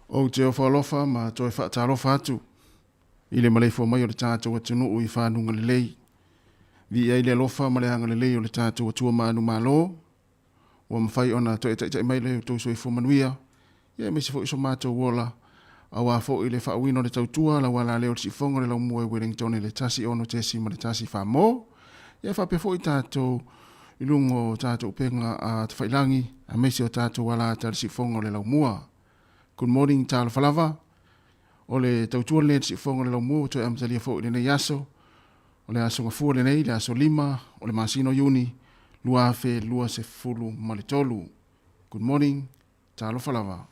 Ou te ofo alofa ma toe faatalofa atu i le maleifua mai o le tatou atunuu i fanuga lelei. Viia ai le alofa ma le agalelei o le tatou Atua manumalo, ua mafai ona toe taitai mai le tou soifua manuia, ia aemaise foi so matou ola, aua foi le faauuina o le tautua lau ala lea o le siufofoga o le laumua i Wellington i le 16.4 mo. Ia faapea foi tatou i luga o tatou upega tafailagi, aemaise o tatou alata i le siufofoga o le laumua. Good morning, talofa lava. O le tautua lenei a le siufofoga o le laumua ua toe amatalia foi i lenei aso. O le aso Gafua lenei, le aso 5 o le masina o Iuni 2023. Good morning, talofa lava.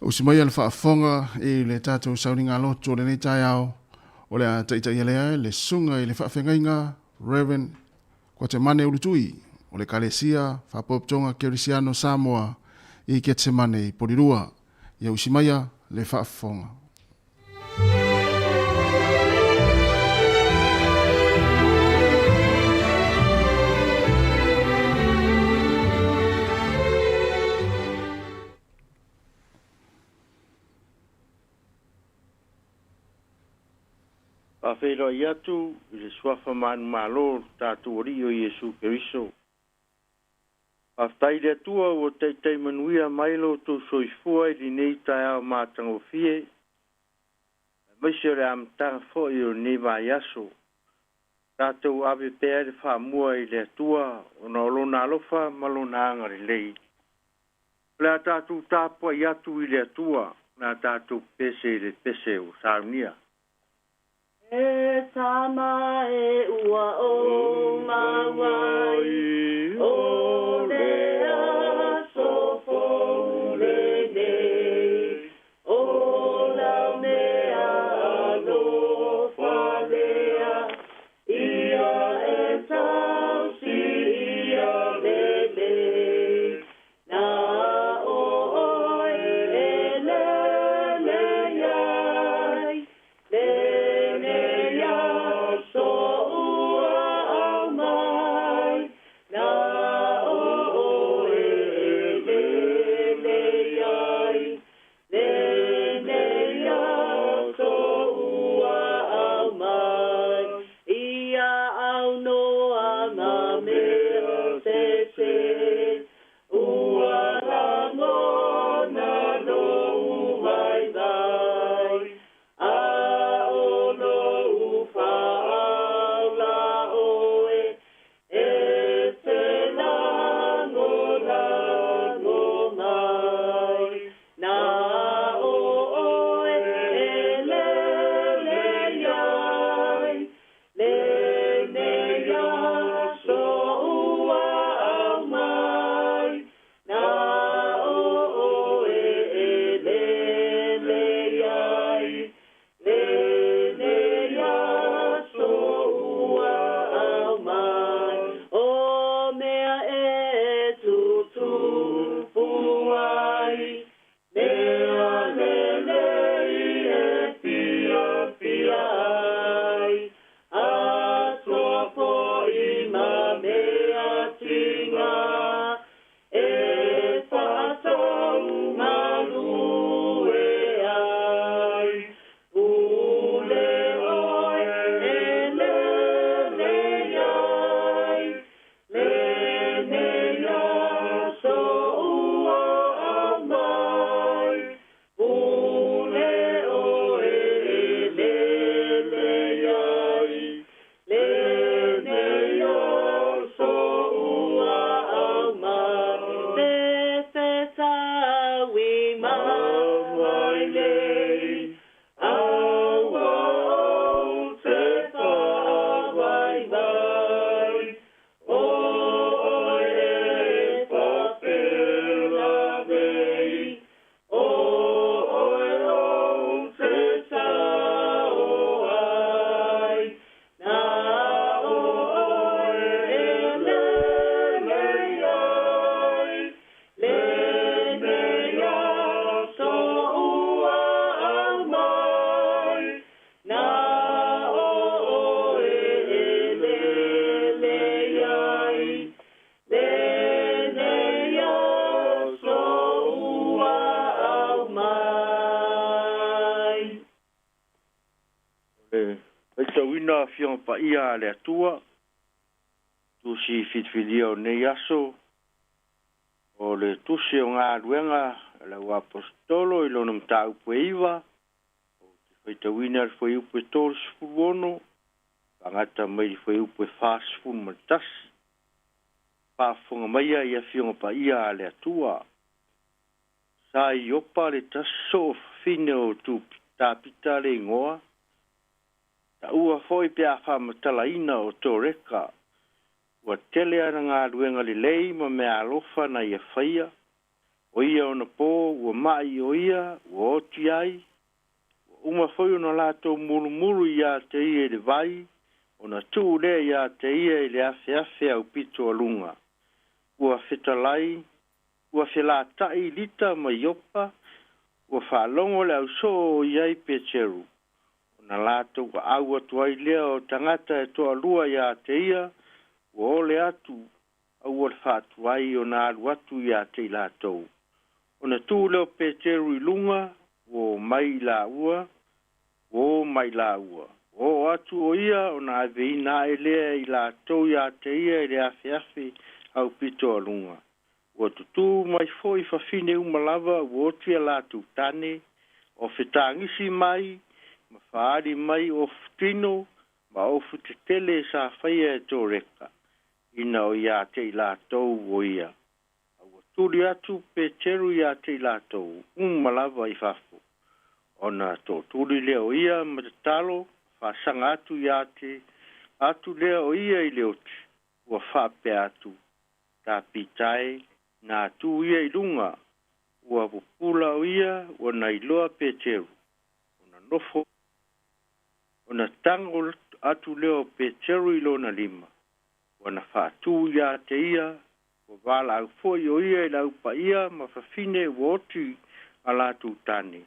Usi mai le faafofoga i le tatou sauniga loto o lenei taeao, o le a taitaia lea le susuga i le faafeagaiga Reverend Kuatemane Ulutui o le Ekalesia Faapotopotoga Kerisiano Samoa i Ketsemane i Polirua. Ia usi maia le faafofoga. Faafeiloai atu i le suafa manumalo o le tatou Alii o Iesu Keriso. Faafetai i le Atua ua taitai manuia mai lo outou soifua i lenei taeao matagofie. Aemaise o le amataga foi o lenei vaiaso. Tatou ave pea le faamua i le Atua ona o lona alofa ma lona agalelei. O le a tatou tapuai atu i le Atua, o le a tatou pese i le pese ua saunia. E tama e ua o mauai, o le aso fou lenei, o lau mea alofa lea, ia e tausi ia lelei. Na o oe e lele ai, lenei aso ua aumai, na o oe e lele ai, lenei aso ua aumai. Ia aunoa ma mea sese, ua lagona lou vaivai, a o lou faaola oe, e te lagolago mai. Na o oe e lele ai, lenei aso ua aumai, na o oe e lele ai, lenei aso ua aumai. O mea e tutupu ai, mea lelei e fiafia ai, atoa foi ma mea tiga, e faataugalue ai. Pule oe e lele ai, lenei aso ua aumai. Pule oe e lele ai, lenei aso ua aumai. Te fetaui mai lei, aua ou te faavaivai, o oe e faapela o oe ou te sao ai, na o oe e lele ai, lenei aso ua aumai, na o oe e lele ai, lenei aso ua aumai. Le faitauina Afioga Paia a le Atua, tusi filifilia o nei aso, o le tusi o galuega a le auaposetolo i lona mataupu e 9, ou te faitauina le fuaiupu e 36, faagata mai le fuaiupu e 41. Faafofoga maia i Afioga Paia a le Atua. Sa Iopa le tasi soo fafine o Tapita le igoa, taua foi pe a faamatalaina o Toreka, ua tele ana galuega lelei ma mea alofa na ia faia, o ia ona po ua mai o ia, ua oti ai, ua uma foi ona latou mulumulu ia te ia i le vai, ona tuu lea ia te ia i le afeafe au pito aluga. Ua fetalai, ua felatai Lita ma Iopa, ua faalogo le ausoo o i ai Peteru. Ona latou aau atu ai lea o tagata e toalua ia te ia, ua ole atu, aua le faatuai ona alu atu ia te i latou. Ona tuu lea o Peteru i luga, ua o mai i laua, ua o mai laua. Ua oo atu o ia ona aveina ae lea i latou ia te ia i le afeafe au pito aluga. Ua tutū mai foi fafine uma lava ua oti a latou tane, o fetagisi mai ma fa'aali mai ofu tino ma ofu tetele sa faia e Toreka ina o iā te i latou o ia. A ua tuli atu Peteru iā te i latou uma lava i fafo. Ona to'atuli lea o ia ma tatalo, fa'asaga atu iā te atu lea o ia i le oti, ua fa'apea atu, Tapita e, na tū ia i luga, ua pupula o ia, ua nailoa Peteru. Ona nofo, ona tago atu lea o Peteru i lona lima, ua na fa'atū iā te ia, ua valaau foi o ia i le aupaia ma fafine ua oti a latou tane,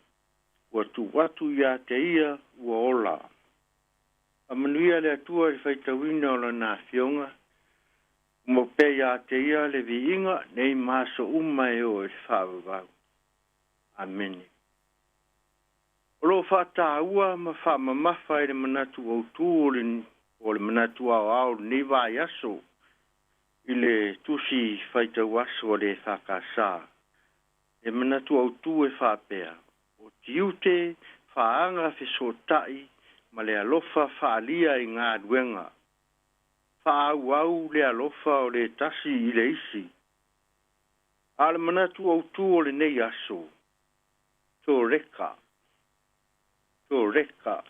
ua tuu atu iā te ia ua ola. Faamanuia le Atua i le faitauina o Lana Afioga, ua mau pea iā te ia le viiga nei ma aso uma e oo i le faavavau. Amene. O lo o fa'atāua ma fa'amamafa i le manatu autū o le o le manatu aoao o lenei vaiaso i le tusi faitauaso a le EFKS. Le manatu autū e faapea, O tiute faaga fesoota'i ma le alofa faalia i galuega. Faaauau le alofa o le tasi i le isi. A o le manatu autū o lenei aso, Toreka. Toreka.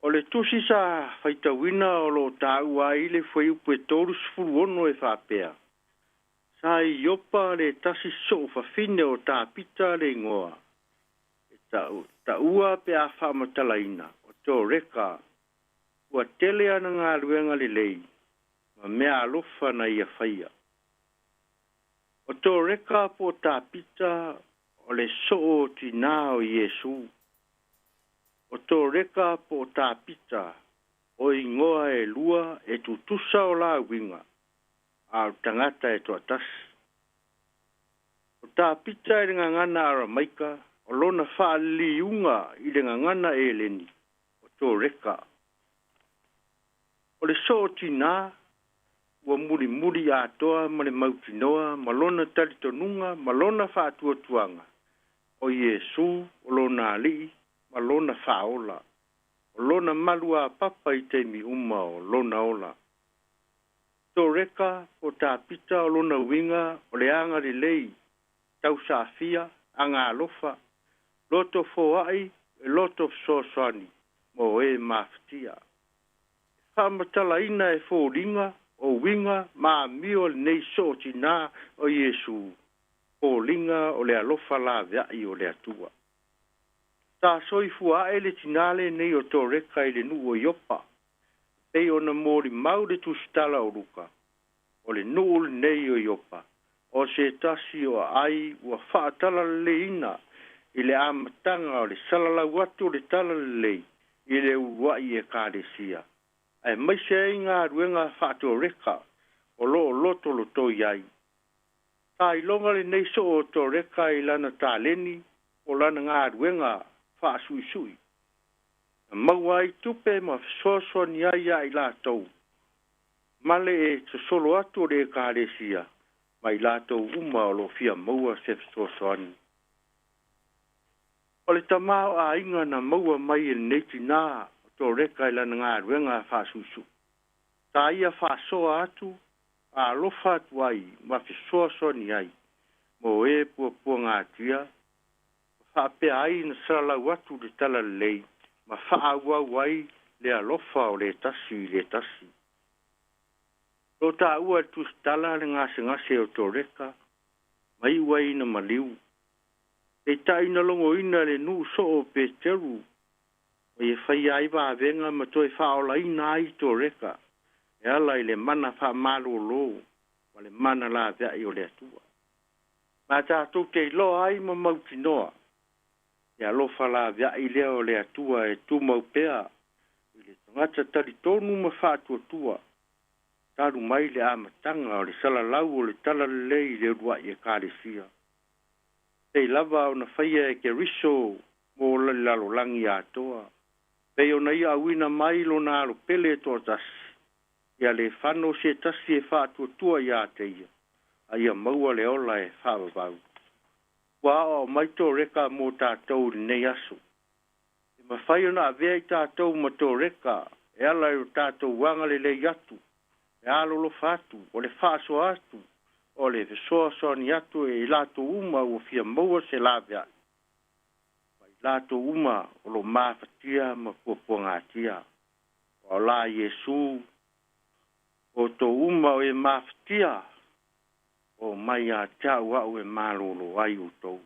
O le tusi sa faitauina o lo o taua ai le fuaiupu e 36 e faapea, Sa i Iopa le tasi soo fafine o Tapita le igoa, e taua pe a faamatalaina, o Toreka, ua tele ana galuega lelei ma mea alofa na ia faia. O Toreka po o Tapita o le soo tinā o Iesu. O Toreka po o Tapita o igoa e lua e tutusa o la uiga, a o le tagata e toatasi. O Tapita i le gagana Aramaika, o lona faaliliuga i le gagana Eleni, o Toreka. O le soo tinā ua mulimuli atoa ma le mautinoa ma lona talitonuga ma lona faatuatuaga, o Iesu o lona Alii ma lona Faaola, o lona maluapapa i taimi uma o lona ola. Toreka po o Tapita o lona uiga o le agalelei, tausaafia, agaalofa, loto foai, e loto fesoasoani mo e mafatia. E faamatalaina e foliga o uiga ma amio a lenei soo tinā o Iesu, foliga o le alofa laveai o le Atua. Sa soifua ae le tinā lenei o Toreka i le nuu o Iopa, e pei ona molimau le tusitala o Luka, o le nuu lenei o Iopa, o se tasi o aai ua faatalaleleiina i le amataga o le salalau atu o le talalelei i le uluai Ekalesia, aemaise ai galuega faa-Toreka o lo o lotolotoi ai. Sa iloga lenei soo o Toreka i lana taleni po o lana galuega faasuisui, na maua ai tupe ma fesoasoani ai ia i latou ma le e sosolo atu o le Ekalesia ma i latou uma o lo o fia maua se fesoasoani. O le tamaoaiga na maua mai e lenei tinā o Toreka i lana galuega faasuisui, sa ia faasoa atu, alofa atu ai ma fesoasoani ai mo e puapuagatia, ma faapea ai na salalau atu le talalelei ma faaauau ai le alofa o le tasi i le tasi. O lo o taua e le tusitala le gasegase o Toreka ma iu ai ina maliu. Peitai na logoina e le nuu soo o Peteru ma ia faia ai vavega ma toe faaolaina ai Toreka e ala i le mana faamalōlō ma le mana laveai o le Atua. Ma tatou te iloa ai ma mautinoa le alofa laveai lea o le Atua e tumau pea i le tagata talitonu ma faatuatua talu mai le amataga o le salalau o le talalelei i le uluai Ekalesia. Pei lava ona faia e Keriso mo le lalolagi atoa, pei ona ia auina mai lona Alo pele e toatasi, ia le fano se tasi e faatuatua iā te ia, a ia maua le ola e faavavau. Ua aoao mai Toreka mo tatou i lenei aso. E mafai ona avea i tatou ma toreka e ala i o tatou agalelei atu, le alolofa atu, o le faasoa atu, o le fesoasoani atu e i latou uma ua fia maua se laveai, ma i latou uma o lo o mafatia ma puapuagatia. Aua o la Iesu, outou uma o e mafatia, o mai ia te au a'u e malōlō ai outou.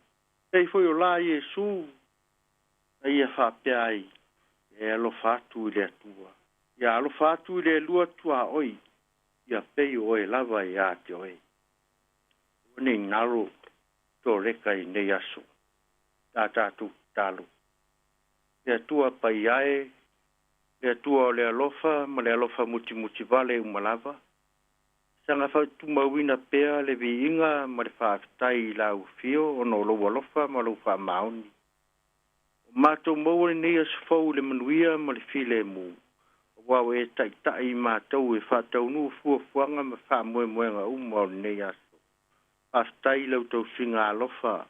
Pei foi o la Iesu na ia faapea ai, E alofa atu i le Atua. Ia alofa atu i le lua tuaoi, ia pei o oe lava ia te oe. Aua ne i galo tō reka i nei aso. Tā tātou tatalo. Le Atua paia e, le Atua o le alofa ma le alofa mutimuti vale uma lava, saga faatumauina pea le viiga ma le faafetai i Lau Afio ona o Lou alofa ma Lou faamaoni. Ua matou maua lenei aso fou i le manuia ma le filemu, aua ua E taitai i matou e faataunuu fuafuaga ma faamoemoega uma o lenei aso. Faafetai i Lau tausiga alofa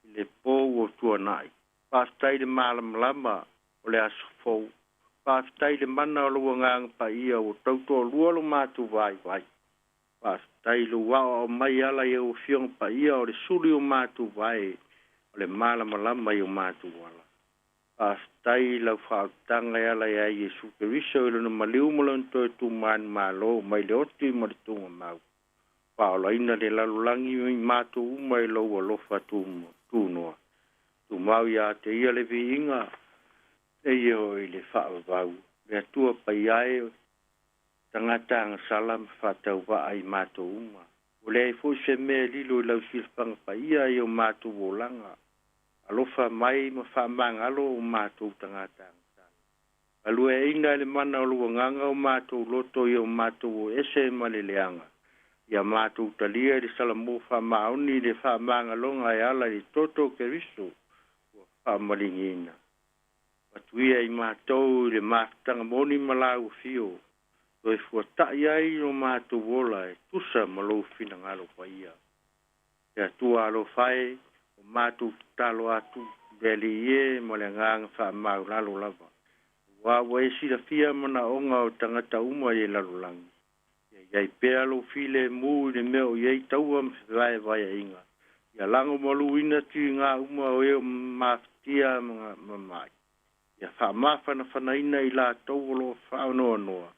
i le po ua tuanai. Faafetai i le malamalama o le aso fou. Faafetai i le mana o Lou Agaga Paia ua tautoalua lo matou vaivai. Faafetai i lou aoao mai ala i au Afioga Paia o le sulu i o matou vae, o le malamalama i o matou ala. Faafetai i lau faaolataga e ala ia Iesu Keriso i lona maliu ma lona toe tumanumalo mai le oti ma le tugamau. Faaolaina le lalolagi i matou uma i lou alofa tunoa. Tumau ia te ia le viiga, e ia hoi le faavavau. Le Atua Paia e, tagata agasala ma faatauvaa i matou uma. Ua leai foi se mea e lilo i lau silafaga paia i o matou olaga. Alofa mai ma faamagalo o matou tagata agasala. Galueaiina e le mana o lou Agaga o matou loto i o matou o ese ma le leaga. Ia matou talia i le salamo faamaoni i le faamagaloga e ala i le toto o Keriso ua faamaligiina. Avatu ia i matou i le mafutaga moni ma lau afio, toe fuata'i ai lo matou ola e tusa ma lou finagalo paia. Le Atua alofa e, ua matou tatalo atu i le Alii e ma le agaga faamaualalo lava, aua ua e silafia manaoga o tagata uma i le lalolagi. Ia i ai pea lou filemu i le mea o i ai taua ma fevaevaeaiga, ia lagomaluina tiga uma o e o mafatia ma mai, ia faamafanafanaina i latou o lo o faanoanoa,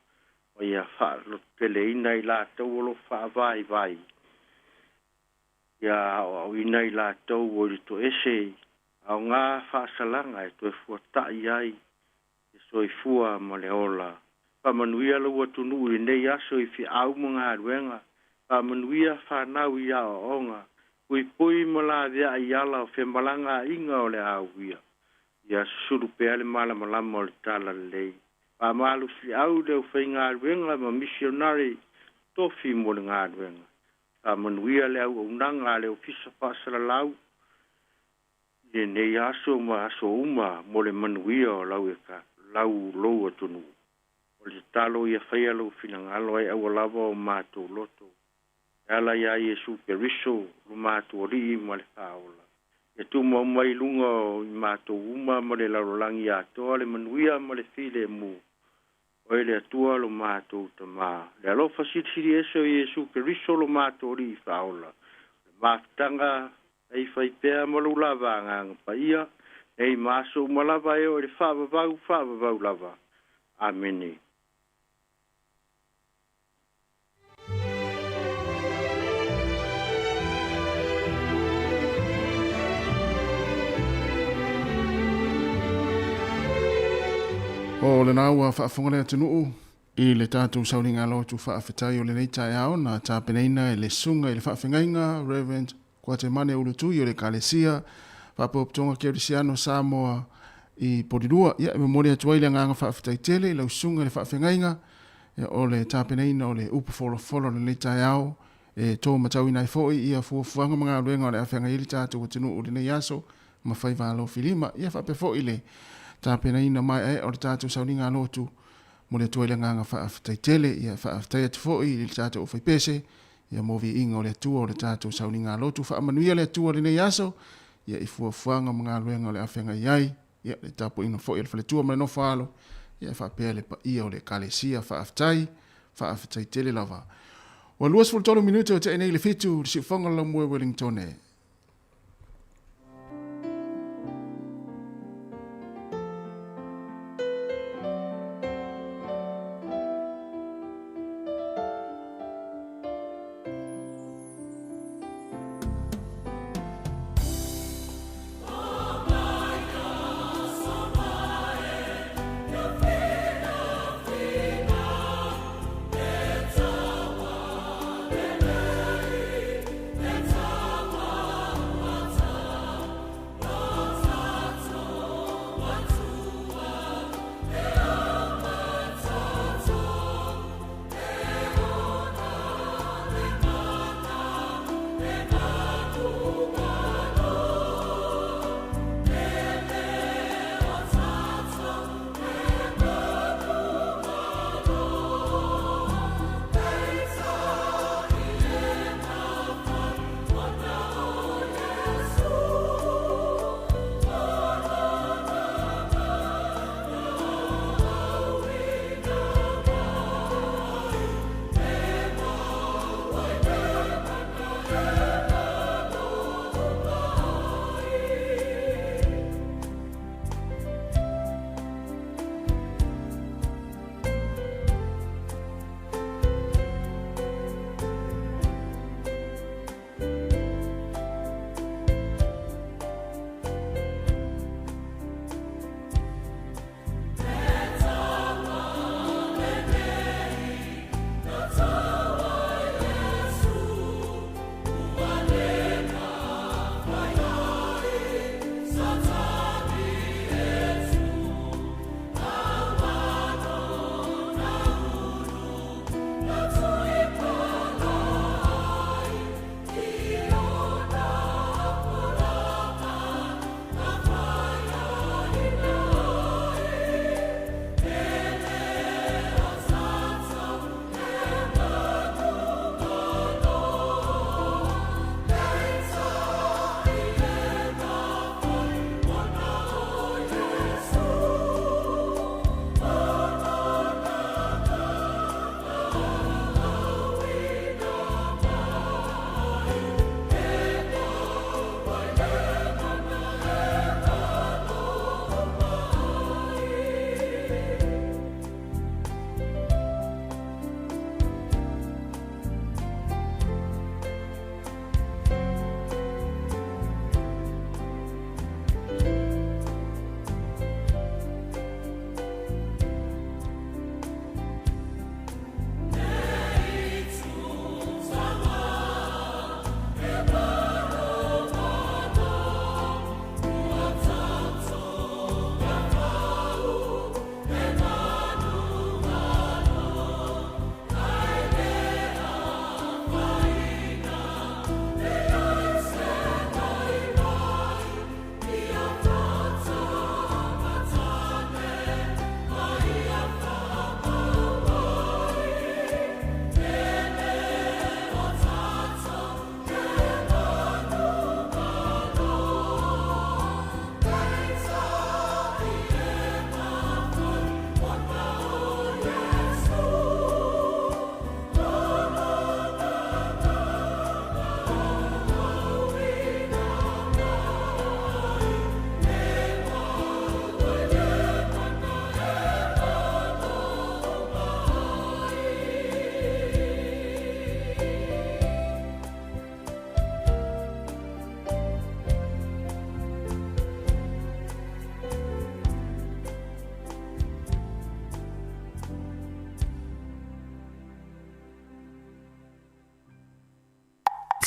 ma ia faalototeleina i latou o lo o faavaivai, ia aoaoina i latou o i le toese aoga faasalaga e toe fuata'i ai le soifua ma le ola. Faamanuia lou atunuu i lenei aso i feau ma galuega. Faamanuia fanau i aoaoga. Puipui ma laveai i ala o femalagaaiga o le a uia. Ia susulu pea le malamalama o le talalelei. Faamalosiau le aufaigaluega ma misionare tofi mo le galuega. Faamanuia le auaunaga a le Ofisa Faasalalau i lenei aso ma aso uma mo le manuia o lau eka, lau lou atunuu. O le tatalo ia faia lou finagalo ai aua lava o matou loto. E ala iā Iesu Keriso, lo matou Alii ma le Faaola. Ia tumau mai i luga o i matou uma ma le lalolagi atoa le manuia ma le filemu. Oe le Atua lo matou Tama, le alofa silisili ese o Iesu Keriso lo matou Alii Faaola, le mafutaga e fai pea ma lou lava Agaga Paia, nei ma aso uma lava e oo i le faavavau, faavavau lava. Amene. O lena ua faafofoga le atunuu i le tatou sauliga lotu faafetai o lenei taeao na tapenaina e le Susuga i le Faafegaiga Reverend Kuatemane Ulutui o le Ekalesia Faapotopotoga Kerisiano Samoa i Polilua. Ia, e momoli atu ai le agaga faafetai tele i lau susuga i le faafegaiga o le tapenaina o le upu folafola o lenei taeao e tō matauina ai foi ia fuafuaga ma galuega o le a feagai ai le tatou atunuu i lenei aso ma faiva alofilima. Ia faapea foi le tapenaina maeaea o le tatou sauniga lotu. Momoli atu ai le agaga faafetai tele. Ia faafetai atu foi i le tatou aufaipese Ia mo viiga o le Atua o le tatou sauniga lotu. Faamanuia le Atua i lenei aso, ia i fuafuaga ma galuega o le a feagai ai. Ia, le tapuaiga foi a le faletua ma le nofo a alo, ia faapea le paia o le Ekalesia. Faafetai, faafetai tele lava. Ua 23 minute ua tea nei le 7, le siufofoga o le laumua i Wellingtone.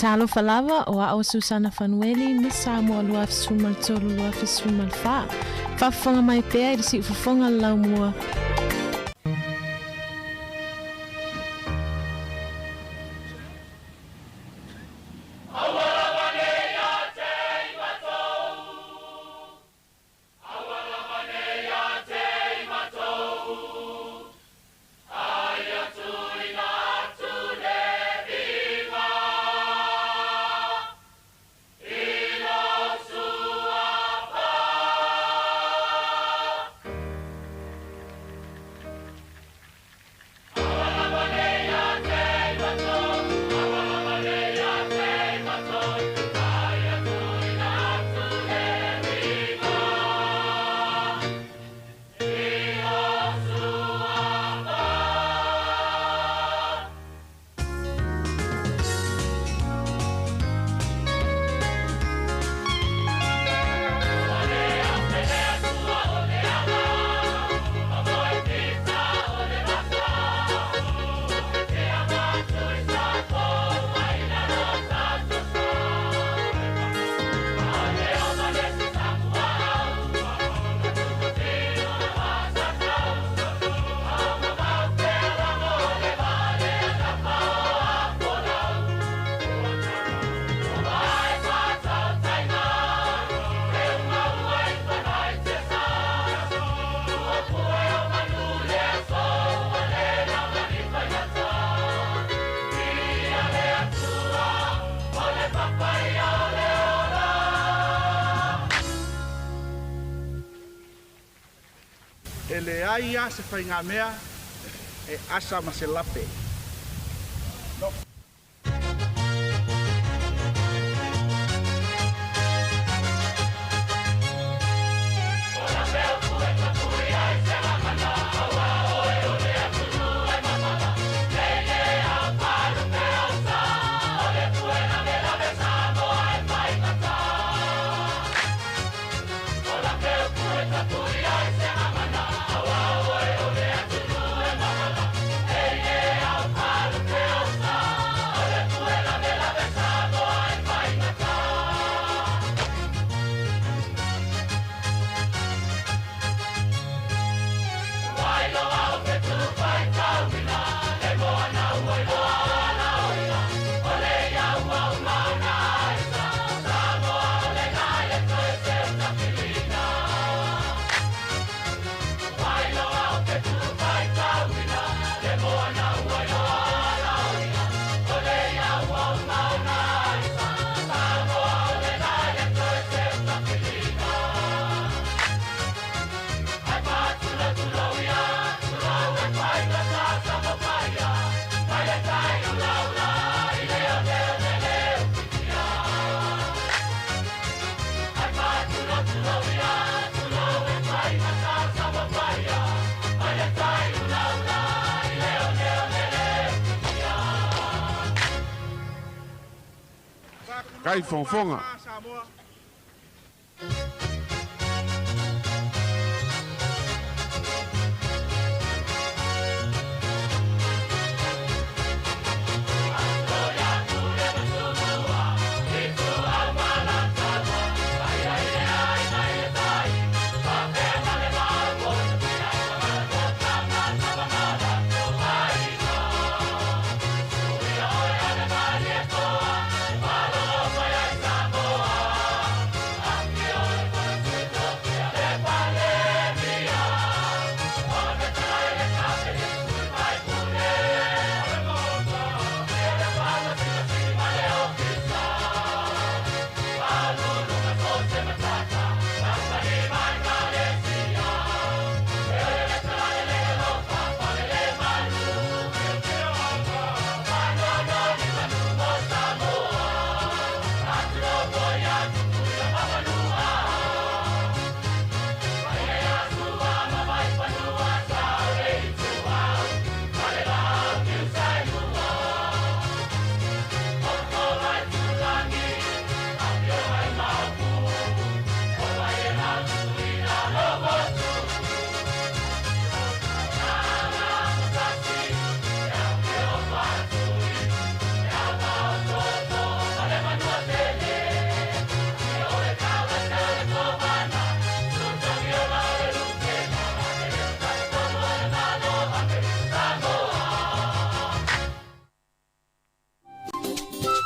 Talofa lava, o a'u o Susana Fanueli, Miss Samoa 2013 2014. Faafofoga mai pea i le siufofoga o le laumua. leai lava se faigamea e asa ma se lape. No. Kai fofoga.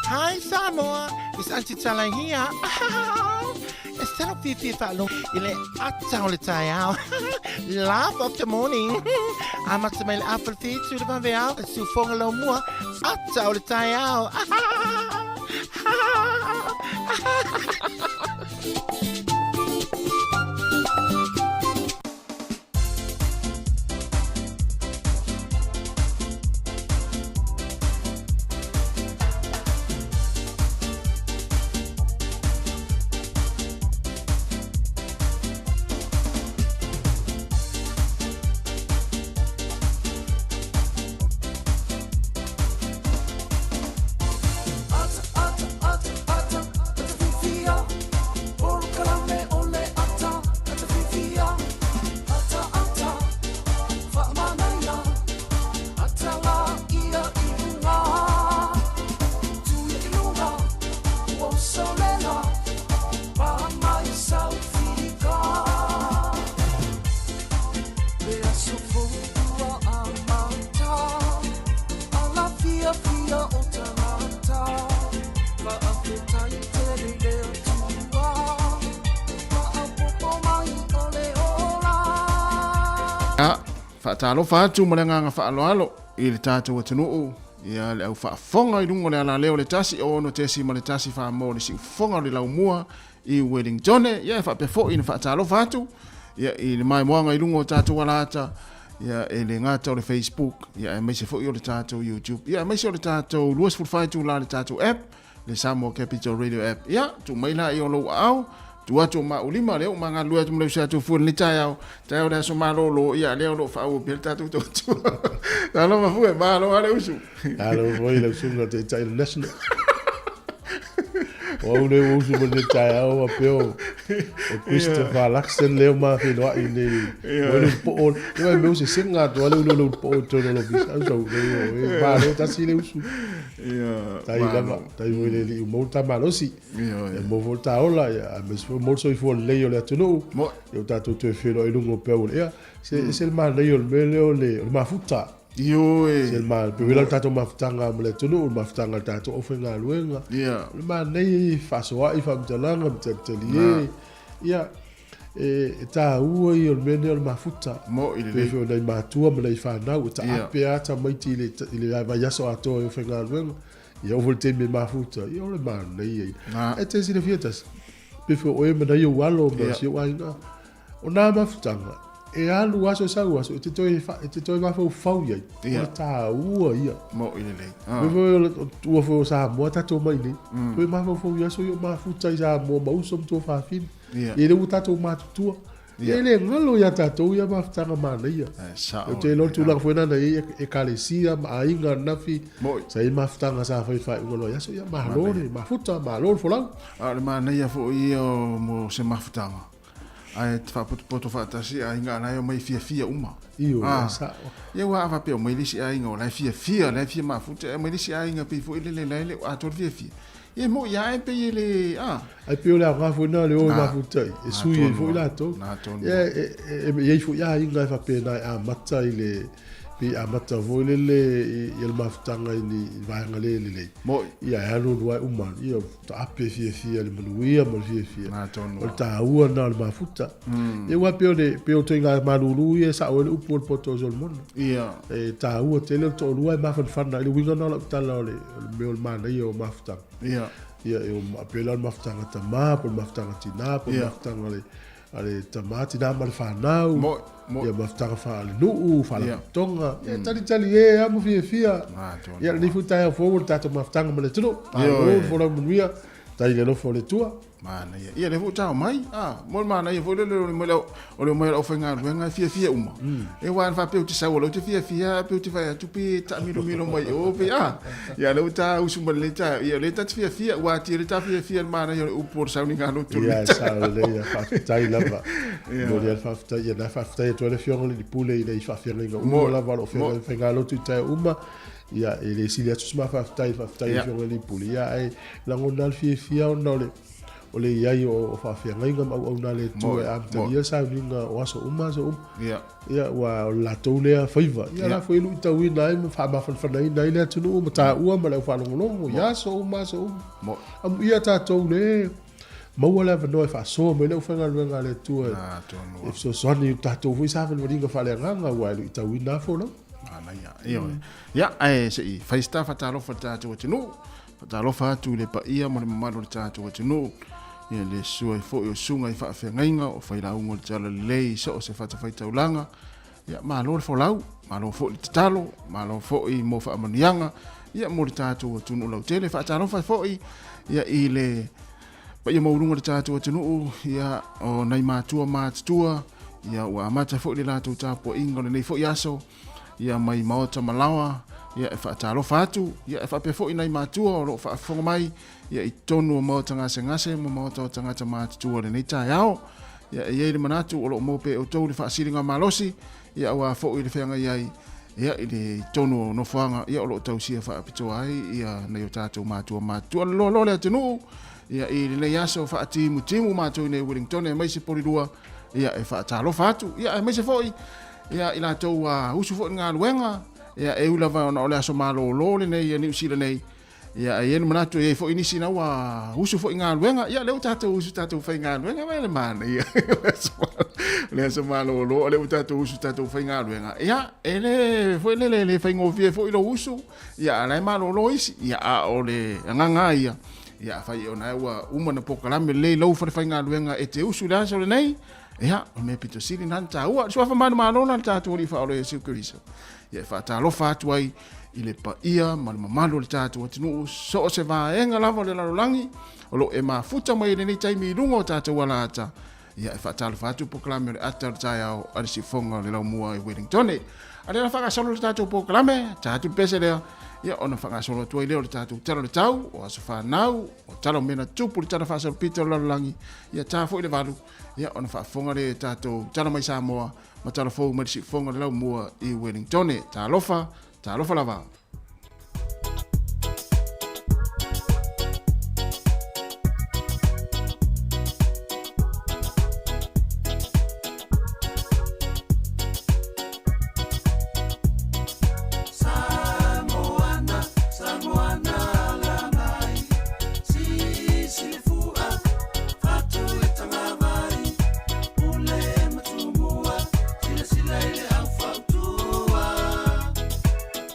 Hi Samoa, it's Auntie Tala here. E talo fiafia faalogo i le ata o le taeao. Laugh of the morning. Amata mai le afa le fitu i le vaveao, e siufoga laumua, ata o le taeao. Ia, faatalofa atu ma le agaga faaaloalo i le tatou atunuu, ia le au faafofoga i luga o le alaleo o le 106.1 Samoa o le siufofoga o le laumua i Wellingtone. Ia, e faapea foi ona faatalofa atu Ia, i le maimoaga i luga o tatou alaata, ia, e le gata o le Facebook, ia, aemaise foi o le tatou YouTube, ia, aemaise o le tatou 24 itula le tatou app, le Samoa Capital Radio app. Ia, tuu mai la i o lou aao, tuu atu o maau lima, lea ua magalulue atu ma le usi atu fua lenei taeao, taeao le aso malolo, ia, lea o lo o faaauau pea le tatou tautua. Talofa fue, malo lava le usu. Talo foi lau susuga taitai o le National. O au lea ua usu mai lenei taeao a pea o Christopher Luxon lea ua ma feiloai nei. Ua le poo, e mai meu se senga atu ale ulu le poo tonu lo bisa. Au sau le o e malo tasi le usu. Tai lava, tai foi le li mo ta malosi. E mo foi ta ola ia, a me foi mo soifua lelei o le atunuu. Ia o tatou toe feiloai i luga o peau o le ea. Se se le manaia o le mea lea o le mafuta. Ioe. Se le ma, pe wela tatou mafutaga ma le atunuu, le mafutaga a le tatou aufaigaluega. Ia. O le manaia ia faasoa'i faamatalaga ma talitali e. Ia, e taua ia o le mea lenei o le mafuta. Mo'i lelei. Pe foi o nai matua ma nai fanau, e taape lava tamaiti i le, i le vaiaso atoa i aufaigaluega. Ia oo foi i le taimi e mafuta, ia o le manaia ia. E te silafia tasi, pe foi o oe ma nai ou alo ma si ou aiga, O nā mafutaga, e alu aso sau aso, e te toe, e te toe mafaufau i ai. O le tāua ia. Mo'i lelei. Mea foi o le tua foi o Samoa tatou mai nei. Toe mafaufau i aso ia o mafuta i Samoa ma uso ma tuafafine. Ia lea ua tatou matutua. Ia e le galo ia tatou ia mafutaga manaia. Ou te iloa le tulaga foi lena na i ai ekalesia ma aiga ananafi. Sa i ai mafutaga sa fai i le faaiuga o le vaiaso. Ia malo le mafuta, malo le folau. A o le manaia foi ia mo se mafutaga. Ae faapotopoto faatasi aiga a la e omai fiafia uma. Ioe, e sao. Ia ua a faapea omai le isi aiga o la e fiafia, la e fia mafuta, ae omai le isi aiga pei foi lele la e le o atoa le fiafia. Ia e moi lava pei e le, a. Ae pei o le aoga foi lena o le o i mafuta e sui ai foi latou. Ia e i ai foi aiga e faapena e amata i le Pei amata foi lele i le mafutaga i ni vaega le lelei. Moi. Ia e alu alu ai uma, ia taape fiafia le manuia ma le fiafia. Na tonu. O le taua lena o le mafuta. Ia aua pei o le pei o ituaiga malulu ia e sao ai le upu o le poto o Solomona. Ia. E taua tele o le toalua e mafanafana i le uiga lena o lau tala o le mea o le manaia o mafutaga. Ia. Ia e pei la o le mafutaga tama po o le mafutaga tina po o le mafutaga le a le tama, tina ma le fanau, Mo'i, mo'i. ia mafutaga faalenuu, faalapotopotoga, ia talitali e lava ma fiafia. Ia lenei foi taeao fou o le tatou mafutaga ma le atunuu. Malo le folau manuia, tai le alofa o le Atua. Manaia. Ia lea foi ua tao mai, a, mo le manaia foi lele o le mai o le omai o le aufaigaluega e fiafia uma. E aua ana faapea ou te sau o lea ou te fiafia ae pei ou te vaai atu pe taamilomilo mai o pe a. Ia lea ua ta usu mai lenei taeao, ia o lea ta te fiafia, ua atili ta fiafia i le manaia o le upu o le sauniga lotu. Ia, e sao lelei, ia, faafetai lava. Momoli lava le faafetai, ia na faafetai atu ai le Afioga i le Alii Pule i le faafeagaiga uma lava o lo o feagai ma faigalotu i taeao uma. Ia, e le sili atu se ma faafetai, faafetai i le Afioga i le Alii Pule. Ia, ae lagona lava le fiafia ona o le o le i ai o faafeagaiga ma auauna a le Atua e amatalia sauniga o aso uma aso uma. Ia, ua o le latou lea faiva. Ia, la foi e luitauina ai ma faamafanafanaina ai le atunuu ma taua ma le aufaalogologo i aso uma aso uma. Amuia tatou le maua le avanoa e faasoa mai le aufaigaluega a le Atua e fesoasoani i tatou foi savalivaliga faaleagaga aua e luitauina lava folau. Manaia. Ioe. Ia, ae se i fai se ta faatalofa i le tatou atunuu. Faatalofa atu i le paia ma le mamalu o le tatou atunuu, ia le susu ai foi o susuga i faafeagaiga o failauga o le Talalelei i so o se fatafaitaulaga. Ia malo le folau, malo foi le tatalo, malo foi mo faamanuiaga, ia mo le tatou atunuu lautele. Faatalofa foi ia i le paia maualuga o le tatou atunuu, ia o nai matua matutua, ia ua amata foi le latou tapuaiga o lenei foi aso. ia mai maota ma laoa, ia e faatalofa atu, ia e faapea foi nai matua o lo o faafofoga mai, ia i totonu o maota gasegase ma maota o tagata matutua i lenei taeao. Ia e i ai le manatu o lo o maua pea e outou le faasiliga malosi, ia aua foi le feagai ai ia i le totonu o nofoaga ia o lo o tausia faapitoa ai ia nai o tatou matua matutua. Le loaloa le atunuu ia i lenei aso faatimutimu matou i nei Wellington aemaise Polilua ia e faatalofa atu ia aemaise foi Ia, i latou ua usu foi i le galuega, ia, e ui lava ona o le aso malolo lenei i Niu Sila nei, ia, e i ai le manatu e i ai foi nisi na ua usu foi i galuega, ia, lea ua tatou usu tatou faigaluega, vaai le manaia, le aso malolo, o lea ua tatou usu tatou faigaluega, ia, e le foi lele, e le faigofie foi lou usu, ia, a o la e malolo isi, ia, a o le agaga lava ia, Ia, afai o na ua uma na polokalame lelei lou falefaigaluega e te usu i le aso lenei, ia, o le mea pito sili lena na taua. O le suafa manumalo lena le tatou Alii Faaola Iesu Keriso. Ia, e faatalofa atu ai i le paia ma le mamalu o le tatou atunuu, so o se vaega lava o le lalolagi o lo o e mafuta mai i lenei taimi i luga o tatou alaata. Ia, e faatalofa atu polokalame o le ata o le taeao a le siufofoga o le Laumua i Wellingtone. A lea la faagasolo le tatou polokalame, ta atu le pese lea, ia ona faagasolo atu ai lea o le tatou tala o le tau, o aso fanau, o tala o mea na tupu le tala faasolopito o le lalolagi, ia ta foi le 8, ia ona faafofoga lea i tatou tala mai Samoa ma tala fou mai le siufofoga o le Laumua i Wellingtone. Talofa, talofa lava.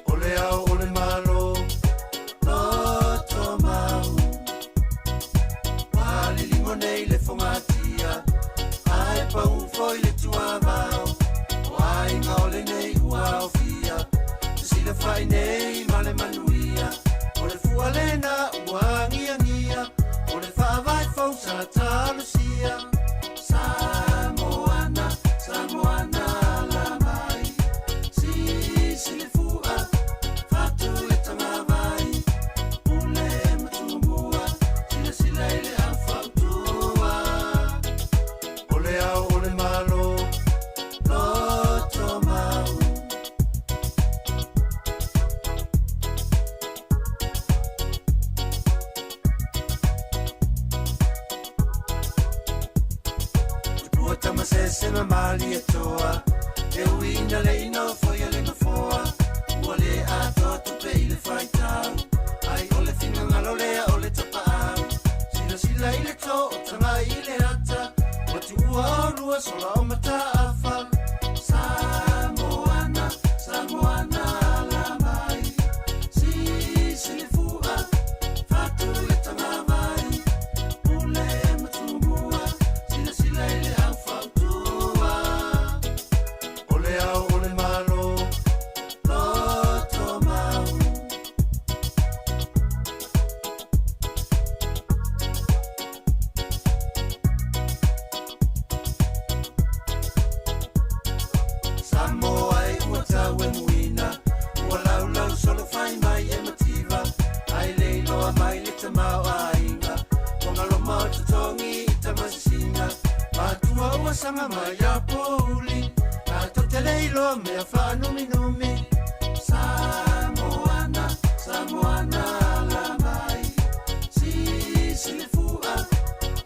O le ao o le Malo, loto mau. Ua liligo nei le fogatia, ae pau foi le tuavao. O aiga o lenei ua aofia, fesilafai nei ma le manuia. O le fua lena ua agiagia, o le faavae fou sa talosia. Samoana, Samoana ala mai, sisi le fua, fatu le tagavai, pule ma tumua, silasila i le au fautua. O le ao o le Malo, loto mau. Tupua tama sese ma Malietoa, e ui ina le i nofoia le nofoa, ua le atoa tupe i le faitau, ai o le finagalo lea o le tapaau. Silasila i le to o taga i le ata, ua tuua olua sola o Mataafa. Samoana, Samoana ala mai, sisi le fua, fatu le tagavai, pule ma tumua, silasila i le au fautua. O le ao o le Malo, loto mau. Samoa e ua tau e muina, ua laulau solo fai mai e mativa, ai le iloa mai le tamaoaiga, ua galoma o totogi i tamasisina, matua ua saga mai a pouli, tatou te le iloa mea faanuminumi. Samoana, Samoana ala mai, sisi le fua,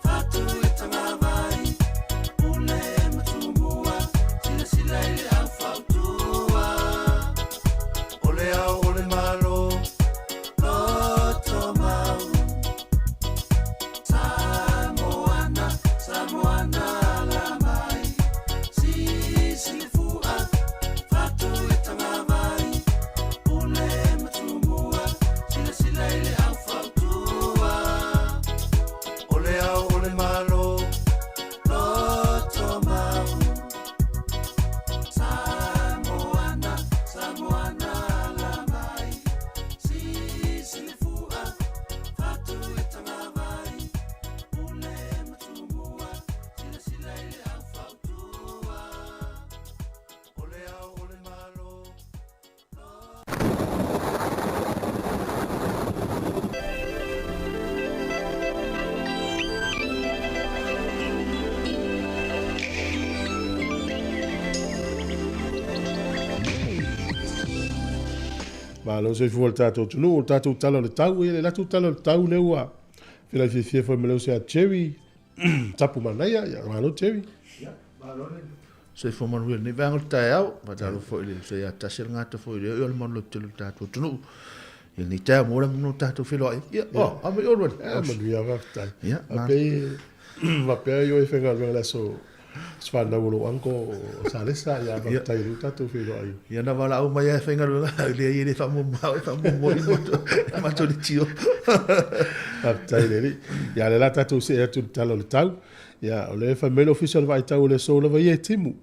fatu le tagavai, pule ma tumua, silasila i le au fautua. O le ao o le Malo, loto mau. Samoana, Samoana ala mai, sisi le fua, fatu le tagavai, pule ma tumua, silasila i le au fautua. O le ao o le Malo, loto mau. Samoana, Samoana ala mai, sisi le fua, fatu le tagavai, pule ma tumua, silasila i le au fautua. O le ao o le Malo, Malo soifua le tatou atunuu, o le tatou tala o le tau, ia le latou tala o le tau lea ua felai fiafia foi ma le uso ia Jerry Tapu Manaia, ia malo Jerry. Ia, malo le soifua manuia lenei vaega o le taeao. Faatalofa foi i le uso ia Tasi le gata foi i le o le malu tele o le tatou atunuu. Ia lenei taeao mo le mo tatou feiloai. Ia, oh, a mai olu. Ia, manuia faafetai. Ia, a pei faapea yo e faigaluega le aso Se whanau o lou uncle o Salesa, ia faafetai o lea ua tatou feiloai. Ia na valaau mai lava e faigaluega, leai e le faamuamua au, e faamuamua i matou leitio. Faafetai i le Alii. Ia o lea o le a tatou see atu i le tala o le tau. Ia o lea e fai mai le Ofisa o le Vaai Tau o le aso lava ia e timu.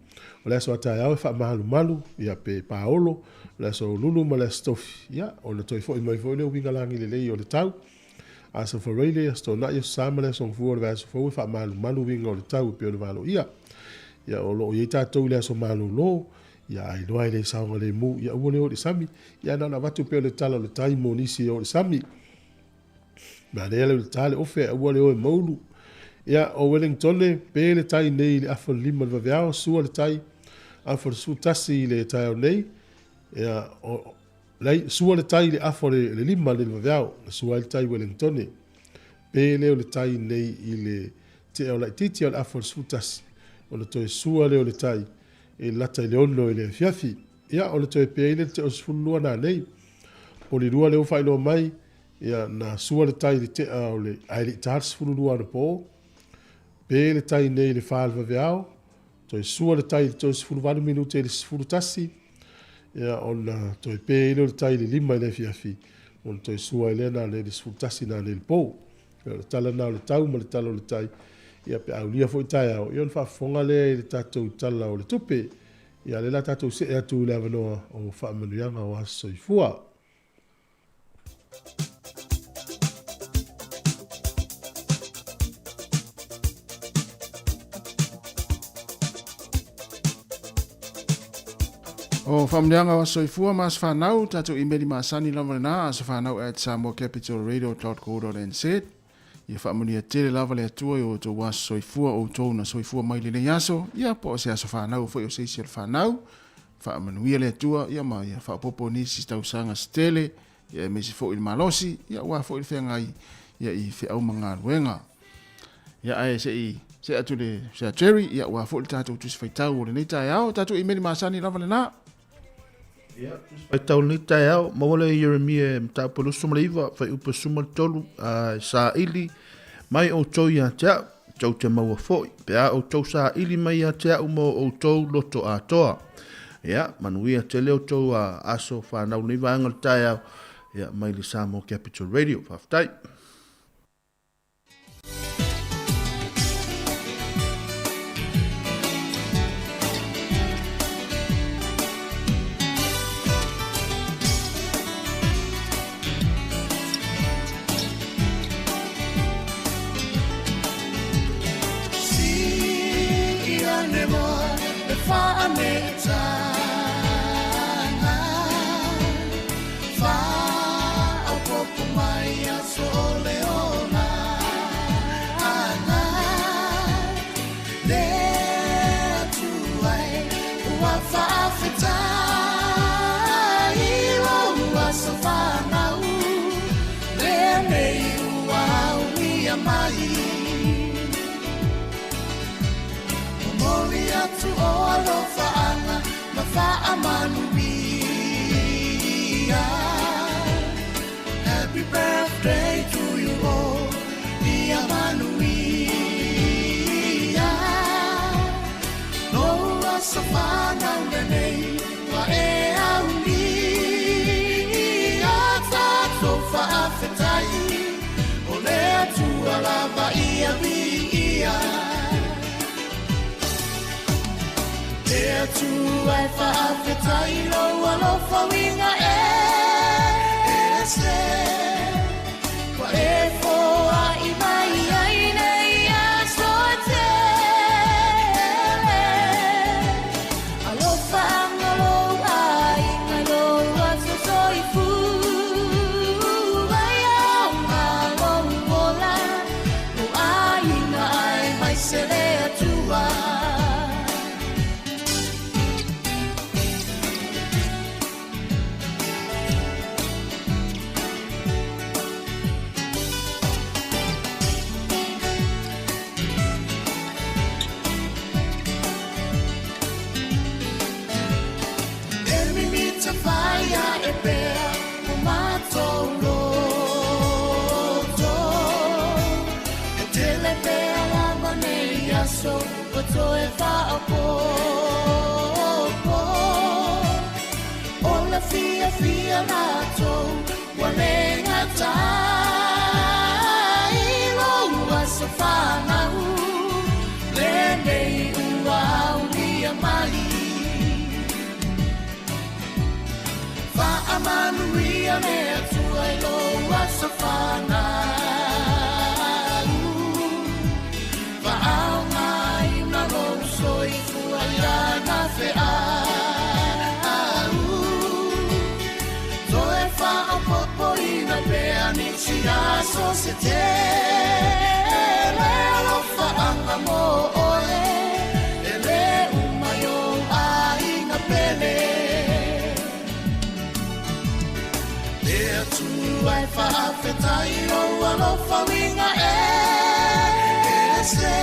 O le aso a taeao e faamalumalu, ia pe paolo, o le aso lulu ma le aso tofi, ia ona toe foi mai foi lea o uiga lagi lelei o le tau. Aso Faraile, Aso Toonai, Aso Sa ma le Aso Gafua o le vaiaso fou e faamalumalu uiga o le tau e pei ona valoia. Ia o lo o i ai tatou i le aso malolo, ia a iloa e le saogalemu, ia aua le o i le sami. Ia na ona avatu pea o le tala o le tai mo nisi e o i le sami. Manaia le ta le ofe aua le o e maulu. Ia o Wellingtone, pe le tai nei i le afa o le 5 i le vaveao, sua le tai, afa o le 11 i le taeao nei, ia o, Leai, sua le tai i le afa o le 5 i le vaveao, na sua ai le tai i Wellingtone. Pe lea o le tai nei i le tea o laitiiti o le afa o le 11, ona toe sua lea o le tai i le lata i le 6 i le afiafi. Ia, o le toe pe ai lea i le tea o le 12 nanei. Poli lua lea ua faailoa mai, ia, na sua le tai i le tea o le, ae le i ta le 12 anapo. Pe le tai nei i le 4 i le vaveao, Toe sua le tai i le 38 minute i le 11, ia ona toe pe ai lea o le tai i le 5 i le afiafi, ona toe sua ai lea nanei i le 11 nanei i le po. Ia o le tala lena o le tau ma le tala o le tai, ia pe aulia foi taeao, ia ona faafofoga lea i le tatou Tala o le Tupe. Ia o lea o le a tatou see atu i le avanoa o faamanuiaga o aso soifua. O faamanuiaga o aso soifua ma aso fanau, tatou imeli masani lava lena, asofanau@samoacapitalradio.co.nz. Ia faamanuia tele lava le Atua i o outou aso soifua, outou na soifua mai lenei aso, ia po o se aso fanau foi o se isi o le fanau. Faamanuia le Atua, ia ma ia faaopoopo nisi tausaga se tele, ia aemaise foi le malosi, ia aua foi le feagai ia i feau ma galuega. Ia ae se i see atu le Sir Jerry, ia aua foi le tatou Tusi Faitau o lenei taeao, tatou imeli masani lava lena. Ia, Tusi Faitau o lenei taeao, maua lea i Ieremia mataupu 29, fuaiupu 13, a saili mai outou ia te au, tou te maua foi, pe a outou saili mai ia te au ma o outou loto atoa. Ia, manuia tele outou aso fanau lenei vaega o le taeao, ia, mai le Samoa Capital Radio. Faafetai. Happy birthday to you all Ia manuia Lou aso fanau lenei Ua e aulia Tatou faafetai O le Atua lava ia viia Le Atua e faafetai Lou alofa uiga ese Ua e foai mai ai nei aso e tele Alofa anga lou aiga lou aso soifua Ia aoga lou ola lou aiga aemaise le Atua. E mimita whaia e pea o mātou loto E tele pea lava nei aso ua toe faaopoopo. O le fiafia latou ua le gata i lou aso fanau lenei ua aulia mai. Faamanuia le Atua i lou aso fanau. Faaaogaina lou soifua i lana feau. Toe faaopoopoina pea nisi aso se tele. Alofaaga mo oe e lē uma i ou aiga pele. Le Atua e faafetai lou alofa uiga ese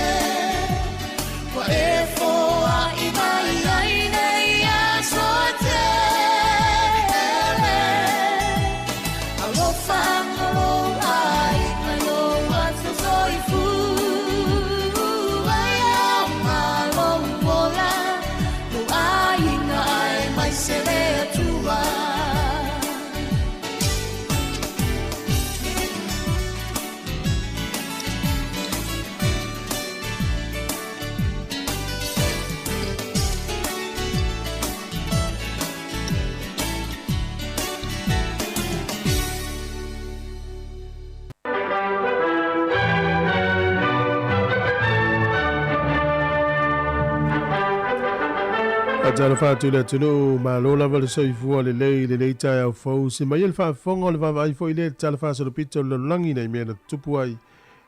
ua e foaʻi mai ai nei aso e tele. Alofaga lou aiga i lou aso soifua. E aoga lou ola, lou aiga aemaise le Atua. Talofa atu i le atunuu, malo lava le soifua lelei i lenei taeao fou. Se mai e le faafofoga o le vaavaai foi lea i le Tala Faasolopito o le Lalolagi nai mea na tutupu ai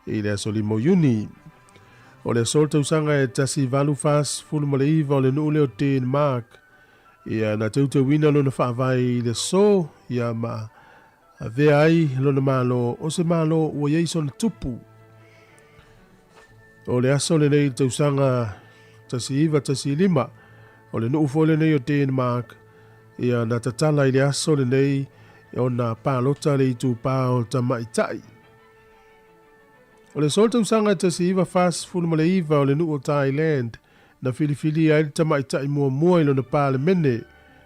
i le aso 5 o Iuni. O le aso o le tausaga e 1849 o le nuu lea o Denmark, ia na teuteuina lona faavae i le aso, ia ma avea ai lona malo o se malo ua i ai sona tupu. O le aso lenei i le tausaga 1915, o le nuu foi lenei o Denmark, ia na tatala i le aso lenei ona palota le itupā o tamaitai. O le aso o le tausaga 1949 o le nuu o Thailand, na filifilia ai le tamaitai muamua i lona palemene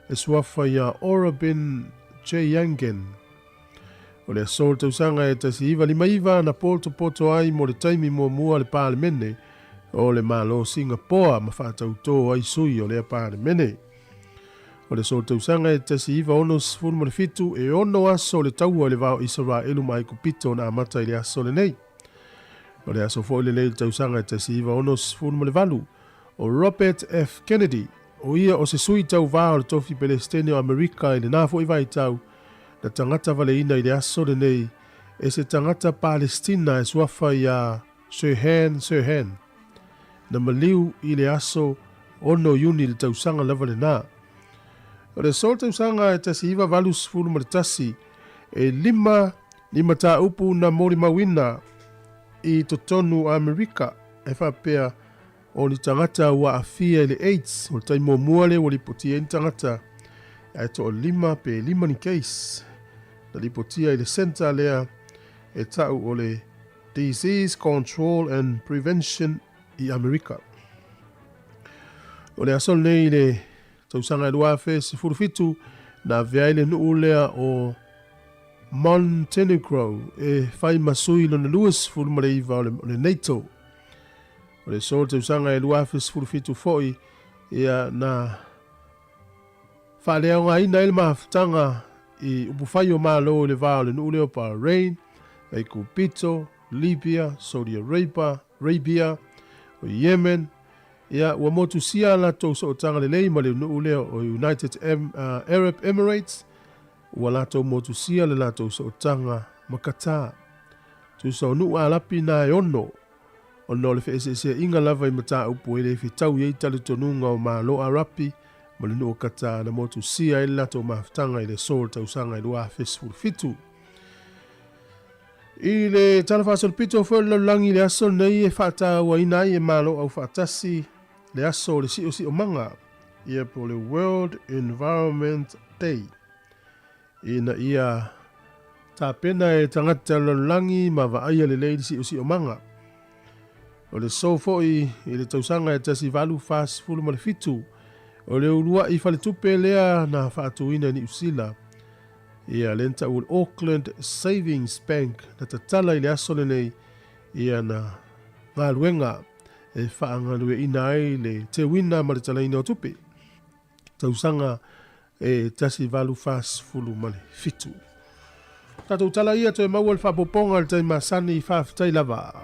e suafa ia Orabin Chayangen. O le aso o le tausaga e 1959 na potopoto ai mo le taimi muamua le palemene o le Malo o Singapoa ma faatautō ai sui o lea palemene. O le aso o le tausaga e 1967 e ono aso le taua i le va o Isaraelu ma Aikupito na amata i le aso lenei. O le aso foi lenei i le tausaga e 1968 o Robert F. Kennedy, o ia o se sui tauvā o le tofi Pelesitene o Amerika i lenā foi vaitau, na tagata valeina i le aso lenei e se tagata Palestina e suafa iā Sirhan Sirhan, na maliu i le aso 6 Iuni i le tausaga lava lenā. O le aso o le tausaga e 1981, e lima ni mataupu na molimauina i totonu o Amerika e faapea o ni tagata ua aafia i le AIDS, o le taimi muamua lea ua lipotia ai ni tagata ae toalima pe lima ni case na lipotia i le centre lea e tau o le Disease Control and Prevention i Amerika. O le aso lenei i le tausaga e 2017 na avea ai le nuu lea o Montenegro e fai ma sui lona 29 o le NATO. O le aso o le tausaga e 2017 foi ia na faaleaogaina ai le mafutaga i upufai o Malo i le va o le nuu lea o Bahrain, Aikupito, Libya, Saudi Arabia, Arabia, o Yemen, ia ua motusia a latou sootaga lelei ma le nuu lea o United Arab Emirates, ua latou motusia le latou sootaga ma Qatar. Tusa o nuu Alapi na e ono, ona o le feeseeseaiga lava i mataupu e le fetaui ai talitonuga o Malo Arapi ma le nuu o Qatar na motusia ai le latou mafutaga i le aso o le tausaga e 2017. I le Tala Faasolopito foi o le Lalolagi i le aso lenei e faatauaina ai e Malo Aufaatasi le aso o le Siosiomaga, ia po o le World Environment Day, ina ia tapena e tagata o le lalolagi ma vaaia lelei le siosiomaga. O le so fo'i i le tausaga e 1847, o le ulua'i faletupe lea na faatuina i Niu Sila, ia lea na ta'u o le Auckland Savings Bank na tatala i le aso lenei ia na galuega e faagalue'ina ai le teuina ma le talaina o tupe. Tausaga e 1847. Tatou tala ia toe maua le faapopoga i le taimi masani, faafetai lava.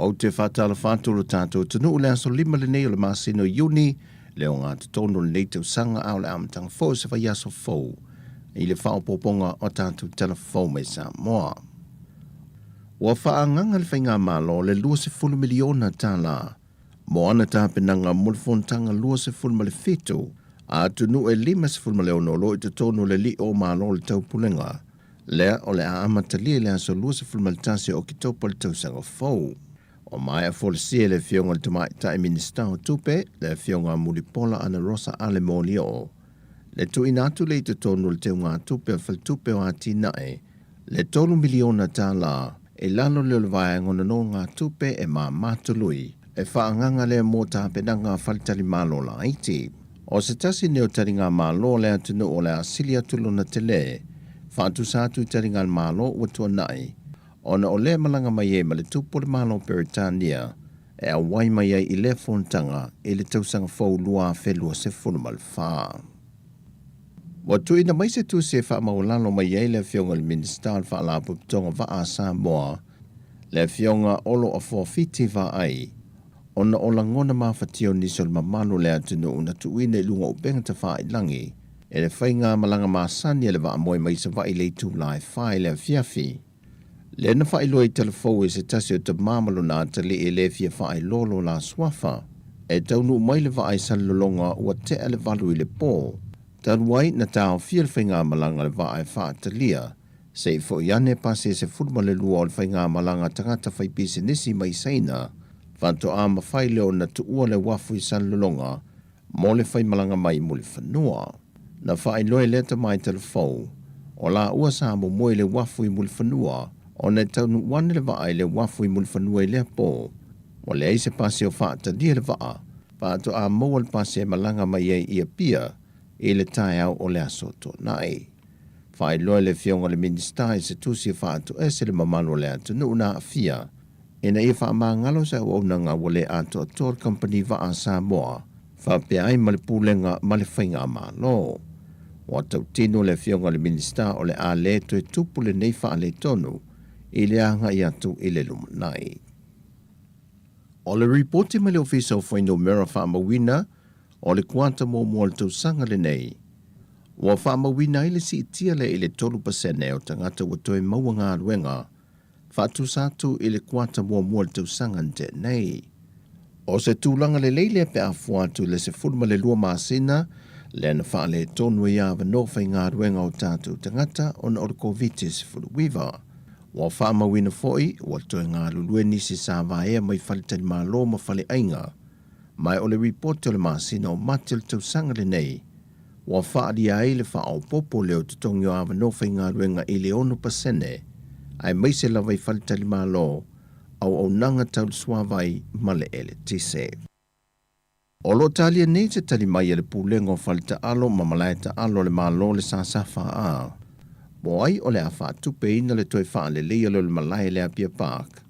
Ou te faatalofa atu lo tatou atunuu i le aso 5 lenei o le masina o Iuni, le ogatotonu o lenei tausaga, a o le amataga foi o se vaiaso fou i le faaopoopoga o tatou tala fou mai Samoa. Ua faaagaga le Faigamalo le $20 miliona tala mo ana tapenaga mo le Fonotaga 27 a atunuu e 56 o lo o i totonu o le Lio o Malo o le Taupulega, lea o le a amatalia i le aso 21 o Oketopa le tausaga fou. Ua maea folasia e le Afioga i le Tamaitai Minisita o Tupe, le Afioga a Mulipola Anarosa Ale Molioo, le tuuina atu lea i totonu o le teugatupe a le Faletupe o Atinae le $3 miliona tala i lalo lea o le vaega o nonogatupe e māmā tului e faaagaga lea mo tapenaga a faletalimalo laiti. O se tasi nei o taligamalo a le atunuu o le a sili atu lona tele faatusa atu i taligamalo ua tuanai ona o lea e malaga mai ai ma le tupu o le Malo o Peretania e auai mai ai i lea fonotaga i le tausaga fou 2024. Ua tuuina mai se tusi e faamaualalo mai ai le Afioga i le Minisita o le Faalapotopotoga Vaa a Samoa, le Afioga Olo Afoa Fiti Vaai, ona o lagona mafatia o nisi o le mamalu o le atunuu na tuuina i luga o upega tafailagi e le faiga malaga masani a le vaamoe mai Savaii i le itula e 4 i le afiafi. Lea na faailoa i talafou e se tasi o tama ma lona atalii e le fia faailoa lo la suafa. E taunuu mai le vaa i Salelologa ua tea le 8 i le po. Talu ai na taofia le faigamalaga a le vaa e faatalia se i foi ane pasi e 12 o le faigamalaga tagata faipisinisi mai Saina, faatoa mafai lea ona tuua le uafu i Salelologa mo le faimalaga mai Mulifanua. Na faailoa e lea tama i talafou, o laua sa momoe i le uafu i Mulifanua ona e taunuu ane le vaa i le uafu i Mulifanua i lea po. Ua leai se pasi o faatalia le vaa, faatoa maua le pasi e malaga mai ai i Apia i le taeao o le aso Toonai. Faailoa e le Afioga i le Minisita i se tusi e faatoese le mamalu o le atunuu na aafia ina ia faamagalo se auaunaga ua le atoatoa le kamupani vaa a Samoa faapea ai ma le Pulega ma le Faigamalo. Ua tautino le Afioga i le Minisita o le a le toe tupu lenei faaletonu i le agai atu i le lumanai. O le ripoti mai le Ofisa o Fuainumera Faamauina o le kuata muamua o le tausaga lenei, ua faamauina ai le siitia lea i le 3% o tagata ua toe maua galuega faatusa atu i le kuata muamua o le tausaga na tea nei. O se tulaga lelei lea pe a fua atu i le 12 masina lea na faaletonu ai avanoa faigaluega o tatou tagata ona o le Koviti-19. Ua faamauina foi ua toe galulue nisi sa vaea mai faletalimalo ma faleaiga, ma o le ripoti o le masina o Mati o le tausaga lenei, ua faaalia ai le faaopoopo lea o totogi o avanoa faigaluega i le 6%, aemaise lava i faletalimalo, auaunaga tau le suavai ma le eletise. O lo o talia nei se tali mai a le Pulega o Faletaalo ma Malae Taalo a le Malo le SSFA, po ai o le a faatupeina le toe faaleleia lea o le malae i le Apia Park,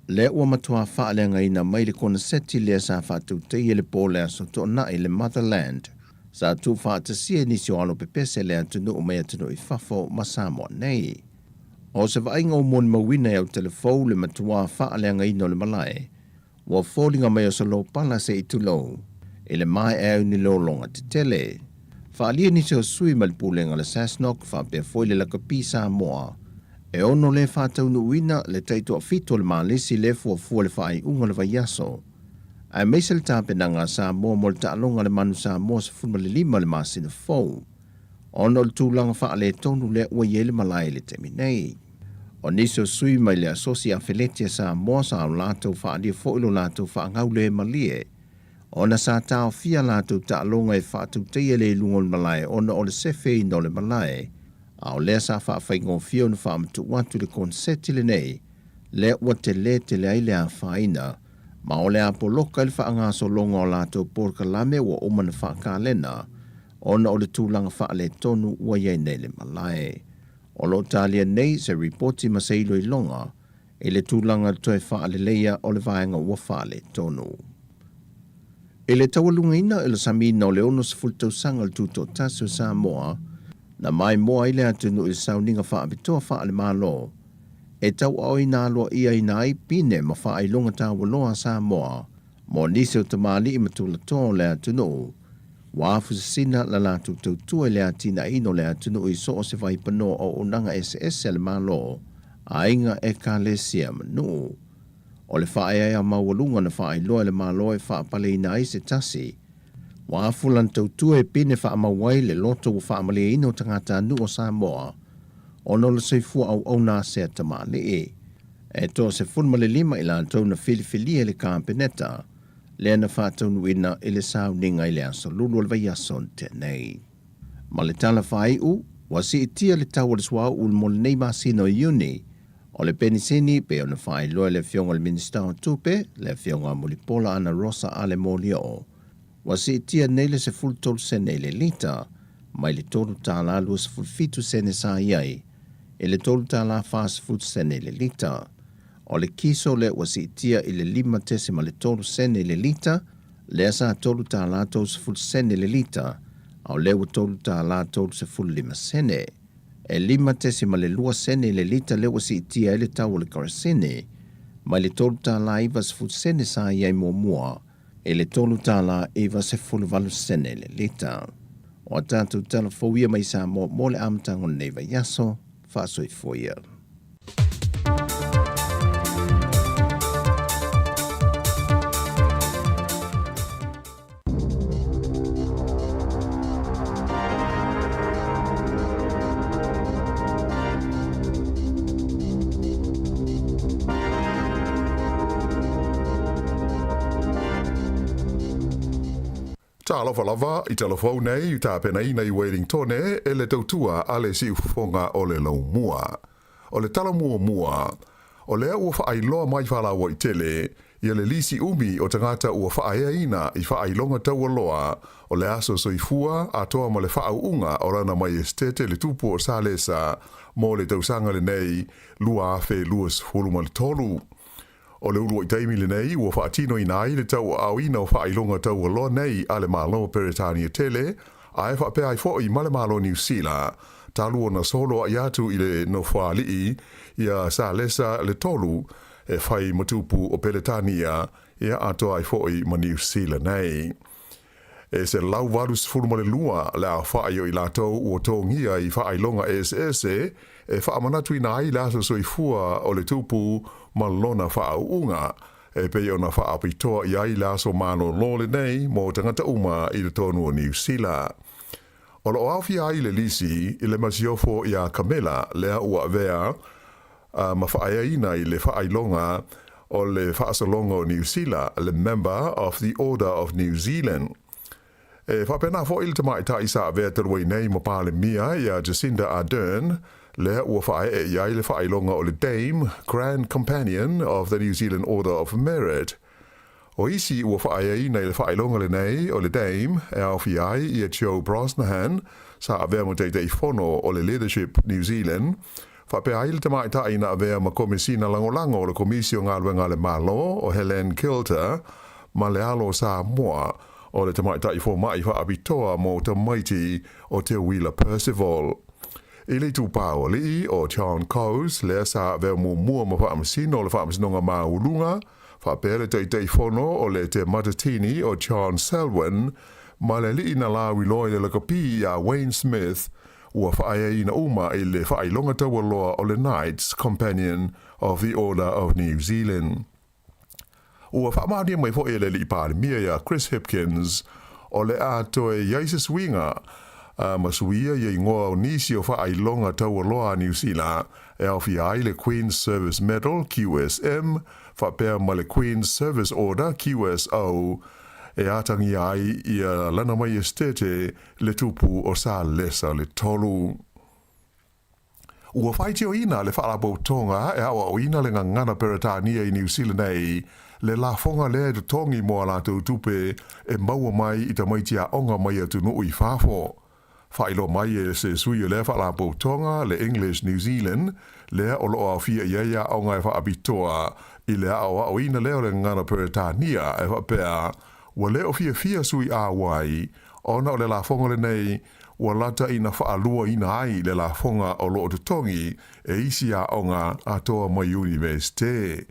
lea ua matua faaleagaina mai le koneseti lea sa faatautaia i le po o le Aso Toonai le Motherland, sa tuufaatasia e nisi o alo pepese le atunuu mai atunuu i fafo ma Samoa nei. O se vaaiga ua molimauina e Autelefou le matua faaleagaina o le malae, ua foliga mai o se lopala se i tulou i le maea ai o ni lologa tetele. Faaalia nisi o sui mai le pulega o le SASNOC faapea foi le Lakapi Samoa e ono le faataunuuina le taitoafitu o le Malisi le fuafua le faaiuga o le vaiaso, aemaise le tapenaga a Samoa mo le taaloga a le Manu Samoa 15 i le masina fou, ona o le tulaga faaletonu lea ua i ai le malae i le taimi nei. O nisi o sui mai le Asosi Afeleti a Samoa sa o latou faaalia foi lo latou faagaule malie ona sa taofia latou taaloga e faatautaia le iluga o le malae ona o le sefeina o le malae, a o lea sa faafaigofie ona faamatuu atu le koneseti lenei lea ua telē tele ai le afaina, ma o le a poloka ai le faagasologa o latou polokalame ua uma ona faakalena ona o le tulaga faaletonu ua i ai nei le malae. O lo o talia nei se ripoti ma se iloiloga i le tulaga toe faaleleia o le vaega ua faaletonu. I le taualugaina i le samiina o le 60 tausaga o le Tutoatasi o Samoa, na maimoa ai le atunuu i le sauniga faapitoa faale-Malo. e tauaaoina aloa'iaina ai pine ma faailoga taualoa a Samoa mo nisi o tamalii ma tulatoa o le atunuu ua afusasina la latou tautua i le atinaeina o le atunuu i so o se vaipanoa o auaunaga eseese a le Malo, aiga, ekalesia ma nuu. O le faaeaea maualuga na faailoa e le Malo e faapaleina ai se tasi ua afu lana tautua e pine faamau ai le loto ua faamalieina o tagatanuu o Samoa ona o le soifua auauna a sea tamalii. E 15 i latou na filifilia e le Kapeneta lea na faataunuuina i le sauniga i le aso Lulu o le vaiaso na tea nei. Ma le tala faaiu, ua siitia le tau o le suauu mo lenei masina o Iuni, o le penisini pei ona faailoa e le Afioga i le Minisita o Tupe, le Afioga Mulipola Anarosa Ale Molioo, ua siitia nei le 13 sene i le lita, mai le $3.27 sene sa i ai, i le $3.40 sene i le lita. O le kiso lea ua siitia i le 5.3 sene i le lita, lea sa $3.30 sene i le lita, a o lea ua $3.35 sene. E 5.2 sene i le lita lea ua siitia ai le tau o le kerosene, mai le $3.90 sene sa i ai muamua, i le $3.98 sene i le lita. O a tatou tala fou ia mai Samoa mo le amataga o lenei vaiaso, faasoifua ia. Talofa lava i talafou nei i tapenaina i Wellingtone e le tautua a le siufofoga o le Laumua. O le tala muamua, o lea ua faailoa mai faalauaitele ia le lisi umi o tagata ua faaeaina i faailoga taualoa o le aso soifua atoa ma le faauuga o Lana Maiestete le Tupu o Salesa mo le tausaga lenei 2023. O le uluai taimi lenei ua faatinoina ai le tauaaoina o faailoga taualoa nei a le Malo o Peretania tele, ae faapea ai foi ma le Malo o Niu Sila, talu ona soloai atu i le nofoalii ia Salesa le Tolu e fai ma tupu o Peretania, ia atoa ai foi ma Niu Sila nei. E 182 le aofai o i latou ua togia i faailoga eseese e faamanatuina ai le aso soifua o le tupu ma lona faauuga, e pei ona faapitoa i ai le aso malolo lenei mo tagata uma i totonu o Niu Sila. O lo o aofia ai le lisi i le masiofo iā Kamela lea ua avea ma faaeaina i le faailoga o le Faasologa o Niu Sila, le Member of the Order of New Zealand. E faapena foi le tamaitai sa avea talu ai nei ma Palemia iā Jacinda Ardern, lea ua faaee i ai le faailoga o le Dame, Grand Companion of the New Zealand Order of Merit. O isi ua faaeaina i le faailoga lenei o le Dame e aofia ai ia Joe Brosnahan, sa avea ma Taitaifono o le Leadership New Zealand, faapea ai le tamaitai na avea ma Komesina Lagolago o le Komisi o Galuega a le Malo o Helene Kilter ma le alo o Samoa o le tamaitai foma'i faapitoa mo tamaiti o Teuila Percival. I le itupa o alii o John Coes lea sa avea muamua ma Faamasino o le Faamasinoga Maualuga, faapea le Taitaifono o le Te Matatini o John Selwyn ma le alii na lauiloa i le lakapi iā Wayne Smith ua faaeaina uma i le faailoga taualoa o le Knights Companion of the Order of New Zealand. Ua faamaonia mai foi e le Alii Palemia iā Chris Hipkins o le a toe i ai se suiga ma suia ia igoa o nisi o faailoga taualoa a Niu Sila e aofia ai le Queen's Service Medal, QSM, faapea ma le Queen's Service Order, QSO, e atagia ai ia lana maiestete le tupu o Salesa le Tolu. Ua faitioina le Faalapotopotoga e aoaoina le gagana Peretania i Niu Sila nei le lafoga lea e totogi mo a latou tupe e maua mai i tamaiti aoga mai atunuu i fafo. Faailoa mai e se sui o lea Faalapotopotoga le English New Zealand lea o lo o aofia i ai aoga e faapitoa i le aoaoina lea o le gagana Peretania e faapea ua le o fiafia sui auai. ona o le lafoga lenei ua lata ina faaluaina ai le lafoga o loo totogi e isi aoga atoa ma Iunivesite.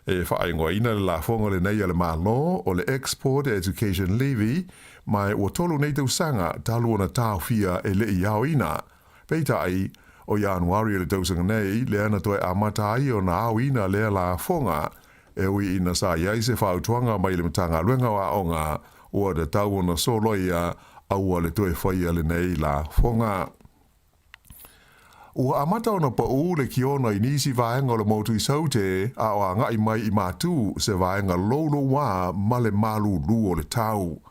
E faaigoaina le lafoga lenei a le Malo o le Export Education Levy, ma ua 3 nei tausaga talu ona taofia e le i aoina. Peitai, o Ianuari o le tausaga nei lea na toe amata ai ona aoina lea lafoga, e ui ina sa i ai se fautuaga mai le Matagaluega o Aoga ua tatau ona soloia aua le toe faia lenei lafoga. Ua amata ona paū le kiona i nisi vaega o le motu i Saute a o agai mai i Matu se vaega loulouā ma le malūlū o le tau.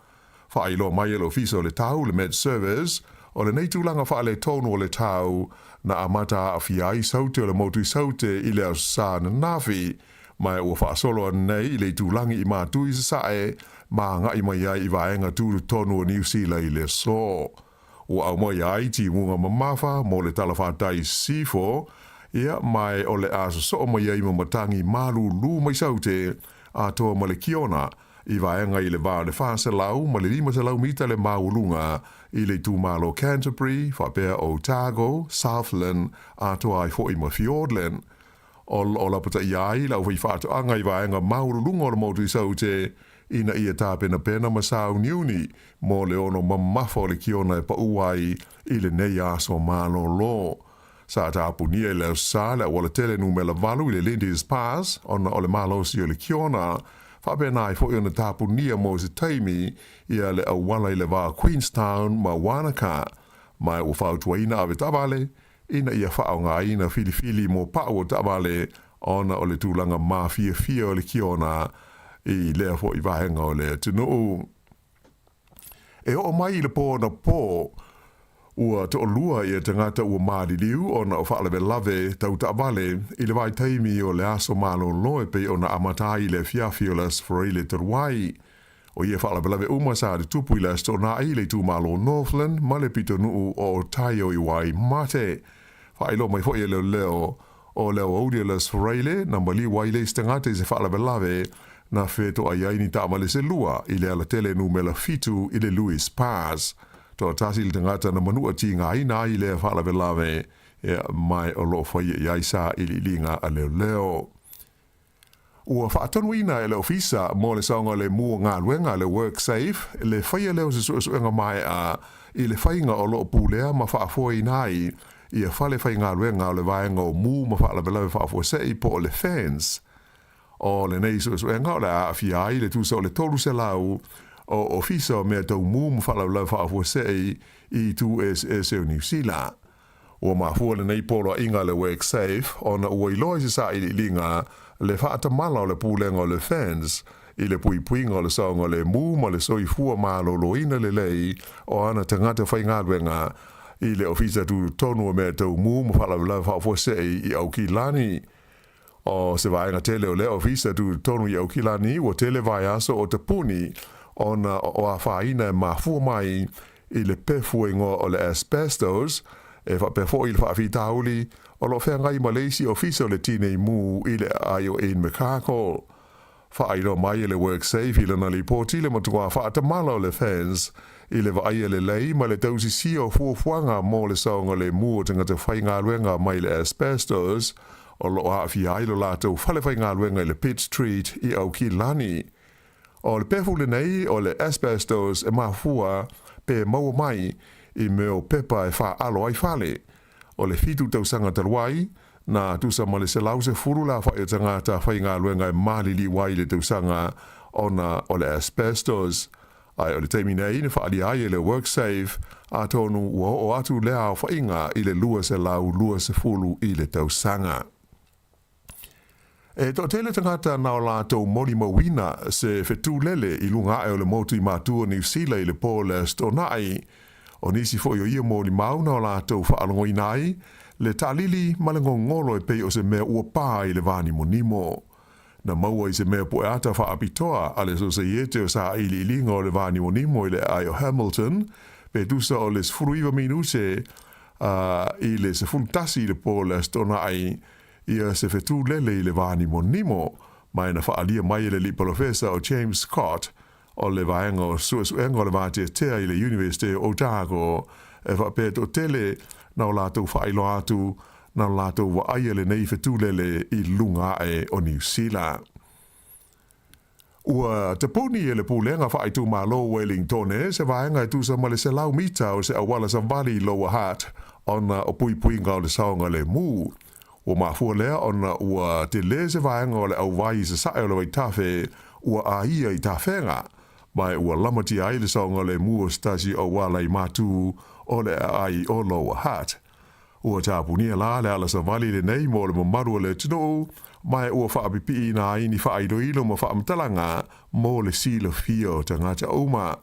Faailoa mai e le Ofisa o le Tau, le Met Service, o lenei tulaga faaletonu o le tau na amata aafia ai Saute o le motu i Saute i le Aso Sa ananafi, ma ua faasolo ananei i le itulagi i Matu i Sasae ma agai mai ai i vaega tutotonu o Niu Sila i le aso. Ua aumaia ai timuga mamafa mo le talafatai i Sisifo, ia, ma o le a sosoo mai ai ma matagi malūlū mai Saute atoa ma le Kiona i vaega i le va o le 400 ma le 500 mita le maualuga i le itumalo Canterbury, faapea Otago, Southland atoa ai foi ma Fiordland. O lo o lapataia ai le aufaifaatoaga i vaega maualuluga o le motu i Saute ina ia tapenapena ma sauniuni mo le ono mamafa o le kiona e paū ai i lenei aso malolo. Sa tapunia i le Aso Sa le aualatele numera 8 i le Lindis Pass ona o le malosi o le kiona, faapena ai foi ona tapunia mo se taimi ia le auala i le va o Queenstown ma Wanaka, ma ua fautuaina ave taavale ina ia faaaogaina filifili mo pau o taavale ona o le tulaga mafiafia o le kiona i lea foi vaega o le atunuu. E oo mai i le pō anapo, ua toalua ia tagata ua maliliu ona o faalavelave tau taavale i le vaitaimi o le aso malolo e pei ona amata ai i le afiafi o le Aso Faraile talu ai. O ia faalavelave uma sa tutupu i le Aso Toonai i le itumalo o Northland ma le pitonuu o Otaio i Waimate. Faailoa mai foi e leoleo o le aoauli o le Aso Faraile na maliu ai le isi tagata i se faalavelave na fetoai ai ni taavale se lua i le alatele numera 7 i le Lewis Pass. Toatasi le tagata na manua tigaina ai i lea faalavelave, ma o lo o faia i ai sailiiliga a leoleo. Ua faatonuina e le Ofisa mo le Saogalemu o Galuega le WorkSafe le faia lea o se suesuega maea i le faiga o lo o pulea ma faafoeina ai ia fale faigaluega o le vaega o mu ma faalavelave faafuasei po o le FENS. O lenei suesuega o le a aafia ai le tusa o le 300 o Ofisa o Mea Tau Mu ma Faalavelave Faafuasei i itu eseese o Niu Sila. Ua mafua lenei poloaiga a le WorkSafe ona ua iloa i se sailiiliga le faatamala o le pulega o le FENS i le puipuiga o le saogalemu ma le soifua maloloina lelei o ana tagata faigaluega i le Ofisa Tutotonu o Mea Tau Mu ma Faalavelave Faafuasei i Aukilani. O se vaega tele o lea ofisa tutotonu i Aukilani ua tele vaiaso o tapuni ona o afaina e mafua mai i le pefu e igoa o le asbestos, e faapea foi i le faafitauli o lo o feagai ma le isi ofisa o le Tinei Mu i le aai o Invercargill. Faailoa mai e le WorkSafe i lana lipoti le matuā faatamala o le FENS i le vaaia lelei ma le tausisia o fuafuaga mo le saogalemu o tagata faigaluega mai le asbestos o lo o aafia ai lo latou fale faigaluega i le Pitt Street i Aukilani. O le pefu lenei o le asbestos e mafua pe maua mai i mea o pepa e faaalo ai fale. O le 7 tausaga talu ai, na tusa ma le 110 le aofai o tagata faigaluega e maliliu ai i le tausaga ona o le asbestos. Ae o le taimi nei na faaalia ai e le WorkSafe, atonu ua oo atu lea aofaiga i le 220 i le tausaga. E toatele tagata na o latou molimauina se fetūlele i luga ae o le motu i Matua o Niu Sila i le pō o le Aso Toonai. O nisi foi o ia molimau na o latou faalogoina ai le taalili ma le gogolo e pei o se mea ua pā i le vānimonimo. Na maua i se mea pueata faapitoa a le Sosaiete o Sailiiliga o le Vānimonimo i le aai o Hamilton, pe tusa o le 19 minute i le 11 i le pō o le Aso Toonai, ia se fetūlele i le vānimonimo, ma e na faaalia mai e le alii polofesa o James Scott. o le vaega o suesuega o le vateatea i le Iunivesite o Otago, e faapea e toatele na o latou faailoa atu na o latou vaaia lenei fetulele i luga ae o Niu Sila. Ua tapuni e le Pulega Faaitumalo o Wellingtone se vaega e tusa ma le 100 mita o se auala savali i Lower Hutt ona o puipuiga o le saogalemu. Ua mafua lea ona ua tele se vaega o le auwai i sasae o le vaitafe ua aia i tafega, ma e ua lamatia ai le saogalemu o se tasi o auala i matu o le aai o Lower Hutt. Ua tapunia la le ala savali lenei mo le mamalu o le atunuu, ma e ua faapipiiina ai ni faailoilo ma faamatalaga mo le silafia o tagata uma.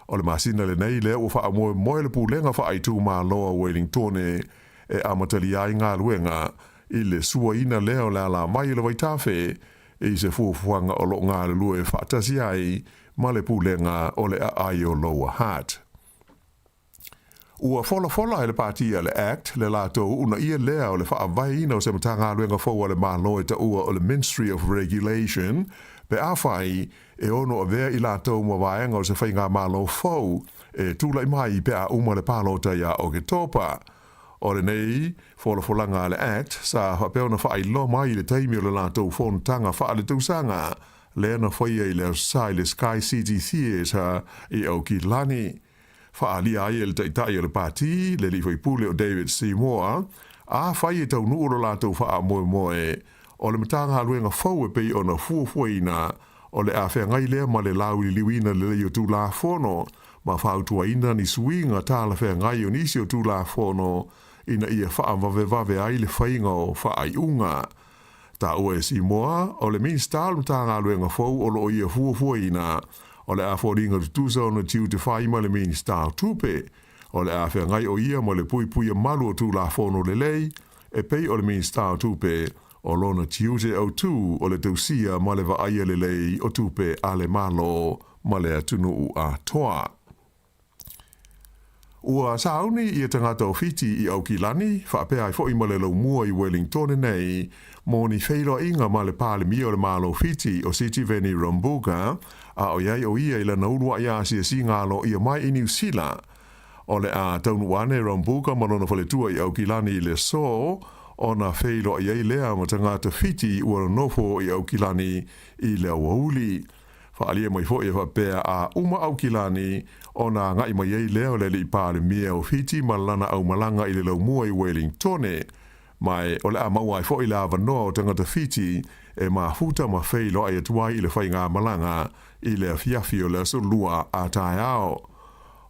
O le masina lenei lea ua faamoemoe le Pulega Faaitumalo a Wellingtone e amatalia ai galuega i le suaina lea o le alavai o le vaitafe i se fuafuaga o lo o galulue faatasi ai ma le Pulega o le Aai o Lower Hutt. Ua folafola e le Pati a le Act le latou uunaia lea o le faavaeina o se Matagaluega fou a le Malo e taua o le Minstry of Regulation pe afai e ono avea i latou ma vaega o se faigamalo fou e tulai mai pe a uma le palota ia Oketopa. O lenei folafolaga a le Act sa faapea ona faailoa mai i le taimi o le latou fonotaga faaletausaga lea na faia i le Aso Sa i le Sky City Theatre i Aukilani. Faaalia ai e le Taitai o le Pati, le alii faipule o David Seymour, afai e taunuu lo latou faamoemoe o le Matagaluega fou e pei ona fuafuaina, o le a feagai lea ma le lauliliuina lelei o Tulafono ma fautuaina ni suiga talafeagai o nisi o Tulafono ina ia faavavevave ai le faiga o faaiuga. Taua e Seymour, o le Minisita o le Matagaluega fou o lo o ia fuafuaina, o le a foliga tutusa ona tiute fai ma le Minisita o Tupe. O le a feagai o ia ma le puipuia malu o Tulafono lelei, e pei o le Minisita o Tupe, o lona tiute autū o le tausia ma le vaaia lelei o tupe a le Malo ma le atunuu atoa. Ua sauni ia tagata o Fiti i Aukilani, faapea ai foi ma le laumua i Wellingtone nei, mo ni feiloaiga ma le Palemia o le Malo o Fiti o Sitiveni Rabuka, a o i ai o ia i lana uluai asiasiga aloaia mai i Niu Sila. O le a taunuu ane Rabuka ma lona faletua i Aukilani i le aso, ona feiloai ai lea ma tagata Fiti ua nonofo i Aukilani i le aoauli. Faaalia mai foi e faapea a uma Aukilani ona agai mai ai lea o le alii Palemia o Fiti ma lana aumalaga i le laumua i Wellingtone. Ma e o le a maua ai foi le avanoa o tagata Fiti e mafuta ma feiloai atu ai i le faigamalaga i le afiafi o le aso Lua a taeao.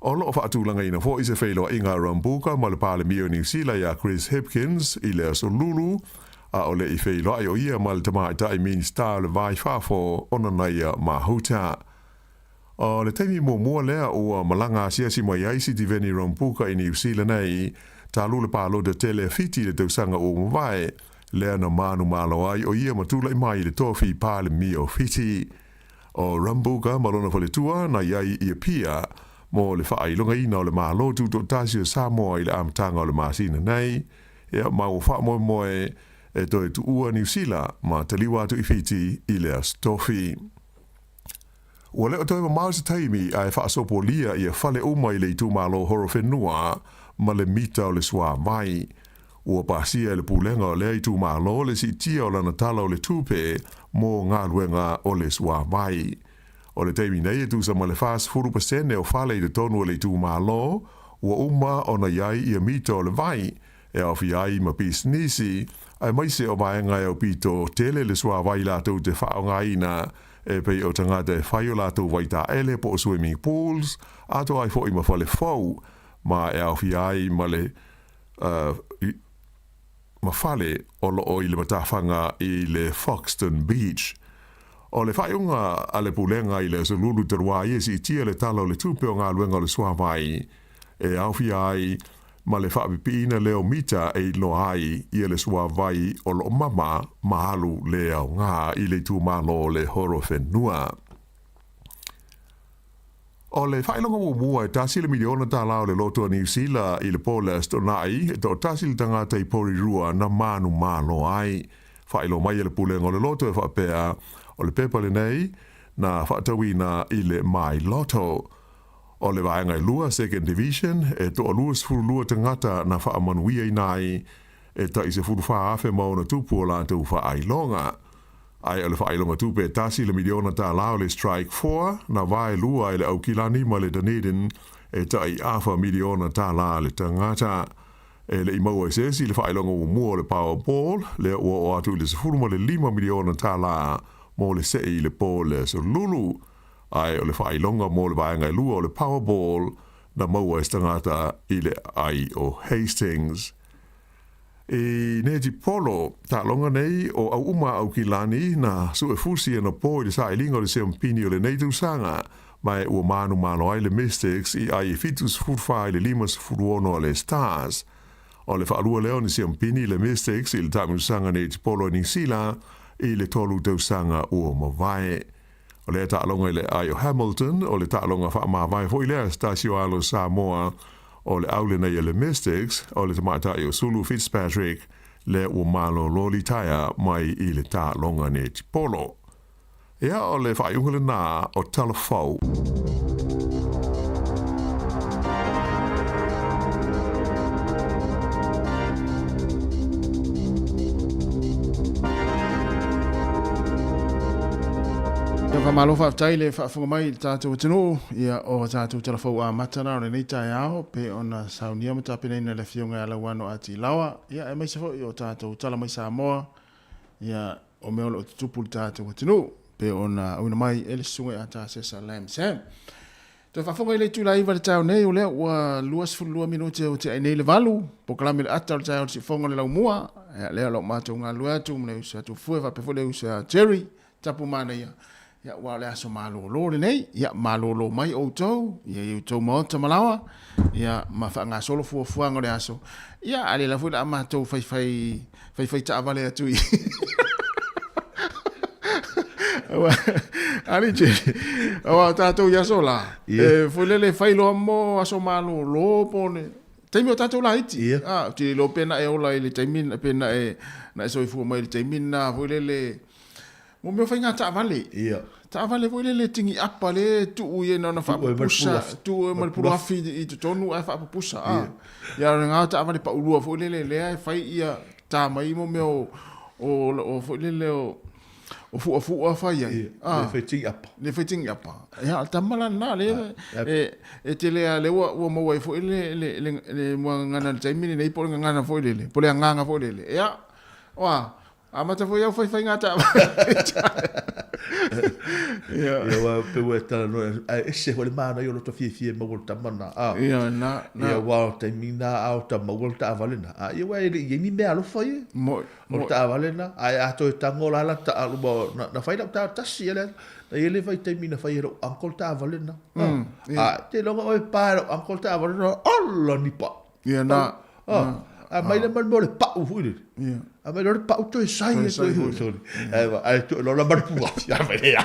O lo o faatulagaina foi se feiloaiga a Rabuka ma le Palemia o Niu Sila ia Chris Hipkins i le aso Lulu, a o le i feiloai o ia ma le tamaitai Minisita o le Va i Fafo o Nanaia Mahuta. O le taimi muamua lea ua malaga asiasi mai ai Sitiveni Rabuka i Niu Sila nei, talu le palota tele a Fiti i le tausaga ua mavae, lea na manumalo ai o ia ma tulai mai i le tofi Palemia o Fiti. O Rabuka ma lona faletua na i ai i Apia mo le faailogaina o le Malo Tutoatasi o Samoa i le amataga o le masina nei, ia ma ua faamoemoe e toe tuua Niu Sila ma taliua atu i Fiti i le Aso Tofi. Ua le o toe mamao se taimi ae faasopolia ia fale uma i le itumalo Horowhenua ma le mita o le suāvai. Ua pasia e le Pulega o lea itumalo le siitia o lana tala o le tupe mo galuega o le suāvai. O le taimi nei e tusa ma le 40% o fale i totonu o le itumalo ua uma ona i ai ia mita o le vai, e aofia ai ma pisinisi, aemaise o vaega e aupito tele le suāvai latou te faaaogaina e pei o tagata e fai o latou vaitaele po o swimming pools, atoa ai foi ma fale fou, ma e aofia ai ma le ma fale o lo o i le matafaga i le Foxton Beach. O le faaiuga a le Pulega i le Aso Lulu talu ai e siitia le tala o le tupe o galuega o le suāvai e aofia ai ma le faapipiina lea o mita e iloa ai ia le suāvai o lo o mama ma alu le aoga i le itumalo o le Horowhenua. O le faailoga muamua e tasi le miliona tālā o le loto a Niu Sila i le po le Aso Toonai, e toatasi le tagata i Porirua na manumalo ai. Faailoa mai e le Pulega o le Loto e faapea, o le pepa lenei na fa'atauina i le My Lotto. O le vaega e lua, Second Division, e toa-22 tagata na fa'amanuiaina ai, e ta'i 14,000 ma ona tupu o latou fa'ailoga. Ae o le fa'ailoga tupe e tasi le miliona tālā o le Strike Four, na vaelua e le Aukilani ma le Dunedin, e ta'i afa miliona tālā le tagata. E le i maua e se isi le faailoga muamua o le Powerball, lea ua oo atu i le 15 miliona tālā mo le se'i i le pō le Aso Lulu. Ae o le faailoga mo le vaega e lua o le Powerball na maua e se tagata i le aai o Hastings. I Netipolo, taaloga nei o auuma a Aukilani na suefusi anapo i le sailiga o le siampini o lenei tausaga, ma e ua manumalo ai le Mystics i ai e 74 i le 56 a le Stars. O le faalua lea o ni siampini i le Mystics i le taamilosaga netipolo i Niusila i le tolu tausaga ua mavae. O lea taaloga i le aai o Hamilton, o le taaloga faamavae foi lea a se tasi o alo Samoa o le au lenei a le Mystics, o le tamaitai o Sulu Fitzpatrick, lea ua malolo litaea mai i le taaloga netipolo. Ia, o le faaiuga lenā o Tala Fou. Ia faamalo faafetai le faafofoga mai i le tatou atunuu, ia o tatou tala fou amata na o lenei taeao pe ona saunia ma tapenaina e le Afioga ia Lauano Ati Laoa, ia aemaise foi o tatou tala mai Samoa, ia o mea o lo o tutupu i le tatou atunuu pe ona auina mai e le Susuga ia Tasesa Lam Sam. Toe faafofoga i le itula e 9 i le taeao nei, o lea ua 22 minute ua tea ai nei le 8, polokalame le ata o le taeao o le siufofoga o le laumua, ia lea o lo o matou galulue atu ma le uso ia Tufue faapea foi le uso ia Jerry Tapu Manaia, ia aua o le aso malolo lenei, ia malolo mai outou, ia i outou maota ma laoa, ia ma faagasolo fuafuaga o le aso, ia a le la foi la a matou faifai faifai taavale atu i Aua, ali Jerry, aua o tatou i aso la, e foi lele fai loa mo aso malolo po o le taimi o tatou laiti. Ah, ou te le iloa pe na e ola i le taimi, pe na e, na e soifua mai i le taimi lena foi lele, mo mea o faiga taavale. Taavale foi lele tigi apa le tuu i ai na ona faapupusa, tuu ma le puluafi i totonu ae faapupusa. Ah. Ia o lena taavale paulua foi lele lea e fai ia ta mai mo mea o o foi lele o o fuafu'a fai ai. Ah. Le fai tigi apa. Le fai tigi apa. Ia o le tama la lena le e tele a le ua ua maua ai foi le le le le muagagana i le taimi lenei po o le gagana foi lele, po o le agaga foi lele. Ia, oa, Amata foi au faifaiga taavale. Ia. Ia ua pe ua e talanoa ae ese foi le manaia o lota fiafia e maua le tama na. Ah. Ia na na. Ia ua o taimi na a o ta maua le taavale na. Ah ia ua e le i ai ni mea alofa ia. Moi. O le taavale na ae a toe tango la la ta luma na, na fai lau taavale tasi ia le na i ai le vaitaimi na fai e lou uncle taavale na. Ah, te iloga oe pa e lou uncle taavale na. Ala ni pa. Ia na. Ah, a mai le mai le pau foi le. Ia. A mai le pau toe sai e toe foi. Sorry. Ai va, ai tu lola mar pua. Ya mai le ya.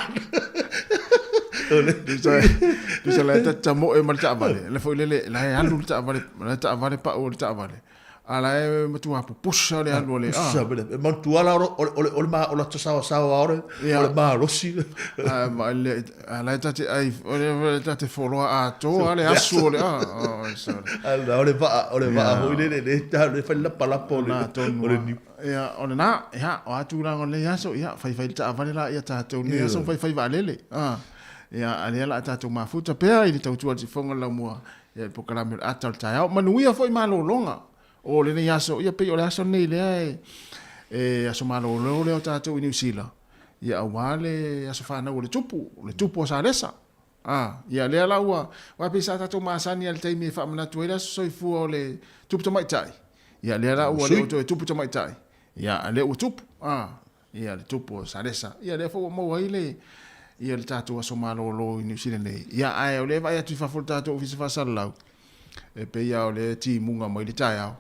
Tusa la ta ta mo e mar ta vale. Le foi le le la e alu ta vale, la ta vale pau le ta vale. A la e matua pupusa le alu le. Pusa le. E matua la o o o le ma o la sawa sawa ore. O le ma rosi. A ma le A la e ta te ai, o le ta te foloa atoa le asu o le, a, oh, sorry. Ala, o le vaa, o le vaa hoi le le le, ta le fai lapa lapa o le, o le niu. Ia, o le na, ia, o a tulaga o lenei aso, ia, faifai le taavale la ia tatou nei aso faifai vaalele. A, ia, a lea la a tatou mafuta pea i le tautua i le sifoga o le laumua, ia, i le polokalame o le ata o le taeao. Manuia foi malologa o lenei aso, ia, pei o le aso lenei lea e, e aso malolo lea o tatou i Niu Sila. Ia aua le aso fanau o le tupu, o le tupu o Salesa. A, ia lea la ua, aua pei sa tatou masani lava i le taimi e faamanatu ai le aso soifua o le tupu tamaitai. Ia lea la ua le o toe tupu tamaitai, ia a lea ua tupu, a, ia le tupu o Salesa. Ia lea foi ua maua ai le, ia le tatou aso malolo i Niu Sila nei. Ia ae o lea e vaai atu i fafo i le tatou Ofisa Faasalalau, e pei lava o lea e timuga mai le taeao.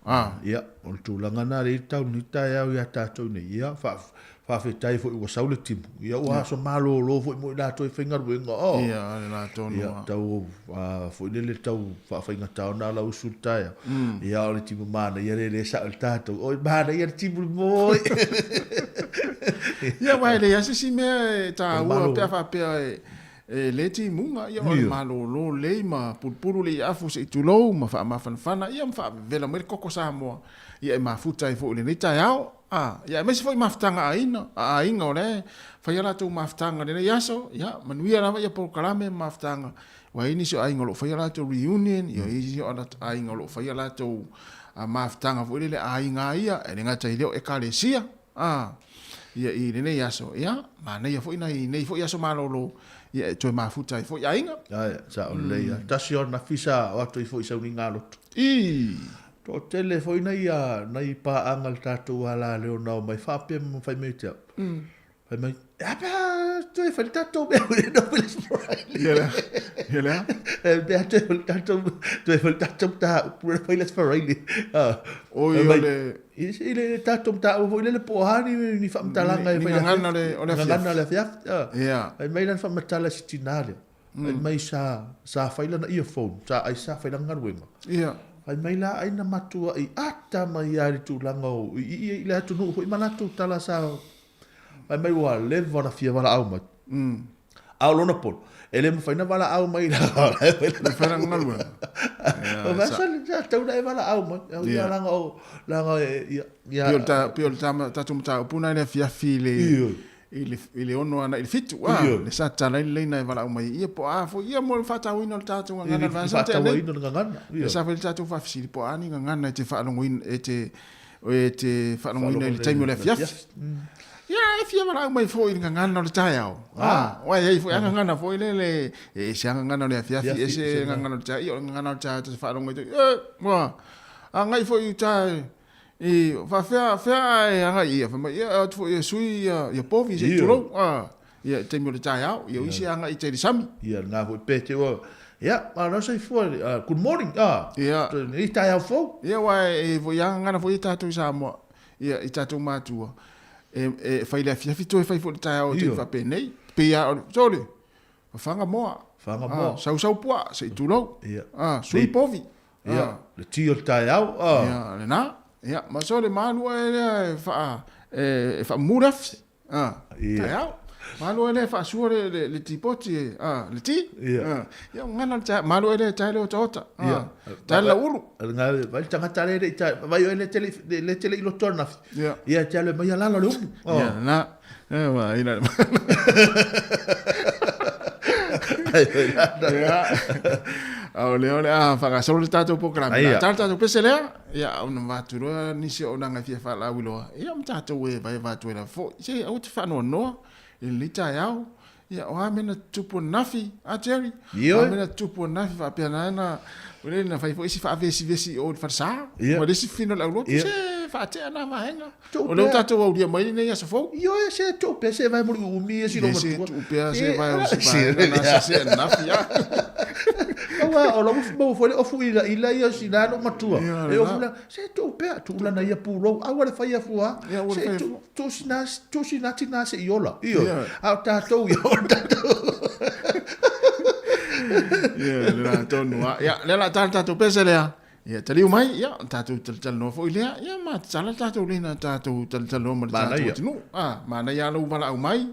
Ah. Ia, o le tulaga na lea i tau nei taeao ia tatou nei. Ia, faafetai foi ua sau le timu. Ia, ua aso malolo foi mo i latou e faigaluega. Oh. Ia, le latou Ia, tau foi lele tau faafaigata ona ala usu le taeao. Ia, o le timu manaia lea lea sao i le tatou. Oi, manaia le timu le moe. Ia, aua e leai lava se isi mea e taua pe a faapea e le timuga, ia o le malolo lelei ma pulupulu le iafu se i tulou ma faamafanafana, ia ma faavevela mai le koko Samoa, ia e mafuta ai foi i lenei taeao. A, ia aemaise foi mafutaga a aiga, a aiga o la e fai a latou mafutaga i lenei aso, ia manuia lava ia polokalame ma mafutaga. Aua e i ai nisi o aiga o lo o fai a latou reunion, ia e i ai nisi o aiga o lo o fai a latou mafutaga foi lele a aiga lava ia, e le gata i lea o Ekalesia, a, ia i lenei aso, ia manaia foi nai nei foi aso malolo, ia e toe mafuta ai foi aiga. Ae, sao lelei lava. Tasi o anafi sa o atu ai foi i sauniga lotu. I. Toatele foi nai a nai paaga le tatou ala lea ona omai faapea ma fai mai te au. Fai mai, e a pe a toe fai le tatou mea foi lea na fai le Aso Faraile. Ia lea, ia lea. E pe a toe fai le tatou, toe fai le tatou mataupu lea na fai le Aso Faraile. Oi, o le... I le tatou mataupu foi lele po o a ni, ni faamatalaga e fai. Ni gagana o le, o le afiafi. Gagana o le afiafi. Ia. Fai mai lana faamatala i si tina lea. Fai mai sa, sa fai lana earphone, sa ai sa fai lana galuega. Ia. Fai mai la ai na matuai ata mai lava i le tulaga o i i i le atunuu foi ma latou tala sa fai mai ua leva ona fia valaau mai. A o lona polo, e le mafai ona valaau mai la e fai lana fai lana galuega. Ia, sa sa tatau ona e valaau mai. Ia leaga o leaga ia ia Pei o le tatou mataupu lena i le afiafi i le i le, i le 6 agai i le 7, a, le sa tatala ai le laina e valaau mai ai, ia po o a foi, ia mo le faatauaina o le tatou gagana i le vaega sa tea nei. Le gagana, ia. Sa fai le tatou faafesili po o a ni gagana e te faalogoina, e te, e te faalogoina i le taimi o le afiafi. Ia, e fia valaau mai foi i le gagana o le taeao. A, aua e i ai foi a gagana foi lele, e ese a gagana o le afiafi, ese gagana o le taeao, ia o le gagana o le taeao ta te faalogo ai, e, ua, agai foi i uta e, I faafefea fea ae agai ia fai mai ia e o atu foi e sui ia ia povi se i tulou a ia i taimi o le taeao ia o isi e agai i tai i le sami. Ia lena foi pe te ua ia malo soifua good morning a ia i taeao fou. Ia aua e foi a gagana foi tatou i Samoa ia i tatou matua e fai le afiafi toe fai foi le taeao e faapenei pei a o sole faga moa faga moa sausau puaa se i tulou a sui povi. Ia, le ti o le taeao. Ia, lena. Ia, ma so le malu oe lea e faa, e faamumu le afi. Taeao. Malu oe lea e faasua le, le, le tipoti, a, le ti. Ia. Ia, o gana le taeao. Malu oe lea e tae le otaota. Ia. Tae le lauulu. Vai le tagata lea e le i tae, vai oe lea e te le i loto ananafi. Ia. Ia, e te alu e mai alala o le umu. Ia, lena. E, ma, ina. Ia. A o lea o le a faagasolo le tatou polokalame. O le a tala le tatou pese lea, ia ona avatu loa nisi o auaunaga e fia faalauiloa, ia ma tatou e vaeva atu ai lava foi. Se aua te faanoanoa i lenei taeao. Ia, o a mea na tutupu ananafi, a Jerry? O a mea na tutupu ananafi faapea na na, na fai foi isi faavesivesi i o i le falesa, ma le isi fino o le aulotu, se faatea na vaega. O lea ua tatou aulia mai lenei aso fou. Ioe, se tuu pea se vae muli uumi ia si lou matua. Se tuu pea se vae o si vaega na se se anafi a. Aua o lau maua foi le ofu ila ila ia si na lou matua. E ofu la se tuu pea tuu lana ia pulou aua le fai afua. Se tuu tuu sina tuu sina tina se i ola. Ioe. A o tatou ia o tatou. Ia le la tonu a. Ia lea la tala tatou pese lea. Ia, taliu mai, ia, ona tatou talatalanoa foi lea, ia, ma tatala le tatou lena tatou talatalanoa ma le tatou atunuu. Ah, manaia lava lou valaau mai,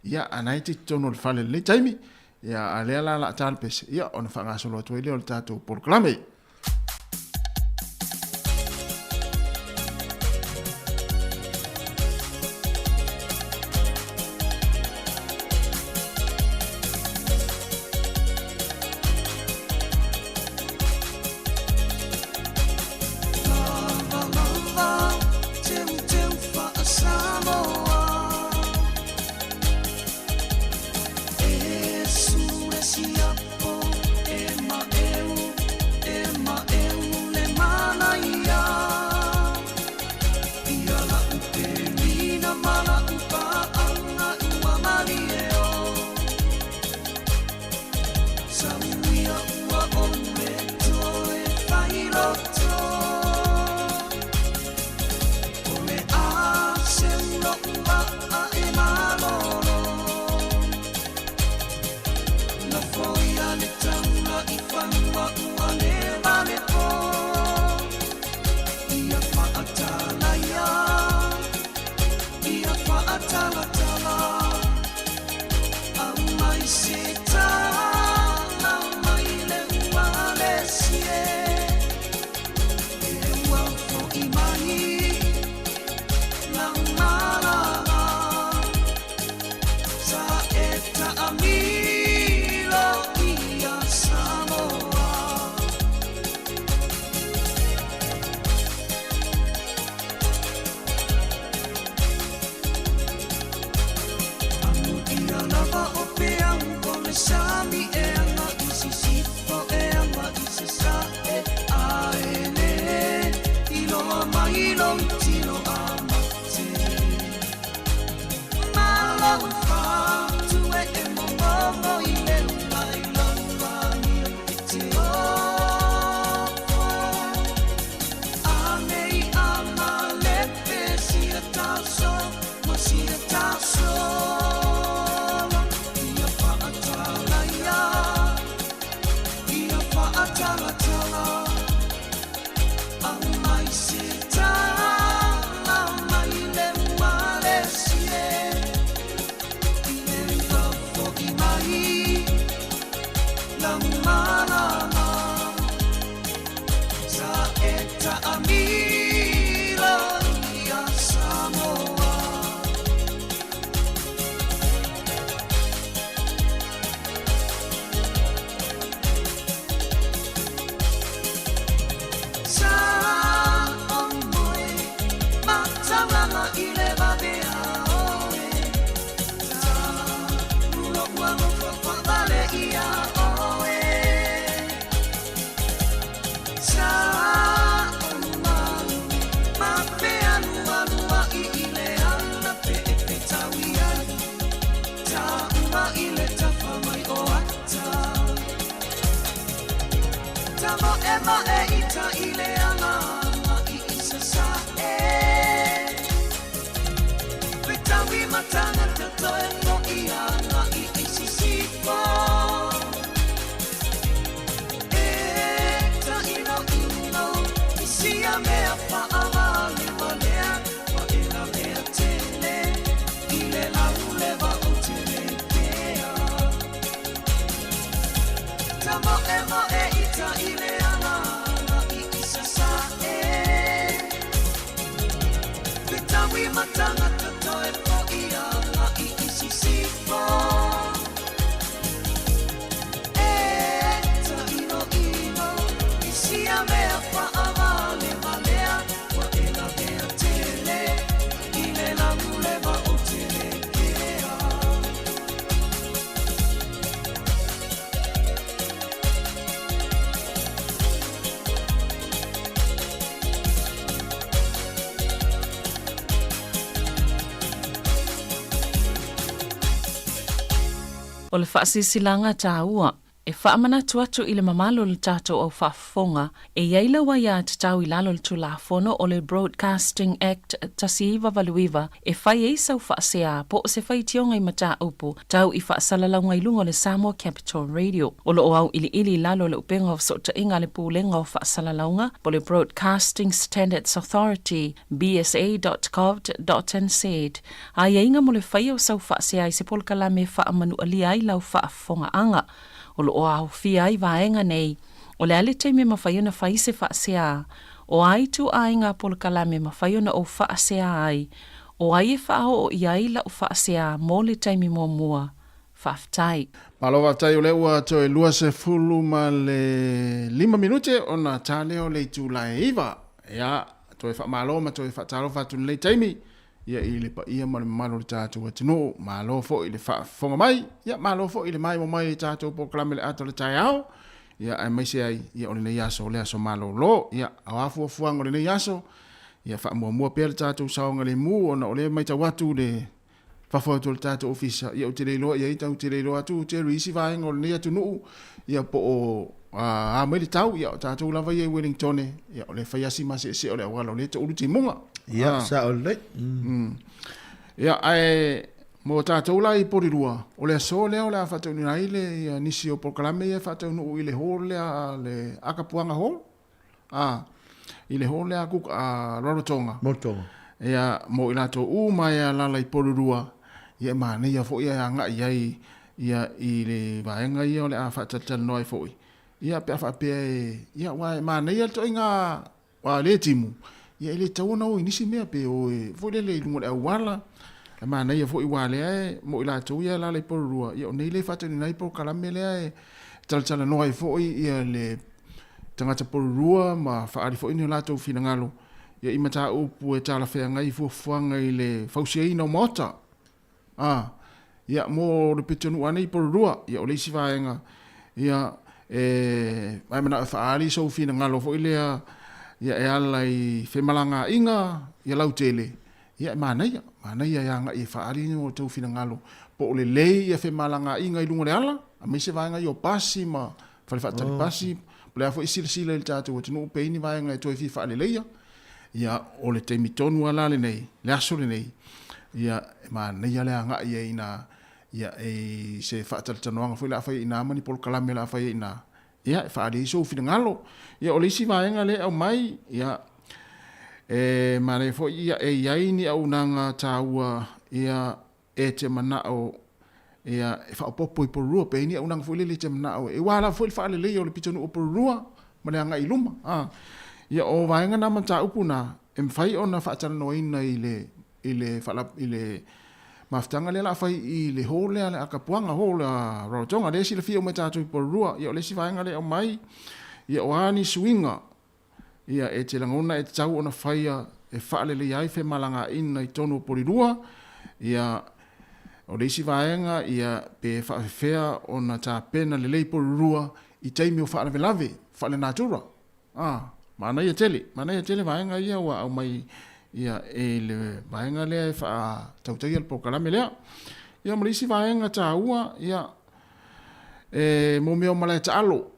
ia, a na e te i totonu o le fale i lenei taimi, ia, a lea la o le a ta le pese, ia, ona faagasolo atu ai lea o le tatou polokalame. Tamoemoe ita i le ala i i sasae. Fetaui ma tagata toe fo'i agai i sisifo. E taʻiloʻilo i sia mea faʻawalevalea ua e lavea tele i le laulewa o te le kea. Tamoemoe ita i le ala i i sasae. Fetaui ma tagata toe fo'i agai i sisifo. E taʻiloʻilo i sia mea faʻawalevalea ua e lavea tele i le laulewa o te le kea. O le faasilasilaga taua e faamanatu atu i le mamalu o le tatou au faafofoga e i ai lau aiatatau i lalo o le Tulafono o le Broadcasting Act 1989 e fai ai sau faasea po o se faitioga i mataupu tau i faasalalauga i luga o le Samoa Capital Radio. O lo o auiliili i lalo o le upega o fesootaiga a le Pulega o Faasalalauga po o le Broadcasting Standards Authority, bsa.govt.nz, aiaiga mo le faia o sau faasea i se polokalame e faamanualia ai lau faafofogaaga. O lo o aofia ai vaega nei, o le a le taimi e mafai ona fai se faasea, o a ituaiga polokalame e mafai ona ou faasea ai, o ai e faaoo i ai lau faasea mo le taimi muamua. Faafetai. Malo faafetai o lea ua toe 25 minute ona ta lea o le itula e 9. Ia, toe faamalo ma toe faatalofa atu i lenei taimi ia i le paia ma le mamalu o le tatou atunuu. Malo foi i le faafofoga mai, ia malo foi i le maimoa mai i le tatou polokalame le ata o le taeao. Ia aemaise ai ia o lenei aso o le aso malolo. Ia o a fuafuaga o lenei aso, ia faamuamua pea le tatou saogalemu ona o lea e matau atu le fafo atu o le tatou ofisa, ia ou te le iloa i ai, ou te le iloa atu Jerry i isi vaega o lenei atunuu, ia po o a mai le tau, ia o tatou lava ia i Wellingtone, ia o le fai asi ma seesee o le auala o lea e toulu timuga. Ia, sao lelei. Ia, ae mo tatou la i Porirua, o le aso lea o le a faataunuuina ai le ia nisi o polokalame ia e faataunuu i le hall lea a le Akapuanga Hall, a, i le hall lea a Cook, a Rarotonga. Rarotonga. Ia, mo i latou uma e alaala i Porirua, ia e manaia foi e agai ai ia i le vaega ia o le a faatalatalanoa ai foi, ia pe a faapea e, ia aua e manaia le ituaiga Aua o lea e timu, ia e le tatau ona o i nisi mea pe o e, foi lele i luga o le auala, ae manaia foi aua o lea e, mo i latou ia e alaala i Porirua, ia o nei lea e faatinoina ai polokalame lea e talatalanoa ai foi ia le tagata Porirua ma faaali foi ni o latou finagalo ia i mataupu e talafeagai i fuafuaga i le fausiaina o maota. A, ia, mo le pitonuu ane i Porirua, ia, o le isi vaega, ia, e, e manao e faaali sou finagalo foi lea, ia, e ala i femalagaaiga, ia lautele, ia, e manaia, manaia e agai e faaali ni o outou finagalo, po o lelei ia femalagaaiga i luga o le ala, aemaise vaega ia o pasi ma fale faatali pasi, po o le a foi silasila i le tatou atunuu pe i ai ni vaega e toe fia faaleleia. Ia, o le taimi tonu lava la lenei, le aso lenei, ia, e manaia le agai ai ina, ia, i se faatalatalanoaga foi o le a fai ai i ina ma ni polokalame o le a fai ai i ina, ia, e faaali ai sou finagalo. Ia, o le isi vaega lea e aumai, ia, e manaia foi, ia, e i ai ni auaunaga taua, ia, e te manao ia e faaopoopo i Porirua pe i ai ni auaunaga foi lele e te manao e aua lava foi le faaleleia o le pitonuu o Porirua ma le agai i luma. A. Ia o vaega na mataupu na e mafai ona faatalanoaina i le i le faala i le mafutaga lea o le a fai i le hall lea a le Akapuaga Hall a Rarotonga lea e silafia uma e tatou i Porirua. Ia o le isi vaega lea e aumai, ia o a ni suiga Ia, e te lagona e tatau ona faia e faaleleia ai femalagaaiga i totonu o Porirua, ia, o le isi vaega, ia, pe faafefea ona tapena lelei Porirua i taimi o faalavelave faalenatura. A, manaia tele, manaia tele vaega ia ua aumai, ia, e le vaega lea e faatautaia le polokalame lea. Ia, ma le isi vaega taua, ia, e mo mea o malae taalo.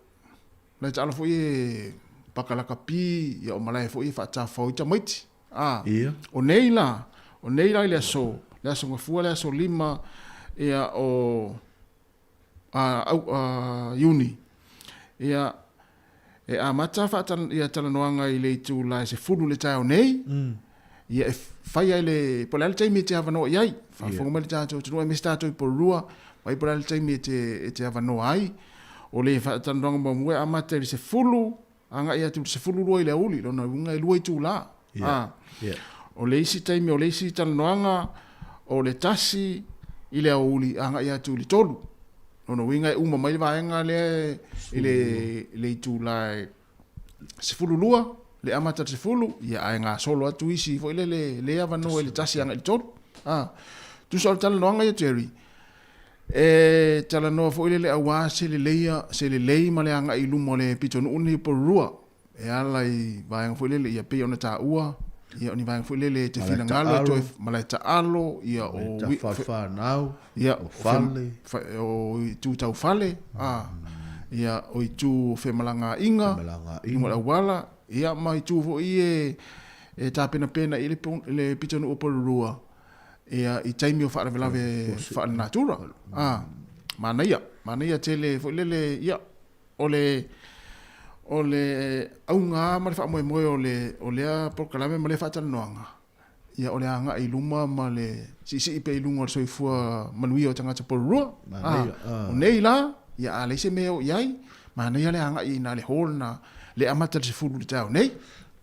Malae taalo foi e paka lakapi, ia o malae foi e faatafafao ai tamaiti. A, o nei la, o nei la i le aso, le aso Gafua, le aso 5, ia o a, au, a, Iuni, ia, e amata faata, ia talanoaga i le itula e 10 i le taeao nei, ia e fai ai le, po o le a le taimi e te avanoa i ai, faafofoga mai le tatou atunuu aemaise tatou i Porirua, vaai po o le a le taimi e te, e te avanoa ai. O le faatalanoaga muamua e amata i le 10 agai atu i le 12 i le aoauli, lona uiga e 2 itula. A, o le isi taimi o le isi talanoaga, o le 1 i le aoauli agai atu i le 3. Lona uiga e uma mai le vaega lea i le, le itula e 12, le amata i le 10, ia ae gasolo atu isi foi lele le avanoa i le 1 agai i le 3. A, tusa o le talanoaga ia Jerry, e talanoa foi lele aua se leleia, se lelei ma le agai i luma o le pitonuu lenei o Porirua, e ala i vaega foi lele ia pei ona taua, ia o ni vaega foi lele e te finagalo e toe malae taalo, ia o whanau, ia o fale, o itu tau fale, a, ia o itu o femalagaaiga, i luga o le auala, ia ma itu foi e e tapenapena i le le pitonuu o Porirua, ia i taimi o faalavelave faalenatura. A, manaia, manaia tele foi lele, ia, o le o le auga ma le faamoemoe o le o lea polokalame ma lea faatalanoaga, ia o le agai i luma ma le siisii pea i luga o le soifua manuia o tagata porirua. Manaia, A, o nei la, ia a leai se mea e oo i ai, manaia le agai i ina le hall na le amata i le 10 i le taeao nei.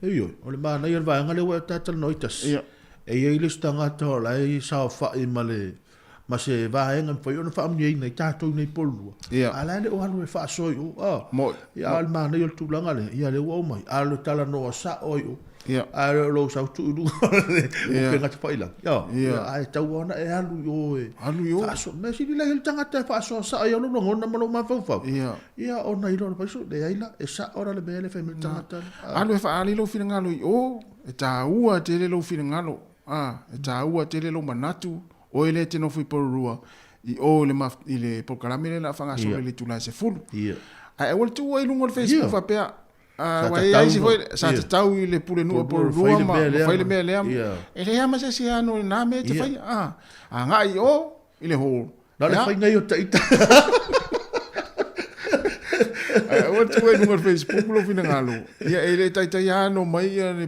Ioe, o le manaia o le vaega lea ua e talatalanoa ai tasi. E i ai le isi tagata o la e saofai ma le ma se vaega e mafai ona faamanuiaina ai tatou i nei Porirua, a o la e le o alu e faasoa i o. A, ia, a o le manaia o le tulaga lea, ia lea ua aumai, a o le talanoa sao ai o, ae le o lou sau tuu i luga o le upega tafailagi. Ia, ia, ae tatau lava ona e alu i o e alu i o. Faasoa. Mea sili la i ai le tagata e faasoa sao i au lou lagona ma lou mafaufau. Ia, ona iloa o le paiso, leai la, e sao la le mea lea e fai mai le tagata lea. Alu e faaali lou finagalo i o, e taua tele lou finagalo. A, e taua tele lou manatu, oe lea e te nofo i Porirua, i o i le, i le polokalame lea o le a faagasolo i le itula e 10. Ae aua le tuua i luga o le Facebook faapea, aua e i ai isi foi sa tatau i le pulenuu o Porirua ma fai le mea lea. E leai lava ma se isi e ano i lena mea e te faia. A, agai i o i le hall. Na o le faiga ia o ita. Ae aua le tuua i luga o le Facebook lou finagalo. Ia e le taitai ano mai ia le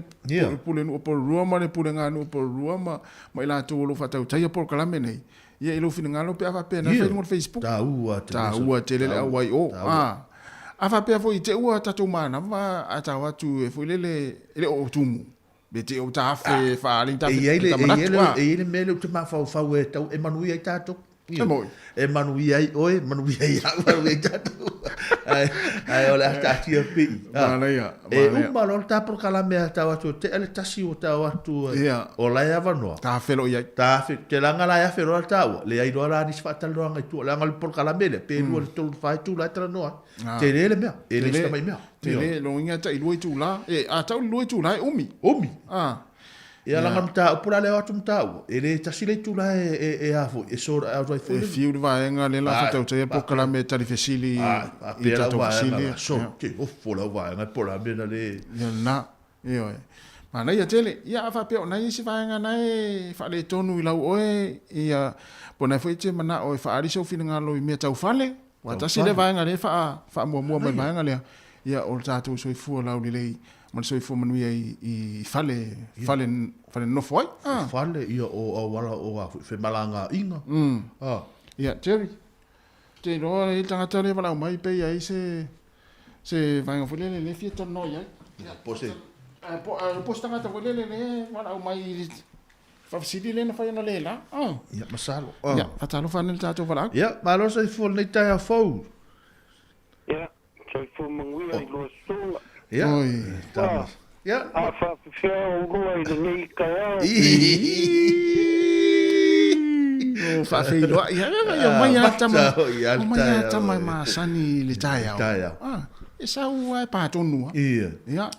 pulenuu o Porirua ma le puleganuu o Porirua ma ma i latou o lo o faatautaia polokalame nei. Ia i lou finagalo pe a faapea na fai i luga o le Facebook. Taua tele. Taua tele le auai o. A a faapea foi i te ua tatou manava a tau atu e foi lele e le o tumu. Be te o tafe faaali tafe. E i ai le, e i ai le mea lea ou te mafaufau e tau e manuia ai tatou. E moi. E manuia ai oe, manuia ai au, manuia ai tatou. Ae, ae o le a taatia pei. Manaia, E uma loa le ta polokalame a tau atu e tea le tasi ua tau atu o la e avanoa. Ta feloi ai. Ta fe, te langa la e afe loa le taua, leai loa la nisi faatalanoaga i tua, leaga o le polokalame lea, pe lua i le tolu i le fa itula e talanoa ai. Tele le mea, e le se tamai mea. Tele, lona uiga e tai lua itula. E, a tau le lua itula e umi. Umi. Ia leaga mataupu la lea o atu mataua, e le tasi le itula e, e, e a foi, e sort out ai foi. E fiu le vaega lea la faatautaia polokalame e tali fesili i tatou fesili. So, te ofo lau vaega e polokalame na le. Ia lena. Ioe. Manaia tele. Ia a faapea o nai isi vaega na e faaletonu i lau oe, ia, po o na foi e te manao e faaali sou finagalo i mea tau fale, Ua tasi lea vaega lea e faamuamua mai le vaega lea, ia o le tatou soifua laulelei ma le soifua manuia i fale, fale, fale nonofo ai. O fale, ia o auala o a foi femalagaaiga. Ia, Jerry, ou te iloa e i ai le tagata lea e valaau mai pe i ai se, se vaega foi lele lea e fia talanoa i ai. Po se. Po se tagata foi lele lea e valaau mai i Faafesili lea na fai ona le la. Ia, masalo. Ia, faatalofa ane le tatou valaau. Ia, malo soifua i lenei taeao fou. Ia, soifua manuia i lua susuga. Ia, tama. Ia. A faapefea oulua i lenei taeao? O faafeiloai. Ia, omai lava tama. Omai lava tama e masani i le taeao. E sau lava e pa tonu lava. Ia. Ia.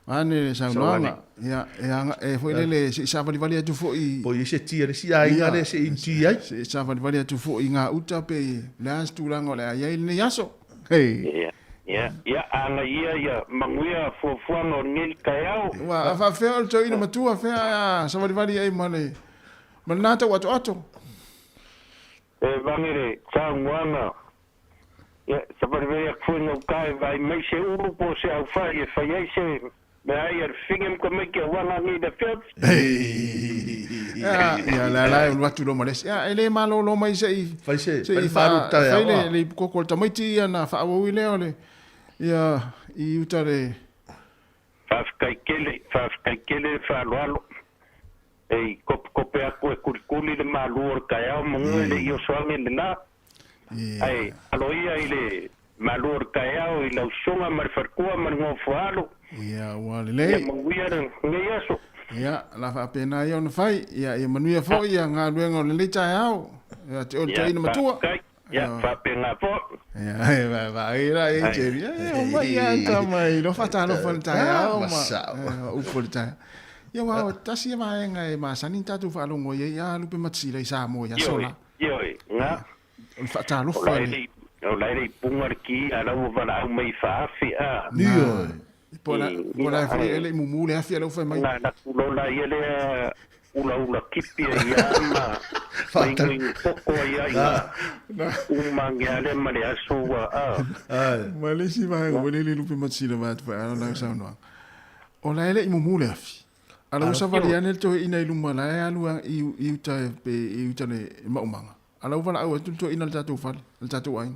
Vaeane le saunoaga, ia, e aga, e foi lele, se i savalivali atu foi. Po i ai se ti a le isi aiga lea se i ti ai. Se i savalivali atu foi i gauta pe le a se tulaga o le a i ai lenei aso. Hei. Ia, ia, agaia ia manuia fuafuaga o lenei taeao. Ua a faafefea o le toeaina matua fea a savalivali ai ma le ma lena tau atoato. E vage le saunoaga, ia, savalivali atu foi gauta e vaai mai se ulu po o se aufai e fai ai se meaai a le fafine ma tamaiti aua gagei i le afiafi. Ia, ia la la e ulu atu loa ma le isi. Ia, e le malolo mai se i Fai se, se fai i le malu faa, taeao, fai le, a. le ipukoko o le tamaiti ia na faaauau lea o le, ia, i uta le, Faafetai tele, faafetai tele le faaaloalo. E i kopekope atu e kulikuli le malu o le taeao manu e le i oso age lena. Ae aloaia i le malu o le taeao i lau susuga ma le faletua ma le nofoaalo. Ia, ua Ia lelei. manuia lenei aso. Ia, la faapena ia ona fai. Ia, ia manuia foi ia galuega o lenei taeao. Ia te oe le Ia, toeaina matua. faafetai. Ia, faapena foi. Ia, e va va i la e Ai. Jerry. E o mai ia tama i lo faatalofa le taeao ma Masao. upu le taeao. Ia ua o tasi e vaega e masani tatou faalogo ai ia lupe matasila i Samoa i aso Ioe, la. ioe, na. O le O faatalofa la e le. le o la e le i puga le ki a lau ua valaau mai i faafi a. Na. Po la I po la ia foi ai ele mumu le afi lau fai mai. na na kulola ia lea ulaula kipi e ia ma maingoingo koko ia ina Na. umange ale ma le aso ua a. Ma le isi vaega ua le le lupe matasila va atu foi ala lau saunoaga. O la ele i mumu le afi. Ala ua savali ane le toeaina i luma la e alu i i uta e pe i uta le maumaga. Ala ua valaau atu le toeaina le tatou fale, le tatou aiga.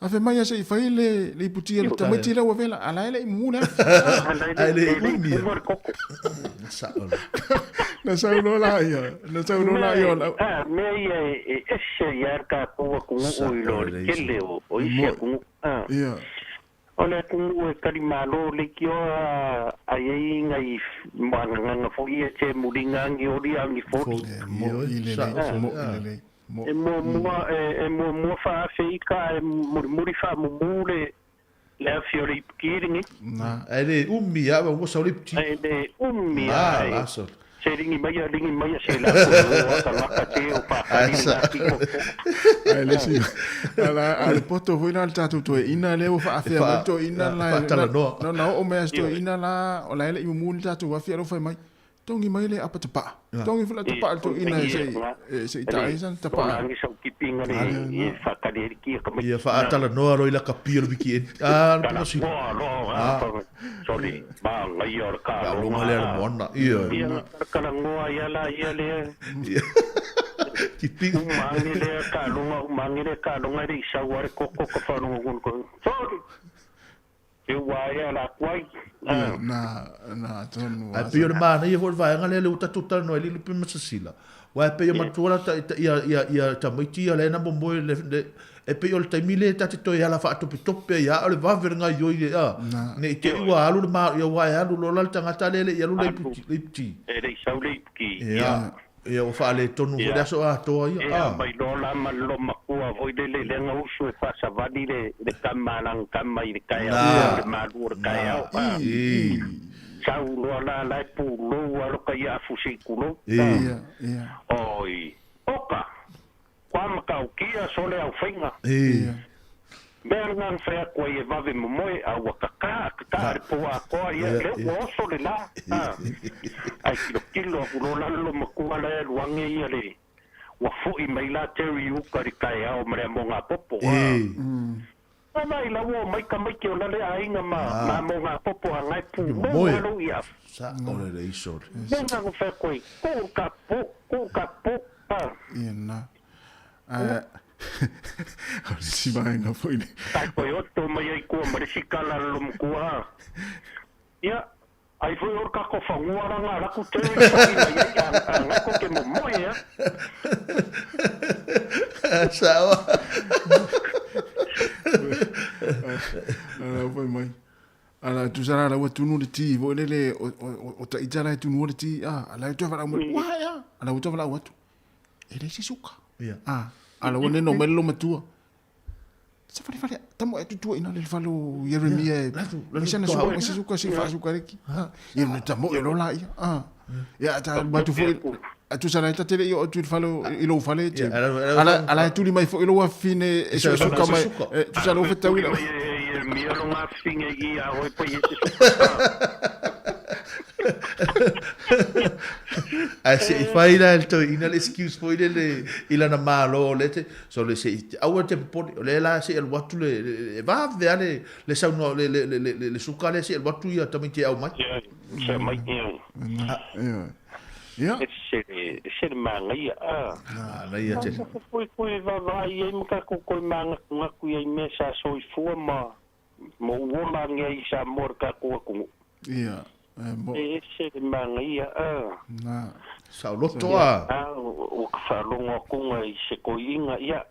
Afe mai ia se i fai le le iputia le tamaiti lea ua vela, ala ele i mumu le afi. Ala Ai ele le ele i umi. puga le koko. Sao le. Na saunoa la ia, na saunoa la Mea ia o e lau. a mea ia e ese ia le tatou atunuu i Sao lo le le isi. tele o isi Mo atunuu. A. ia. O le atunuu e talimalo leitioa a i ai nai moagagaga foi ia te muliga agi oli agi foli. E mo i Ioe, lelei, sao foi. mo i Ah. lelei. Mo. E muamua e muamua faafe ika e mulimuli faamumu le le afi o le ipuki lenei. Na. Ai le umi a ua sao le iputi. Ae le umi Ah, a e la so. se ligi mai a ligi mai a se lako e o tagata te o Ai faakali sa. lena kiko. Ai le isi. Ala ale poto foi la le tatou toeaina lea ua E faafea mai le fa toeaina la na faatalanoa. na na oo mai a se Ioe. toeaina la o la ele i mumu le tatou afi alo fai mai. Tongi mai le apa tapaa. Tongi foi la tapaa le toeaina e se i se i taai sana Tola tapaa. agi sau kipinga le e faakali ai le kia Ia tamaiti. faatalanoa lo i la kapia o le weekend. Ah, le Tala posila. moa loa Ah. soli magaia o le La longa kaloga lea le moana. Ia. Ia kalagoa ia la ia lea Kipinga. umange lea kaloga umange lea kaloga le i sau a le koko ka faalogo ko. Soli. E ua ia la kuai. Ia na na tonu Ai a. pei o le manaia foi le vaega lea le ua tatou talanoa ai le lupe masasila. Uae pei o matua la ta ia ia ia tamaiti ia le na momoe le le e pei o le taimi le ta te toe ala faatopetope ai a o le vave le gaoioi le a. Na. Ne i te i ua alu le ma ia ua e alu loa la le tagata lea le i alu le Alu. iputi le iputi. E le i sau le ipuki. Ia. Ia ua faaletonu foi le Ia. aso atoa ia. E A. mai loa la ma le makua foi le le lenga usu e faasavali le le kama lang kama i le taeao Na. le malu o le taeao. A. E. Sau loa la la e pulou alo ka ia afu se i kulou. E. Ia ia Oi. Oka. Kwa makaukia sole au whainga. E. ia. Mea ngā whai atu ai e vave momoe a ua kaka, kaka le pō a koa ia, Ia, le ia. ua oso le la. Ah. Ai kilo kilo aku lo lalo makua la e luange ia le ua foi mai la Terry Uka le kai ao ma le mo ngā popo. E. Ah. Mai la ua mai ka mai ki o lale ainga ma, ma mo ngā popo a ngai pū. Mo Momoe. alo ia. Sa o le le iso. Mea ngā whai atu ai, kō ka pō, kō ka pō. Ah. Ia na. A o le isi vaega foi le. Tai koe oto mai ai kua ma le sikala lo mkua. Ia, ai foi o kako whangua ranga raku te ui whai mai ai a ngako ke mo moe a. Sao. Ala fai mai. Ala tusa la ua tunu le ti foi lele o o o taita la e tunua le ti a ala e toe valaau mai. Ua ia. Ala ua toe valaau atu. E le se suka. Ia. Ah, ala ua neno mai le lo matua. Sa fale fale tamo e tutua ina le fale o Jeremia e. Latu Mai sana toa suka au. mai se suka se faasuka leki. Ah, ia na tamo e lola ia. Ah. Ia ta batu foi a tusa la ta tele i o tu le fale i lo fale te. Ia, ala Ala ala e tuli mai foi i lo afine e Sa suka sa mai. suka. E tusa lo fetau i Mai e Ieremia lo ngafine i a oe pa i se superstar. Ae se i fai la le toeaina le excuse foi lele i lana malo o lea te, so le se i, aua te popole, o lea la se i alu atu le, e vave lava le, le saunoa, le, le, le, le, le suka lea se i alu atu ia tamaiti e au mai. Ia, se mai, ia. Ia. E se, e se le manaia, a. Manaia tele. Sa foi koe vaavaai ai ma tatou toe manatunatu i ai mea sa soifua ma ma ou ola ane ai i Samoa le tatou atunuu. Ia, e mo. E ese le manaia, a. Na. Saoloto a. A, ua ka faalogo atuga i se toeaina, ia,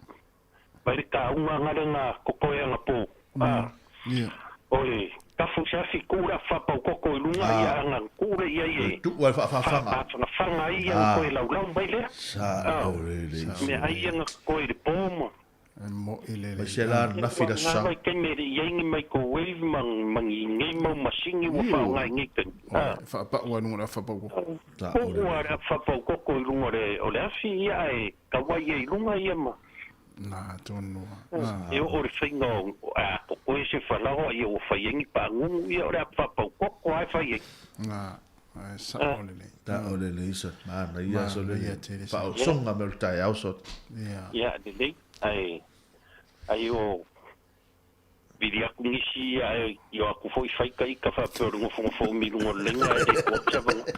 mai le taauga anga le na kokoe anapo, a. Ia. Oe, tafu se afi ku le afapaukoko i luga, ia anga ku le ia i e. Tuu ai faafafaga. Faafafaga ai ia na koe laulau mai lea. Sa o le le. Mea ai ia na koe i le po ma. E mo i le Mai se la nafi la sa. Ngā vai taimi e le i ai ni microwave ma, ma ni nei mau masini ua whaonga i nei taimi. Ah. Whaapau ai lunga le afapaukoko. Ua le afapaukoko i lunga o le afi ia e tauai ai i lunga ia ma. Nā, tonu. E oo le whainga o, a, ko koe se whalaoa ia ua whai ai ni pāngungu ia o le afapaukoko ai whai ai. Nā, ai sa o le lei. Ta o le lei sa, mana ia so le whaosonga me o le taeao so. Ia. Ia, le lei, ai, ai o vili aku nisi ia ai i o aku foi whaika i ka whapea o le ngofongofo o mi lunga o le lenga e le kua tawanga.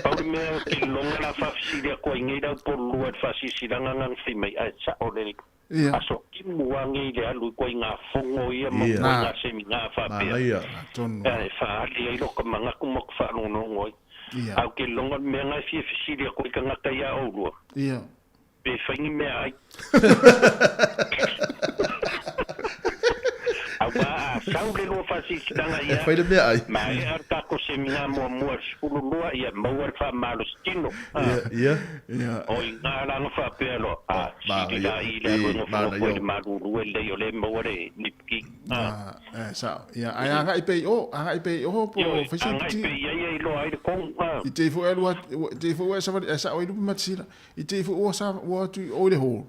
Pau le mea o te longa la whawhisiri aku ai ngei rau polu lua e whasisilanga ngang whii mai, ai sa o le Ia. Aso timu a ngei le alu i koe i ngā fongo ia ma Ia. koe i ngā semi ngā whapea. Manaia. Tonu. E whaali ai loka mangaku mo ka whaalongongo ai. Ia. Au ke longa le mea ngai fia fisili a koe ka ngata ia aulua. Ia. Pe whaingi mea ai. Au ba a sau le lua whasisilanga ia. E whai le mea ai. Ma e ar kako se ngā mua mua sipulu lua ia maua le whamalo stino. Ia, ia. Ia. O i ngā ranga whapea loa. A, Mana siri ia. la i le alu E, ngo mana whango koe ia. le maruru e lei o le maua le nipiki. Ah, eh, sa. Ia, ai anga i pe o, anga i pe o po Io, whaisi anga i piti. pe ia ia i loa ai le kong. I te ifo alu te ifo sa sa o i lupi matsila. I te ifo o sa o atu o le hall.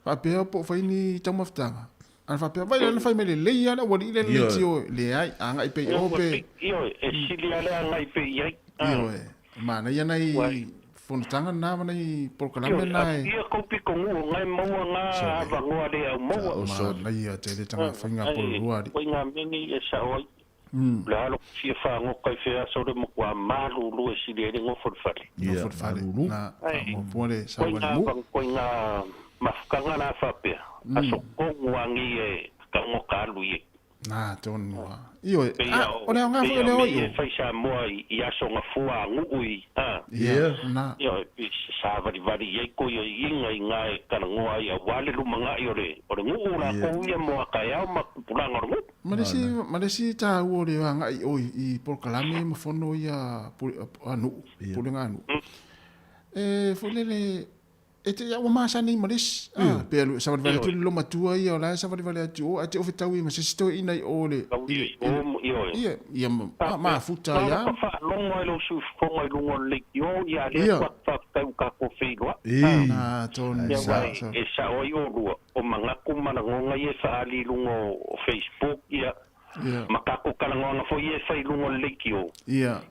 Whapea po whaini taumafutanga. Ana whapea vai lana whai mai le lei ala wali le le Ioe. tio le ai anga i pe o pe. Io, e sili ale anga i pe ia. Io e. Mana ia nei Wai. fonotanga nā mana i polokalame Io, nā e. ia kaupi ko ngu, ngai maua ngā avangoa le au maua. Mana ia te le tanga whainga polorua ari. Koe ngā meni e sa oi. Le alo fia whangoka i whea sore mo kua maruru e sili ele ngofo le whare. Ia, Ngofo le whare. maruru. Nā, whamoa le sa Koe wale ngā mu. vang- koe ngā mafukanga nā whapea. Aso kongu angi e kangoka alu i e. Nā, tonu. Io e. Pe Ah, ia o- o le au ngā pe whai ia le me oi e o. whai sa moa i aso ngā fua a nguu i. Ah. Ia, nā. Ia, e sa vari vari i ko ia i inga i ngā e karangoa i a wale lumanga i o le nguu la kou ia moa kai au ma kupulanga o le nguu. Malesi tā ua le anga i oi i polokalame ma fono ia a nuu, pulenga a nuu. E fulele e te ia ua masani i malesi. Ah, pe alu sa vale atu le lomatua ia o la sa vale atu o a te ofe tau i ma se sito ina i o le Kau i o i o e. ia ia ma ma futa ia. Ka whaalongo e lo sufufonga i lunga o le leiki o ia le Ia. kua whakatau ka ko whiloa. E. Nā, tonu Ia sa wai, sa. e sa oi o rua, o mangaku manangonga i e whaali i lunga o Facebook ia, Ia. ma kako karangoanga fo i e whai lunga o le leiki o. Ia.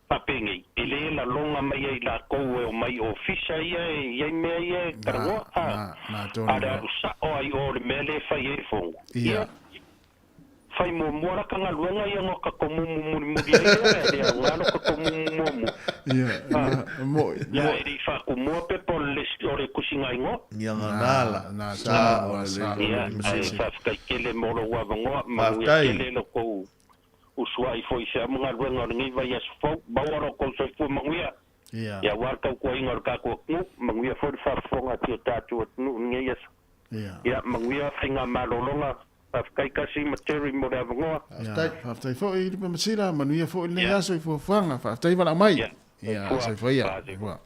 Papengi, e le la longa mai ai la kou e o mai o fisa ia e ia i mea ia e karangoa. Nā, nā, tonu. Ara aru sa o ai o le mea le whai e fongo. Ia. Whai mua mua raka ngā luenga ia ngā ka komumu muri muri ai ia, e lea ngā ka komumu mua mua. Ia, nā, mo Ia e rei whaku mua pepa o le, o le kusinga ingoa. Ia ngā nāla. Nā, Sa o tonu, le sa. le Ia, le ai whawhikai kele mō lo wawangoa, manuia Whaftai. kele lo kou usua i fo i se amunga luenga o le ngai vai aso fau, maua ro kou soifua manguia. Ia. Ia wā kau kua inga o le kākua knu, manguia fo le whaafonga ki o tātua tnu ngai aso. Ia. Ia, manguia whainga malolonga, whawhikai kasi ma Terry mo le awangoa. Ia, whaftai fo i lipa masila, manuia fo i le aso i fuafuanga, whaftai wala mai. Ia. Ia, Fua. soifua ia. Fua.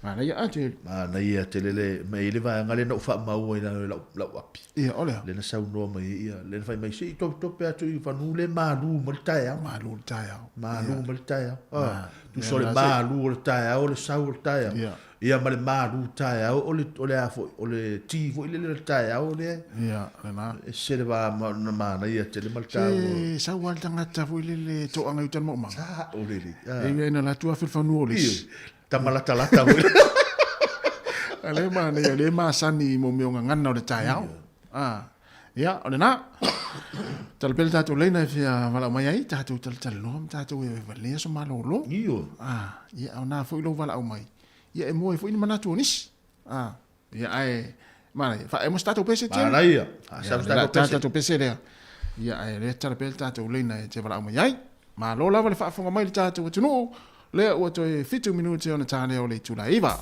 Mana ia ate. Mana ia te lele, me i le vaega le na u whaamaua i lalo i lau, lau api. Ia, ole. Le na saunoa mai ia, le na whai mai se i tope tope atu i whanu le malu ma le taeao. Malu le taeao. Malu ma le taeao. Ah, tu Ia, so le la se- malu o le taeao, o le sau o le taeao. Ia. Ia ma le malu taeao o le o le a foi o le ti foi lele o le taeao lea. Ia, lena. E se le va ma na manaia tele ma le taua. Se sau lava le tagata foi lele e toaga i uta i le maumaga. Sa o lele. E ia ina latu afe le fanua o le isi. Tama latalata foi. A lea e manaia, o lea e masani i mo mea o gagana o le taeao. Ah, ia, o lena. Tala pea le tatou laina e fia valaau mai ai, tatou talatalanoa ma tatou e valea so malolo. Io. Ah, ia, o na foi lou valaau mai. Ia, e mua ai foi ni manatu o nisi. Ah, ia, ae, manaia, faaemo se tatou pese, Jerry. Manaia. Ia, o le a tatou pese lea. Ia, ae lea tala pea le tatou laina e te valaau mai ai. Malo lava le faafofoga mai i le tatou atunuu, lea ua toe 7 minute ona ta lea o le itula e 9.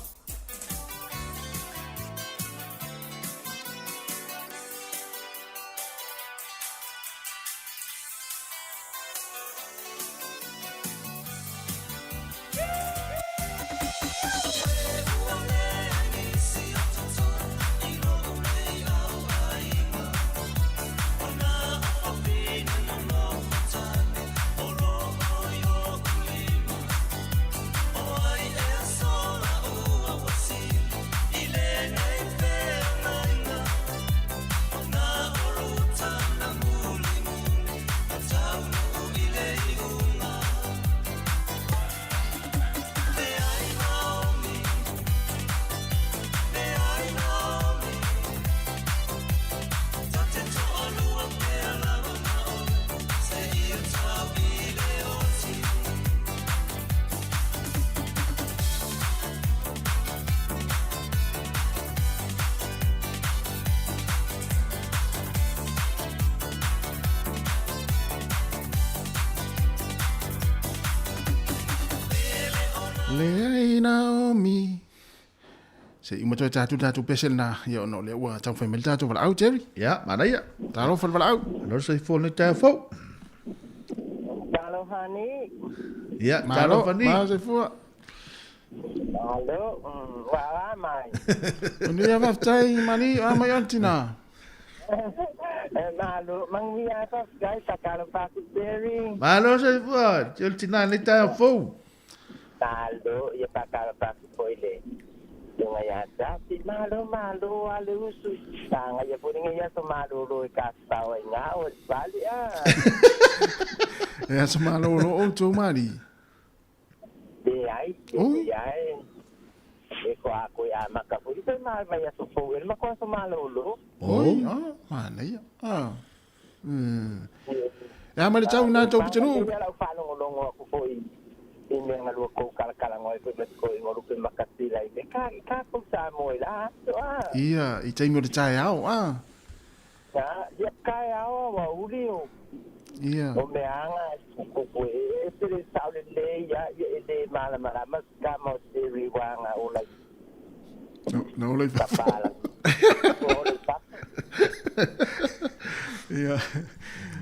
Leai Naomi. Se i uma toe tatou tatou pese lena, ia ona o lea ua taumafai mai le tatou valaau, Jerry. Ia, manaia. Talofa le valaau. Alo soifua lenei taeao fou. Talofa ni. Ia, talofa ni. Malo soifua. Malo, ua a mai. Manuia faafetai mali, a mai ona tina. Malo, manuia faafetai, faatalofa atu Jerry. Malo soifua, o le tina lenei taeao fou. Malo, ia faatalofa atu foi i le Susuga ia Tasi. Malo, malo a le usu. Pagaia foi lenei aso malolo e tafafao ai na o le fale a. E aso malolo outou mali. Leai, leai. E ko a koe a maka foi pe ma vai aso fou e ma ko aso malolo. Oi, ah, manaia. Ah. E a mai le tau na tou pitanuu. Ia lau faalogologo aku foi i mea galua kou kalakalago ai foi ma te koiga o lupe makasila i mea ka i kākou Samoa i la aso a. Ia, i taimi o le taeao a. A, ia taeao a ua uli o. Ia. O mea aga e kuku e ese le sao lelei ia ia e le malamalama se tama o Jerry ua aga ola i. Na ola i fafo. Ua ola i fafo. Ia.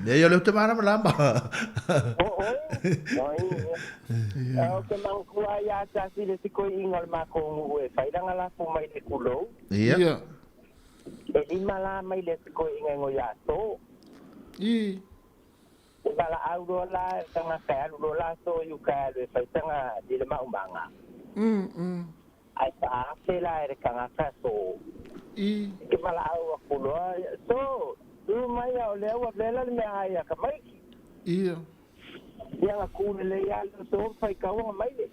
Nei, o lea ou te malamalama. O oe, oi. O ke manatua ia tasi le sikoi'iga o le makou nu'u e fai lana lafu mai le kulou. Ia. Ia. E lima la mai le sikoi'iga e ngoi aso. I. E valaau loa la e tagata e alu loa la aso i uka e alu e fai saga i le maumaga. Ae faafe la e le tagata so. I. Ke valaau aku loa, so, tu mai a o lea ua vela le mea ai a ka maiki. Ia. Ia nga ku lelei a lea so whaikaua nga maile.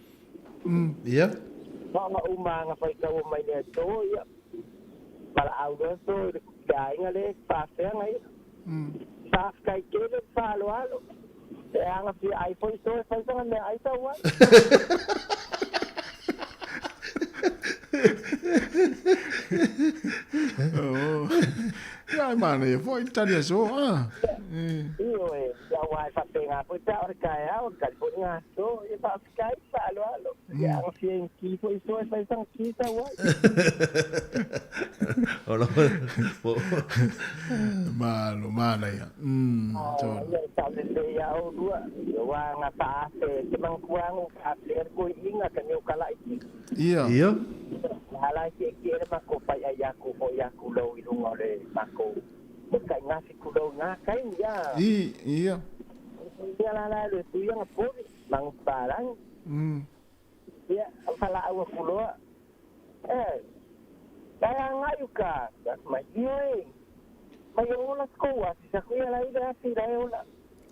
Ia. Whaonga uma nga whaikaua mai lea so, ia. Valaau loa so i le aiga le whaafea nga ia. Whaafkai kele whaaloalo. E anga fia ai foi so e whai sanga mea ai tau ai. Oh. Ia ai manaia foi le tali aso a. Ioe, ia ua e faapena foi pe a o le taeao, le tali foi nga aso, ia faafetai, faaaloalo. Ia anga fia inki foi so e fai sanga ki tau ai. Malo, manaia. Ia saolelei a oulua, ia ua nga faafe te manguaga faafe le koi'iga ka niu kala'i. Ia. Ia. Ala e kiekie le makou fai'ai aku foi aku lou i luga o le makou kai gafi kulou na kai ia. I, ia. Ia la la le tu ia nga poli mangu palangi. Ia falaau aku loa. uka. Mai ioe. Mai ola sko asi sa kuia la ida asi la ola.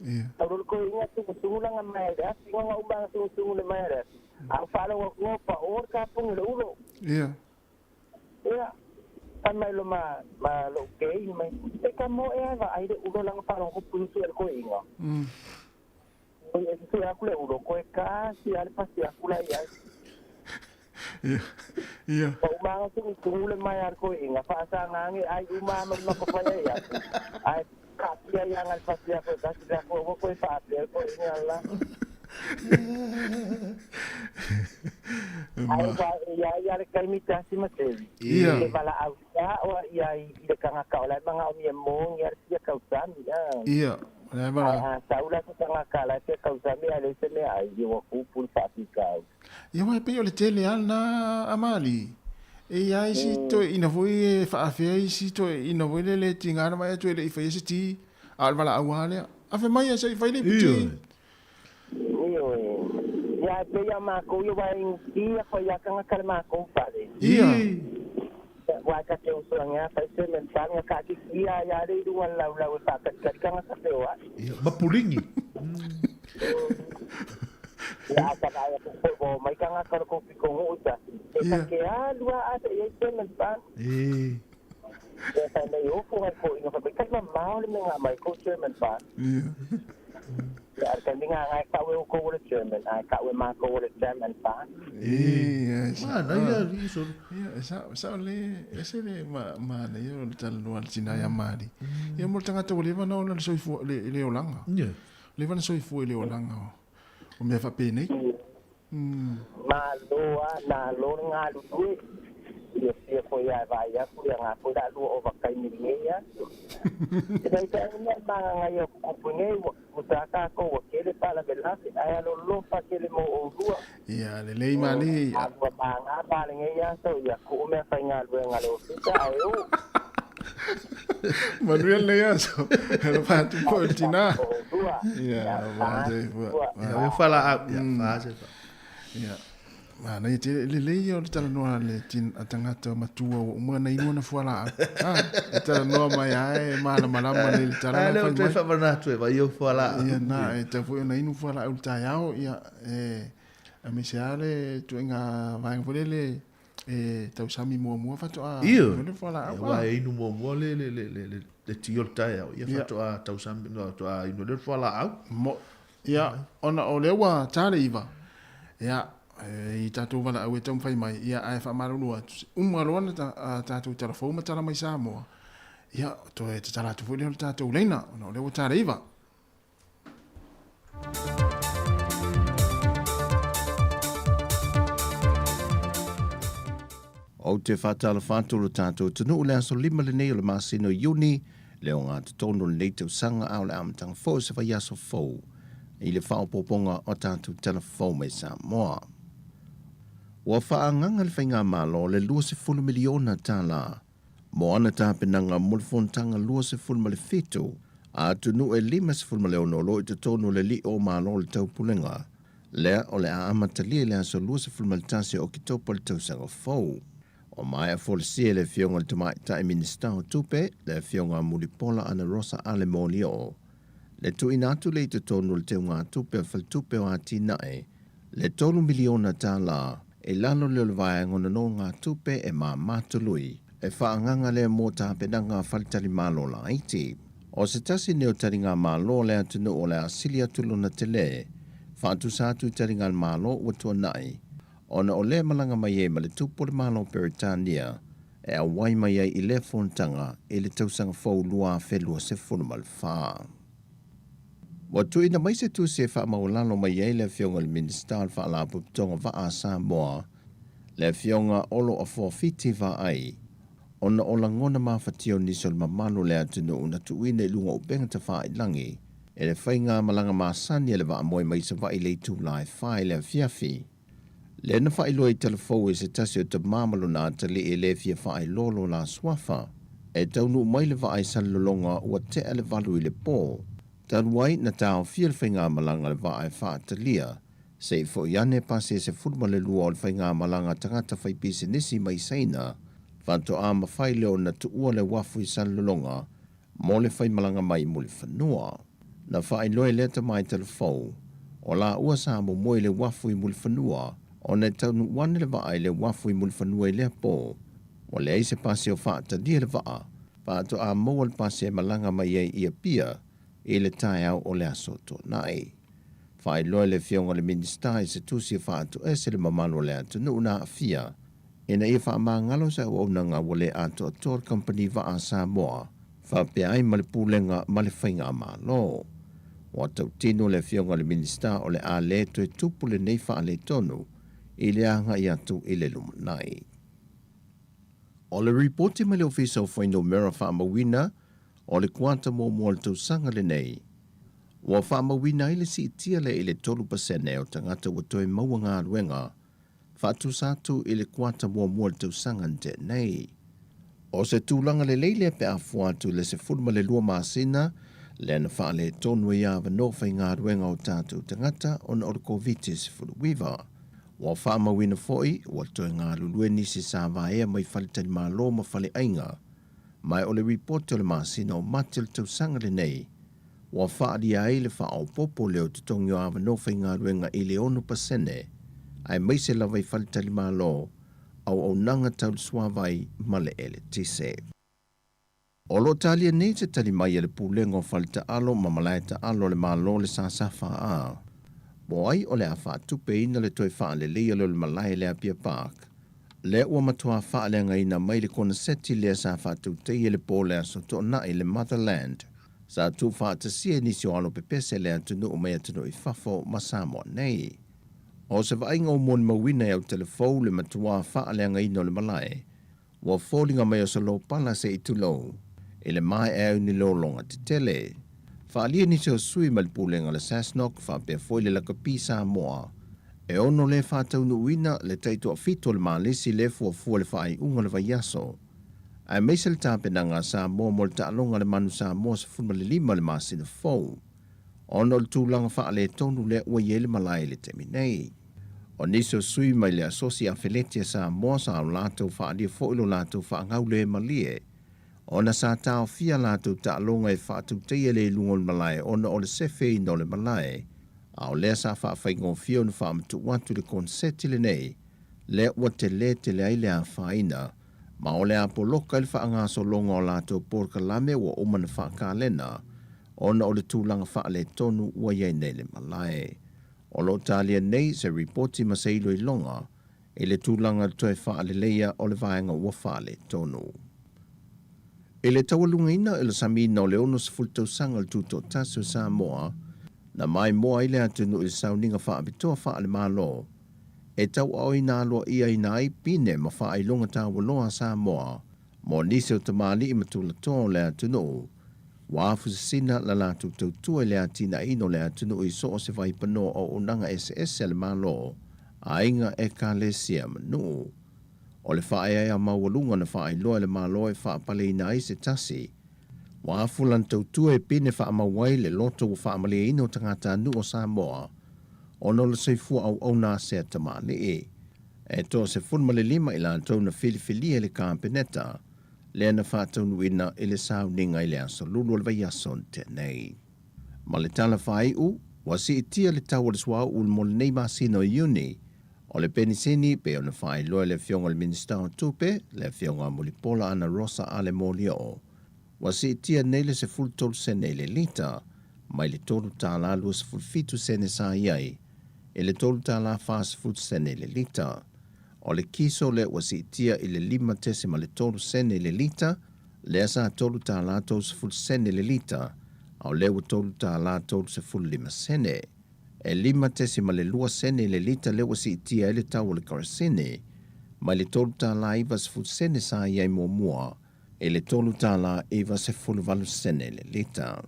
Ia. Tau ko inga tu tungulanga mai le asi nga uma tu tungule mai le asi. A falo wa ko pa or ka pungi le ulo. Ia. Ia. Pa mai lo ma ma lo ke mai. Te ka mo e va ai le ulo langa falo ko pungi tu el ko inga. Oi e tu aku le ulo ko e ka si ale pasi aku la ia. Ia. Ia. Pa uma tu tungule mai ar ko inga fa sa ngange ai uma ma ko pa ia. Ai ka tia ia ngal pasi aku ka si aku ko e fa ko inga la. Ai wa ia ia le kaimi tasi mateli. Ia. Le vala au sa o ia i le kanga ka o la manga o mi mo ia sia kausami ia. Ia. Le vala. A saula ko kanga ka la sia kausami ale se me ai i wa kupu fa pika. Ia wa pe o le tele al na amali. E ia isi to ina foi e faafea isi to ina foi le le tingana mai to le i fai se ti. Al vala au ale. A fe mai se i fai le ti. Io ia pe ia ma ko ia wa ia ko ia kanga ka ma ko fale. Ia. Wa ka te uso nga fa se men fa nga ka ki ia ia le du la la fa ka ka kanga ka te wa. Ia mapulingi. Ia ka ka ia ko bo mai kanga ka ko fi ko uta. E ka ke a lua a te ia se men fa. Eh. Ia fa nei o ko ko ina fa ka ma ma le nga mai ko se men fa. Ia. Ya ka ninga ngai ka we ko le German ai ka we ma ko le German pa. Ia. Ma na ia iso. Ia sa sa le ese le ma ma le yo le tal no al sina ya mali. Ia mo tanga to le vana ona le soifua le le olanga. Ia. Le vana soifua le olanga. O me fa pene. Ma lo a na lo nga lu tu. Ia sia ko ia va ia ku ia nga ko da lu o va kai ni ia. Dai ta ni ma nga ia ku ku nei wa ta ka ko wa ke le pala bela ai lo lo fa ke le mo o rua. Ia le lei mali. A wa ma nga ba le ia so ia ku me fa nga lu nga lo ta ai o. Manuel le ia so. Ela fa tu ko tina. Ia va de va. Ia fala a ia fa se fa. Ia. Ma nei te le le o le talanoa le tin atangata matua o uma na inua na fuala. Ah, e talanoa mai ai ma la malama le talanoa fai. Ale o te fa na tu e vai o fuala. Ia na e te foi na inu fuala o taiao ia e a me se ale tu inga vai volele e tausami mua mua fatoa. Ia. Le fuala. Ia wa inu mua mua le le le le le ti o taiao. Ia fatoa tausami no to a inu le fuala au. Mo ia ona o le wa tale iva. Ia i tātou wala au e tau whai mai, ia ae wha marulua, umua loana tātou telefou ma tala mai Samoa. Ia, toe te tala atu foi leo le tātou leina, ona o leo o tāre iva. O te whātala whātoro tātou tunu le aso 5 le nei o le masino Iuni, leo ngā te tōno le nei tausaga au le amatanga fō se whai aso fō, i le whaopoponga o tātou telefou mai Samoa. Ua whaanganga le whainga malo le 20 miliona tāla. Mo ana tāpenanga mo le fontanga 27, a tunu e 56 lo i te tōno le li o malo le taupulenga. Lea o le a amatalia le aso 21 o ki topo le tausaga fou. O mai a folasia le fionga le tamaitai Minista o Tupe, le fionga Mulipola Ana Rosa Ale Molio. Le tuuina atu le i totonu le teugā tupe o faletupe o atinae, le 3 miliona tālā, e lalo le o le vaega ona no ngā tupe e māmātului, e whaanganga le mō tāpenanga whalitali malo laiti. O se tasi neo tari ngā malo le atunu o le asili atulona te le, whaatusa atu tari ngā malo ua tuanai, ona o le malanga mai e ma le tupu le malo Peretania, e a wai mai ai i le fontanga e le tausaga fou 2024. Ua tuuina mai se tusi e faamaulalo mai ai le afioga i le Minista o le Faalapotopotoga Vaa Samoa, le afioga Olo Afuafiti Vaai, ona o lagona mafatia o nisi o le mamalu le atunuu na tuuina i luga o upega tafailangi, e le faiga malaga masani e le vaamoe mai Savaii le itulā e 4 i le afiafi. Le na faailoa i telefou e se tasi o tamā ma lona atalii e le fia faailolo la suafa, e taunuu mai le vaai salelologa ua tea le 8 i le pō. Talu ai na taofia le faiga malaga le vaa e faatalia, se i fo'i ane pasi e 12 o le faiga malaga tagata faipisinisi mai Saina, Faatoa mafai lea ona tuua le uafu i Salelologa mo le faimalaga mai i Mulifanua. Na faailoa e lea tamaitai fou, o laua sa momoe i le uafu i Mulifanua ona e taunuu ane le vaa i le uafu i Mulifanua i lea po, ua leai se pasi o faatalia le vaa, faatoa maua le pasi e malaga mai ai i Apia i le taeao o le Aso Toonai. Faailoa e le Afioga i le Minisita i se tusi e faatoese le mamalu o le atunuu na aafia ina ia faamagalo se auaunaga ua le atoatoa le Kamupani Vaa a Samoa faapea ai ma le Pulega ma le Faigamalo. Ua tautino le Afioga i le Minisita o le a le toe tupu lenei faaletonu i le agai atu i le lumanai. O le ripoti mai le Ofisa o Fuainumera Faamauina o le kuata muamua o le tausaga lenei, ua faamauina ai le siitia lea i le 3% o tagata ua toe maua galuega faatusa atu i le kuata muamua o le tausaga na tea nei. O se tulaga lelei lea pe a fua atu i le 12 masina lea na faaletonu ai avanoa faigaluega o tatou tagata ona o le Koviti-19. Ua faamauina foi ua toe galulue nisi sa vaea mai faletalimalo ma faleaiga, ma o le ripoti o le masina o Mati o le tausaga lenei, ua faaalia ai le faaopoopo lea o totogi o avanoa faigaluega i le 6%, aemaise lava i faletalimalo, auaunaga tau le suavai ma le eletise. O lo o talia nei se tali mai a le Pulega o Faletaalo ma Malae Taalo a le Malo le SSFA, po o ai o le a faatupeina le toe faaleleia lea o le malae i le Apia Park, lea ua matua faaleagaina mai le koneseti lea sa faatautaia i le po o le Aso Toonai le Motherland, sa tuufaatasia e nisi o alo pepese le atunuu mai atunuu i fafo ma Samoa nei. O se vaaiga ua molimauina e Autelefou le matua faaleagaina o le malae, ua foliga mai o se lopala se i tulou i le maea ai o ni lologa tetele. Faaalia nisi o sui mai le pulega o le SASNOC faapea foi le Lakapi Samoa e ono le faataunuuina le taitoafitu o le Malisi le fuafua le faaiuga o le vaiaso, aemaise le tapenaga a Samoa mo le taaloga a le Manu Samoa 15 i le masina fou, ona o le tulaga faaletonu lea ua i ai le malae i le taimi nei. O nisi o sui mai le Asosi Afeleti a Samoa sa o latou faaalia foi lo latou faagaule malie, ona sa taofia latou taaloga e faatautaia le iluga o le malae ona o le sefeina o le malae, a o lea sa faafaigofie ona faamatuu atu le koneseti lenei lea ua telē tele ai le afaina, ma o le a poloka ai le faagasologa o latou polokalame ua uma ona faakalena ona o le tulaga faaletonu ua i ai nei le malae. O lo o talia nei se ripoti ma se iloiloga i le tulaga toe faaleleia o le vaega ua faaletonu. I le taualugaina o le samiina o le 60 tausaga o le Tutoatasi o Samoa, na maimoa ai le atunuu i le sauniga faapitoa faale-Malo e tauaoina aloaiaina ai pine ma faailoga taualoa a Samoa mo nisi o tamalii ma tulatoa o le atunuu ua afusasina la latou tautua i le atinaeina o le atunuu i so o se vaipanoa o auaunaga eseese a le Malo, aiga, ekalesia ma nuu. O le faaeaea maualuga na faailoa e le Malo e faapaleina ai se tasi ua afu lana tautua e pine faamau ai le loto ua faamalieina o tagatanuu o Samoa ona o le soifua auauna a sea tamalii. E 15 i latou na filifilia e le Kapeneta lea na faataunuuina i le sauniga i le aso Lulu o le vaiaso na tea nei. Ma le tala faaiu, ua siitia le tau o le suauu mo lenei masina o Iuni, o le penisini pei ona faailoa e le Afioga i le Minisita o Tupe, le Afioga Mulipola Ana Rosa Ale Molioo, ua siitia nei le 13 sene i le lita, mai le $3.27 sene sa i ai i le $3.40 sene i le lita. O le kiso lea ua siitia i le 5.3 sene i le lita, lea sa $3.30 sene le lita, a o lea ua $3.35 sene. E 5.2 sene i le lita lea ua siitia ai le tau o le kerosene, mai le $3.90 sene sa i ai muamua i le $3.98 sene le lita.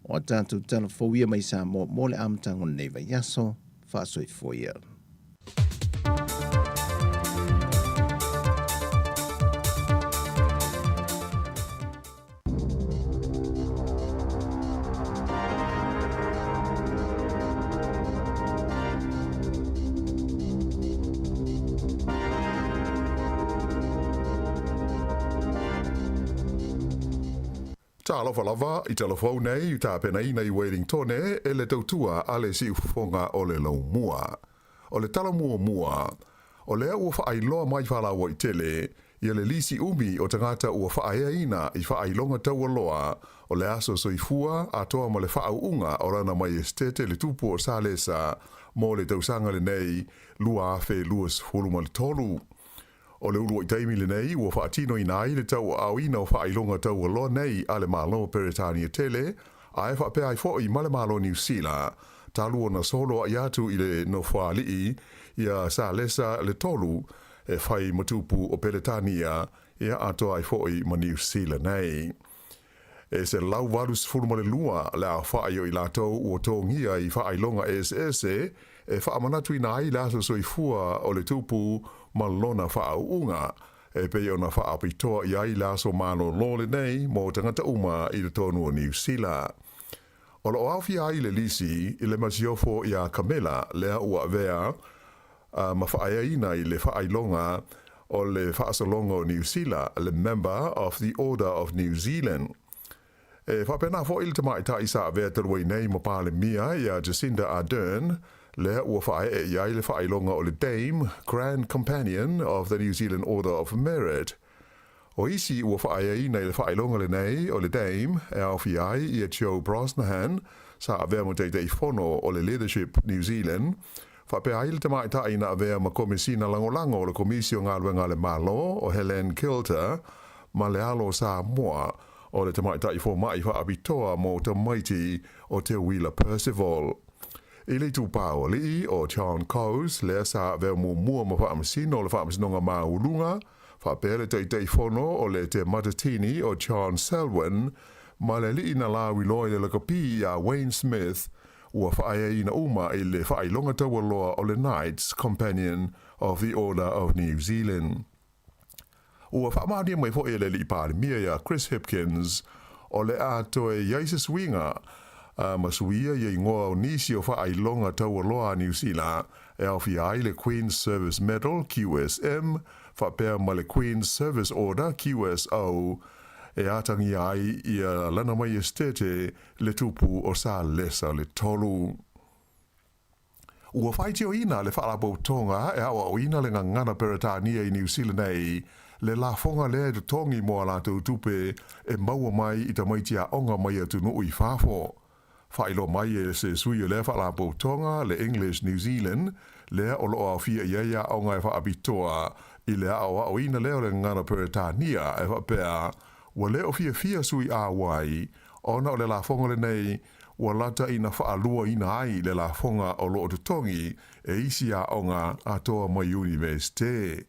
O a tatou tala fou ia mai Samoa mo le amataga o lenei vaiaso, faasoifua ia. Talofa lava i talafou nei i tapenaina i Wellingtone e le tautua a le siufofoga o le laumua. O le tala muamua, o lea ua faailoa mai faalauaitele ia le lisi umi o tagata ua faaeaina i faailoga taualoa o le aso soifua atoa ma le faauuga o Lana Maiestete le Tupu o Salesa mo le tausaga lenei 2023. O le uluai taimi lenei ua faatinoina ai le tauaaoina o faailoga taualoa nei a le Malo o Peretania tele, ae faapea ai foi ma le Malo o Niu Sila, talu ona soloai atu i le nofoalii ia Salesa le Tolu e fai ma Tupu o Peretania, ia atoa ai foi ma Niu Sila nei. E 182 le aofai o i latou ua togia i faailoga eseese e faamanatuina ai le aso soifua o le Tupu ma lona faauuga, e pei ona faapitoa i ai le aso malolo lenei mo tagata uma i totonu o Niu Sila. O lo o aofia ai le lisi i le masiofo iā Kamela lea ua avea ma faaeaina i le faailoga o le Faasologa o Niu Sila, le Member of the Order of New Zealand. E faapena foi le tamaitai sa avea talu ai nei ma Palemia iā Jacinda Ardern, lea ua faaee i ai le faailoga o le Dame, Grand Companion of the New Zealand Order of Merit. O isi ua faaeaina i le faailoga lenei o le Dame e aofia ai ia Joe Brosnahan, sa avea ma Taitaifono o le Leadership New Zealand, faapea ai le tamaitai na avea ma Komesina Lagolago o le Komisi o Galuega a le Malo o Helene Kilter ma le alo o Samoa o le tamaitai fomai faapitoa mo tamaiti o Teuila Percival. I le itupa o alii o John Coes lea sa avea muamua ma Faamasino o le Faamasinoga Maualuga, faapea le Taitaifono o le Te Matatini o John Selwyn ma le alii na lauiloa i le lakapi iā Wayne Smith ua faaeaina uma i le faailoga taualoa o le Knights Companion of the Order of New Zealand. Ua faamaonia mai foi e le Alii Palemia iā Chris Hipkins o le a toe i ai se suiga ma suia ia igoa o nisi o faailoga taualoa a Niu Sila e aofia ai le Queen's Service Medal, QSM, faapea ma le Queen's Service Order, QSO, e atagia ai ia lana maiestete le Tupu o Salesa le Tolu. Ua faitioina le Faalapotopotoga e aoaoina le gagana Peretania i Niu Sila nei le lafoga lea e totogi mo a latou tupe e maua mai i tamaiti aoga mai atunuu i fafo. Faailoa mai e se sui o lea Faalapotopotoga le English New Zealand lea o lo o aofia i ai aoga e faapitoa i le aoaoina lea o le gagana Peretania e faapea ua le o fiafia sui auai ona o le lafoga lenei ua lata ina faaluaina ai le lafoga o lo o totogi e isi aoga atoa mai Iunivesite.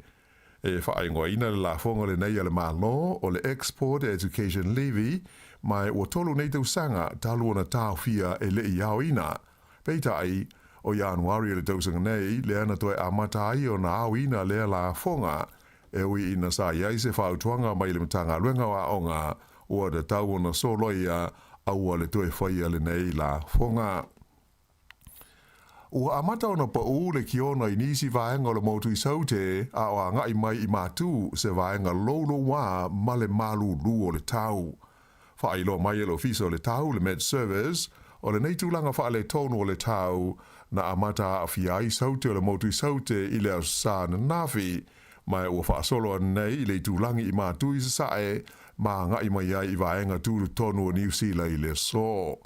E faaigoaina le lafoga lenei a le Malo o le Export Education Levy ma ua 3 nei tausaga talu ona taofia e le i aoina. Peitai, o Ianuari o le tausaga nei lea na toe amata ai ona aoina lea lafoga e ui ina sa i ai se fautuaga mai le Matagaluega o Aoga ua tatau ona soloia aua le toe faia lenei lafoga. Ua amata ona paū le kiona i nisi vaega o le motu i Saute a o agai mai i Matu se vaega loulouā ma le malūlū o le tau. Faailoa mai e le Ofisa o le Tau, le Met Service, o lenei tulaga faaletonu o le tau na amata aafia ai Saute o le motu i Saute i le Aso Sa ananafi, ma ua faasolo ananei i le itulagi i Matu i Sasae ma agai mai ai i vaega tutotonu o Niu Sila i le aso.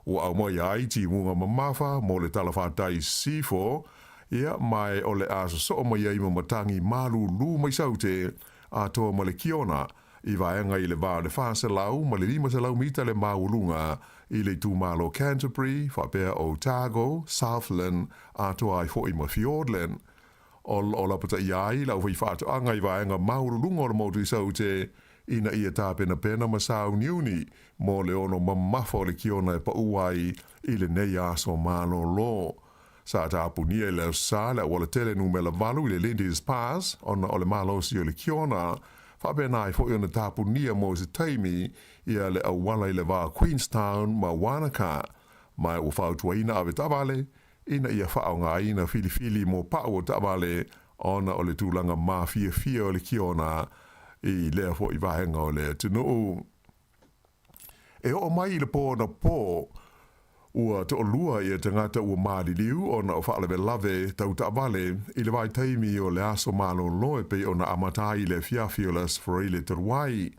Ua aumaia ai timuga mamafa mo le talafatai i Sisifo, ia, ma o le a sosoo mai ai ma matagi malūlū mai Saute atoa ma le Kiona i vaega i le va o le 400 ma le 500 mita le maualuga i le itumalo Canterbury faapea Otago, Southland atoa ai foi ma Fiordland. O lo o lapataia ai le aufaifaatoaga i vaega maualuluga o le motu i Saute ina ia tapenapena ma sauniuni mo le ono mamafa o le kiona e paū ai i lenei aso malolo. Sa tapunia i le Aso Sa le auala tele numera 8 i le Lindis Pass ona o le malosi o le kiona, faapena ai foi ona tapunia mo se taimi ia le auala i le va o Queenstown ma Wanaka, ma ua fautuaina avetaavale ina ia faaaogaina filifili mo pau o taavale ona o le tulaga mafiafia o le kiona i lea foi vaega o le atunuu. E oo mai i le po anapō, ua toʻalua ia tagata ua maliliu ona o faalavelave tau taavale i le vaitaimi o le aso malōlō e pei ona amata ai i le afiafi o le Aso Faraile talu ai.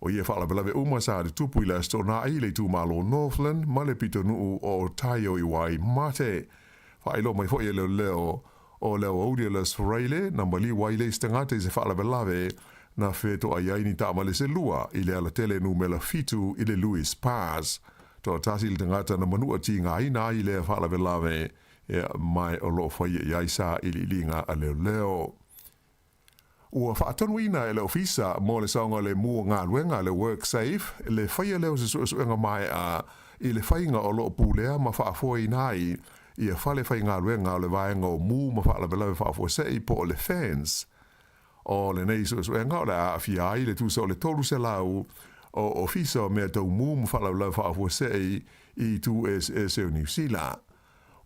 O ia faalavelave uma sa tutupu i le Aso Toonai i le itumalo o Northland ma le pitonuu o Otaio i Waimate. Faailoa mai foi e leoleo o le aoauli o le Aso Faraile na maliu ai le isi tagata i se faalavelave na fetoai ai ni taavale se lua i le alatele numera 7 i le Lewis Pass. Toatasi le tagata na manua tigaina ai i lea faalavelave, ma o loo faia i ai sailiiliga a leoleo. Ua faatonuina e le Ofisa mo le Saogalemu o Galuega le WorkSafe le faia lea o se suesuega maea i le faiga o loo pulea ma faafoeina ai ia fale faigaluega o le vaega o mu ma faalavelave faafuasei po o le FENS. O lenei suesuega o le a aafia ai le tusa o le 300 o ofisa o mea tau mu ma faalavelave faafuasei i itu eseese o Niu Sila.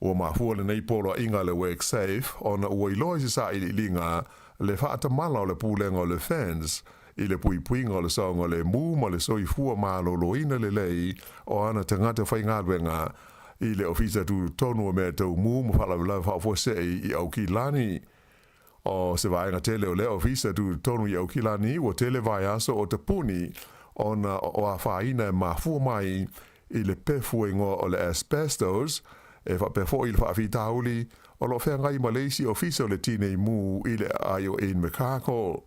Ua mafua lenei poloaiga a le WorkSafe ona ua iloa i se sailiiliga le faatamala o le pulega o le FENS i le puipuiga o le saogalemu ma le soifua maloloina lelei o ana tagata faigaluega i le Ofisa Tutotonu o Mea Tau Mu ma Faalavelave Faafuasei i Aukilani. O se vaega tele o lea ofisa tutotonu i Aukilani ua tele vaiaso o tapuni ona o afaina e mafua mai i le pefu e igoa o le asbestos, e faapea foi i le faafitauli o loo feagai ma le isi ofisa o le Tinei Mu i le aai o Invercargill.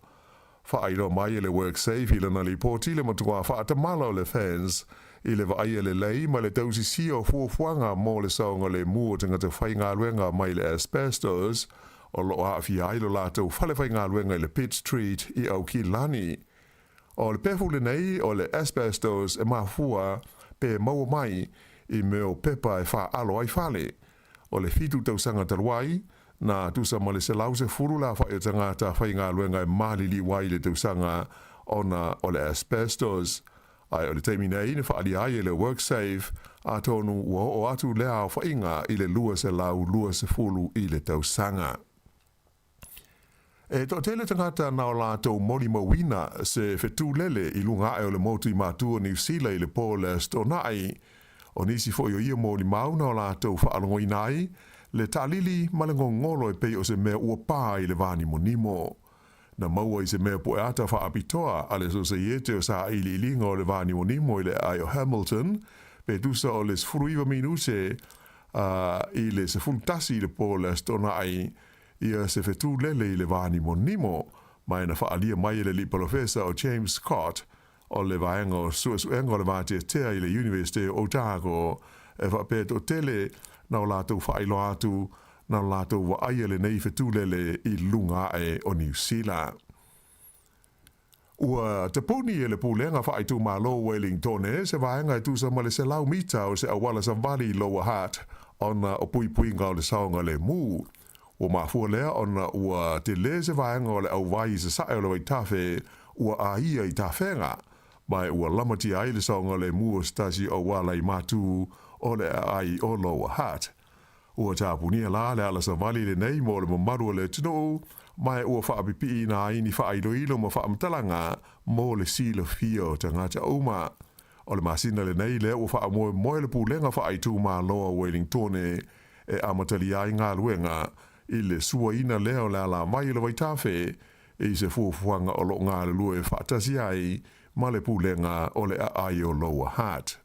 Faailoa mai e le WorkSafe i lana lipoti le matuā faatamala o le FENS i le vaaia lelei ma le tausisia o fuafuaga mo le saogalemu o tagata faigaluega mai le asbestos o loo aafia ai lo latou fale faigaluega i le Pitt Street i Aukilani. O le pefu lenei o le asbestos e mafua pe maua mai i mea o pepa e faaalo ai fale. O le 7 tausaga talu ai, na tusa ma le 110 le aofai o tagata faigaluega e maliliu ai i le tausaga ona o le asbestos. Ae o le taimi nei na faaalia ai e le WorkSafe, atonu ua oo atu lea aofaiga i le 220 i le tausaga. E toatele tagata na o latou molimauina se fetūlele i luga ae o le motu i Matu o Niu Sila i le po o le Aso Toonai. O nisi foi o ia molimau na o latou faalogoina ai le taalili ma le gogolo e pei o se mea ua pā i le vānimonimo. Na maua i se mea pueata faapitoa a le Sosaiete o Sailiiliga o le Vānimonimo i le aai o Hamilton, pe tusa o le 19 minute i le 11 i le po o le Aso Toonai, ia se fetūlele i le vānimonimo, ma e na faaalia mai e le alii polofesa o James Scott o le vaega o suesuega o le vateatea i le Universite o Otago, e faapea toatele na o latou faailoa atu na o latou vaaia lenei fetūlele i luga ae o Niu Sila. Ua tapuni e le Pulega Faaitumalo o Wellingtone se vaega e tusa ma le 100 mita o se auala savali i Lower Hutt ona o puipuiga o le saogalemu. Ua mafua lea ona ua tele se vaega o le auwai i sasae o le vaitafe ua aia i tafega, ma e ua lamatia ai le saogalemu o se tasi o auala i matu o le aai o Lower Hutt. Ua tapunia la le ala savali lenei mo le mamalu o le atunuu, ma e ua faapipiina ai ni faailoilo ma faamatalaga mo le silafia o tagata uma. O le masina lenei lea ua faamoemoe le Pulega Faaitumalo a Wellingtone e amatalia ai galuega i le suaina lea o le alavai o le vaitafe i se fuafuaga o loo galulue faatasi ai ma le Pulega o le Aai o Lower Hutt.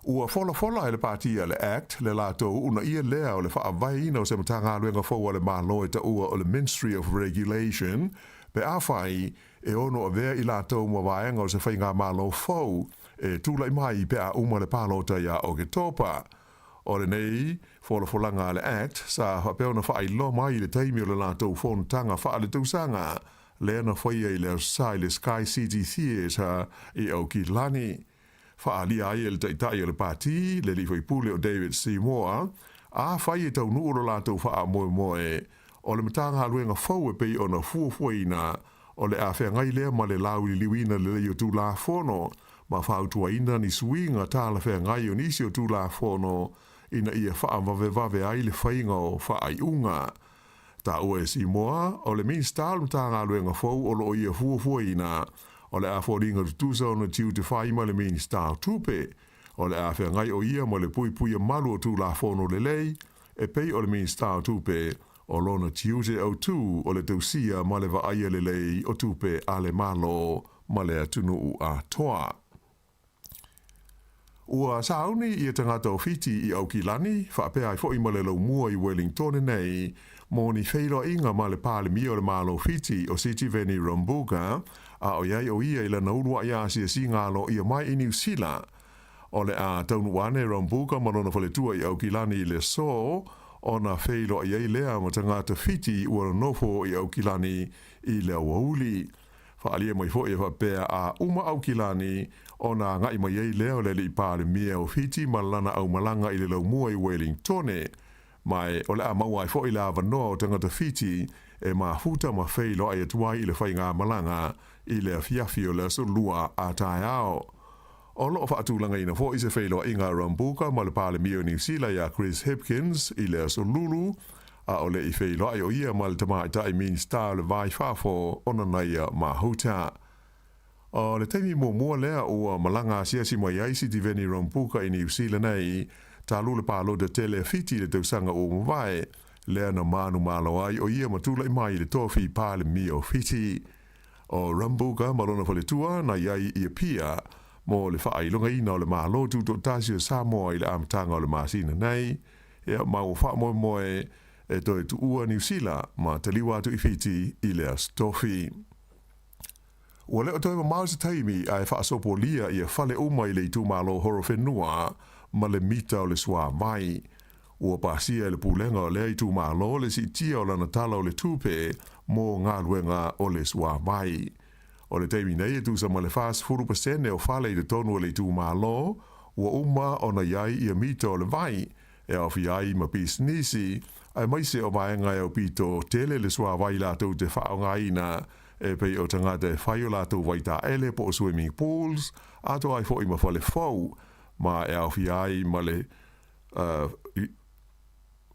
Ua folafola e le Pati a le Act le latou uunaia lea o le faavaeina o se Matagaluega fou a le Malo e taua o le Ministry of Regulation pe afai e ono avea i latou ma vaega o se faigamalo fou e tulai mai pe a uma le palota ia Oketopa. O lenei folafolaga a le Act sa faapea ona faailoa mai i le taimi o le latou fonotaga faaletausaga lea na faia i le Aso Sa i le Sky City Theatre i Aukilani. Faaalia ai e le taitai o le pati, le alii faipule o David Seymour, afai e taunuu lo latou faamoemoe o le Matagaluega fou e pei ona fuafuaina o le a feagai lea ma le lauliliuina lelei o Tulafono ma fautuaina ni suiga talafeagai o nisi o Tulafono ina ia faavavevave ai le faiga o faaiuga. Taua e Seymour, o le Minisita o le Matagaluega fou o loo ia fuafuaina. O le a foliga tutusa ona tiute fai ma le Minista o Tupe. O le a feagai o ia ma le puipuia malu o Tulafono lelei, e pei o le Minista o Tupe, o lona tiute autū o le tausia ma le vaaia lelei o tupe a le Malo ma le atunuu atoa. Ua sauni ia tagata o Fiti i Aukilani, faapea ai fo'i ma le laumua i Wellingtone nei, mo ni feiloaiga ma le Palemia o le Malo o Fiti o Sitiveni Rabuka, a o i ai o ia i lana ulua'i asiasiga aloaia mai i Niu Sila. O le a taunuu ane Rabuka ma lona faletua i Aukilani i le aso, ona feiloai ai lea ma tagata Fiti ua nonofo i Aukilani i le aoauli. Faaalia mai foi e faapea a uma Aukilani ona agai mai ai lea o le alii Palemia o Fiti ma lana aumalaga i le laumua i Welingtone. Ma e o le a maua ai foi le avanoa o tagata Fiti e mafuta ma feiloai atu ai i le faigamalaga i le afiafi o le aso Lua a taeao. O lo o faatulagaina foi se feiloaiga a Rabuka ma le Palemia o Niu Sila ia Chris Hipkins i le aso Lulu, a o le i feiloai o ia ma le tamaitai Minista o le Va i Fafo o Nanaia Mahuta. O le taimi muamua lea ua malaga asiasi mai ai Sitiveni Rabuka i Niu Sila nei, talu le palota tele a Fiti i le tausaga ua mavae, lea na manumalo ai o ia ma tulai mai i le tofi Palemia o Fiti. O Rabuka ma lona faletua na i ai i Apia mo le faailogaina o le Malo Tutoatasi o Samoa i le amataga o le masina nei, ia ma ua faamoemoe e toe tuua Niu Sila ma taliua atu i Fiti i le Aso Tofi. Ua le o toe mamao se taimi ae faasopolia ia fale uma i le itumalo Horowhenua ma le mita o le suāvai. Ua pasia e le pulega o lea itumalo le siitia o lana tala o le tupe mo galuega o le suāvai. O le taimi nei e tusa ma le 40% o fale i totonu o le itumalo ua uma ona i ai ia mita o le vai, e aofia ai ma pisinisi, aemaise o vaega e aupito tele le suāvai latou te faaaogaina e pei o tagata e fai o latou vaitaele po o swimming pools, atoa ai foi ma fale fou, ma e aofia ai ma le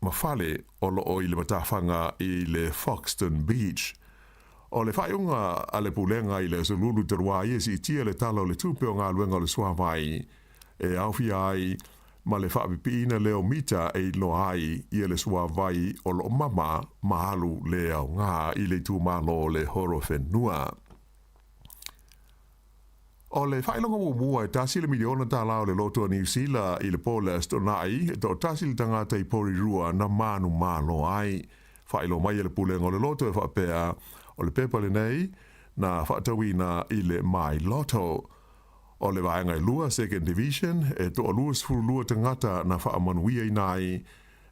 ma fale o lo o i le matafaga i le Foxton Beach. O le faaiuga a le Pulega i le Aso Lulu talu ai e siitia le tala o le tupe o galuega o le suavai e aofia ai ma le faapipiina lea o mita e iloa ai ia le suavai o lo o mama ma alu le aoga i le itumalo o le Horowhenua. O le faailoga muamua e tasi le miliona tālā o le loto a Niu Sila i le po le Aso Toonai, e toatasi le tagata i Porirua na manumalo ai. Faailoa mai e le Pulega o le Loto e faapea, o le pepa lenei na faatauina i le My Lotto. O le vaega e lua, Second Division, e toalua 12 tagata na faamanuiaina ai,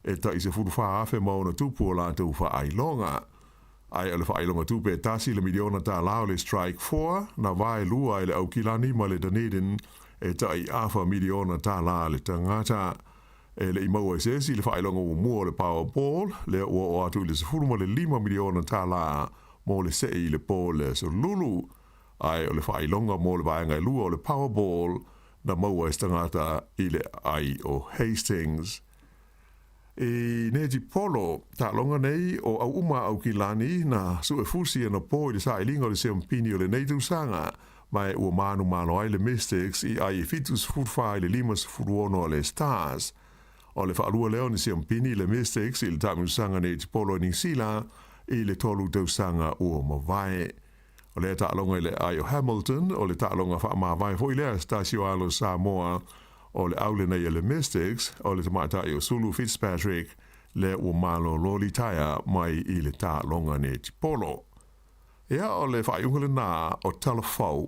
e tai 14,000 ma ona tupu o latou faailoga. Ae o le faailoga tupe e tasi le miliona tālā o le Strike Four, na vaelua e le Aukilani ma le Dunedin e tai afa miliona tālā le tagata. E le i maua e se isi le faailoga muamua o le Powerball, lea ua oo atu i le 15 miliona tālā mo le see i le po le Aso Lulu. Ae o le faailoga mo le vaega e lua o le Powerball na maua e se tagata i le aai o Hastings. I Netipolo, taaloga nei o auma Aukilani na suefusi anapo i le sailiga o le siamupini o lenei tausaga, ma e ua manumalo ai le Mystics i ai e 74 i le 56 a le Stars. O le faalua lea o ni siamupini i le Mystics i le taamilosaga netipolo i Niu Sila i le tolu tausaga ua mavae. O lea taaloga i le aai o Hamilton, o le taaloga faamavae foi lea a se tasi o alo Samoa o le au lenei a le Mystics, o le tamaitai o Sulu Fitzpatrick, lea ua malolo litaea mai i le taaloga netipolo. Ia, o le faaiuga lenā o Tala Fou.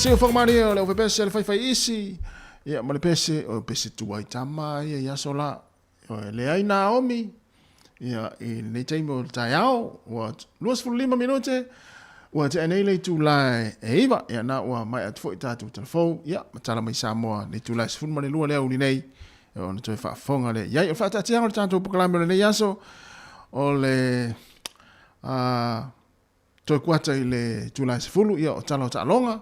Siu whakamari o le ofe pese le whaiwhai isi. Ia, ma le pese, o pese tuai tama ia i aso la. O le ai Naomi, ia, i lenei taimi o le taeao, ua 25 minute, ua tea nei le itula e 9, ia na ua maea atu foi tatou talafou, ia, ma tala mai Samoa, le itula e 12 le aoauli nei, ona toe faafofoga lea i ai. O le faataatiaga o le tatou polokalame o lenei aso, o le toe kuata i le itula e 10, ia, o tala o taaloga,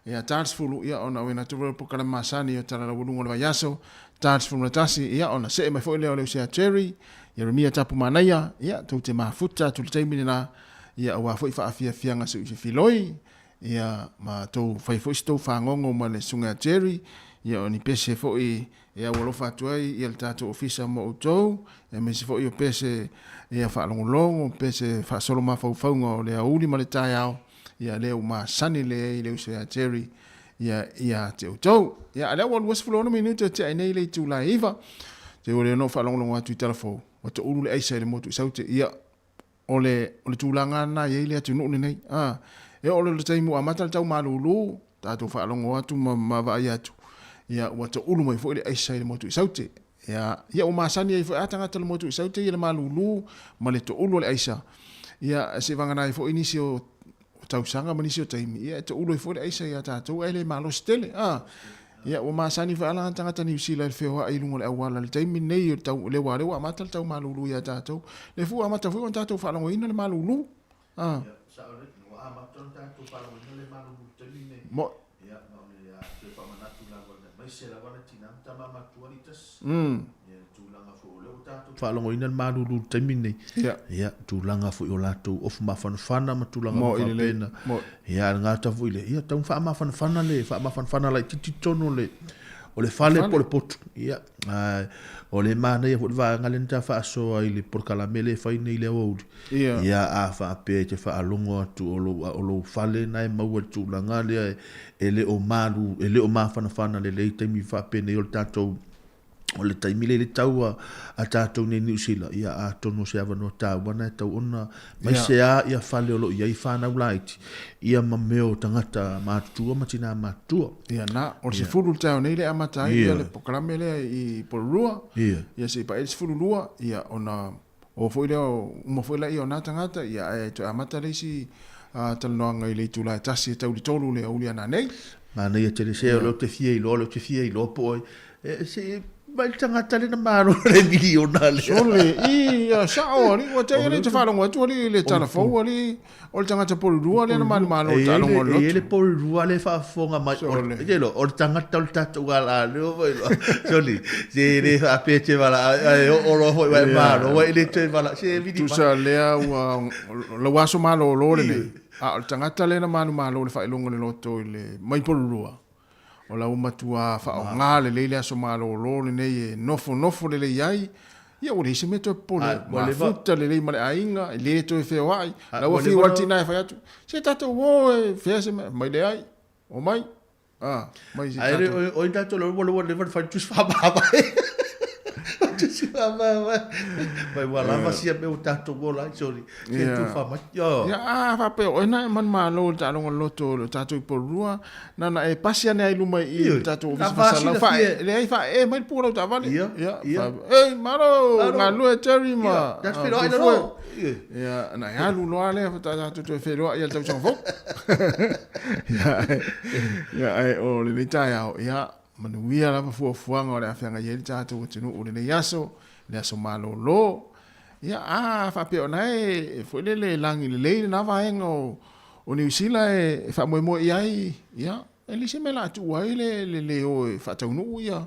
ia, ta le 10, ia, ona auina atu foi o le polokalame masani o tala laualuga o le vaiaso, ta le 11, ia, ona see mai foi lea o le usi a Jerry, Ieremia Tapu Manaia, ia, tou te mafuta atu i le taimi lena, ia, aua foi faafiafiaga se i filoi, ia, ma tou fai foi se tou fagogo ma le susuga ia Jerry, ia, o ni pese foi e aualofa atu ai ia le tatou ofisa mo outou, aemaise foi o pese ia faalogologo, pese faasolo mafaufauga o le aoauli ma le taeao, ia lea ua masani lelei ai le uso ia Jerry ia ia te outou. Ia, a lea ua 26 minute o tea ai nei le itula e 9, te ua le ono faalogologo atu i talafou, ua toulu le aisa i le motu i Saute, ia, o le, o le tulaga lena e i ai le atunuu lenei. A, e oo loa i le taimi ua amata le tau malulu, tatou faalogo atu ma, ma vaai atu, ia, ua toulu mai foi le aisa i le motu i Saute. Ia, ia ua masani ai foi a tagata o le motu i Saute ia le malulu ma le toulu o le aisa. Ia, seivagana ai foi nisi o tausaga ma nisi o taimi, ia e toulu ai foi le aisa ia tatou ae le malosi tele. A, ia ua masani foi ala tagata Niu Sila i le feoai i luga o le auala i le taimi lenei o le tau, le aua lea ua amata le tau malulu ia tatou. Le foi ua amata foi ona tatou faalogoina le malulu. A. Ia, sao lelei, ua amata ona tatou faalogoina le malulu i le taimi lenei. Mo. Ia, ma o le toe faamanatu lava, aemaise lava le tina ma tama matua litasi. Ia, le tulaga foi o lea ua tatou faalogoina le malulu i le taimi lenei. Ia. Ia, tulaga foi o latou ofu mafanafana ma tulaga uma faapena. Ia, a le gata foi lea, ia, tatau ona faamafanafana le, faamafanafana laitiiti totonu o le, o le fale po o le potu. Ia, a o le manaia foi le vaega lea na ta faasoa i le polokalame lea e fai nei i le aoauli. Ia. Ia, a faapea e te faalogo atu o lou, o lou fale na e maua i le tulaga lea e le o malu, e le o mafanafana lelei i taimi faapenei o le tatou o le taimi lea i le tau a tatou nei Niu Sila, ia atonu o se avanoa taua na e tau ona mai se a ia fale o lo o i ai whānau laiti, ia ma mea o tagata matutua ma tinā matutua. Ia na, o le 10 le taeao nei le amata ai ia le polokalame lea i Porirua, ia se i paia le 12, ia ona o foi lea, uma foi laia o na tagata, ia ae toe amata le isi talanoaga i le itula e 1 e tau i le 3 le aoauli ana nei. Manaia tele se o lea ou te fia iloa, o lea ou te fia iloa po o ai, e, se mai le tagata le na malo le miliona lea. Sole, i, ia, sao, ali, ua te le te faalogo atu, ali, le tala fou, ali, o le tagata Porirua lea na manumalo i le taaloga o le loto. E i ai le Porirua lea e faafofoga mai, o, te iloa, o le tagata o le tatou ala lea foi iloa. Sole, se le faapea e te vala, ae oo loa foi ua e malo, ua e le toe vala, se vili mai. Tusa lea ua, lau aso malolo lenei, a o le tagata lea na manumalo i le faailoga o le loto i le, mai Porirua, O la ua matua faaaoga lelei le aso malolo lenei e nofonofo lelei ai, ia ua leai se mea toe popole ai. Mafuta lelei ma le aiga, e le toe feoai. La ua fiu lava le tina e fai atu, se tatou o e fea se mea, mai leai, omai. A, mai se tatou. Ae o i tatou la ua leva ona fai le tusi faamavae. Tusi faamavae. Mai ua lava sia mea ua tatou ola ai, sorry. Se tufa mai. Ia, a faapea o oe na e manumalo i le taaloga o le loto o tatou i Porirua, na ona e pasi ane ai i luma i le tatou ofisa faasalalau, faaee, leai, faaee mai le pua o lau taavale. Ia, ia, Ei, malo, galulue Jerry ma Fuifue. Ia, ona e alu loa lea faatoa tatou toe feiloai i le tausaga fou. Ia, ae o lenei taeao, ia, manuia lava fuafuaga o le a feagai ai le tatou atunuu i lenei aso, le aso malolo. Ia, a faapea o na e foi lele e lagi lelei lena vaega o, o Niu Sila e faamoemoe i ai, ia, e leai se mea o le a tuua ai le, le, le o e faataunuu ia,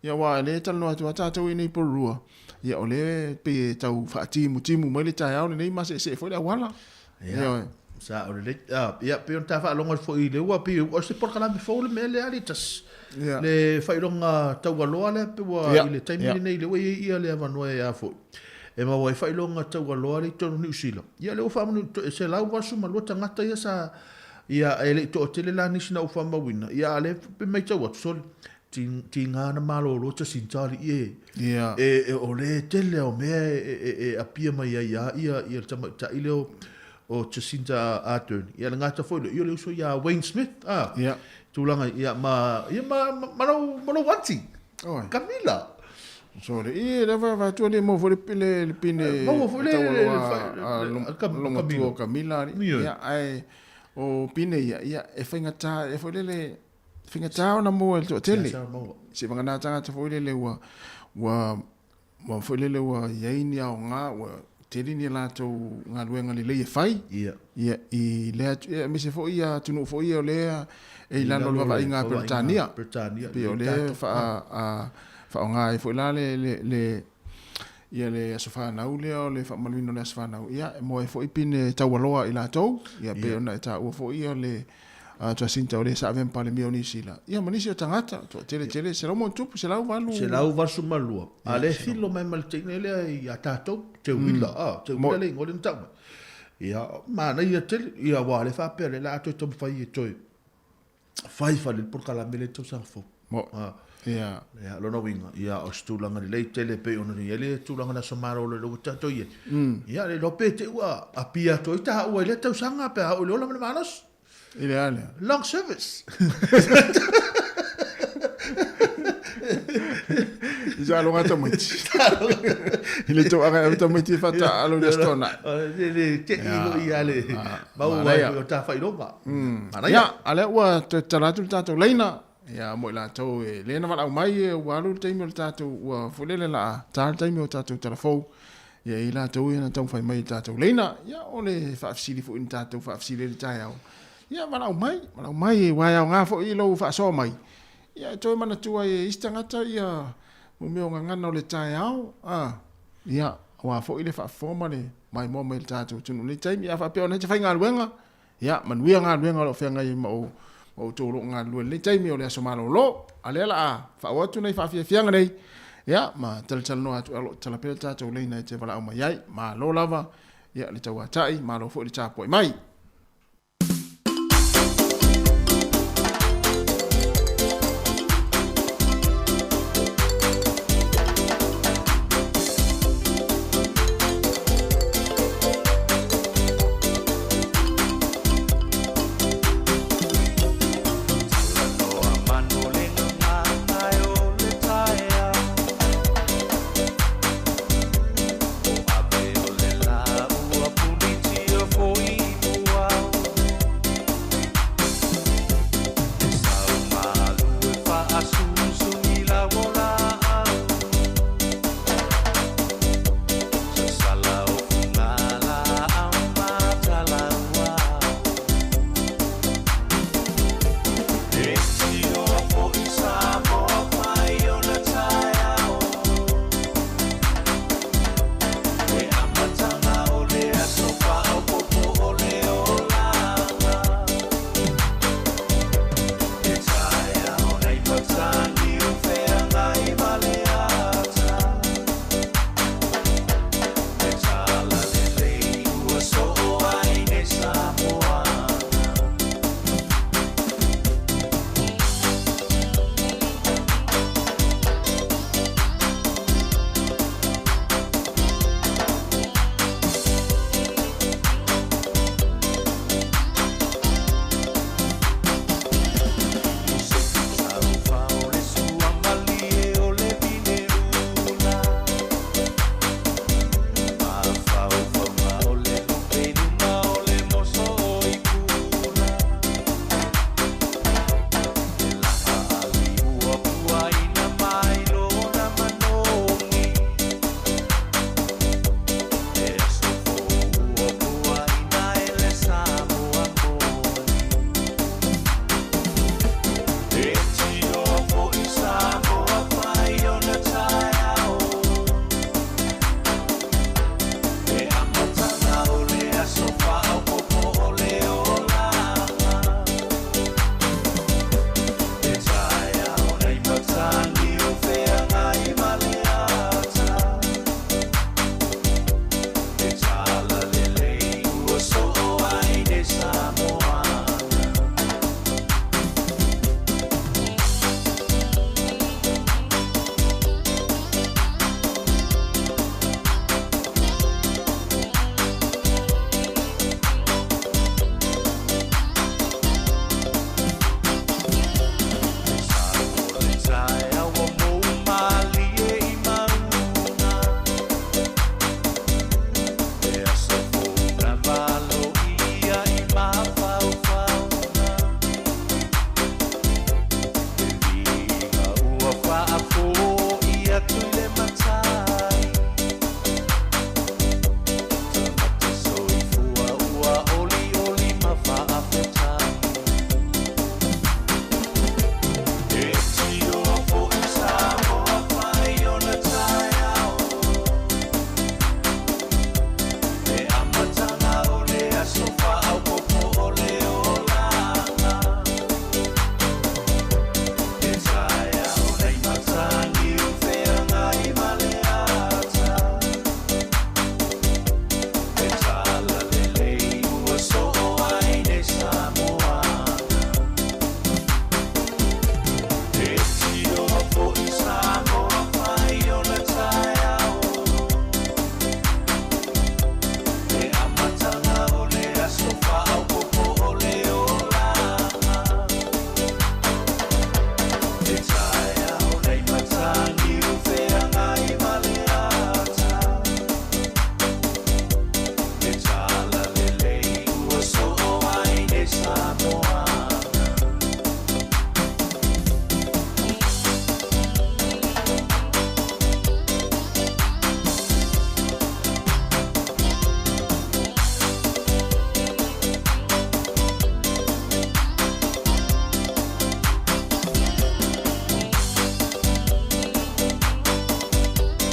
ia aua o lea e talanoa atu lava tatou i nei Porirua, ia o lea e pei e tau faatimutimu mai le taeao lenei ma seesee foi le auala. Ia, Ioe. sao lelei. Ah, ia, pei ona ta faalogo atu foi i le ua, pei o se polokalame fou le mea lea ali tasi. Ia. Le faailoga taualoa lea pe ua Ia, i le taimi ia. lenei lea ua i ai ia le avanoa e a foi. E maua ai faailoga taualoa lea i totonu o Niu Sila. Ia lea ua faamanu e 182 tagata ia sa ia e le i toatele la nisi na ou faamauina. Ia a lea pe matau atu sole tiga na malolo Jacinta alii e. Ia. E o le tele o mea e apia mai ai ia ia le tamaitai lea o o Jacinda Ardern. Ia le gata foi lea, ia o le uso ia Wayne Smith, a, Ia. tulaga, ia, ma, ia, ma, ma lou, ma lou aunty, Oi. Camilla. Sorry, i le va va tu le mo foi le le pine. Maua foi le- taualoa le- le- a le- a Cam- longa Camilla. tua o Camilla ali. Ia. Ia ai o pine ia ia e faigata e foi lele faigata ona maua e le toatele. Ia, sa maua. Se vagana tagata foi lele ua ua ua foi lele ua iai ni aoga ua tele ni latou galuega lelei e fai. Ia. Ia i lea ia, aemaise foi ia atunuu foi ia o lea e i I lalo o le lalo o le vaavaaiga a vaavaaiga Peretania. Peretania, Pei o i lea tatou- faa a faaaoga ai foi la le le le ia le aso fanau lea o le faamaluina o le aso fanau ia e moa ai foi pine taualoa i latou ia pei Ia. ona e taua foi ia le a Jacinta o le sa avea ma Palemia o Niu Sila ia ma nisi o tagata toatele tele 100 plus 180 182. A le filo mai ma le teine lea ia tatou, te uila, a, te uila le ingoa lea na tau mai. Ia, manaia tele, ia ua le faapea le la toe taumafai e toe fai fale le polokalame le tausaga fou. Mo, A, ia. Ia, lona uiga, ia, o se tulaga lelei tele pei ona i ai le tulaga le aso malolo ua tatou i ai. Ia, le iloa pe te ua apia atu ai taua i lea tausaga pe a oo i le ola ma le malosi. I le a lea? Long service. I sa aloga tamaiti. I le tauaga e tamaiti e faataalo i le aso toanai. Le le te i hoi ia le maua ai manaia. foi o tafailoga. Manaia. Ia, a lea ua toe tatala atu le tatou laina. Ia, mo i latou e le na valaau mai e ua alu le taimi o le tatou, ua foi lele la a ta le taimi o tatou talafou. Ia, i latou ia na taumafai mai i le tatou laina. Ia, o le faafesili foi na tatou faafesili ai le taeao. Ia, valaau mai, valaau mai e ua aoga foi i lou faasoa mai. Ia, e toe manatua ai e isi tagata ia mo mea o gagana o le taeao. A, ia, aua foi le faafofoga ma le maimoa mai i le tatou atunuu i lenei taimi. A faapea o lena e te faigaluega, ia, manuia galuega o lo o feagai ai ma ou ma outou o lo o galulue i lenei taimi o le aso malolo. A lea la a faaauau atu nei faafiafiaga nei, ia, ma talatalanoa atu o lo o tatala pea le tatou laina e te valaau mai ai. Malo lava, ia, le tauatai, malo foi le tapuai mai.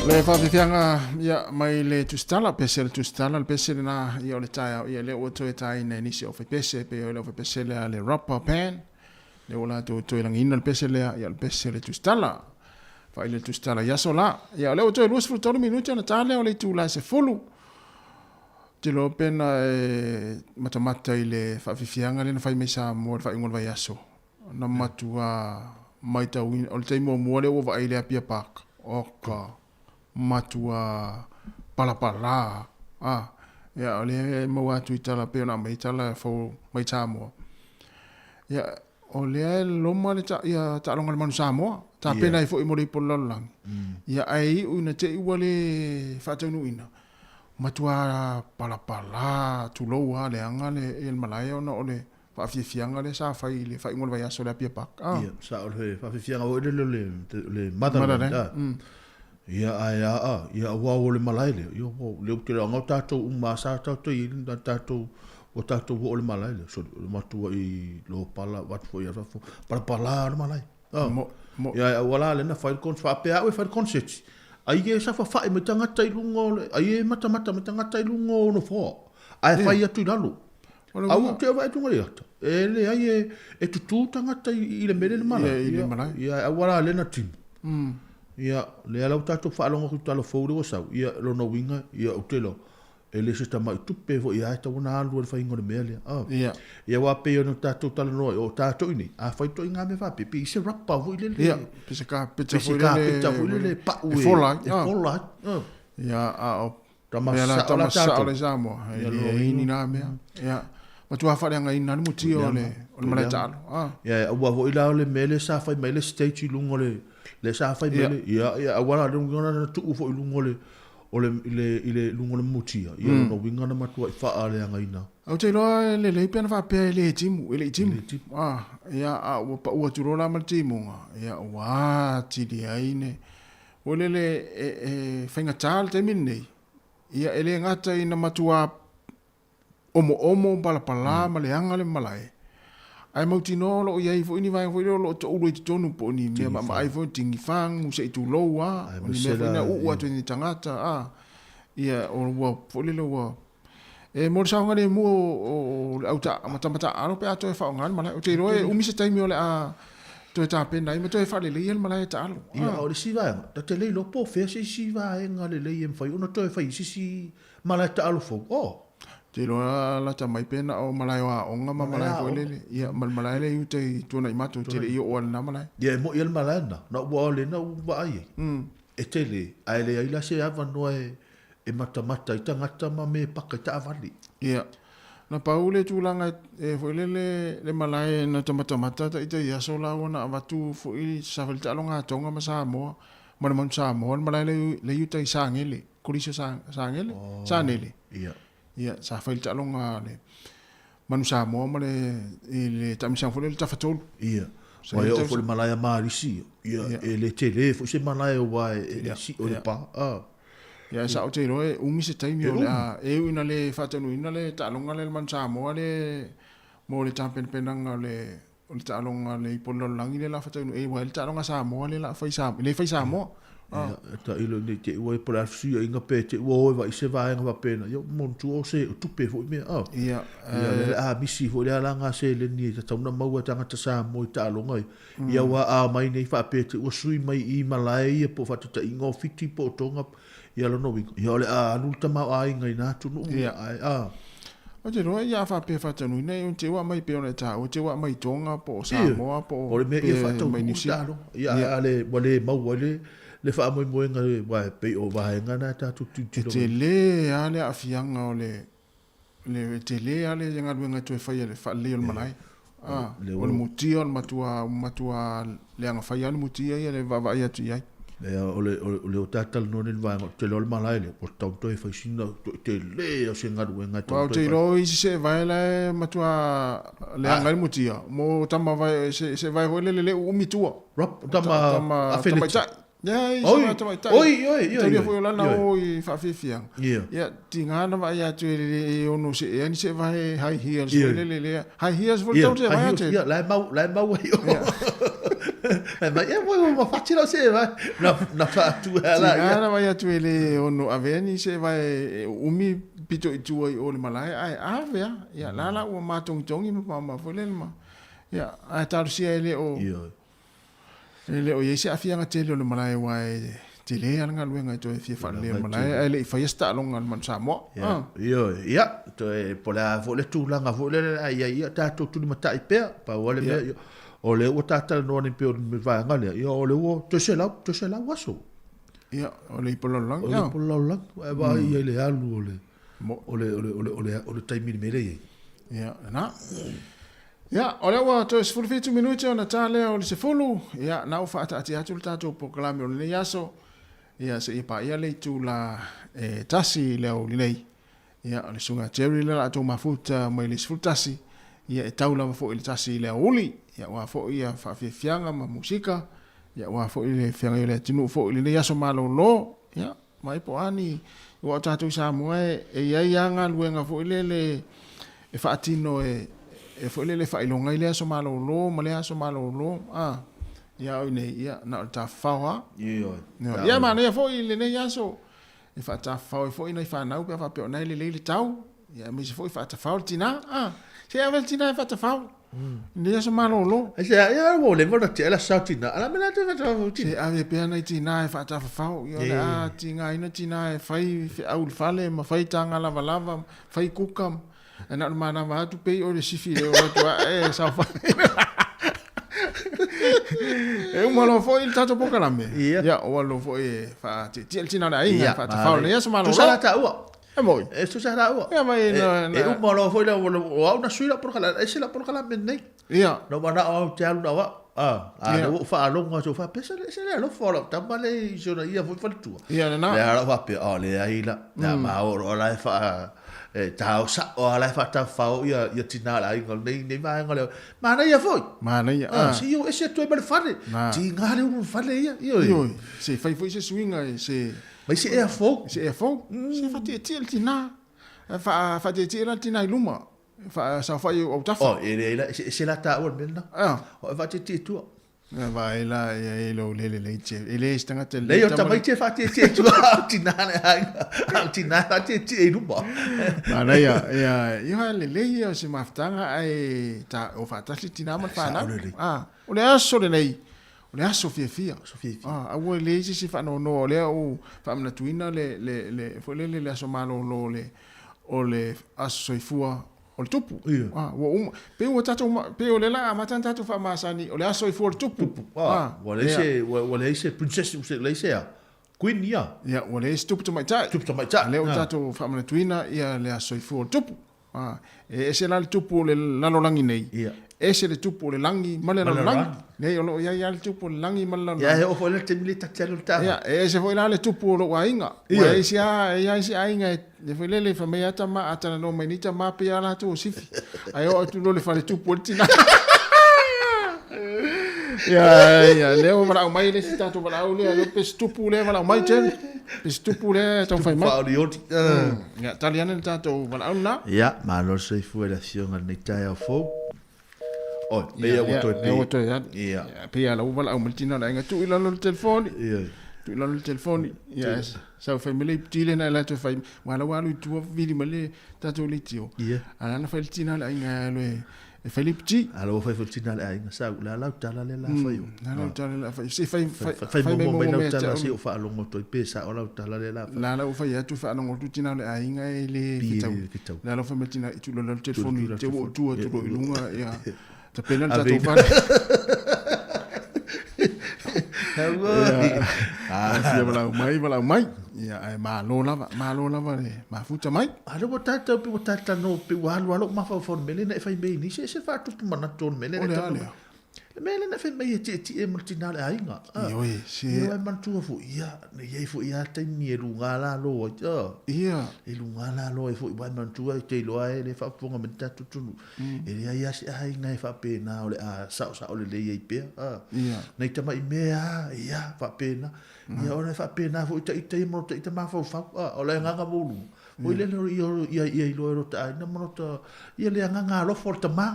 Le faafiafiaga ia mai le tusitala, pese le tusitala, le pese lena ia o le taeao ia lea ua toe taina e nisi o faipese pei o le aufaipese lea le Rubber Band lea ua latou toe lagiina le pese lea ia o le pese le tusitala. Faaili le tusitala i aso la. Ia o lea ua toe 23 minute ona ta lea o le itula e 10. Te iloa pe na e matamata i le faafiafiaga lea na fai mai Samoa i le faaiuga o le vaiaso. Na matua matauina, o le taimi muamua lea ua vaai i le Apia Park, oka, matua palapala, a, ia, o lea e maua atu i tala pei ona aumai tala fou mai Samoa. Ia, o lea e loma le ta, ia, taaloga a le Manu Samoa, tapena ai foi mo le ipu o le lalolagi. Ia, ae iu ina te i ua le faataunuuina, matua palapala, tulou lava, leaga le, ia le malae ona o le faafiafiaga lea sa fai i le faaiuga o le vaiaso i le Apia Park. Ah. Ia, sa o le faafiafiaga foi lele o le, le Motherland. Ah. Ia, ae a, a, ia, aua o le malae lea, ia, ua, le ou te leaga o tatou uma sa tatou i ai, tatou, ua tatou oo i le malae lea, sorry, o le matua i Lopala, avatu foi ia fafo, palapala le malae. Ah. Mo, mo. Ia, aua la lea na fai le concert, faapea au e fai le concert, ai e safafa'i mai tagata i luga o le, ai e matamata mai tagata i luga o nofoa, ae fai atu i lalo. A ua te vaai atu i ata. E leai e, e tutū tagata i, i le mele le malae. Ia, i le malae. Ia, aua la le na timu. Ia, lea la ua tatou faalogo atu i tala fou lea ua sau. Ia, lona uiga, ia, ou te iloa, e le se tamai tupe foi a e tatau ona alu ai le faiga o le mea lea. Ah. Ia. Ia, aua pei ona tatou talanoa ai, o tatou i inei, a fai ituaiga mea faapea, pei se rapa foi lele. Ia, pe se kapeta foi lele. Pe se kapeta foi lele, pau e. E fola ai. E fola ai. Ah. Ia, a o Tama Mea la sao tama la sao tatou. le Samoa. E Ia le lona ai uiga. ni na mea. Ia. Matua faaleagaina le mutia o le o le malae taalo. Ah. Ia, aua foi la o le mea lea sa fai mai le stage i luga o le lea sa fai mai Ia. le ia ia aua la le uiga na tuu foi i luga o le o le i le i le luga o le mutia. Ia lona uiga na matuai faaleagaina. Ou te iloa e lelei pe ana faapea e le timu, e le i timu. Ah, ia, a ua pau atu loa la ma le timuga, ia, ua atili ai ne. Ua lele e, e faigata le taimi lenei, ia e le gata ina matua omoomo palapala ma leaga le malae, ae mautinoa o lo o i ai foi ni vaega foi lea o lo o toulu ai i totonu po o ni mea maamaai foi, tigifagu se i tulou a, o ni mea foi na uu atu e ni tagata a, ia o ua foi lele ua E mo le saogalemu o le au matamata alo pe a toe faaaoga le malae. Ou te iloa e umi se taimi o le a toe tapena ai ma toe faaleleia le malae taalo. Ia, a o le isi vaega, ta te le iloa po o fea se isi vaega lelei e mafai ona toe fai i se isi malae taalo fou. Oh! Ou te iloa lata mai pe na o malae o aoga ma malae foi lele. Ia, ma le malae lea i uta i Tuanaimato, e te le i oo lava i lena malae. Ia, e moni lava le malae lena, na ua o lena ua vaai ai. E tele, ae leai la se avanoa e E matamata i tagata ma me paka i taavale. Ia. Na pau le tulaga e foi lele le malae na tamatamata taitai aso la ua na avatu foi sa fai le taaloga a Tonga ma Samoa ma le Manu Samoa le malae le i uta i Sagele, Kolisi o Sagele, Sanele. Ia. Ia, sa fai le taaloga a le Manu Samoa ma le i le taamilosaga foi lea le Tafatolu. Ia. Ua e oo foi le malae a Marisi, ia, e le tele foi se malae aua e sio le pa. Ia, e sao te iloa e umi se taimi o le a e ui ina le faataunuuina le taaloga lea i le Manu Samoa le mo le tapenapenaga o le o le taaloga a le Ipu o le Lalolagi lea o le a faataunuu aua e i ai le taaloga Samoa lea o le a fai i le fai i Samoa. Ia, e tailo nei te i ua po o le a le fesuiaiga pe te i ua o e vaai se vaega faapena, ia manatua o se o tupe foi mea, a. Ia, Ia, lea o le a misi foi lea la ngā seleni e tatau ona maua e tagata Samoa i taaloga ia. Ia ua a mai nei faapea te ua sui mai i malae ia po o faataitaiga o Fiti po o Tonga, ia lona uiga, ia o le a alu le tamaoaiga i na atunuu, Ia. ae a. Ou te iloa ia a faapea faataunuuina e te ua aumai pei ona e taua, te ua aumai i Tonga po o Samoa po O le mea ia pe faataunuu mai New le Zealand. taaloga. Ia ae a le, ua le maua ai le, le faamoemoega aua e pei o vaega na e tatou E tilotilo ai. tele lava le aafiaga o le Le tele lava le galuega e toe faia i le faalelei o le malae. A, o le mutia o le matua, matua leaga fai lava le mutia ia le vaavaai atu i ai. Lea, o le, o le o ta talanoa nei i le vaega, ou te iloa le malae lea, ua tatau ona toe fai sina, toe tele o se galuega e tatau Aua ou ona te toe fai. iloa o isi seevae la e matua leaga ai le mutia, mo tama vae, se, seevae foi lele le uumi tua. Rap, tama, Tama, afeleti. tamaitai. Ia, i Oi, se tamaitai. oi, oi, oi, Taulia oi, foi o lana oi. o i faafiafiaga. Ia. Ia, tiga na vaai atu e le e ono see ai ni seevae high heels Ia. foi lele lea. High heels foi le Ia, tau seevae high atu. heels, ia, la e mau, la e mau ai o. Fai mai, ia ua ua fati lau see vae. Na, na faatu e ala ia. Tiga na vai atu e le ono avea ni see vae e uumi pito i tua i o le malae, ae ave a. Ia, la la ua matogitogi ma pama foi lele ma. Ia, ae talosia e le o. Ioe. E le o i ai se aafiaga tele o le malae aua e tele lava le galuega e toe fia faaleleia o le malae ae le i faia se taaloga a le Manu Samoa. Ia, ioe, ia, toe po o le a foi le tulaga foi lele a i ai, ia tatou tulimatai pea, pau lava le mea, ia, o lea ua ta talanoa nei pei o le vaega lea, ia o lea ua toe 100, toe 100 aso. Ia, o le ipu o le lalolagi. O le ipu o le lalolagi, ae vaai i ai le alu o le, o le, o le, o le, o le, o le taimi i le mea lea e i ai. Ia, lena. Ia, o lea ua toe 17 minute ona ta lea o le 10, ia, na ua faataatia atu le tatou polokalame o lenei aso, ia, seia paia le itula e 1 i le aoauli nei. Ia, o le Susuga Jerry lea o le a outou mafuta mai le 11, ia, e tau lava foi i le 1 i le aoauli, ia, aua foi ia faafiafiaga ma musika, ia, aua foi le feagai o le atunuu foi i lenei aso malolo, ia, Mai po o a ni, aua o tatou i Samoa e i ai lava galuega foi lele e faatino e foi lele e faailoga ai lea aso malolo ma lea aso malolo, a, ia a o i inei, ia, na o le tafafao lava. Ioe. Ia, manaia foi i lenei aso e faatafafao ai foi nai fanau pe a faapea o lena e lelei le tau, ia aemaise foi faatafao le tina, a, se ave le tina e faatafao. Lenei aso malolo. Ai se ia ua leva ona tea la sao tina. Ala mea la te faatafafao tina. Se ave pea nai tina e faatafafao. Ia o le a tigaina tina e fai feau i le fale ma fai taga lavalava, fai kuka. Ae na o le manava atu pei oe le sifi le o atu ae e saofai. E uma loa foi le tatou polokalame. Ia ua alu loa foi e faatietie le tina o le aiga e faatafao i lenei aso malolo. Tusa la taua. E moi. E tusa la ua. Ia mai e, e uma loa foi lea o au na sui lau polokalame, ese lau polokalame lenei. Ia. Na ou manao au te alu na o au. Ah, a lea ua ou faalogo atu faapea se se le alofa o lau tama le i si ona ia foi faletua. Ia lena. Lea lau faapea, oh leai la. Lea ma o loa la e faa e tao sao a la e faatafafao ia ia tina o le aiga nei nei vaega lea. Manaia foi. Manaia. Ah, se i o ese atu ai ma le fale. Tiga le ulu fale ia. Ioe. Se fai foi se suiga e se Mai se ea fou. Se ea fou. Se faatietie le tina. Faatietie la le tina i luma. Faasaofai i ou autafa. Oh, e leai la, e se la taua le mea lena. O e faatietie i tua. Vaai la, ia e lou lele lei te. E le se tagata lelei. Lei o tamaiti e faatietie i tua, a o tina le aiga. A o tina e faatietie i luma. Manaia, ia, ia lelei ia o se mafutaga ae ta, o faatasi le tina ma le fanau. Ah, o le aso lenei, O le aso fiafia. Aso fiafia. Ah, aua e leai se isi faanoanoa, o lea ua faamanatuina le, le, le, foi lele le aso malolo o le, o le aso soifua o le tupu. Ia. Ah, ua uma, pei ua tatou, pei o lea la amata ona tatou faamasani, o le aso soifua o le tupu. Tupu. Ah, ua leai se, ua leai se princess, ua leai se a? Queen ia. Ia, ua leai se tupu tamaitai. Tupu tamaitai. O lea ua tatou faamanatuina ia le aso soifua o le tupu. A, e ese la le tupu o le lalolagi nei, Ia. ese le tupu o le lagi ma le lalolagi. Nei, o lo o i ai lava le tupu o le lagi ma le lalolagi. Ia, e oo foi la le taimi lea ta te alu i le taavale. Ia, e ese foi la le tupu o lou aiga. Ia. Ua i ai isi lava, e i ai isi aiga e foi lele fai mai lava tama, a talanoa mai nei tama pei lava latou o sifi. Ae oo atu loa i le faletupu o le tina. Ia, ia, lea ua valaau mai le isi tatou valaau lea, lea pe se tupu lea valaau mai Jerry. Pe se tupu lea e taumafai mai. Tupu faaolioli. Ia, tali ane le tatou valaau lena. Ia, malo le soifua i le Afioga i lenei taeao fou. Oi, pei lava ua toe pe. Lea ua toe alu. Ia. Pei lava ua valaau mai le tina o le aiga, tuu i lalo le telefoni. Ia. Tuu i lalo le telefoni. Ia, sau fai mai le iputi lena e la toe fai. Aua la ua alu i tua vili mai le tatou leitio. Ia. A o la na fai le tina o le aiga e alu e E fai le piti. A lo fai foi tina le aiga sa u la lau tala le la fai o. La lau tala le la fai. Se fai fai fai mai mo mai lau tala se o faalogo atu ai pe sao lau tala le la fai. La lau fai atu faalogo atu tina le aiga e le fetau. La lau fai mai tina i tu la telefoni te o tua tu lo i lunga ia. Tapena le tatou fale. Ia valaau mai, valaau mai. Ia, ae malo lava, malo lava le mafuta mai. A lea ua tatou pei ua tatou pei ua alu lava lou mafaufau i le mea lea na e fai mai nei, se ese le faatupu manatu o le mea lea na e tatou. O le a lea? Le mea lea na e fai mai e tietie ma le tina o le aiga. Ioe, se. Ia, e manatua foi, ia, e i ai foi lava taimi e luga lalo ai, Ia. E luga lalo ai foi, aua e manatua e te iloa e le faafofoga mai le tatou atunuu. E leai lava se aiga e faapena o le a saosao lelei ai pea. Ia. Nai tamai mea lava, ia, faapena. Ia, ona e faapena foi ita ia ma lota ita mafaufau. O le agaga maualuga, foi lele ia, ia iloa e lota aiga ma lota, ia le agaga alofa o le tama.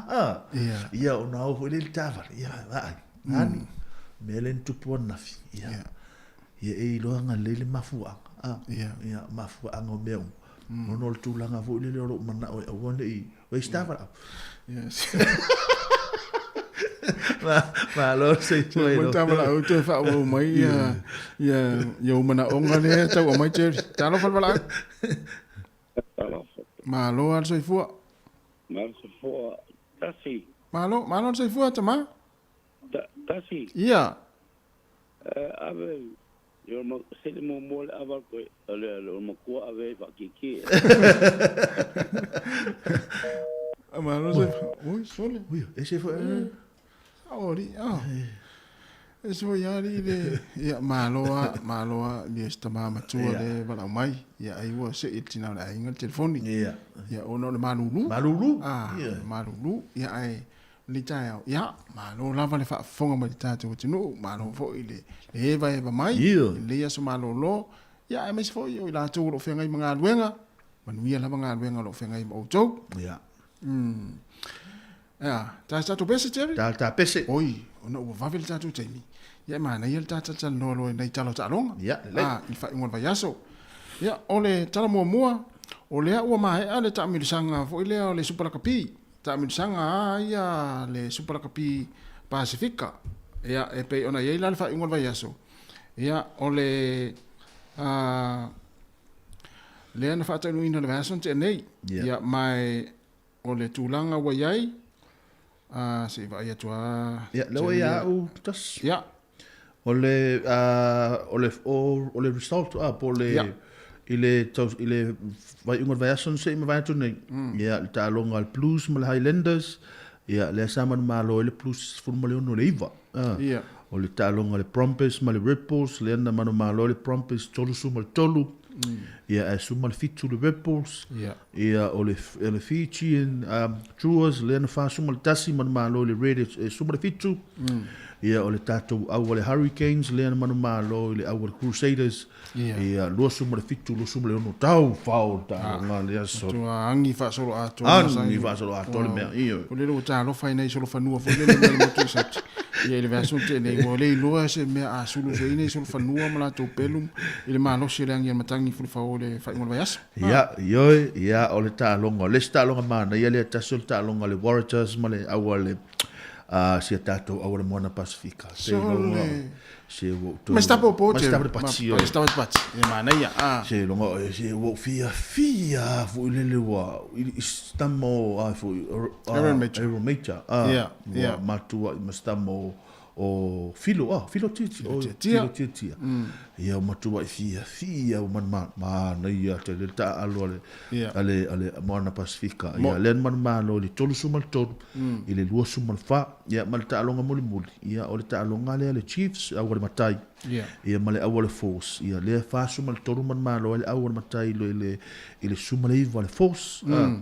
Ia. Ia, ona o foi lea i le taavale, ia, vaai, ani. Mea lea na tupu ananafi, ia, ia e iloa agalelei le mafuaaga, a, ia, mafuaaga o mea uma. Ona o le tulaga foi lele o lou manao e aua ne i, waste a valaau. Yes. Malo se i Mo ta valaau toe faaauau mai ia ia ia ou manaoga lea e tau aumai Jerry. Talofa le valaau. Talofa. Malo lava le soifua. Malo le soifua. Tasi. Malo, malo le soifua tama. Tasi. Ia. Ave se le muamua le ava koe le o matua ave ai faakiekie. Malo se ui sole. Ui, e se foi. Sao ali. Ah. E se foi ali le ia malo a malo a ia se tama matua le valaau mai. Ia ai ua se i tina o le aiga le telefoni. Ia. Ia ona o le malulu. Malulu. Ah, malulu. Ia ai Lenei taeao, ia, malo lava le faafofoga mai le tatou atunuu, malo foi i le evaeva mai i lenei aso malolo, ia, aemaise foi o i latou o lo o feagai ma galuega, manuia lava galuega o lo o feagai ma outou. Ia. Ia, ta se tatou pese, Jerry? Ta, ta pese. Oi, ona ua vave le tatou taimi. Ia, e manaia le ta talatalanoa loa i nai tala o taaloga. Ia, lelei. Ah, i le faaiuga o le vaiaso. Ia, o le tala muamua, o lea ua maea le taamilosaga foi lea o le Supa Lakapi. Taamilosaga a ia le Supa Lakapi Pasefika. Ia, e pei ona i ai la le faaiuga o le vaiaso, ia, o le, a, lea na faataunuuina i le vaiaso na tea nei. Ia, ma e, o le tulaga ua i ai, a, se i vaai atu lava. Ia, lea ua ia au tasi. Ia. O le, o le, o le result, a, po o le, i le, i le faaiuga o le vaiaso na se i mavae atu nei, ia, le taaloga a le Blues ma le Highlanders, ia, lea sa manumalo ai le Blues 16 i le 9. A, o le taaloga a le Brumbies ma le Rebels, lea na manumalo ai le Brumbies 33, ia, ae 17 le Rebels, ia, o le, o le Fijian Druas, lea na 41 manumalo i le Reds e 17, Ia, o le tatou au a le Hurricanes lea na manumalo i le au a le Crusaders. Ia, 27, 26, tau fao le taaloga lea so. Matua agi faasoloatoa. Agi faasoloatoa le mea, ioe. O lele ua talofa ai nai solofanua foi lele mai le motu i Sati. Ia, i le vaiaso na tea nei, ua le iloa se mea a sulu sui nei solofanua ma latou pelu i le malosi o le agi a le matagi fulufao i le faaiuga o le vaiaso. Ia, ioe, ia, o le taaloga, o le isi taaloga manaia lea tasi o le taaloga a le Waratahs ma le au a le a si a tatou au o le Moana Pasifika. Se iloga se ua ou toe. Ma se tapopo Ma se tapo pati. Ma se tapo pati. E manaia. Ah. Se iloga o se ua ou fiafia foi lele ua i se tama o ai foi Aaron Major. Aaron Major. Ah. Ua matua i ma se tama o o Filo, ah, Filo Tiatia. Filo Tiatia. Filo Tiatia. Ia, ua matua i fiafia ua manu manaia tele le taaalo a le, a le, a le Moana Pasifika. Ia, lea na manumalo i le 33 i le 24. Ia, ma le taaloga mulimuli, ia, o le taaloga lea a le Chiefs, au a le Matai. Ia, ma le au a le Force. Ia, lea 43 manumalo ai le au a le Matai i le, i le 19 a le Force. Ah,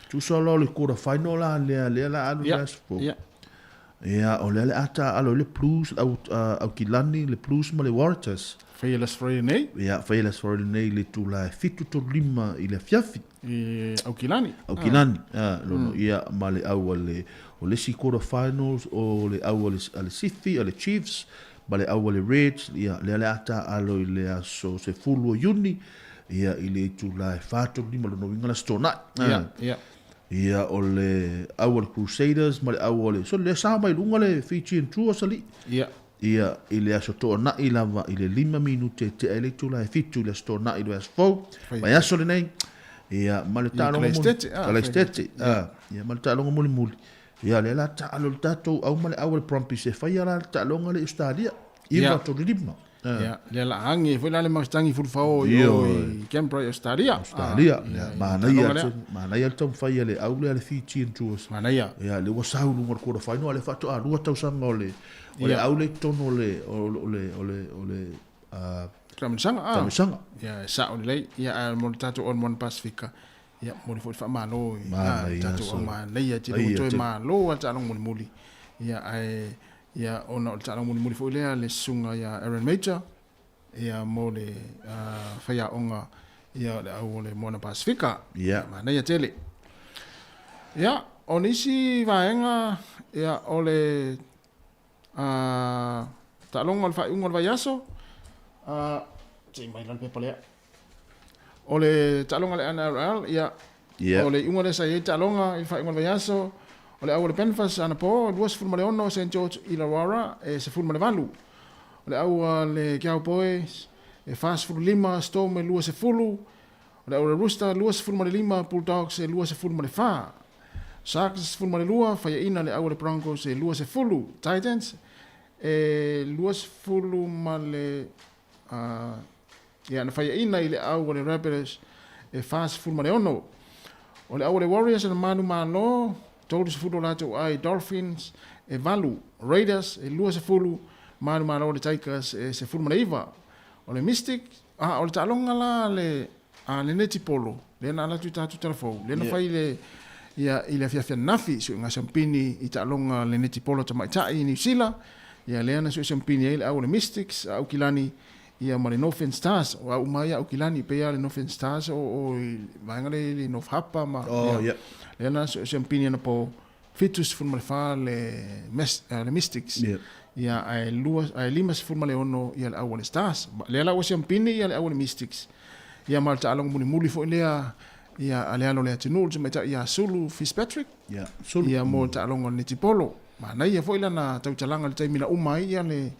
tusa loa o le quarter final la lea, lea la alu le aso fou. Ia, o lea le a taaalo ai le Blues, le au, Aukilani, le Blues ma le Waratahs. Faia le Aso Faraile nei. Ia, faia le Aso Faraile nei i le itula e 7:35 i le afiafi. I Aukilani. Aukilani, ah. Lono, ia, ma le au a le, o le isi quarter finals, o le au a le, a le Sifi, a le Chiefs, ma le au a le Reds, ia, lea le a taaalo i le aso 10 o Iuni, ia, i le itula e 4:35, lona uiga le Aso Toonai. Ia, ia. Ia, o le au a le Crusaders ma le au a le, so lea sa mai luga le Fijian Drua salii. Ia. Ia, i le Aso Toonai lava, i le 5 minute e tea ai le itula e 7 i le Aso Toonai i le vaiaso fou, vaiaso lenei. Ia, ma le taaloga muli. Kalaistete, ah. Ia, ma le taaloga mulimuli. Ia, lea la taalo le tatou au ma le au a le Brumbies e faia la le taaloga lea i Ausetalia. 9 3 5. Ia, lea la agi ai foi la le matangi fulufao i o i Canberra i Australia. Australia, ia, manaia le, manaia le taumafai a le au lea a le Fijian Tours. Manaia. Ia, lea ua sau i luga o le quarter final, a o lea faatoa lua tausaga o le, o le au lea i totonu o le, o le, o le, o le, Taamilosaga, ah. Taamilosaga. Ia, e sao lelei. Ia, ae mo le tatou All Moana Pasifika, ia, momoli foi le faamalo i le tatou au manaia tele ua toe malo lava le taaloga mulimuli. Ia, ae Ia, ona o le taaloga mulimuli foi lea a le susuga ia Aaron Major, ia, mo le faiaoga ia o le au o le Moana Pasifika. Ia. Manaia tele. Ia, o nisi vaega, ia, o le, Taaloga o le faaiuga o le vaiaso, se i mai la le pepa lea. O le taaloga a le NRL, ia, o le iuga lea sa i ai le taaloga i le faaiuga o le vaiaso, o le au a le Penfas anapo, 26 St George Illawarra e 18. O le au a le Cowboys e 45, Storm e 20, o le au a le Rooster 25, Bulldogs e 24. Sharks e 12, faiaina le au a le Broncos e 20, Titans e 20 ma le ia na faiaina i le au a le Rabbitohs e 46. O le au a le Warriors na manumalo, 30 o latou ai Dolphins e 8, Raiders e 20, manumalo le Tigers e 19. O le Mystic, a o le taaloga la le a le netipolo, lea na ala atu i tatou talafou, lea na fai le ia i le afiafi ananafi, suiga siampini i taaloga le netipolo tamaitai i Niu Sila, ia lea na sue siampini ai le au o le Mystics a Aukilani ia ma le Northern Stars, o au uma ia Aukilani, pei lava le Northern Stars o o i vaega lea i le North Harbour ma Oh, ia, lea na sue siampini anapo 74 le mes, le Mystics. Ia ae lua ae 56 ia le au a le Stars. Lea la ua siampini ia le au a le Mystics. Ia ma le taaloga mulimuli foi lea ia a le alo o le atunuu le tamaitai ia Sulu Fitzpatrick. Ia, Sulu. Ia mo le taaloga o le netipolo. Manaia foi lana tautalaga i le taimi na uma ai ia le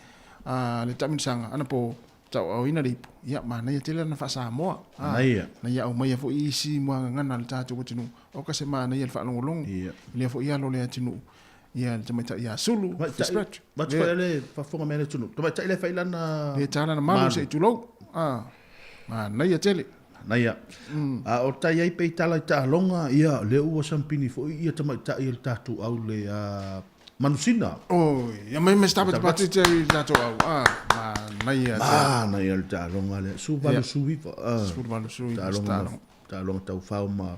a le taamilosaga anapo tauaaoina le ipu, ia, manaia tele lana faa-Samoa. A, Manaia. Na ia aumaia foi isi muagagana a le tatou atunuu, o ka se manaia le faalogologo Ia. i lea foi alo o le atunuu, ia, le tamaitai ia Sulu Tamaitai, Fitzpatrick. Matu Le, foi le faafofoga mai a le atunuu. Tamaitai le fai lana le tā lana malu malu. se i tulou. A, manaia tele. Manaia. A o tai ai pe i tala i taaloga, ia, lea ua sampini foi ia tamaitai o le tatou au le a, Manusina. Oi, ia mai me stapa te pati te i tatou au. Ah, manaia te. Manaia le taaloga lea. Su valu su iva. Ah. Su valu su iva. Taaloga, taaloga taufao ma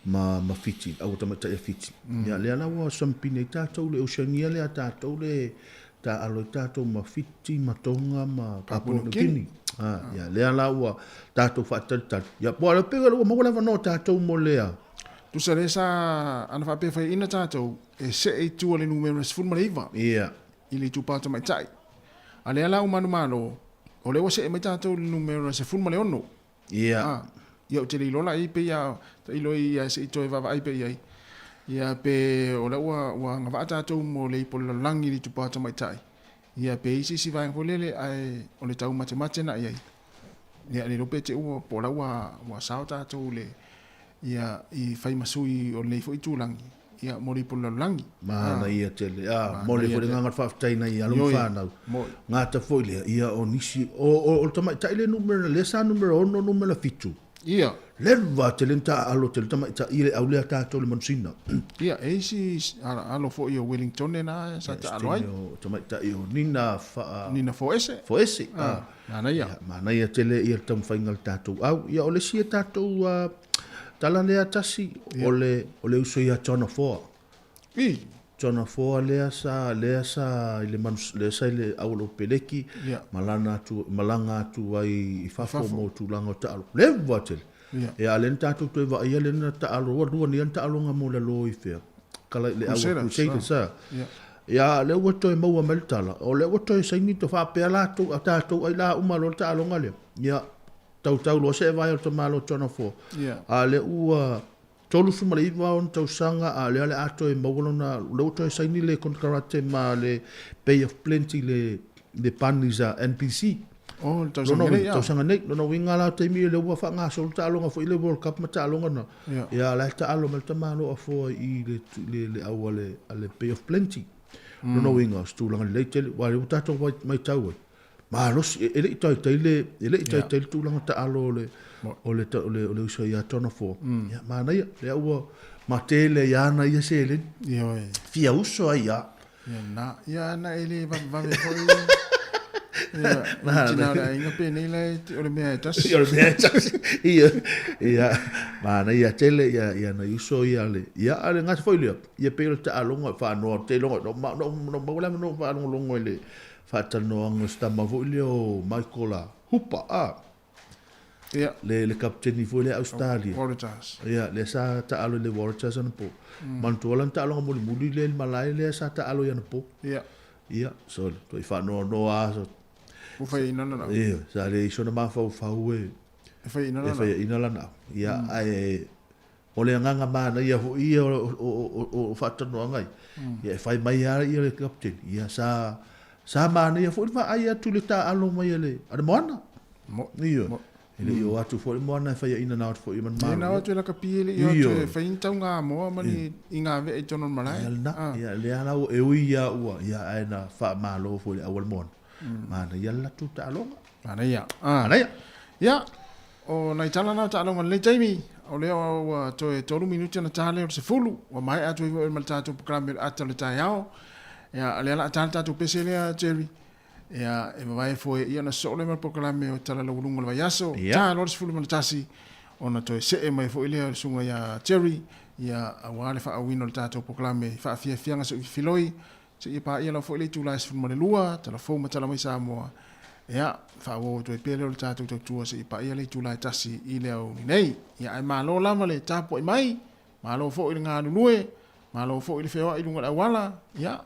ma ma Fiti, au tamaitai a Fiti. Ia lea la ua sampini ai tatou le Oceania lea tatou le taalo ai tatou ma Fiti, ma Tonga, ma Papua New Guinea. Ah, ia lea la ua tatou faatalitali. Ia po o le pei ua maua le avanoa tatou mo lea. Tusa lea sa ana faapea faiaina tatou e see i tua le numera 19 Ia. i le itupa tamaitai. A lea la ua manumalo, o lea ua see mai tatou i le numera 16. Ia. Ah, ia ou te le iloa la i pei a tailo ia se i toe vaavaai pea i ai. Ia pe o lea ua ua agavaa tatou mo le ipu o le lalolagi i le itupa tamaitai. Ia pe i se isi vaega foi lele ae o le taumatemate na i ai. Ia le iloa pe te ua po o la ua ua sao tatou le ia i fai ma sui o lenei foi itulagi ia mo le ipu o le lalolagi. Manaia tele. A, momoli foi le agaga o le faafetai nai alo ma fanau. Gata foi lea, ia o nisi, o, o, o le tamaitai le numera, lea sa numera 6, numera 7. Ia. Leva tele na taaalo tele tamaitai i le au lea tatou le manusina. Ia, e isi alo foi o Wellingtone na sa taalo ai. O tamaitai o Nina Faa... Nina Foese. Foese. Ah, manaia. Ia, manaia tele ia le taumafaiga a le tatou au. Ia, o le isi e tatou tala lea tasi, o le, o le uso ia John Afoa. I. John Afoa lea sa, lea sa i le manus, lea sa i le au o le Peleki, malana atu, malaga atu ai i fafo mo tulaga o taalo. Leva tele. Ia, a lea na tatou toe vaaia lea na taalo, ua lua nei na taaloga mo le alo i fea. Kala i le au a Crusaders, a. Ia, lea ua toe maua mai le tala, o lea ua toe saini to faapea latou, a tatou ai la uma loa le taaloga lea. Ia, tautau loa se vae o le tamaloa John Afoa. A lea ua 39 ona tausaga, a lea o le a toe maua lona, lea ua toe saini le konekarate ma le Bay of Plenty le, le Bunnies a NPC. Oh, le tausaga nei, Tausaga nei. Lona uiga la o taimi lea ua faagasolo taaloga foi le World Cup ma taaloga na. Ia, la e taalo mai le tamaloa Afoa i le, le, le au a le, a le Bay of Plenty. Lona uiga, o se tulaga lelei tele, aua lea ua tatou matau ai, malosi, e le i taitai le, e le i taitai le tulaga taalo o le, o le, o le, o le uso ia John Afoa. Ia, manaia, lea ua matele ia ana ia seleni. Ioe. Fia uso ai ia. Ia na, ia na e le vavevave foi. Ia, Na, tina o le na. aiga penei la e o le mea e tasi. O le mea e tasi. Ia, ia, manaia tele ia, ia nai uso ia le, ia, a le gata foi lea, ia pei o le taaloga e faanoa te iloga, no, ma, no, no, maua le avanoa faalogologo i le faatalanoaga o se tama foi lea o Michael a Hooper, a. Ia. Le, le kapiteni foi lea Australia. Waratahs. Ia, lea sa taalo i le Waratahs anapo. Manatua lana taaloga mulimuli lea i le malae lea sa taalo i anapo. Ia. Ia, sole, toi whaanoa a so. Ua whai ina lana. Ia, sa le iso na mafaufau e. E whai ina lana. E whai ina lana. Ia, ai, o le anganga mana ia ho ia o whaatanoa ngai. Ia, e whai mai a ia le captain. Ia, sa mana ia fo i ai atu le ta alo mai le, a le moana. Mo. Ia. E le i o atu fo le moana e whai ina na atu fo i man maru. Na atu e laka pie le i atu e whai in tau ngā moa mani i ngā ve e tono malae. Ia na, ia le ala o e ui ia ua, ia ai na wha malo fo le awal moana. Mana ia la tu ta alonga. Mana ia. Mana ia. Ia, o nai tala na ta alonga le taimi, o lea ua toe 3 minuti na tale o se fulu, ua mai atu i mo le tātou programe ata le tai ao. Ia, le ala tala tātou pese lea, Jerry. Ia, e vavae foe ia na soo le ma programe o tala laulunga le vaiaso. Ta loa le 11 ona toe see mai foi lea o le susuga ia Jerry, ia aua le faaauina o le tatou programe i faafiafiaga se filoi, seia paia lava foi le itula e 12, tala fou ma tala mai Samoa. Ia, faaauau atu ai pea lea o le tatou tautua seia paia le itula e 1 i le aoauli nei. Ia, ae malo lava le tapuai mai, malo foi le galulue, malo foi le feoai i luga o le auala, ia,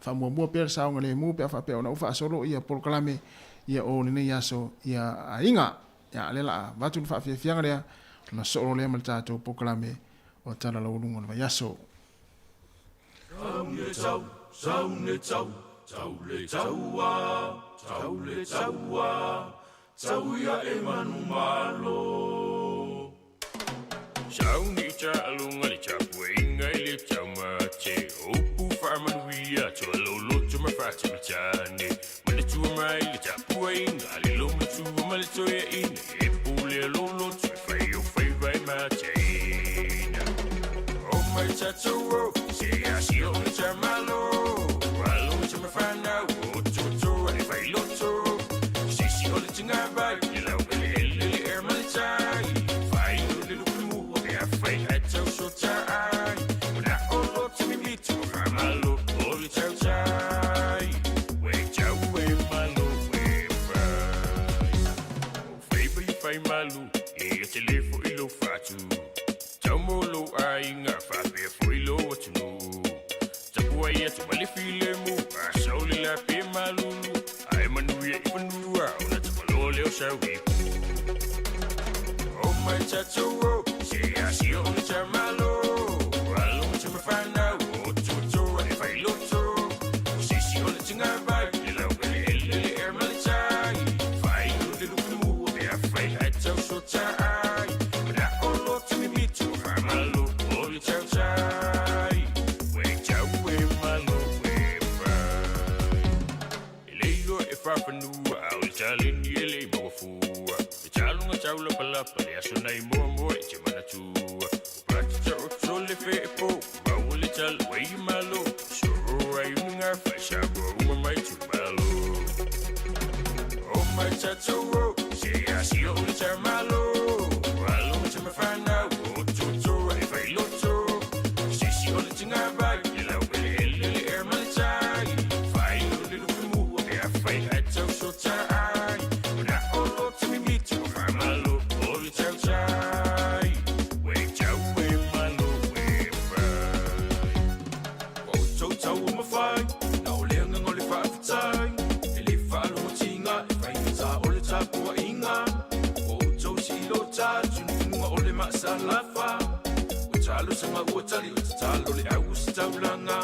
faamuamua pea le saogalemu pe a faapea ona ou faasolo ia polokalame ia o lenei aso ia aiga. Ia lea la avatu le faafiafiaga lea ona soo lea ma le tatou polokalame o Tala Laualuga o le Vaiaso. Tau le tau, tau le tau, tau le taua, tau le taua, tau ia e manumalo. Sauni ta'alunga le tapuaiga i le taumate upu faamanuia toaloloto ma faatamatane manatua mai le tapuaiga le lomatua ma le toeaina e pule a loloto e fai o faiva e mataina o mai tatou o se asi o le tamalo alo tamafanau o totoa e failoto sisi o le tigavai le laueleele le ea ma le tai fai o le lupe mua e afai ae tausotaai ona o loto mimito faamalo o le tautai ue tau e malo e fai o faiva i fai malu ia te le fo'i lou fatu tau mo lou aiga faapea fo'i lou atunuu tapuai atu ma le filemu asau le lape malulu ae manuia i fanua ona tapaloa leo sau ipu o mai tatou o se asi o le tamalo alo tamafanau o totoa e failoto o sisi o le tigavai le laueleele le ea ma le tai fai o le lupe mua pe afai ae tausotaai ona o loto mimito faamalo o le tautai ue tau e malo e fai e le iloa e faafanua a o le taleni e le mauafua e taluga taulapalapa le aso nai moamoa i te manatua o patita o tole feepo maua le tala uai malo soro ai unuga faisamoa uma mai tumalo o mai tatou o se asi o le tamalo alo tamafanau o totoa e failoto sisi o le tigavai le laueleele le ea ma le tai fai o le lupe mua pe afai ae tausotaai ona o loto mimito faamalo o le tautai ue tau e malo e fai O tau tau o mawhai, na o le anganga o le whaafetai. E le whaalogotinga, e whaingata o le tapuainga. O tau si ilo tā, tunutunuga o le maasalafa. O talo sanga ua tali o tatalo le au se taulanga.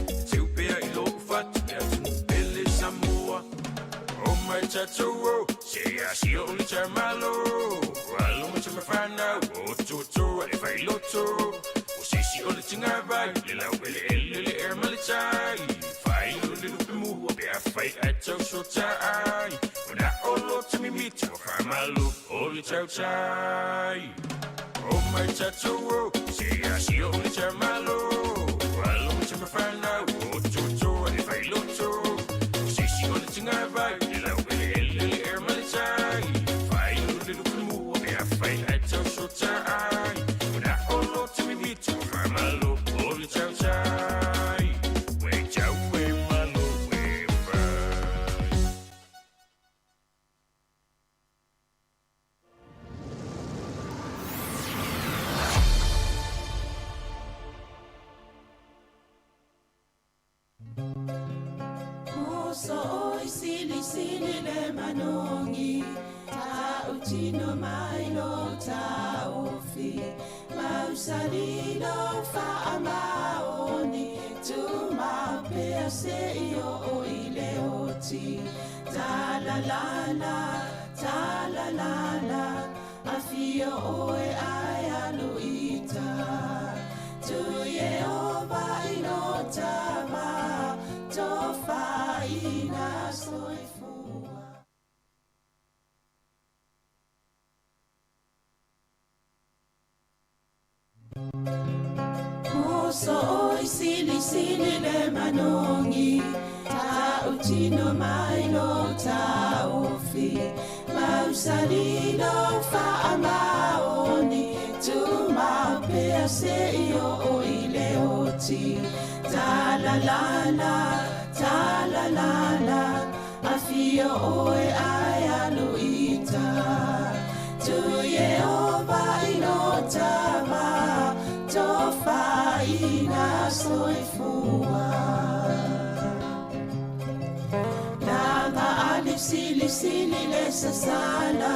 E teu pea i lo ufatu le atunu pele Samoa. O mai tatou o se asi o le tamalo alo tamafanau o totoa e failoto o sisi o le tigavai le laueleele le ea ma le tai fai o le lupe mua pe afai ae tausotaai ona o loto mimito faamalo o le tautai o mai tatou o se asi o le tamalo alo tamafanau o totoa e failoto o sisi o le tigavai le laueleele le ea ma le tai fai o le lupe mua pe afai ae tausotaai ona o loto mimito faamalo o le tautai ue tau e malo e fai. le manogi Ta'utino mai lo ta'ofi Mausali lo fa'amaoni Tumau pea se'i o'o i le oti Talalala, talalala Afio oe ae alu ita Tu Yehova i lo tava Tofaina soifua. Moso oi sili sili le manogi Ta'utino mai lo ta'ofi Mausali lo fa'amaoni Tumau pea se'i o'o i le oti Talalala, talalala Afio oe ae alu ita Tu Yehova i lo tava Tofaina soifua. Lava ali sili sili le sasala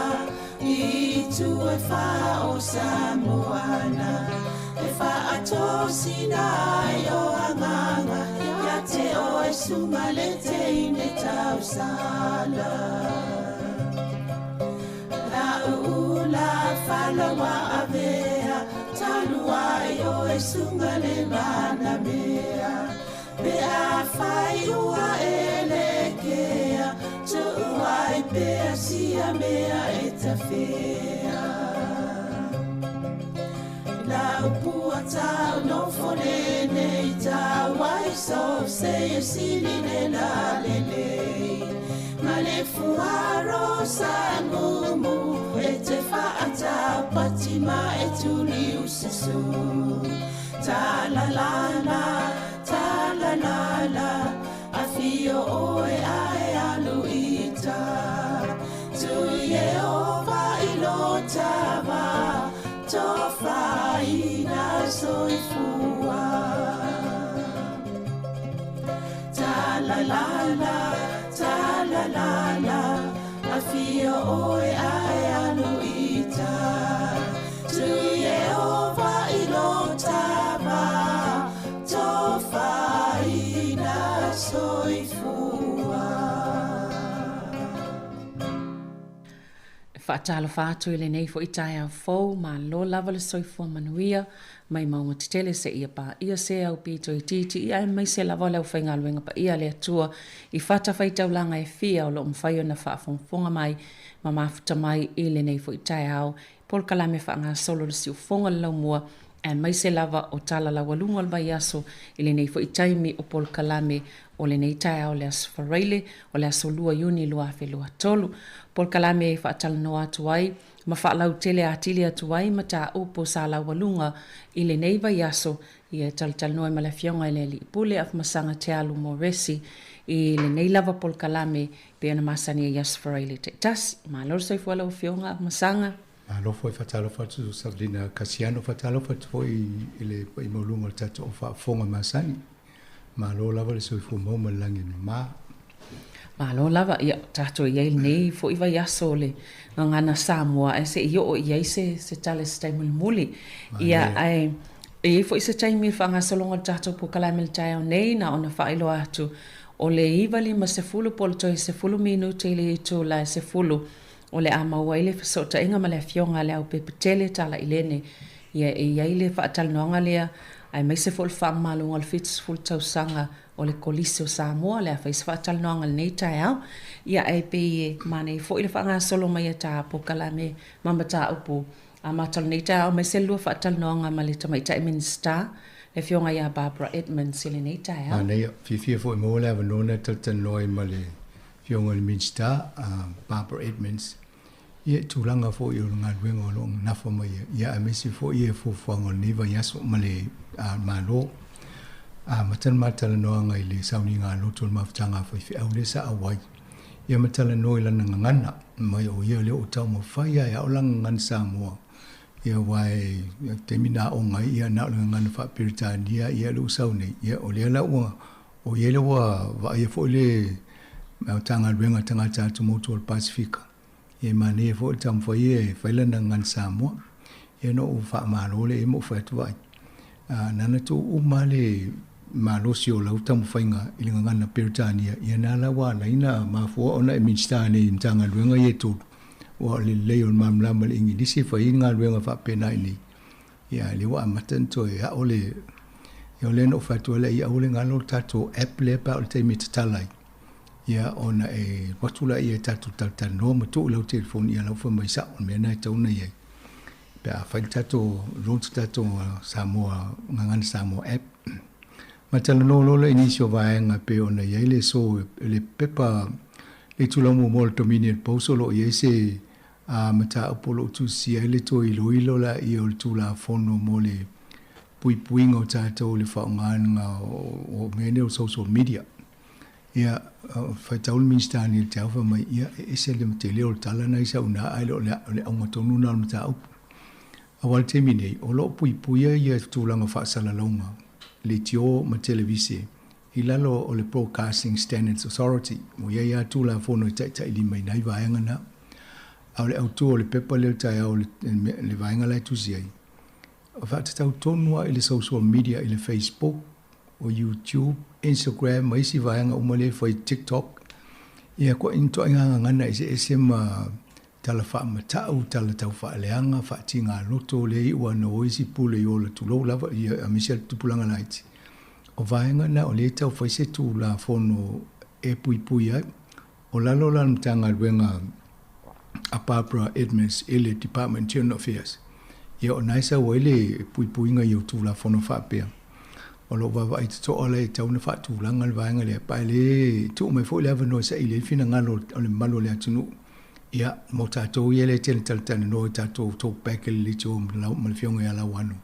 I tu e wha o Samoana E whaatosina ai o anganga Ia te o e sunga le te ine tausala. La uula whalawa avea Talua i o e sunga le mana mea Pe a whai ua e le kea Tuuai pea sia mea e tawhea La upua tau no fone nei tau Wai so se e sili le la le Ma le fuaro sa mumu E te whaatau pati ma e tuli ususu Ta la la la, ta la la la Afio oe ae alu ita Tu Yehova i lo tava Tofaina soifua. Ta la la la, ta la la la Afio oe ae alu ita Tu Yehova i lo tava Tofaina soifua. Faatalofa atu i lenei fo'i taeao fou malo lava le soifua manuia mai mauga tetele seia paia se au pito itiiti ia aemaise lava o le aufaigaluega paia a le Atua i fatafaitaulaga e fia o loo mafai ona faafogafoga mai ma mafuta mai i lenei fo'i taeao polokalame faagasolo le siufoga le laumua aemaise lava o tala laualuga o le vaiaso i lenei fo'i taimi o polokalame o lenei taeao le aso Faraile o le aso 2 Iuni 2023. Polokalame e faatalanoa atu ai ma faalautele atili atu ai mataupu sa laualuga i lenei vaiaso ia talatalanoa ma le afioga i le Alii Pule Afamasaga Tealu Moresi i lenei lava polokalame pe ona masani ai aso Faraile taitasi. Malo le soifua lau afioga Afamasaga. Malo foi faatalofa atu Savelina Kasiano, faatalofa atu foi i le paʻi maualuga o le tatou faafofoga masani. Malo lava le soifua maua ma le lagi e mamā. Malo lava, ia tatou iai lenei fo'i vaiaso o le gagana Samoa ae se'i oo i ai se se tala i se taimi mulimuli. Ia ae e i ai foi se taimi i le faagasologa o le tatou polokalame i le taeao nei na ona faailoa atu o le 9:50 po o le toe 10 minute i le itula e 10 o le a maua ai le fesootaiga ma le afioga a le Aupepetele Talailene. Ia e i ai le faatalanoaga lea aemaise foi o le faamamaloga o le 70 tausaga o le Kolisi o Samoa le a fai se faatalanoaga i lenei taeao. Ia ae pei e manaia foi le faagasolo mai a ta polokalame ma mataupu amata o lenei taeao aemaise le lua faatalanoaga ma le Tamaitai Minisita le afioga ia Barbara Edmonds i lenei taeao. Manaia, fiafia foi e maua le avanoa na talatalanoa ai ma le afioga i le Minisita Barbara Edmonds. Ia, i tulaga foi o le galuega o lo o nafa mai ai, ia aemaise foi ia fuafuaga o lenei vaiaso ma le Malo. Amata le ma talanoaga i le sauniga a loto o le mafutaga a faifeau lea sa auai. Ia ma talanoa i lana gagana, mai o ia lea o taumafai lava e ao lana gagana Samoa. Ia aua e taimi na aoga ai, ia na o le gagana faa-Peretania ia lea ua sau nei. Ia o lea la ua, o ia lea ua vaaia foi le Matagaluega a Tagata Atumotu o le Pasefika. Ia e manaia foi le taumafai ia e fai lana gagana Samoa. Ia na ou faamalo lea i ai ma ou fai atu, Vaai, na ona tuu uma lava le malosi o lau taumafaiga i le gagana Peretania, ia na la ua ala ai ona mafua ona e Minisita nei i Matagaluega ia e tolu, aua o le lelei o le malamalama i le Igilisi e fai ai galuega faapena i inei. Ia, a o lea ua amata ona toe a'o le... Ia o lea na ou fai atu ai lea, ia aua le galo le tatou app lea pe a oo i le taimi e tatala ai, ia ona e alu atu lea e tatou talatalanoa ma tuu i lau telefoni, ia la ua fai mai sa'o le mea lena e tatau ona i ai pe a fai le tatou launch le tatou Samoa Gagana Samoa app. Ma talanoa loa lea i nisi o vaega e pei ona i ai le so le pepa le itula muamua o le Dominion Post o lo o i ai se a mataupu o lo o tusia ai le toe iloilo laia o le Tulafono mo le puipuiga o tatou i le faaaogaina o mea nei o social media. Ia, faitau le Minisita nei i le taeao fai mai, ia, e ese le tele o le tala na i sau ina ae le o le auga tonu lena o le mataupu. Aua i le taimi nei, o lo o puipuia ia tulaga faasalalauga, leitio ma televise i lalo o le Broadcasting Standards Authority, ua i ai lava Tulafono e taitailimaina ai vaega na. A o le autu o le pepa lea o le taeao le vaega la e tusi ai, o faatatau tonu lava i le social media i le Facebook, o YouTube, Instagram ma isi vaega uma lea e fai TikTok, ia ituaiga gagana eseese ma tala faamatau, tala tau faaleaga, faatiga loto lea iu ana o isi pule i ola tulou lava, ia aemaise le tupulaga laiti. O vaega na o lea e tau fai se Tulafono e puipui ai. O lalo la o le Matagaluega a Barbara Edmonds i le Department Internal Affairs, ia o na e sau ai le puipuiga i o Tulafono faapea. O lo o vaavaai totoa la e tatau ona faatulaga le vaega lea, pa e le tuu mai foi le avanoa e saili ai le finagalo o le mamalu o le atunuu. Ia, mo tatou ia lea e tele talatalanoa i tatou talk back i le leitio ma le Afioga ia Lauano,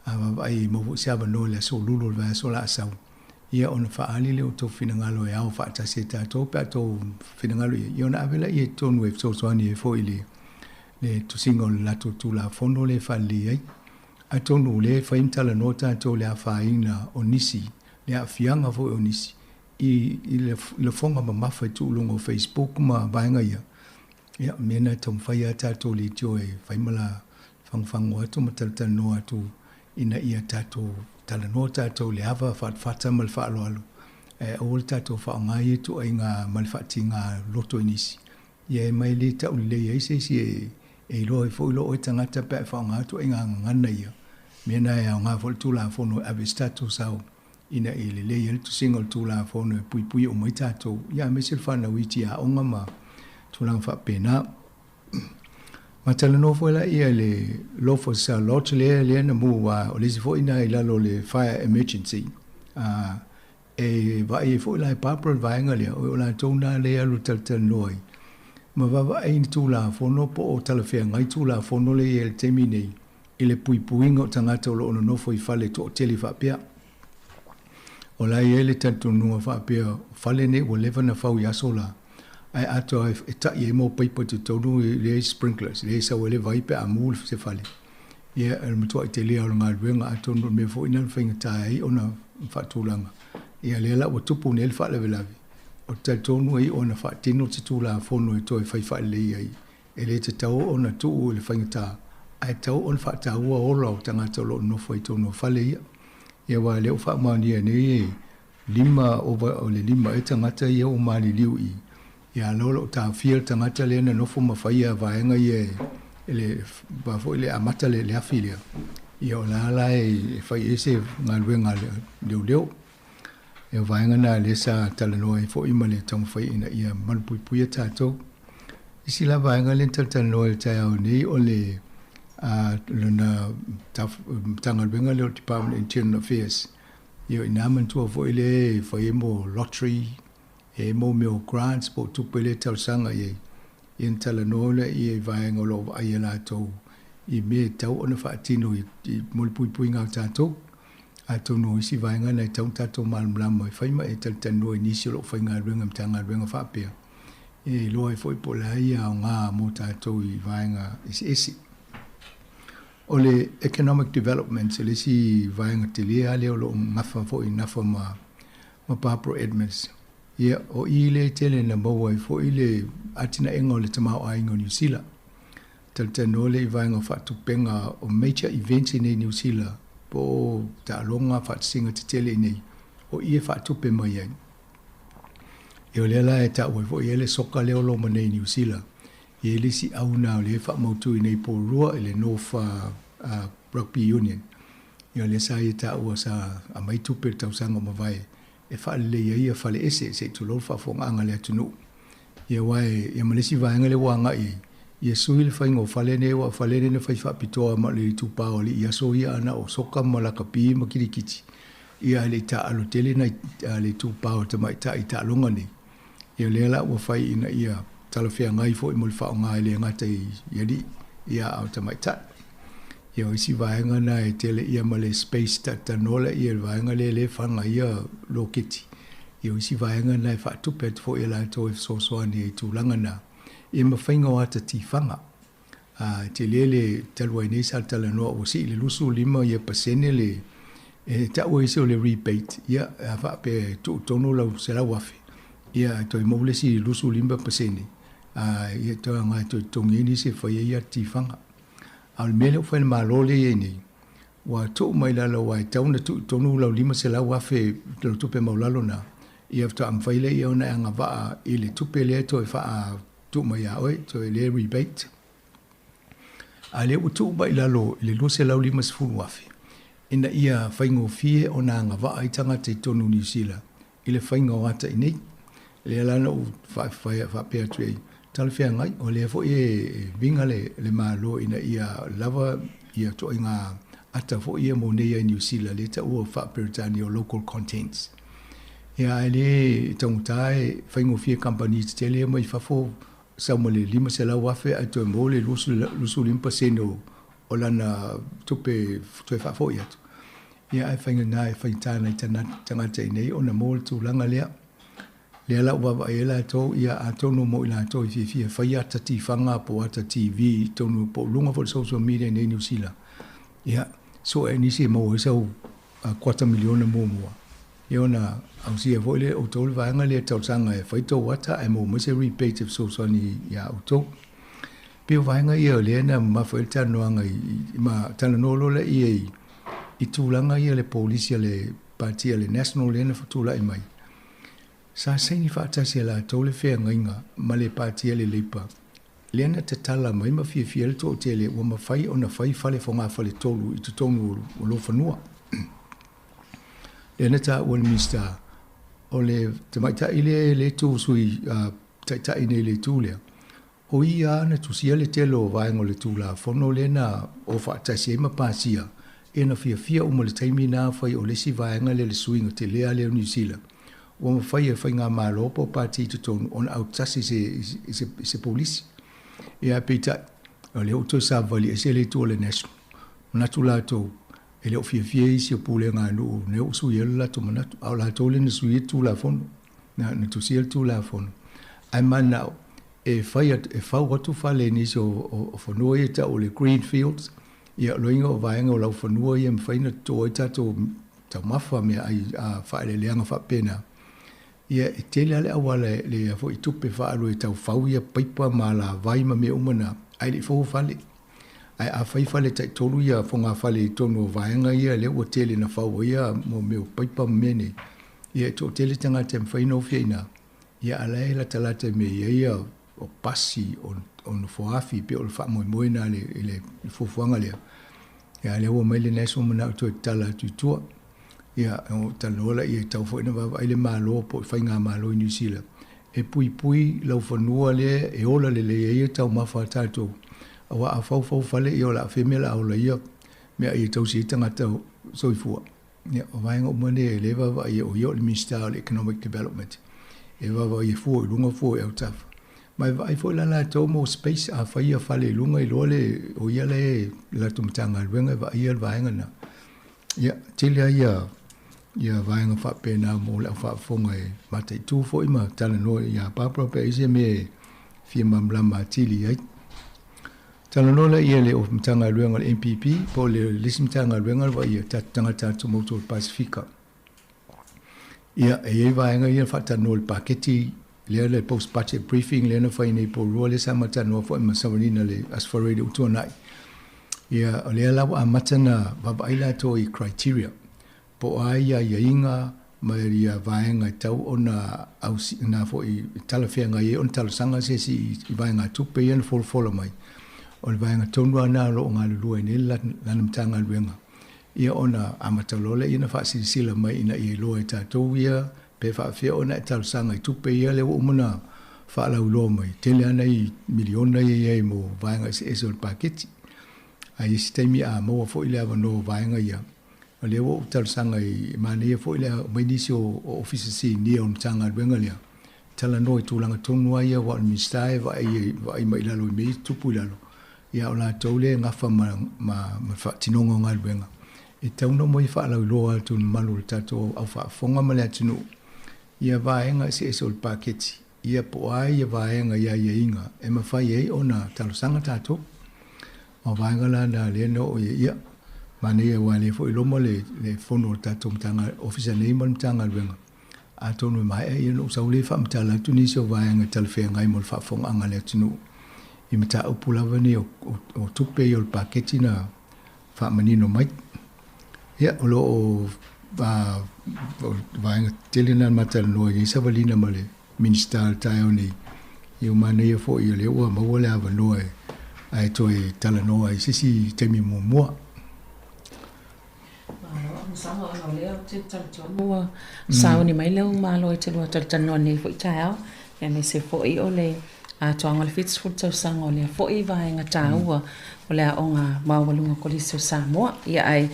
a vaavaai e maua foi se avanoa i le aso Lulu o le vaiaso o le a sau, ia ona faaali lea o outou finagalo e ao faatasi e tatou pe a outou finagalo i ai, ia ona ave lea i totonu e fesoasoani ai foi i le le tusiga o le latou Tulafono lea e faalelei ai. Atonu o lea e fai ma talanoa tatou i le afaina o nisi, le aafiaga foi o nisi i i le lafoga mamafa i tuuluga o Facebook ma vaega ia, ia o mea na e taumafai lava tatou leitio e fai ma la fagofago atu ma talatalanoa atu ina ia tatou talanoa tatou i le ava fatafata ma le faaaloalo, ae aua le tatou faaaoga ia ituaiga ma le faatiga loto i nisi. Ia e mai le tau lelei ai se isi e iloa ai foi lou oe tagata pe a e faaaoga ituaiga gagana ia. Mea na e aoga foi le Tulafono e ave i se tatou sao ina ia lelei ai le tusiga o le Tulafono e puipui uma ai tatou, ia aemaise le fanau iti aoga ma tulaga faapena. Ma talanoa foi la ia le Lofos Lodge lea lea na mu o le isi foi na i lalo o le Fire Emergency. E vaai ai foi la e Barbara le vaega lea, o latou na lea e alu e talatalanoa ai ma vaavaai i ni Tulafono po o talafeagai Tulafono lea e i ai i le taimi nei i le puipuiga o tagata o lo o nonofo i fale toatele faapea. O la e i ai le talitonuga faapea o fale nei ua leva ona fau i aso la, ae atoa e ta'i ai mau paipa i totonu lea e sprinklers, lea e sau ai le vai pe a mu se fale. Ia, o le matuai tele lava o le galuega, atonu o le mea foi lena na faigata ai ona faatulaga. Ia, lea la ua tupu nei le faalavelave, ou te talitonu e iu ona faatino se Tulafono e toe fai faalelei ai E le tatau ona tuu i le faigata, ae tatau ona faataua ola o tagata o lo o nonofo ai i totonu o fale ia. Ia aua o lea ua faamaonia nei e lima ova o le lima ea tagata ia ua maliliu i i, ia a o lo o taofia le tagata lea na nofo ma faia vaega ia e le va foi le amata le afi lea, ia o la la e fai ai se galuega a leoleo. Ia o vaega na lea sa talanoa ai foi ma le taumafai ina ia malupuipuia tatou. Isi la vaega lea na talatalanoa i le taeao nei o le lona Matagaluega lea o le Department of Internal Affairs. Ia o i ina manatua foi lea e fai ai mo lottery, e mo mea o grants po o tupe lea e talosaga i ai. Ia na talanoa lea i vaega o lo o vaaia latou i mea e tatau ona faatino i mo le puipuiga o tatou. Atonu o isi vaega na e tatau ona tatou malamalama e fai ma e talatalanoa i nisi o lo o faigaluega i Matagaluega faapea, e iloa ai foi po o le a ia aoga mo tatou i vaega eseese. O le Economic Development le isi vaega tele lava lea o lo o gafa foi, nafa ma Barbara Edmonds. Ia, o i lea e tele na maua ai foi le atinaega o le tamaoaiga o Niu Sila. Talatalanoa lea i vaega o faatupega o major events i nei Niu Sila po o taaloga faatasiga tetele i nei, o i e faatupe mai ai. Ia o lea la e taua ai foi le soka lea o lo o ma nei i Niu Sila, e i ai le isi au na o lea e faamautu i nei Porirua i le North Rugby Union. Ia o lea sa ia taua sa aumai tupe i le tausaga ua mavae e faalelei ai ia fale ese se i tulou le faafofogaaga a le atunuu. Ia aua e, ia ma le isi vaega lea ua agai i ai, ia sui le faiga o fale nei aua o fale nei na fai faapitoa ma le itupa o alii i aso ia a na o soka ma lakapi ma kirikiti, ia ae le i taaalo tele nai le itupa o tamaitai i taaloga nei. Ia o lea la ua fai ina ia talafeagai foi mo le faaaoga e le gata i alii, ia a o tamaitai. Ia o isi vaega na e tele ia ma le space talanoa laia i le vaega lea lea e faga ai ia loketi. Ia o isi vaega na e faatupe atu foi e latou e fesoasoani ai i tulaga na, ia ma faiga o ata tifaga. A, e tele le talu ai nei sa talanoa ua sii i le 25 ia pasene le e tau ai se o le rebate, ia a faapea e tuu tonu lau $100,000, ia e toe maua le isi 25%, a, ia toe aoga e toe totogi ai nisi e fai ai ata tifaga. A o le mea lea ua fai e le Malo lea e i ai nei, ua tuu mai lalo aua e tatau ona tuu i tonu lau $500,000 lau tupe maualalo lena, ia faatoa mafai lea ona e agavaa i le tupe lea e toe faatuu mai ia oe, toe lea rebate. A o lea ua tuu mai i lalo i le $250,000 ina ia faigofie ona agavaa ai tagata i totonu o Niu Sila i le faiga o ata i nei. Lea la na ou faapea atu ai, talafeagai, o lea foi e viga le Malo ina ia lava ia ituaiga ata foi ia mo nei ai Niu Sila, lea e taua faa-Peretania o local contents. Ia ae le taugata e faigofie kamupani tetele ia mai fafo sau ma le $500,000 ae toe maua le 25% o lana tupe toe faafoi atu. Ia ae faigata e faigata nai tagata i inei ona maua le tulaga lea. Lea la ua vaavaai ai latou, ia atonu mo i latou e fiafia e fai ata tifaga po o ata TV i totonu po o luga foi o le social media i inei i Niu Sila, ia sue ai nisi e maua ai sau kuata miliona muamua. Ia ona ausia foi lea e outou le vaega lea e talosaga e fai tou ata ae maua mai se rebate e fesoasoani ia outou. Pei o vaega ia o lea na mamafa ai le talanoaga i ma talanoa loa laia i tulaga ia le polisi a le pati a le National lea na tulai mai. Sa saini faatasi e latou le feagaiga ma le pati a le Labour lea na tatala mai ma fiafia ai le toatele ua mafai ona fai fale fogafale-tolu i totonu o Lofanua. Lea na taua e le Minisita o le tamaitai lea e tu sui taitai nei i le itu lea, O ia lava na tusia le tele o vaega o le Tulafono lea na o faatasi ai ma pasia, ia na fiafia uma i le taimi na fai o le isi vaega lea le suiga tele lea o Niu Sila, ua mafai e faigamalo po o pati i totonu ona autasi i se polisi. Ia ae peitai, o lea ua toe savavali ese le itu o le National. Manatu latou, e le o fiafia isi o pulega a nuu lea ua sui ai lo latou manatu, a o latou lea na suia le Tulafono, na tusia le Tulafono. Ae manao e fai atu, e fau atu fale i nisi o fanua ia e tau o le green fields, ia o loiga o vaega o laufanua ia e mafai ona toto ai tatou taumafa meaai faaeleeleaga faapena. Ia e tele lava le auala le foi tupe faaalu e tau fau ia paipa ma alavai ma mea uma na, ae le i fou fale. Ae a fai fale taitolu ia fogafale i totonu o vaega ia lea ua tele na fau ai ia mea o paipa ma mea nei, ia e toatele tagata e mafai ona ofi ai i ina. Ia a la e latalata i mea i ai ia o pasi, o nofoafi, pei o le faamoemoe lena i le fuafuaga lea. Ia a lea ua omai le National manao e toe tatala atu i tua. Ia, talanoa laia e tatau foi ona vaavaai le Malo po o faigamalo i Niu Sila e puipui laufanua lea e ola lelei ai ia taumafa a tatou. Aua a faufau fale, ia o le a fea mea o le a ola ai ia meaai e tausi ai tagata soifua. Ia, o vaega uma nei o lea e vaavaai ai, o ia o le Minisita o le Economic Development, e vaavaai e fua i luga fua i autafa. Ma e vaai foi la latou mo space, a fai ia fale i luga iloa le, o ia la e latou Matagaluega e vaaia le vaega lena. Ia, tele lava ia, ia vaega faapena mo le au faafofoga e mataitu foi ma talanoa ia Barbara pe a i ai se mea e fia malamalama atili ai. Talanoa lea i le Matagaluega o le MPP po o le isi Matagaluega o le vaaia o tatou tagata atu motu o le Pasefika. Ia, e i ai vaega ia na faatalanoa i le paketi lea le post budget briefing lea na fai nei po rua lea sa ma talanoa foi ma Savalina le Aso Faraile ua tuanai. Ia, o lea la ua amata ona vaavaai latou i criteria po o a ia aiaiga ma ia vaega e tatau ona ausi, na foi talafeagai ai ona talosaga se isi i vaegatupe ia na folafola mai. O le vaega tonu lava lena o lo o galulue ai nei lana Matagaluega, ia ona amata loa lea ona faasilasila mai ina ia iloa e tatou ia pe faapefea ona e talosaga i tupe ia lea ua uma ona faalauiloa mai. Tele lava nai miliona ia i ai mo vaega eseese o le paketi. Ae i isi taimi a maua foi le avanoa o vaega ia, o lea ua ou talosaga i manaia foi le aumai nisi o Ofisa Sinia o le Matagaluega lea, talanoa i tulaga tonu lava ia aua o le Minisita e vaai mai i lalo i mea ia e tutupu i lalo, ia a o latou lea e gafa ma le faatinoga o galuega, e tatau ona omai e faalauiloa atu i le mamalu o le tatou au faafofoga ma le atunuu ia vaega eseese o le paketi, ia po o a ia vaega i aiaiga e mafai ai ona talosaga tatou. O vaega la na lea na oo i ai, ia, manaia aua o lea foi e loma le fono a le tatou Ofisa nei ma le Matagaluega, atonu e maea ia ona ou sau lea e faamatala atu nisi o vaega e talafeagai mo le faafofogaaga a le atunuu i mataupu lava nei o tupe ia o le paketi na faamanino mai. Ia, o lo o vaega tele na ma talanoa i ai savaliga ma le Minisita i le taeao nei, ia ua manaia foi o lea ua maua le avanoa ae toe talanoa ai i se isi taimi muamua. Malo Amusaga ona o lea ou te talitonu ua sauni mai lou malo e te lua talatalanoa nei foi taeao, aemaise foi o le atoaga o le 70 tausaga o lea foi vaega taua o le aoga maualuga Kolisi o Samoa. Ia ae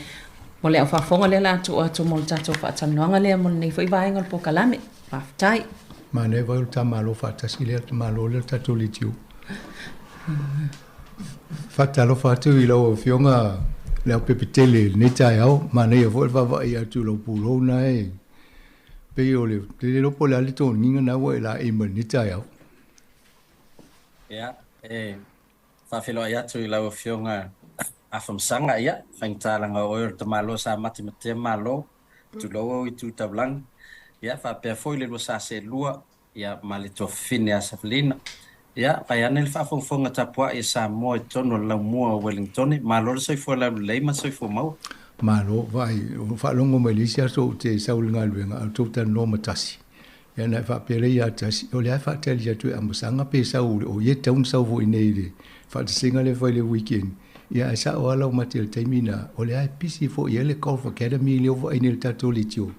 mo le au faafofoga lea o le a tuu atu mo le tatou faatalanoaga lea mo lenei foi vaega o le polokalame. Faafetai. Manaia vai o le ta Malo faatasi lea, le Malo lea le tatou leitio. Faatalofa atu i lau Afioga Leaupepetele i lenei taeao. Manaia foi le vaavaai atu i lou pulou na e pei o le, e le iloa po o le a le toniga na ua e laei mai i lenei taeao. Ia, e faafeiloai atu i lau Afioga Afamasaga, ia, faigata leaga o oe o le tamaloa sa matematea Malo, tulou ou itu taulagi, ia, faapea foi le lua sa seelua, ia ma le tuafafine a Savelina. Ia, vae ane le faafogafoga tapuai a Samoa i totonu o le laumua o Wellingtone. Malo le soifua laulelei ma le soifua maua. Malo, vaai, ua faalogo mai le isi aso ou te sau i le galuega, a o outou talanoa ma Tasi. Ia ona e faapea lea ia Tasi, o lea e faatali atu e Amosaga pe sau, o ia e tatau ona sau foi nei i le faatasiga lea e fai i le weekend. Ia ae sao lava lau mate i le taimi na, o lea e pisi foi i ai le Golf Academy lea ua vaai nei i le tatou leitio.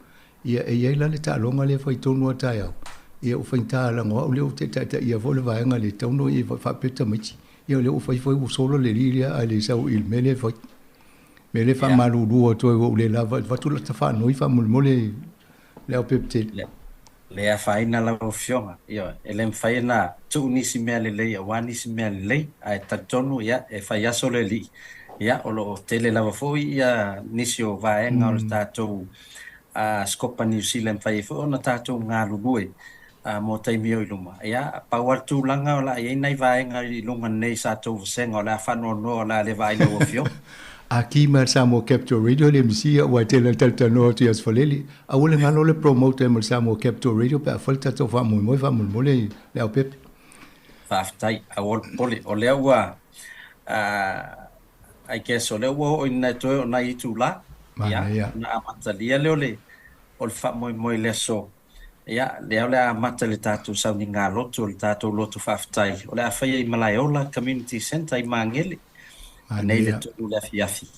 Ia, e i ai la le taaloga lea e fai tonu lava taeao, ia ua faigata leaga o au lea ou te taitaia foi le vaega lea e tatau ona i faapea tamaiti, ia o lea ua fai foi ua sola le alii lea ae le sau i le mea lea e fai. Mea lea e faamalulu atu ai ua ou le lava, avatu lata faanoi faamolemole le aupepetele. Le afaina lau Afioga, ioe, e le mafai ona tuu nisi mea lelei aua nisi mea lelei, ae talitonu, ia, e fai aso le Alii, ia, o lo o tele lava foi ia nisi o vaega o le tatou Scopa Niu Sila e mafai ai foi ona tatou galulue mo taimi o i luma. Ia, pau lava le tulaga o le a i ai nai vaega i luga nei sa tou vasega o le a faanoanoa o le a le vaai lau Afioga. A ki mai le Samoa Capital Radio le MC aua e tele talatalanoa atu i Aso Faraile. Aua le galo le promote ma le Samoa Capital Radio pe a fai le tatou faamoemoe faamolemole Leaupepe. Faafetai, aua le popole. O lea ua I guess o lea ua oo ina toe o nai itula, ia, ona amatalia lea o le o le faamoemoe i le aso. Ia, lea o le a amata le tatou sauniga lotu, o le tatou lotu faafetai, o le a faia i Malaeola Community Centre i Magele, anei le 3 i le afiafi.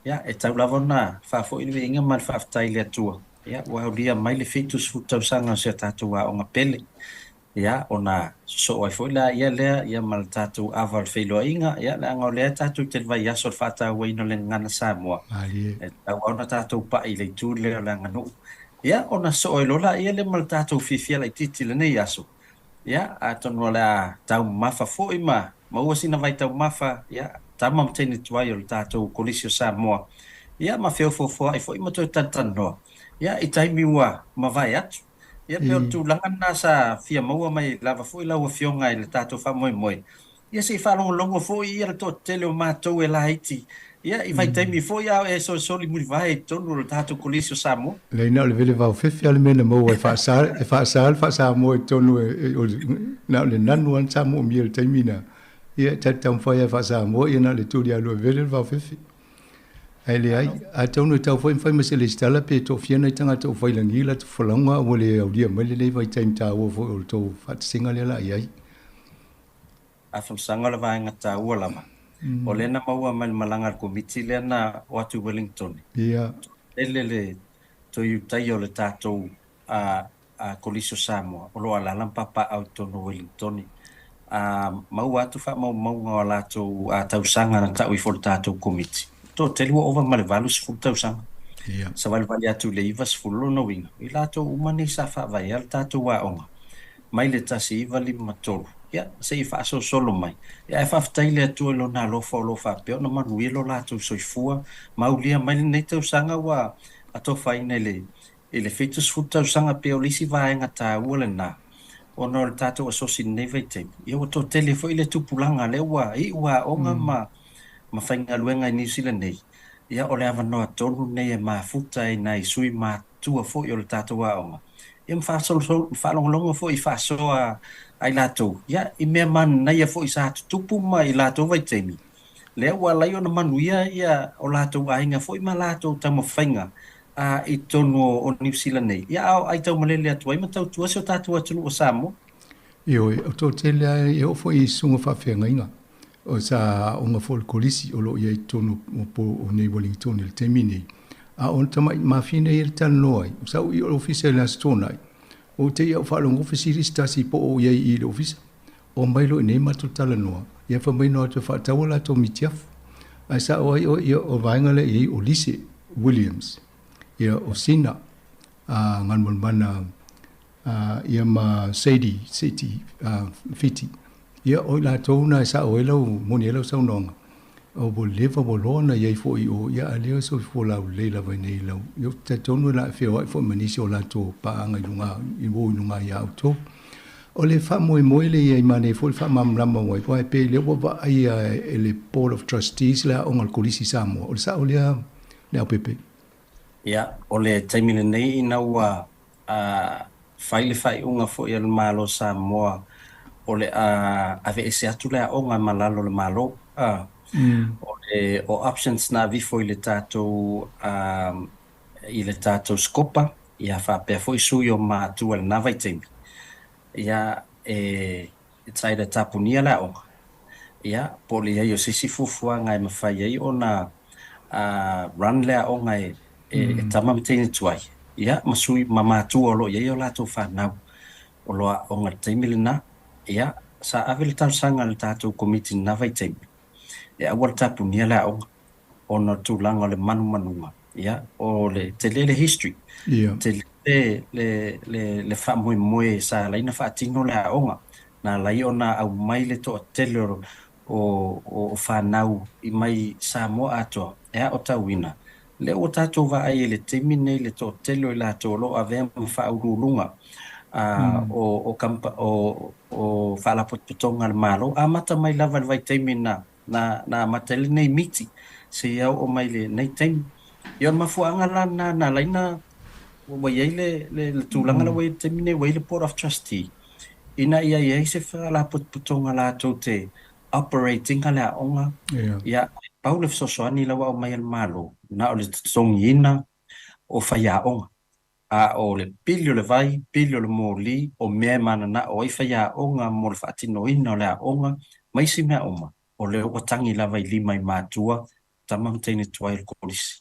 Ia, e tau lava ona faafoi le viiga ma le faafetai i le Atua, ia, ua aulia mai le 70 tausaga o si a tatou aoga pele. Ia, ona sosoo ai foi laia lea, ia ma le tatou ava o le feiloaiga, ia, leaga o lea tatou te i le vaiaso o le faatauaina o le Gagana Samoa, e tatau lava ona tatou pai i le itu lea o le aganuu. Ia, ona sosoo ai loa laia lea ma le tatou fiafia laitiiti i lenei aso. Ia, atonu o le a taumamafa foi ma maua sina vaitaumafa, ia, tama ma teine tuai o le tatou Kolisi o Samoa, ia, ma feofoofoai foi ma toe talatalanoa, ia, i taimi ua mavae atu. Ia pei o le tulaga lena sa fia maua mai lava foi lau Afioga i le tatou faamoemoe, ia se i faalogologo foi ia le toatele o matou e laiti Ia, i vaitaimi foi a o e solisoli mulivae i totonu o le tatou Kolisi o Samoa. Leai, na o le vele vaofefe lava le mea na maua e faasa, e faasa le faa-Samoa i totonu e, o le, na o le nanu lava sa moomia i le taimi na. Ia, ta te taumafai lava e faa-Samoa, ia na o le tuli lava e vele le vaofefe. Ae leai, atonu e tau foi ma fai ma se lesitala pe toafia nai tagata ua fai lagi latou folauga ua le aulia mai lenei vaitaimi taua foi o le tou faatasiga lea la i ai. Afamasaga o le vaega taua lava. O lea na maua mai le malaga a le Komiti lea na o atu i Wellington. Tele le toe utaia o le tatou Kolisi o Samoa o lo o alaala ma papaaao i totonu o Wellington. Maua atu faamaumauga o a latou tausaga na tau ifo e le tatou Komiti. Toatele ua ova ma le 80 tausaga. Savalivali atu i le 90 lona uiga, o i latou uma nei sa faavaea le tatou aoga mai le 1953, ia, se i faasolosolo mai. Ia, ae faafetai i le Atua i Lona alofa o lo o faapea ona manuia lo latou soifua ma aulia mai lenei tausaga ua atofaina i le i le 70 tausaga pei o le isi vaega taua lena ona o le tatou asosi i lenei vaitaimi. Ia ua toatele foi le tupulaga lea ua iu aoga ma ma faigaluega i Niu Sila nei. Ia o le avanoa tonu lenei e mafuta ai nai sui matua foi o le tatou aoga ia ma faasolosolo ma faalogologo foi i faasoa a i latou ia i mea manaia foi sa tutupu ma i latou vaitaimi lea ua ala ai ona manuia ia o latou aiga foi ma latou taumafaiga i totonu o Niu Sila nei, ia a o ai taumalele atu ai ma tautua si o tatou atunuu o Samoa. Ioe, o toatele lava e oo foi i susuga faafeagaiga o sa aoga foi o le Kolisi o lo o i ai i totonu o po o nei Wellington i le taimi nei. A o tamai mafine ia e talanoa ai, o sa ou i o le ofisa i le Aso Toonai, ou te i au faalogo fesili se tasi po o i ai i i le ofisa. Omai loa i inei matou talanoa, ia fai mai no atu e faatau a latou mitiafu. Ae sao ai oe, ia o vaega lea i ai o Lise Williams, ia o Sina a Galumalemana a ia ma Sadie Siti a Fiti. Ia o i latou na e sao ai lau moni ai lau saunoaga. O ua leva ua loa ona i ai foi i o, ia a lea o soifua laulelei lava i inei lau. Ia ou te talitonu e la e feoai foi ma nisi o latou paaga i luga i o i luga ia outou. O le faamoemoe lea i ai manaia foi le faamalamalama ua aua e pei lea ua vaaia e le Board of Trustees le aoga a le Kolisi Samoa. O le sao lea Leaupepe? Ia, o le taimi lenei ina ua fai le faaiuga foi a le Malo o Samoa o le a aveese atu le aoga ma lalo o le Malo, o le o options na avifo i le tatou i le tatou Scopa, ia faapea foi sui o matua i lena vaitaimi, ia e it's either tapunia le aoga, ia po o le i ai o se isi fuafuaga e mafai ai ona run le aoga e e tama ma teine tuai, ia ma sui ma matua o lo o i ai o latou fanau o lo o aoga i le taimi lena, ia sa ave le talosaga a le tatou Komiti i lena vaitaimi e aua le tapunia le aoga. ona o le tulaga o le manumanuga, ia, o le tele le history, tele le, le, le, le faamoemoe sa ala ai ona faatino le aoga, na ala ai ona aumai le toatele o, o, o fanau i mai Samoa atoa e aotauina. Lea ua tatou vaai i le taimi lenei le toatele o i latou o lo o avea ma faauluuluga o, o, o, o Faalapotopotoga a le Malo, amata mai lava i le vaitaimi na Na, na amata ai lenei miti seia oo mai lenei taimi. Ia o le mafuaaga la lena na ala ai na ua i ai le, le, le tulaga la ua i ai i le taimi nei, ua i ai le Board of Trustee, ina ia i ai se faalapotopotoga latou te operate ina le aoga, ia, pau le fesoasoani la ua aumai e le Malo, na o le totogiina o faiaoga. A o le pili o le vai, pili o le moli, o mea e mananao ai faiaoga mo le faatinoina o le aoga ma isi mea uma, o lea ua tagi lava i lima i matua, tama ma teine tuai o le kolisi.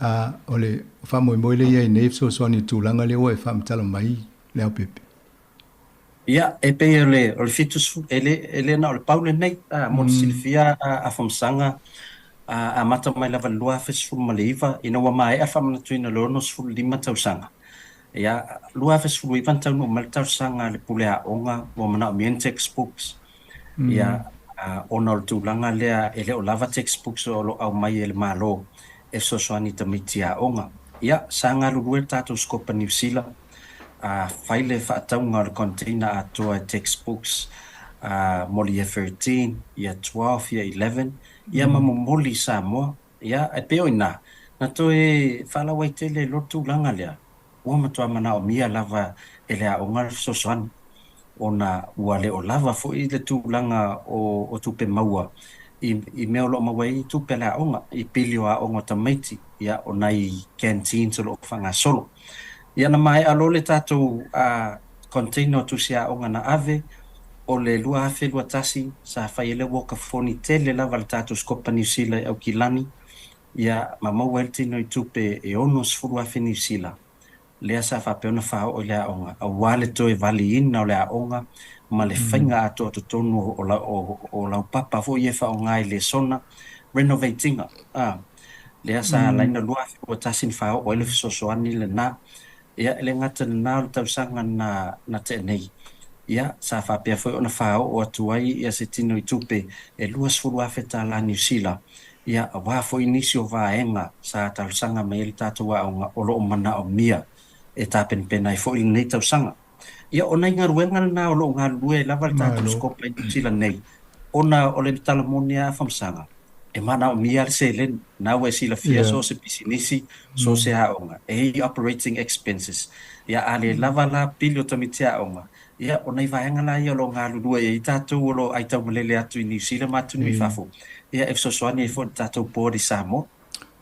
A o le faamoemoe lea i ai nei fesoasoani i le tulaga lea ua e faamatala mai, Leaupepe. Ia, e pei o le, o le 70, e le, e le na o le pau lenei, a, mo le silafia a, Afamasaga, a, amata mai lava i le 2019, ina ua maea faamanatuina le 65 tausaga. Ia, 2019 na taunuu mai le talosaga a le pule aoga, ua manaomia ni textbooks, ia, a, ona o le tulaga lea e le o lava textbooks o lo o aumai e le Malo e fesoasoani i tamaiti aoga. Ia, sa galulue le tatou Scopa Niu Sila, Fai le faatauga o le container atoa e textbooks mo le Year 13, Year 12, Year 11, ia ma momoli i Samoa. Ia, e pei o i ina, na toe faalauaitele ai loa le tulaga lea, ua matua manaomia lava e le aoga le fesoasoani, ona ua le o lava foi le tulaga o tupe maua i mea o lo o maua ai tupe a le aoga, i pili o aoga o tamaiti, ia, o nai canteens o lo o faagasolo. Ia, na maea loa le tatou container o tusi aoga na ave, o le 2021 sa fai ai le walkathon tele lava a le tatou Scopa Niu Sila i Aukilani, ia, ma maua ai le tino i tupe e 60,000 Niu Sila, lea sa faapea ona faaoo i le aoga, aua le toe valiina o le aoga ma le faiga atoa totonu o laupapa foi ia e faaaoga i lesona, renovating-a, lea sa ala ai ona 2021 na faaoo ai le fesoasoani lena. Ia, e le gata i lena o le tausaga na na tea nei, ia, sa faapea foi ona faaoo atu ai ia se tino i tupe e $20,000 tala Niu Sila, ia, aua foi nisi o vaega sa talosaga mai ai le tatou aoga o lo o manaomia e tapenapena ai foi lenei tausaga. Ia, o nai galuega lena o lo o galulue ai lava le tatou Scopa i Niu Sila nei, ona o le tala moni lava a Famasaga, e manaomia le seleni, na ua e silafia so o se pisinisi, so o se aoga, e i ai operating expenses. Ia, a le lava la pili o tamaiti aoga, ia, o nai vaega la ia o lo o galulue i ai tatou o lo o aitaumalele atu i Niu Sila ma atunuu i fafo, ia, e fesoasoani ai foi i le tatou board i Samoa.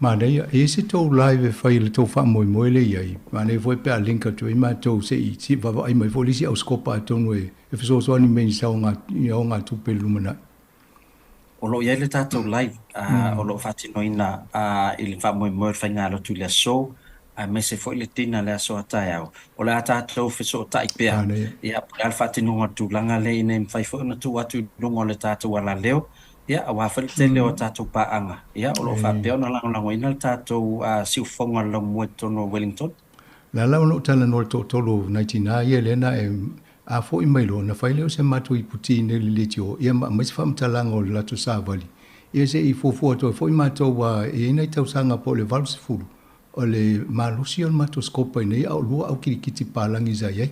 Manaia, e i ai se tou live e fai i le tou faamoemoe lea i ai? Manaia foi pe a link atu ai matou se i vaavaai mai foi le isi ausikopa atonu e fesoasoani mai i aogatupe i le lumanai. O lo o i ai le tatou live o lo o faatinoina i le faamoemoe o le faigalotu i le aso, aemaise foi le dinner i le aso a taeao. O le a tatou fesootai pea, ia, po o le a le faatinoga o le tulaga lea ina ia mafai foi ona tuu atu i luga o le tatou alaleo, ia, aua foi le tele o tatou paaga, ia, o lo o faapea ona lagolagoina le tatou siufofoga o le laumua i totonu o Wellington. Lala ona ou talanoa i le toatolu o nai tinā ia lea na e a foi mai loa, ona fai lea o se matou iputi i nei i le leitio, ia ma aumai se faamatalaga o le latou savali, ia se i fuafua atu ai foi matou aua e i ai nai tausaga po o le 80 o le malosi o le matou scope i nei a o lua au kilikiti palagi sa i ai.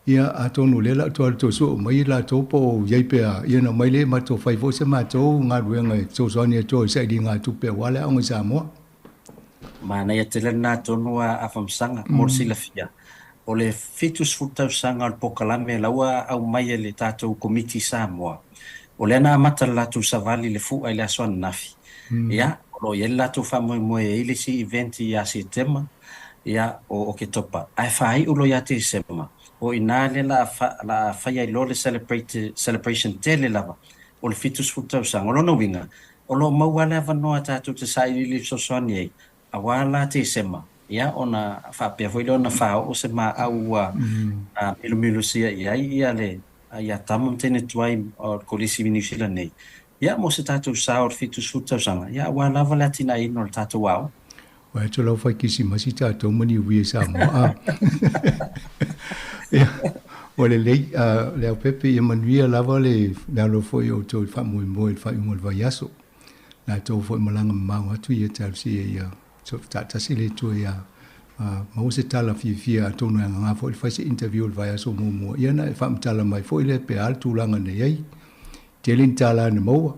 Ia atonu o lea la toe alu toe sue uma i latou po o i ai pea, ia ona omai lea matou fai foi se matou galuega e fesoasoani atu ai i sailiga tupe aua le aoga i Samoa. Manaia tele lena tonu a Afamasaga mo le silafia. O le 70 tausaga o le polokalame la ua aumai e le tatou Komiti i Samoa, o lea na amata le latou savali i le fua i le aso ananafi. Ia, o lo o i ai le latou faamoemoe e i ai le isi event ia Setema, ia, o Oketopa. Ae faaiu loa ia Tesema, o i ina lea la a fai ai loa le celebration tele lava o le 70 tausaga. O lona uiga, O lo o maua le avanoa tatou te sailiili fesoasoani ai, aua la Tesema, ia, ona faapea foi lea ona faaoo se maau ua milumilusia i ai ia le ia tama ma teine tuai o le Kolisi i Niu Sila nei, ia, mo se tatou sao o le 70 tausaga, ia, aua lava le atinaeina o le tatou aoga. Ua atu lau fai kisimasi tatou ma niuia i Samoa a. Ia, ua lelei, Leaupepe, ia manuia lava le alo foi o outou i le faamoemoe i le faaiuga o le vaiaso. Latou foi malaga mamao atu ia talosia ia taatasi le Atua ia maua se tala fiafia atonu e agaga foi le fai se interview o le vaiaso muamua ia na e faamatala mai foi lea pe a le tulaga na i ai. Tele ni tala na maua.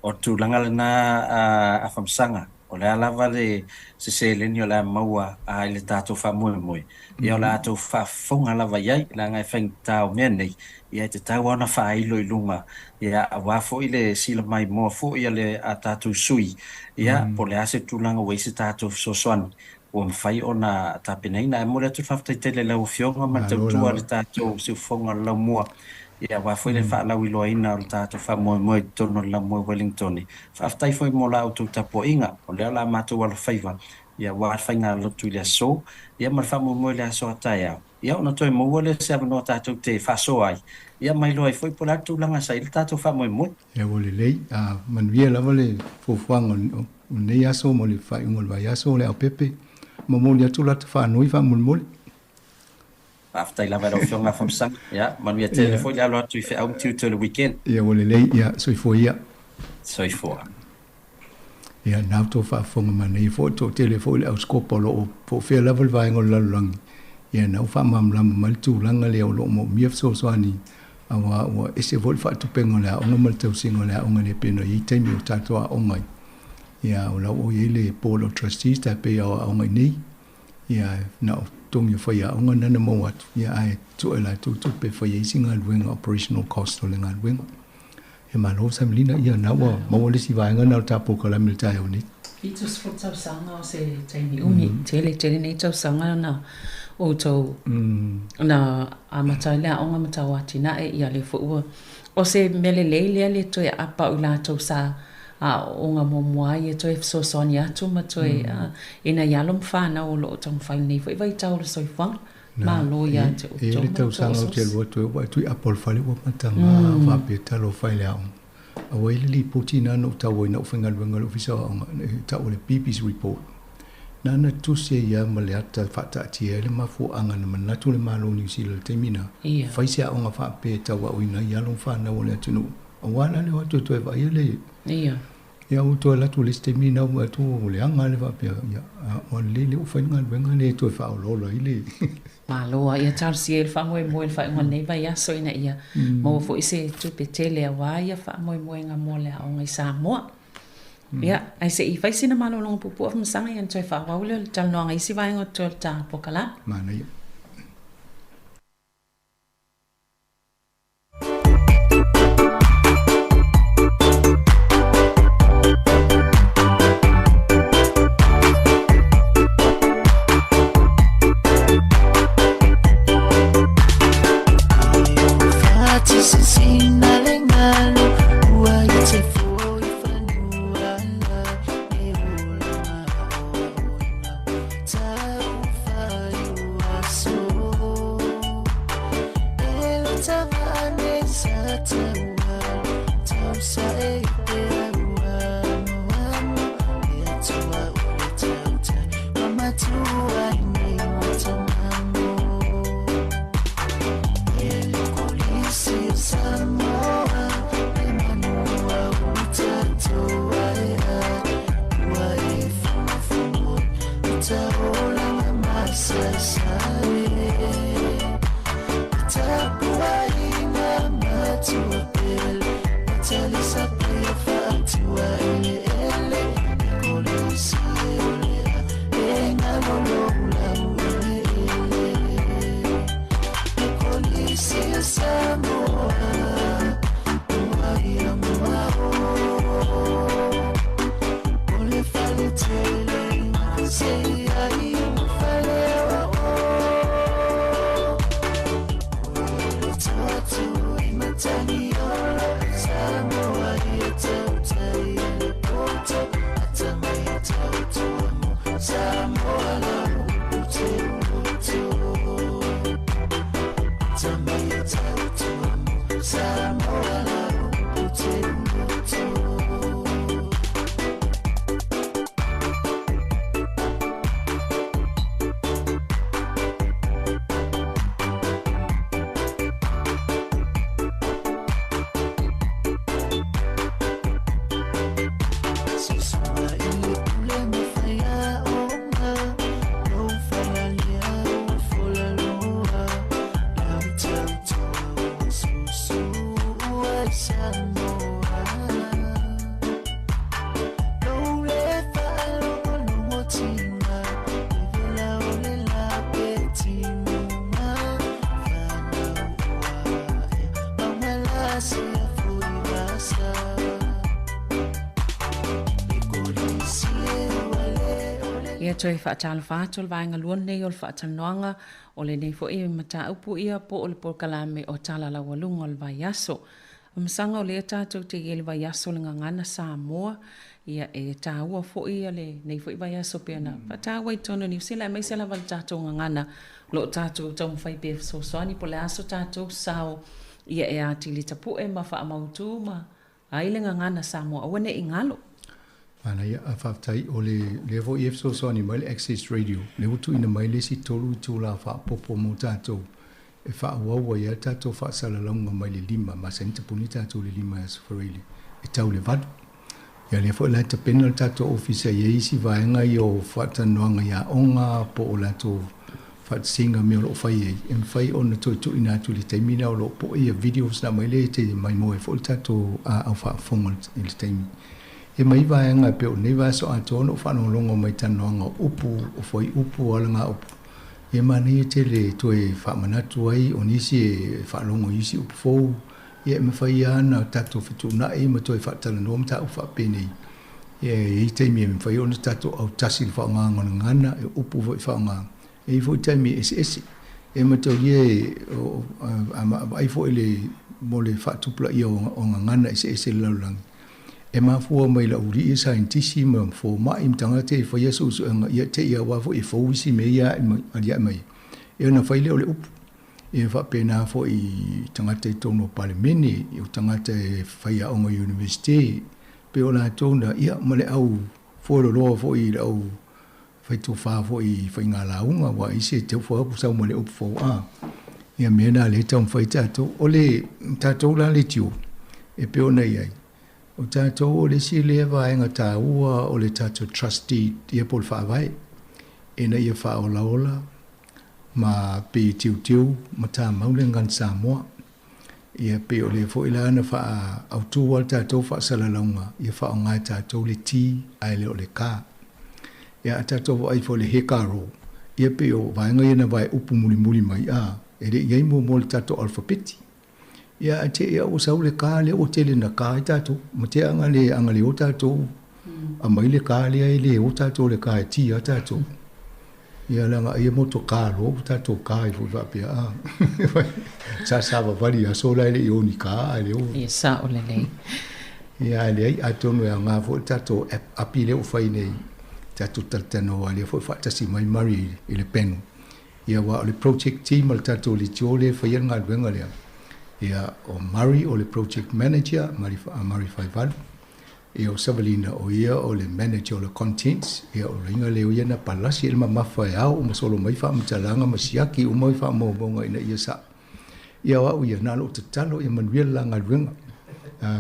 O le tulaga lena a Famasaga, o le a lava le se seleni o le a maua i le tatou faamoemoe, ia o le a tou faafofoga lava i ai, leaga e faigata o mea nei, ia e tatau lava ona faailo i luga, ia aua foi le sila maimoa foi a le a tatou sui, ia po o le a se tulaga ua i ai se tatou fesoasoani ua mafai ona tapenaina. Ae momoli atu le faafetai tele i lau Afioga ma le tautua a le tatou siufofoga o le Laumua, ia aua foi le faalauiloaina o le tatou faamoemoe i totonu o le Laumua i Wellington. Faafetai foi mo la outou tapuaiga, o lea o le a matou alofaiva, ia aua le faigalotu i le aso, ia ma le faamoemoe i le aso a taeao, ia ona toe maua lea o se avanoa tatou te faasoa ai, ia ma iloa ai foi po o le a le tulaga sa i ai le tatou faamoemoe. Ia ua lelei, a manuia lava le fuafuaga o lenei aso mo le faaiuga o le vaiaso o Leaupepe. Momoli atu lata faanoi faamolemole. Faafetai lava i lau Afioga Afamasaga. Ia, manuia tele foi le alo atu i feau ma tiute o le weekend. Ia ua lelei, ia soifua ia. Soifua. Ia, na outou faafofoga manaia foi, toatele foi le ausikopa o lo o po o fea lava le vaega o le lalolagi. Ia na ua faamalamalama mai le tulaga lea o lo o moomia fesoasoani auā ua ese foi le faatupega o le aoga ma le tausiga o le aoga e le pei ona i ai taimi o tatou aoga ai. Ia o la ua i ai le Board of Trustees tai pei o aoga i nei. Ia na o totogi o faiaoga na na maua atu, ia ae sue latou tupe e fai ai isi galuega, operational cost o le galuega. Ia malo Samelina, ia na ua maua le isi vaega na o le ta polokalame i le taeao nei. 70 tausaga o se taimi umi, tele tele nei tausaga na outou na amata ai le aoga ma tau atinae, ia lea foi ua, o se mea lelei lea le toe aapa o i latou sa aoaoga muamua ai e toe fesoasoani atu ma toe ina ia alo ma fanau o lo o taumafai i lenei foi vaitau o le soifuaga. Malo ia te outou. E i ai le tausaga ou te alu atu ai, ua atu i apa o le fale ua mataga faapea talofa e le aoga. A ua i ai le lipoti lena na ou tau ai na ou faigaluega i le Ofisa o Aoga, e tau o le Beebe's Report. Na na tusi ai lava ma le ata e faataatia ai le mafuaaga na manatu le Malo o Niu Sila i le taimi lena, fai se aoga faapea e tauaoina ai alo ma fanau o le atunuu. Aua la le o atu e toe vaaia le... Ia. Ia ua toe alu atu i le isi taimi lena ua atu ua leaga le faapea, ia, ua lelei lea ua fai le galuega lea e toe faaolaola ai le... Malo lava. Ia talosia ai le faamoemoe i le faaiuga o lenei vaiaso ina ia maua foi se tupe tele aua ia faamoemoega mo le aoga i Samoa. Ia, ae se i fai sina malologa puupuu Afamasaga ia ona toe faaauau lea o le talanoaga i isi vaega o totoe o le ta polokalame. Manaia. Ia toe faatalofa atu le vaega lua lenei o le faatalanoaga o lenei foi mataupu ia po o le polokalame o Tala Laualuga o le Vaiaso. Masaga o lea tatou te i ai i le vaiaso o le Gagana Samoa, ia e taua foi ia lenei foi vaiaso pei ona faataua i totonu o Niu Sila aemaise lava le tatou gagana o lo o tatou taumafai pea e fesoasoani po o le a so tatou sao ia e atili tapue ma faamautu ma ai le Gagana Samoa aua ne i galo. Manaia, a faafetai o le lea foi e fesoasoani mai le Access Radio, lea ua tuuina mai le isi 3 itula faaopoopo mo tatou e faaauau ai lava tatou faasalalauga mai le 5, masani tapuni tatou i le 5 i Aso Faraile e tau i le 8. Ia lea foi la e tapena le tatou ofisa i ai isi vaega ia o faatalanoaga i aoga po o latou faatasiga mea o loo fai ai e mafai ona toe tuuina atu i le taimi lena o loo poe ia videos na aumai lea e te maimoa ai foi le tatou au faafofoga i le taimi. Ia ma i vaega e pei o lenei vaiaso atoa ona ou faalogologo mai i talanoaga o upu, o fuaiupu, o alagaupu, ia manaia tele e toe faamanatu ai o nisi e faalogo i isi upu fou, ia e mafai lava ona tatou fetuunai ma toe faatalanoa mataupu faapenei. Ia e i ai taimi e mafai ona tatou autasi i le faaaogaina o le gagana, e upu foi e faaaoga, e i ai foi taimi e eseese. E mataulia e, a vaai foi le, mo le faatupulaia o gagana eseese i le lalolagi, e mafua mai i le aualii ia saienitisi ma fomai ma tagata e faia suesuega, ia te i aua foi e fou isi mea ia e aliae mai ai, ia ona fai lea o le upu. Ia faapena foi i tagata i totonu o Palemene, o tagata e faiaoga i Iunivesite, pei o latou na, ia ma le au fueloloa foi i le au faitofa foi i faigalauga, aua isi e tau atu sau ma le upu fou a. Ia mea na lea e taumafai tatou. O le tatou la leitio e pei ona i ai, o tatou o le isi lea vaega taua o le tatou trust deed ia po o le faavae ina ia faaolaola ma pei e teuteu ma tamau le gagana Samoa. Ia pei o lea foi la na faaautu lava le tatou faasalalauga ia faaaoga e tatou le T ae le o le K. Ia a tatou vaai foi i le Hekaro, ia pei o vaega ia na vaeupu mulimuli mai a, e le i i ai muamua i le tatou alfapeti. Ia ae te i lava ua sau le K lea ua tele ina K ai tatou, ma te aga le aga le o tatou aumai le K lea e le o tatou i le K e T lava tatou. Ia leaga ai e motokā loa ua tatou kā ai foi faapea a. Sa savavali i aso la e le i o ni kā ae lea ua. Ia sao lelei. Ia ae leai atonu e aoga foi le tatou app api lea ua fai nei tatou talatalanoa ai lea foi faatasi mai Murray i le panel. Ia aua o le project team a le tatou leitio lea e faia le galuega lea. Ia o Murray o le project manager, Murray Faivalu. Ia o Savalina o ia o le manager o le contents, ia o laiga lea o ia na palasi ai le mamafa e ao uma solo mai faamatalaga ma siaki uma i faamaumauga ina ia sao. Ia o au ia, na ona ou tatalo ia manuia le la galuega.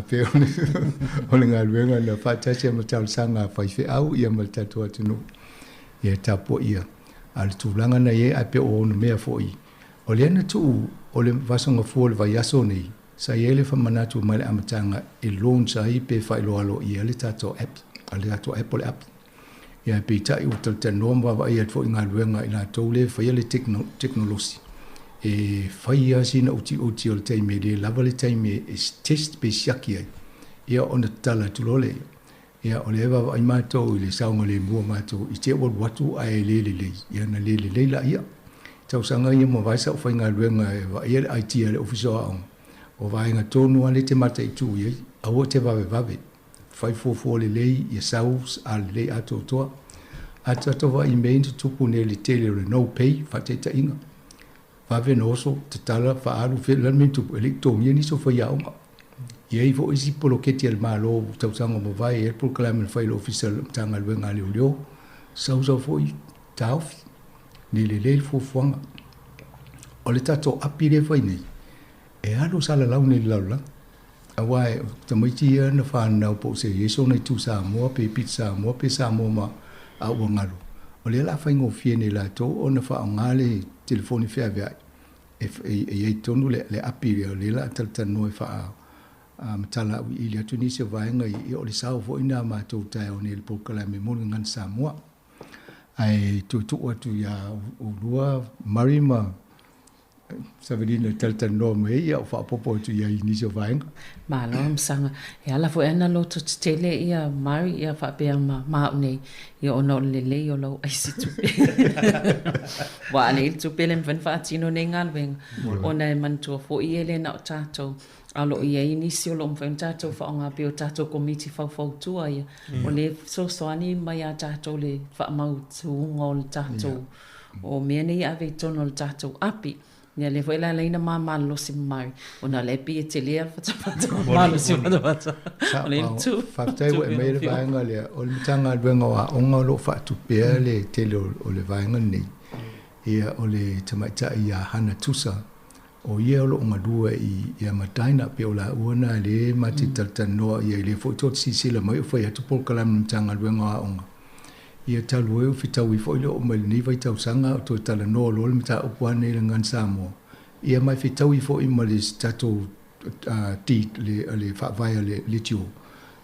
Pei o le, o le galuega na faatasi ai ma talosaga a faifeau ia ma le tatou atunuu. Ia tapuaia. A o le tulaga na i ai, ae pei o ona mea foi, o lea na tuu o le vasogafua o le vaiaso nei, Sa i ai le faamanatu mai le amataga e launch ai pe faailoa aloaia le tatou app, le tatou app o le app. Ia peitai ua talatalanoa ma vaavaai atu foi i galuega a i latou lea e faia le tekonolosi, e fai lava sina utiuti o le taimi e le lava le taimi e test pe siaki ai, ia ona tatala atu loa lea. Ia o lea e vaavaai matou i le saogalemu o matou i te ua alu atu ae le lelei, ia ona le lelei laia. Tausaga ia mavae sa ou faigaluega e vaaia le IT a le Ofisa o Aoga, o vaega tonu lava lea e te mataitu i ai, aua e te vavevave, fai fuafua lelei ia sau a lelei atoatoa. A tatou vaai i mea ia na tutupu nei i le tele o le no pay, faataitaiga, vave ona oso, tatala, faaalu, fea, o le a le mea na tupu? E le i totogia nisi o faiaoga. E i ai foi isi poloketi a le Malo i tausaga ua mavae, e i ai le polokalame na fai e le Ofisa o le Matagaluega a Leoleo, sau sau foi taofi, le lelei le fuafuaga. O le tatou api lea e fai nei, e alu salalau nei i le lalolagi. Aua o tamaiti ia na fanau po o se i ai sona itu Samoa pe pito Samoa pe Samoa ma a ua galo, o lea o le a faigofie nei latou ona faaaoga le telefoni feaveai e i ai tonu le api lea, o lea o le a talatalanoa e faamatala auiliili atu nisi o vaega ia, o le sao foi lena a matou taeao nei i le polokalame mo le Gagana Samoa. Ae toe tuu atu ia oulua Murray ma Savelina e talatalanoa mai ai, ia ou faaopoopo atu i ai i nisi o vaega. Malo Masaga. E ala foi ana loto tetele ia Murray ia faapea ma ma au nei, ia ona o le lelei o lau aisi tupe. Ua ale i le tupe le mafai ona faatino nei galuega, ona e manatua foi e le na o tatou, a o lo o i ai nisi o lo o mafai ona tatou faaaoga pei o tatou Komiti Faufautua ia, o lea e fesoasoani mai ia tatou le faamautuga o le tatou o mea nei e ave i totonu o le tatou api. Ia lea foi la alai na ma malolosi ma Mari, ona o lea e pei e tele lava le fatafata ma malosi fatafata. O lea e tu. Faafetai ua e aumai le vaega lea. O le Matagaluega o Aoga o lo o faatupea le tele o le vaega lenei. Ia o le tamaitai ia Hana Tusa, o ia o lo o galue ia ma Dinah, pei o laua na lea ma te talatalanoa i ai, lea foi tou te silasila mai o fai atu polokalame a le Matagaluega o Aoga. Ia talu ai ua fetaui foi le oo mai lenei vaitausaga a o toe talanoa loa le mataupu lava lenei i le Gagana Samoa, ia ma e fetaui foi ma le tatou deed, le faavae a le litio.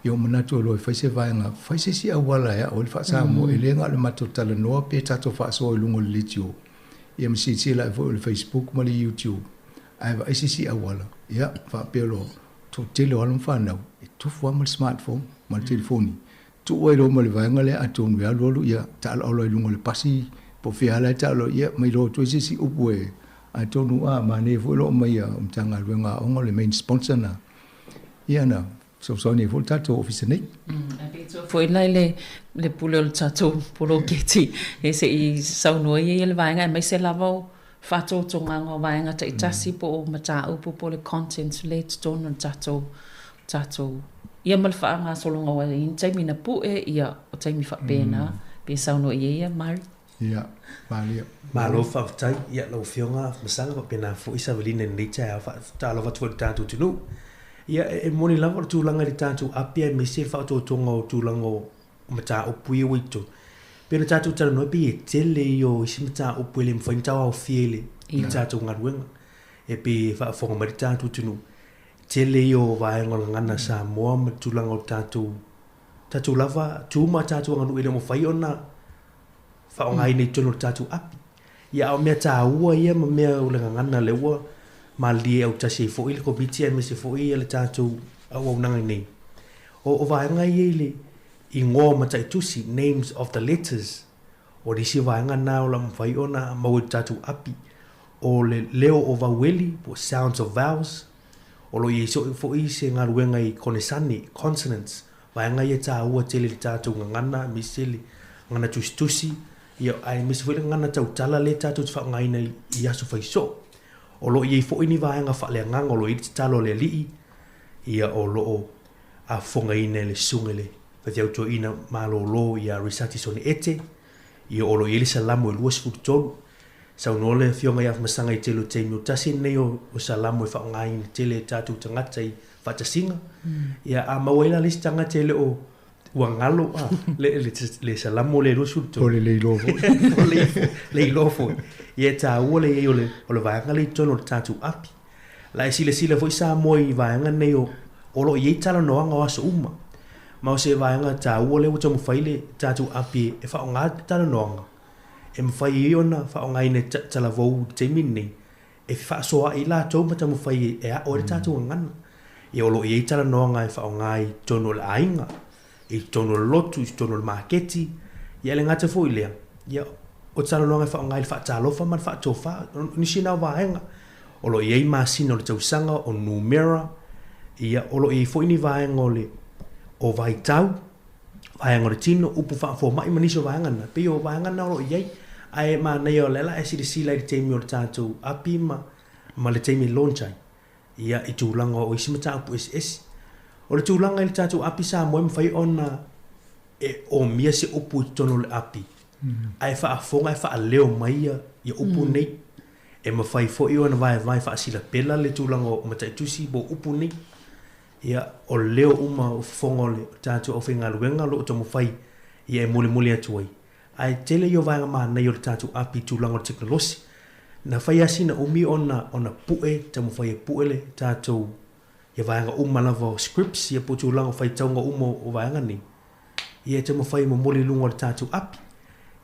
Ia ua manatu ai loa e fai se vaega, fai se isi auala e ao ai le faa-Samoa, e le na o le matou talanoa pe tatou faasoa i luga o le litio, ia ma silasila ai foi o le Facebook ma le YouTube, ae vaai se isi auala, ia faapea loa, toatele o alo ma fanau e tofu lava ma le smartphone ma le telefoni, Tuu ai loa ma le vaega lea atonu e alualu ia taaloalo ai luga o le pasi po o fea lava la e taaloalo ia ma iloa atu ai se isi upu e atonu a manaia foi le oo mai a Matagaluega a Aoga o le main sponsor na ia na fesoasoani ai foi le tatou ofisa nei. Ae pei tua foi la i le le pule o le tatou poloketi e se i saunoa ia le vaega aemaise lava o faatotogaga o vaega taitasi po o mataupu po o le content lea i totonu o le tatou tatou ia ma le faagasologa o ai taimi na pue ia o taimi faapena pe saunoa i ai ia Mari. Ia, malia. Malo faafetai ia lau Afioga Masaga faapena foi Savelina i lenei taeao faatalofa atu foi i le tatou atunuu. Ia e moni lava o le tulaga i le tatou api aemaise le faaotootoga o tulaga o mataupu ia ua i totonu. Pei ona tatou talanoa pei e tele ia o isi mataupu e le mafai ona tauaofia i le i le tatou galuega. E pei e faafofoga mai le tatou atunuu, tele ia o vaega o le gagana Samoa ma le tulaga o le tatou tatou lava tu ma tatou aganuu e le o mafai ona faaaogaina i totonu o le tatou api. Ia a o mea taua ia ma mea o le gagana lea ua malilie autasi ai foi le Komiti aemaise foi le tatou auaunaga i inei. O vaega ia i le igoa o mataitusi, names of the letters, o le isi vaega lena o le a mafai ona maua i le tatou api. O le leo o vaueli po o sounds of vowels, o lo o i ai foi se galuega i konesane, consonants, vaega ia e taua tele i le tatou gagana aemaise le gagana tusitusi, ia aemaise foi le gagana tautala lea tatou te faaaogaina i aso fai soo. O lo o i ai foi ni vaega faaleagaga, o lo o i ai le tatalo a le Alii, ia o lo o afofogaina e le Susuga i le Faifeau Toeaina Malolo ia Risati Sone Ete, ia o lo o i ai le Salamo e 23. Saunoa le Afioga ia Afamasaga i tele o taimi, o tasi lenei o Salamo e faaaogaina tele e tatou tagata i faatasiga. Ia a maua ai la le isi tagata e le o ua galo a le Salamo lea e 23. Po o le le iloa foi. Po o le le iloa foi. Ia e taua le i ai o le vaega lea i totonu o le tatou api. La e silasila foi Samoa i vaega nei o o lo o i ai talanoaga o aso uma. Ma o se vaega taua lea ua taumafai le tatou api e faaaoga talanoaga e mafai ai ona faaaogaina e talavou i le taimi lenei e fefaasoaai latou ma taumafai e ao ai le tatou gagana. Ia o lo o i ai talanoaga e faaaoga i totonu o le aiga, i totonu o le lotu, i totonu o le maketi, ia e le gata foi i lea, ia o talanoaga e faaaoga i le faatalofa ma le faatofa, o nisi na o vaega. O lo o i ai masina o le tausaga, o numera, ia o lo o i ai foi ni vaega o le o vaitau, vaega o le tino, upu faafomai ma nisi o vaega na. E pei o vaega na o lo o i ai. Ae manaia o lea la e silasila i le taimi o le tatou api ma ma le taimi e launch ai. Ia, i tulaga o isi mataupu eseese. O le tulaga i le tatou api Samoa e mafai ona e omia se upu i totonu o le api, ae faafofoga e faaleo mai ia upu nei. E mafai foi ona vaevae faasilapela le tulaga o mataitusi po o upu nei. Ia, o leo uma o fofoga o le tatou aufaigaluega o lo o taumafai ia e molimoli atu ai. Ae tele ia o vaega manaia o le tatou api i tulaga o le tekonolosi. Na fai lava sina umi ona ona pue, taumafai e pue le tatou ia vaega uma lava o scripts ia po o tulaga o faitauga uma o vaega nei, ia e taumafai e momoli i luga o le tatou api.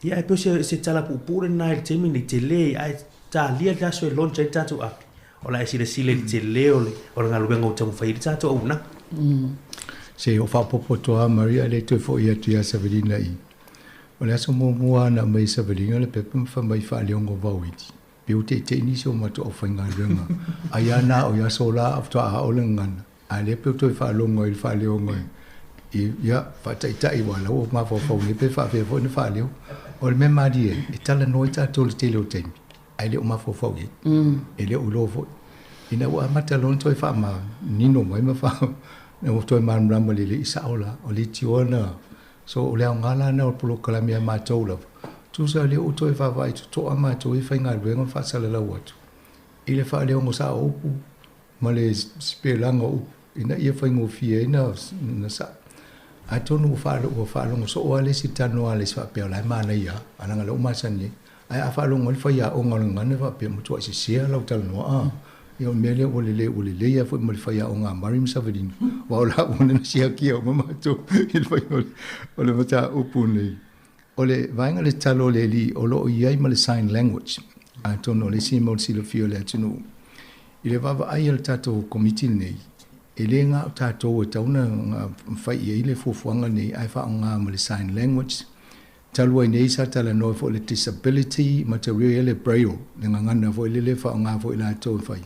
Ia ae pei o se se tala puupuu lena i le taimi nei, tele ae talia le aso e launch ai le tatou api, o le a e silasila i le tele o le o le galuega ua taumafai ai le tatou auaunaga. Se o faaopoopo atu lava Maria e le toe foi atu ia Savelina i O le aso muamua na aumai e Savelina le pepa ma fai mai faaleoga o Vauili, pe ua teitei nisi o matou aufaigaluega, ai a na o i aso la a faatoa ao le gagana, a lea pe ua toe faalogo ai i le faaleoga i, ia, faataitai aua la ua mafaufau nei pe faapefea foi ona faaleo. O le mea malie, e talanoa ai tatou i le tele o taimi, ae le o mafaufau i ai. E le o iloa foi. Ina ua amata loa ona toe faamanino mai ma faa, ua toe malamalama lelei, sao la, o leitioa na So, o le aoga la lena o le polokalame a matou lava, tusa o lea ua toe vaavaai totoa matou e faigaluega ma faasalalau atu i le faaleoga sao o upu ma le sipelaga o upu ina ia faigofie ai na sao. Atonu ua faalo ua faalogo soo lava le isi i le talanoa a le isi faapea o la e manaia lava, ae leaga o lea ua masani ai. Ae a faalogo ai le faiaoga o le gagana e faapea, matuai sese lau talanoa a. Ia o le mea lea ua lelei ua lelei lava foi ma le faiaoga a Mari ma Savalina, aua o la ua na siakia uma matou i le faiga o le mataupu lenei. O le vaega le tatalo a le Alii o lo o i ai ma le sign language, atonu o le isi mo le silafia o le atunuu. I le vaavaai a le tatou Komiti lenei, e le na o tatou e tatau ona fai i ai le fuafuaga lenei ae faaaoga ma le sign language. Talu ai nei sa talanoa foi i le disability material le braille, le gagana foi lele e faaaoga foi latou e fai.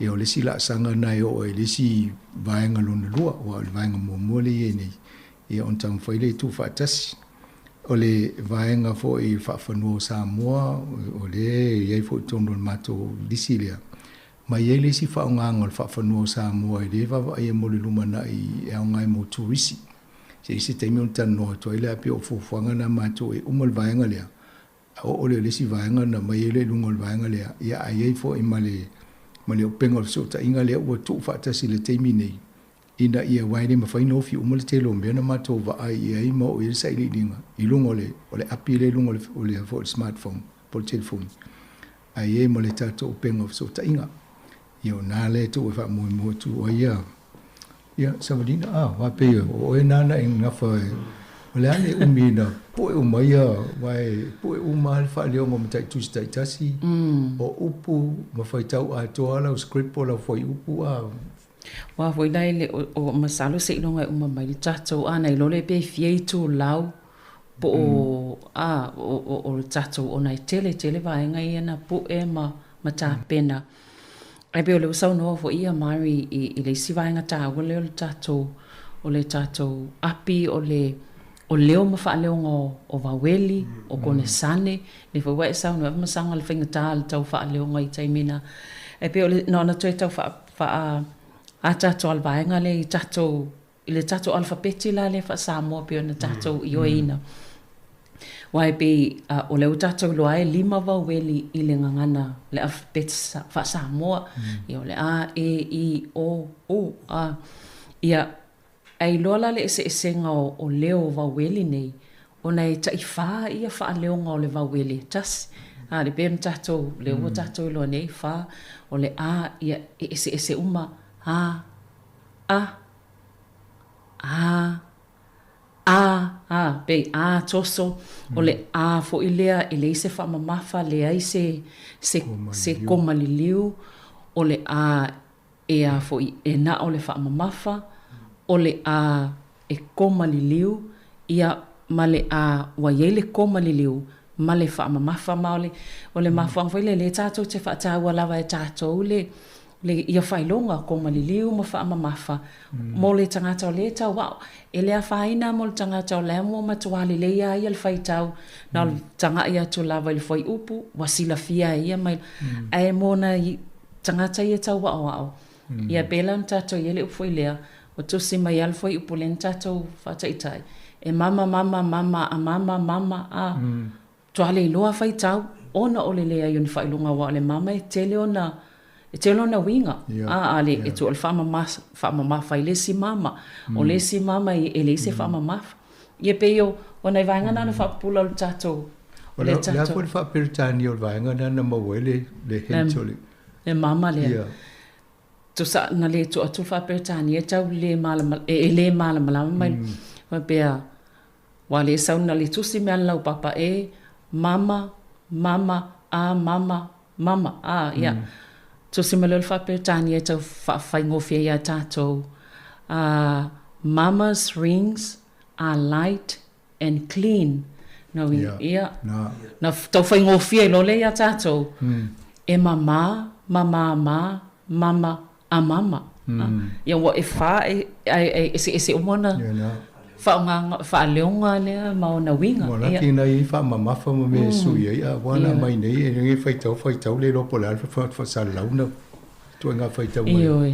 Ia o le isi laasaga lena e oo ai i le isi vaega lona lua, aua o le vaega muamua lea e i ai nei, ia ona taumafai lea e tuufaatasi. O le vaega foi i le faafanua o Samoa, o lea e i ai foi i totonu o le matou lisi lea, ma e i ai le isi faaaogaga o le faafanua o Samoa e le vaavaaia mo le lumanai e aoga ai mo turisi. Se i se taimi ona talanoa atu ai lea, ae pei o fuafuaga na a matou e uma le vaega lea, oo lea i le isi vaega ona aumai ai lea i luga o le vaega lea, ia ae i ai foi ma le ma le upega o le fesootaiga lea ua tuufaatasi i le taimi nei, ina ia, aua e le mafai ona ofi uma le tele o mea na matou vaai i ai ma oo i ai le sailiiliga i luga o le o le api lea i luga o le o le foi o le smartphone po o le telefoni, ae i ai ma le tatou upega o fesootaiga. Ia o na lea e tuu e faamoemoe atu ai ia Ia, Savalina, a, aua pei o oe nāna e gafa e, o le a le umi na pue uma ia, aua e pue uma lava le faaleoga o mataitusi taitasi, o upu ma faitau atoa lau script po o lau fuaiupu, a. Aua foi la e le o, o masalo seiloga e uma mai le tatou, a na iloa lea pe fia itulau po o, a, o, o, o le tatou, ona e tele tele vaega ia na pue ma, ma tapena. Ae pei o lea ua saunoa foi ia Mari i, i le isi vaega taua lea o le tatou, o le tatou api o le, o leo ma faaleoga o, o vaueli, o konesane, lea foi ua e saunoa ai masaga le faigata o le tau faaleoga i taimi na. Ae pei o le, na ona toe tau faa, faa ataata o le vaega lea i tatou, i le tatou alefapeti la lea faa-Samoa pei ona tatou ioeina. Aua e pei o lea ua tatou iloa e lima vaueli i le gagana le alefapeti faa-Samoa. Ia o le A, E, I, O, U, A. Ia, ae iloa la le eseesega o leo o vaueli nei, ona e taifā ia faaleoga o le vaueli e tasi. A, le pei ona tatou, lea ua tatou iloa nei, fā, o le A, ia, e eseese uma, A, A, A, A, A, pei A toso, o le A foi lea e leai se faamamafa, leai se, se, se koma liliu, o le A e a foi e na o le faamamafa, o le A e koma liliu, ia ma le A ua i ai le koma liliu ma le faamamafa. Ma o le, o le mafuaaga foi lea, lea tatou te faataua lava e tatou le, le ia faailoga koma liliu ma faamamafa mo le tagata o lea e tau ao. E le afaina mo le tagata o la e ua matua lelei lava ia le faitau, na o le tagai atu lava i le fuaiupu ua silafia e ia mai. Ae mo nai tagata ia e tau aoao, ia pei la ona tatou i ai le upu foi lea, ua tusi mai lava le fuaiupu lea na tatou faataitai, e mama mama mama a mama mama a. Matua le iloa faitau ona o le leai o ni faailoga aua o le mama e tele ona e tele ona uiga a a le e tuu o le faamama faamamafa i le isi mama o le isi mama e leai se faamamafa. Ia pei o o nai vaega na na faapupula o le tatou o le tatou. O le a foi le faa-Peretania o le vaega lena na maua ai le le hint o le. Le mama lea. Tusa na le tuu atu le faa-Peretania e tau le malama e le malamalama mai faapea Ua le sau na le tusi mea lau papa e mama, mama, a mama, mama, a ia. Tusi mai loa le faa-Peretania e tau faafaigofie ia tatou, a mama's rings are light and clean. Na ia, na tau faigofie ai loa lea ia tatou, e mama, mama ma, mama, a mama. Ia ua e fa e e eseese uma ona faaaogaga faaleoga lea ma ona uiga. Ua laki ina ia faamamafa ma mea e sui ai, a ua na aumai nei e le faitau faitau le iloa po o le a le faasalalau na ituaiga faitau mai. Ioe.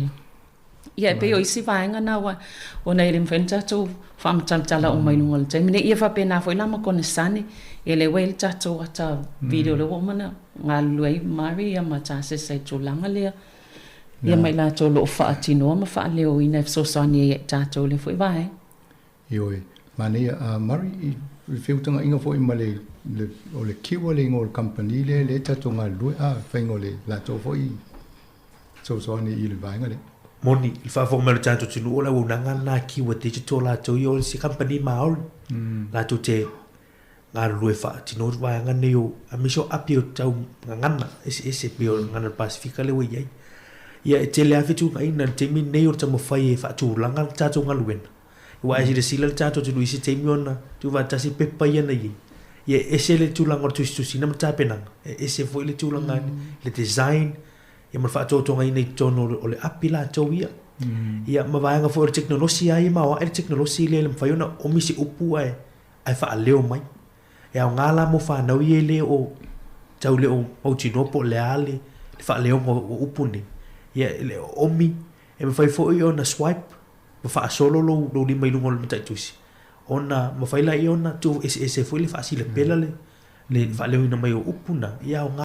Ia e pei o isi vaega na ua ona e le mafai ona tatou faamatalatala uma i luga o le taimi nei. Ia faapena foi la ma Konesane, ia lea ua i ai le tatou ata video lea ua uma ona galulue ai Mari ia ma Tasesa i le tulaga lea. Ia ma i latou o lo o faatinoa ma faaleoina e fesoasoani ai ia i tatou i lea foi vaega. Ioe, manaia a Murray i le feutagaiga foi ma le, le o le Kiwa le igoa o le kamupani lea lea tatou galulue a, faiga o le latou foi fesoasoani i le vaega lea. Moni, i le faafofoga mai o le tatou atunuu, o le auaunaga lena a Kiwa Digital latou ia o se kamupani Māori. Latou te galulue faatino vaega nei o aemaise o api o tau gagana eseese pei o le gagana o le Pasefika lea ua i ai. Ia e tele lava fetuunaiga i le taimi lenei o le taumafai e faatulaga le tatou galuega. Aua a silasila le tatou atunuu i se taimi ona tuufaatasi pepa ia na i ai, ia e ese le tulaga o le tusitusiina ma le tapenaga, e ese foi le tulaga i le design ia ma le faatotogaina i totonu o le api latou ia. Ia ma vaega foi o le tekonolosi lava ia ma aoae le tekonolosi lea e mafai ona omi se upu ae ae faaleo mai. E aoga la mo fanau ia e le o tau le o mautinoa po o le a le faaleoga o upu nei. Ia e le omi, e mafai foi ona swipe ma faasolo lou lou lima i luga o le mataitusi ona mafai laia ona tuu eseese foi le faasilapela le le faaleoina mai o upu na, ia aoga.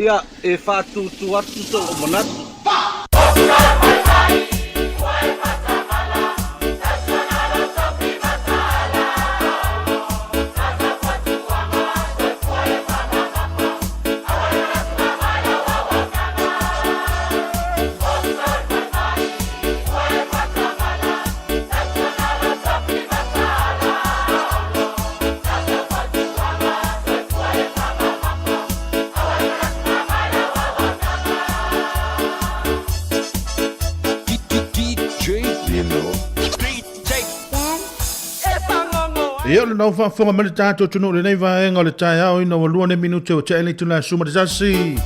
Ia, e faatūtū atu sou manatu. Ia, o lenā ua faafofoga mai le tatou atunuu i lenei vaega o le taeao ina ua lua nei minute ua tea ai le itula e 11.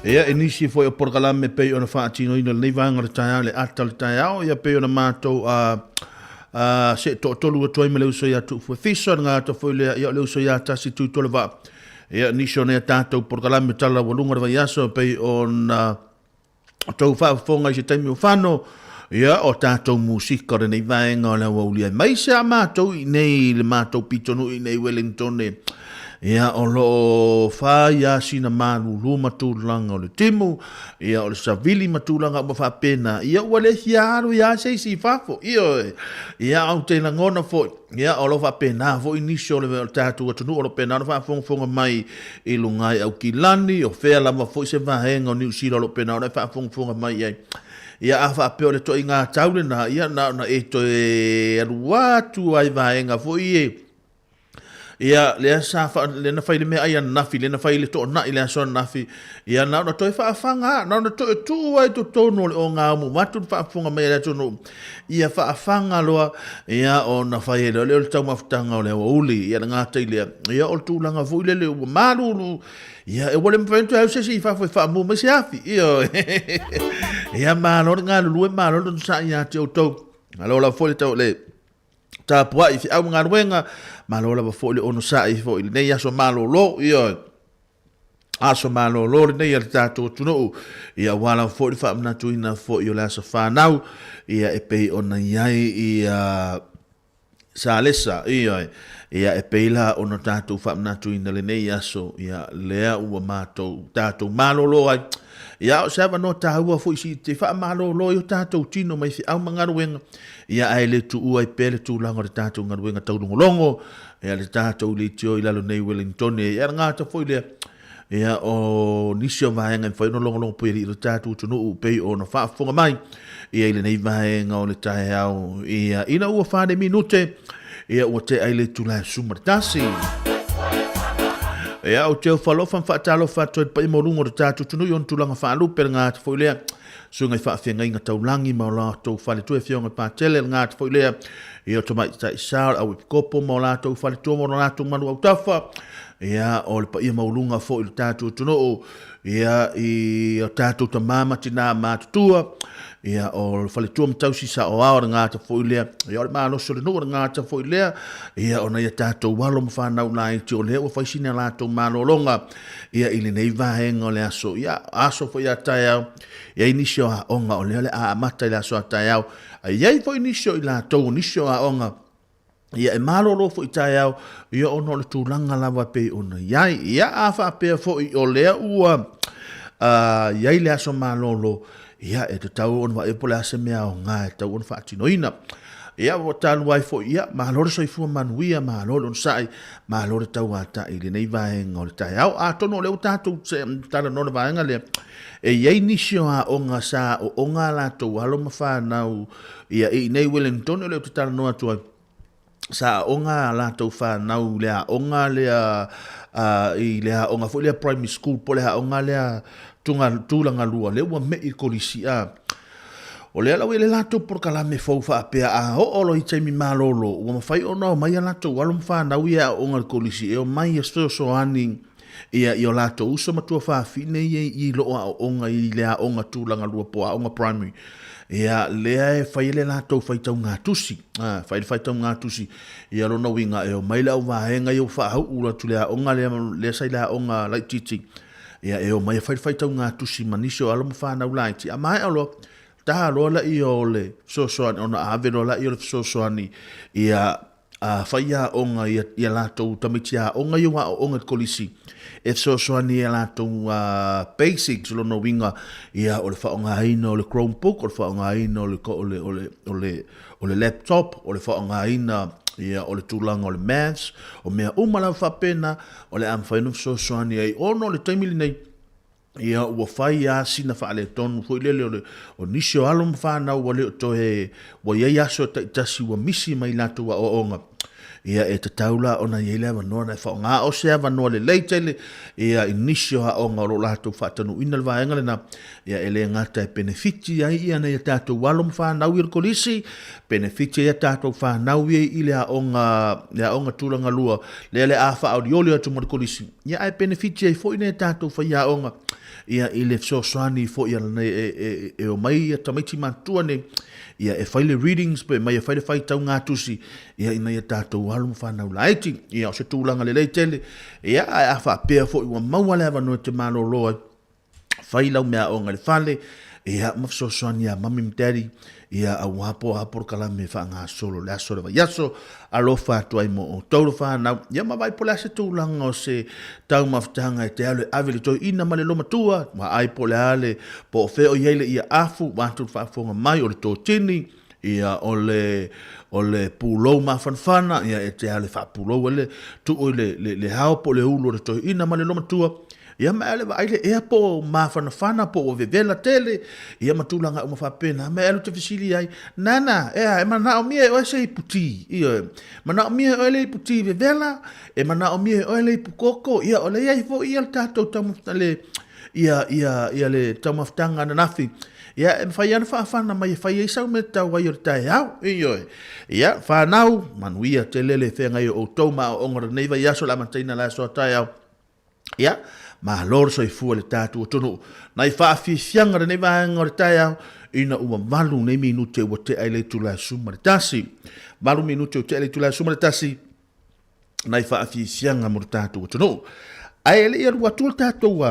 Ia, i nisi foi o polokalame pei ona faatinoina i lenei vaega o le taeao i le ata o le taeao, ia pei ona matou a a se toatolu atu ai ma le uso ia Tuufuefiso, le gata foi lea, ia o le uso ia Tasi Tuitolovaa. Ia, nisi o nei a tatou polokalame tala ua luga o le vaiaso pei ona tou faafofoga i se taimi o fano, ia, o tatou musika o lenei vaega o le aoauli ai mai se a matou i nei le matou pitonuu i nei Wellington, ia, o lo o fai lava sina malulu ma tulaga o le timu, ia, o le savili ma tulaga uma faapena, ia, ua le fia alu ia se isi i fafo, ioe, ia, ou te lagona foi, Ia, o lo o faapena foi nisi o le tatou atunuu o lo o pena ona faafogafoga mai i luga i Aukilani, o fea lava foi se vaega o Niu Sila o lo o pena ona e faafogafoga mai i ai. Ia, a faapea o le toaiga tau lena, ia, na ona e toe alu atu lava i vaega foi ia, ia, lea sa fa, lea na fai le meaai ananafi, lea na fai le toonai i le aso ananafi, ia, na ona toe faafaga lava, na ona toe tuu lava i totonu o le ogaumu, vaeatu le faafofoga mai a le atunuu, Ia faafaga loa, ia ona fai ai loa lea o le taumafataga o le aoauli, ia le gata i lea, ia o le tulaga foi lele ua malulu, ia ua le mafai ona toe alu se isi i fafo e faamu mai se afi, ioe. Ia malo le galulue, malo le onosai ia te outou. Malo lava foi le tau le tapuai i feau ma galuega, malo lava foi le onosai foi i lenei aso malolo, ioe. Aso malolo lenei a le tatou atunuu, ia aua lava foi le faamanatuina foi o le aso fanau, ia e pei ona i ai ia Salesa, ioe, ia e pei la ona tatou faamanatuina lenei aso, ia lea ua matou tatou malolo ai. Ia o se avanoa taua foi si te faamalolo ai o tatou tino mai feau ma galuega, ia ae le tuua ai pea le tulaga o le tatou galuega taulogologo, Ia le tatou leitio i lalo nei Wellingtone, ia le gata foi lea, ia o nisi o vaega e mafai ona logologo pui alii o le tatou atunuu pei ona faafofoga mai ia i lenei vaega o le taeao ia ina ua 4 minute ia ua tea ai le itula e 11. Ia ou te ofo alofa ma faatalofa atu ai i le paia maualuga o le tatou atunuu i ona tulaga faalupe le gata foi lea susuga i faafeagaiga taulagi ma o latou faletua afioga i Patele le gata foi lea Ia o Tamaitai Sa, o le Auepikopo ma o latou faletua ma o latou malu autafa, ia, o le paia maualuga foi i le tatou atunuu, ia, i o tatou tama ma tinā matutua, ia, o le faletua ma tausi saoao le gata foi lea, ia, o le malosi o le nuu le gata foi lea, ia, o nai a tatou alo ma fanau laiti o lea ua fai sina latou malologa, ia, i lenei vaega o le aso, ia, aso foi a taeao, e i ai nisi o aoga o lea o le a amata i le aso a taeao, A i ai foi nisi o i latou o nisi o aoga, ia e malolo foi taeao, ia ona o le tulaga lava e pei ona i ai. Ia a faapea foi o lea ua i ai le aso malolo, ia e tatau ona vaai po o le a se mea aoga e tatau ona faatinoina. Ia ua talu ai foi, ia malo le soifua manuia, malo le onosai, malo le tauatai i lenei vaega o le taeao. Atonu o lea ua tatou talanoa i le vaega lea, E i ai nisi o aoga sa aooga a latou alo ma fanau ia i inei i Wellington, o lea ou te talanoa atu ai, sa aooga a latou fanau i le aoga lea i le aoga foi lea primary school po o le aoga lea tulaga lua, lea ua mei i le kolisi. O lea la ua i ai le latou polokalame fou faapea a oo loa i taimi malolo ua mafai ona omai a latou alo ma fanau ia e aooga i le kolisi e omai e fesoasoani ia i o latou uso ma tuafafine ia i loo aooga i le aoga tulaga lua po o aoga primary. Ia, lea e fai ai le latou faitaugatusi. A, fai le faitaugatusi, ia lona uiga e omai le auvaega ia ua faauu atu i le aoga lea, lea sa i le aoga laitiiti. Ia, e omai e fai le faitaugatusi ma nisi o alo ma fanau laiti. A maea loa, ta loa laia o le fesoasoani, ona ave loa laia o le fesoasoani, ia, faiaoga i a latou tamaiti aoga ia ua aooga i le kolisi e fesoasoani i a latou basics, o lona uiga ia o le faaaogaina o le Chromebook, o le faaaogaina o le o le o le o le o le laptop, o le faaaogaina ia o le tulaga o le maths, o mea uma lava faapena o le a mafai ona fesoasoani ai ona o le taimi lenei Ia ua fai lava sina faaletonu foi lele o le o nisi o alo ma fanau ua le o toe ua i ai aso taitasi ua misi mai latou aoaoga. Ia e tatau la ona i ai le avanoa na e faaaoga o se avanoa lelei tele ia i nisi o aoga o lo o latou faatanuuina le vaega lena. Ia e le gata e penefiti ai ia nai a tatou alo ma fanau i le kolisi, penefiti ai a tatou fanau ia i le aoga le aoga tulaga lua lea le a faaolioli atu ma le kolisi. Ia ae penefiti ai foi nai a tatou faiaoga ia i le fesoasoani foi a lenei e, e, e omai ia tamaiti matutua nei ia e fai le readings pe mai e fai le faitauga tusi ia ina ia tatou alo ma fanau laiti. Ia o se tulaga lelei tele ia ae a faapea foi ua maua le avanoa e te malolo ai fai lau meaaoga i le fale, ia, ma fesoasoani ia mami ma daddy, ia, aua po a polokalame faagasolo le aso le vaiaso, alofa atu ai mo outou le whanau, ia ma vai po le a se tulaga o se taumafataga e te alu e ave le toeaina ma le lomatua, ma ai po le a le, po o fea o i ai le ia afu, ua atu le faafofoga mai o le totini, ia o le o le pulou mafanafana, ia e te alu e faapulou ai le tuu i le, le, le ao po o le ulu o le toeaina ma le lomatua, Ia ma e alu e vaai le ea po o mafanafana po ua vevela tele, ia ma tulaga uma faapena, ma e alu te fesili ai, Nana, ea, e manaomia e oe se ipu ti, ioe, manaomia e oe le ipu ti vevela, e manaomia e oe le ipu koko, ia o lea i ai foi ia le tatou taumafataga, le, ia, ia, ia le taumafataga ananafi, ia e mafai lava ona faafana mai e fai ai sau mea tatau ai o le taeao, ioe. Ia, whanau, manuia tele le feagai o outou ma aoaoga o lenei vaiaso le amataina le aso a taeao. Ia, malo le soifua i le tatou atunuu. Nai faafiafiaga lenei vaega o le taeao, ina ua 8 nei minute ua tea i le itula e 11. 8 minute ua tea i le itula e 11, nai faafiafiaga mo le tatou atunuu. Ae e le i alu atu le tatou,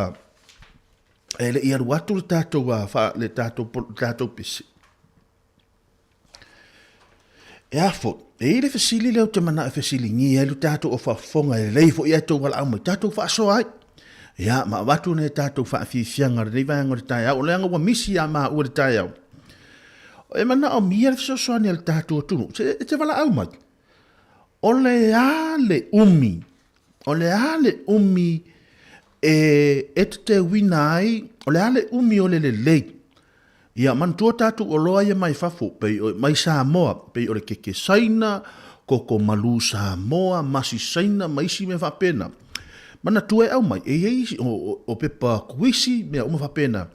e le i alu atu le tatou, le tatou, le tatou pese. E a foi, e i ai le fesili lea ou te manao e fesiligia ai lo tatou au faafofoga e lelei foi ae tou valaau mai, tatou faasoa ai. Ia, ma avatu nai a tatou faafiafiaga o lenei vaega o le taeao, leaga ua misi ia maua i le taeao. E manaomia le fesoasoani a le tatou atunuu, e te valaau mai. O le a le umi, o le a le umi e, e te teuina ai, o le a le umi o le lelei Ia, manatua tatou oloa ia mai fafo, pei o, mai Samoa, pei o le keke Saina, koko malū Samoa, masi Saina ma isi mea faapena. Manatua e aumai, e i ai isi, o, o, o pepa kuisi, mea uma faapena.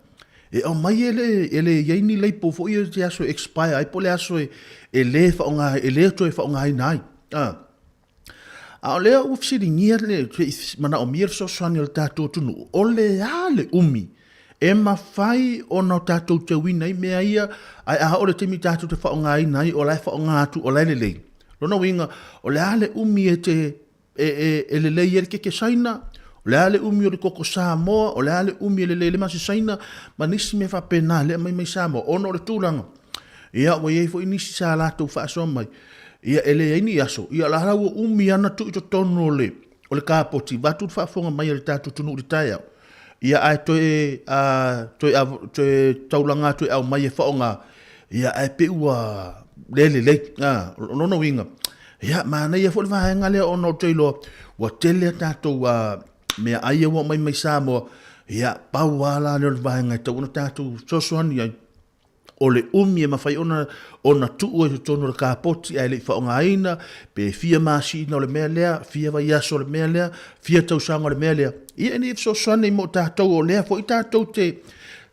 E aumai e le, e le i ai ni label foi ia i le aso e expire ai po o le aso e, e le faaaoga, e le toe faaaogaina ai. A. A o lea ua fesiligia le manaomia le fesoasoani o le tatou atunuu, o le a le umi e mafai ona o tatou teuina ai mea ia, ae a oo i le taimi tatou te faaaogaina ai, o la e faaaoga atu, o la e lelei. Lona uiga, o le a le umi e te e, e, e lelei ai le keke Saina, o le a le umi o le koko Samoa, o le a le umi e lelei ai le masi Saina, ma nisi mea faapena lea aumai mai Samoa, ona o le tulaga Ia, ua i ai foi nisi sa latou faasoa mai, ia e leai ni aso, ia la la ua umi ana tuu i totonu o le, o le kapoti, vaeatu le faafofoga mai a le tatou atunuu i le taeao, ia ae toe, a, toe, a, toe taulaga atu e aumai e faaaoga, ia ae pei ua le lelei. A, o lona uiga, ia manaia foi le vaega lea ona ou te iloa ua tele a tatou a, meaai ia ua aumai mai Samoa, ia pau lava la lea o le vaega e tatau ona tatou fesoasoani ai. o le umi e mafai ona ona tuu ai i totonu o le kapoti ae le i faaaogaina, pe fia masina o le mea lea, fia vaiaso o le mea lea, fia tausaga o le mea lea. Ia ina ia fesoasoani mo tatou, o lea foi tatou te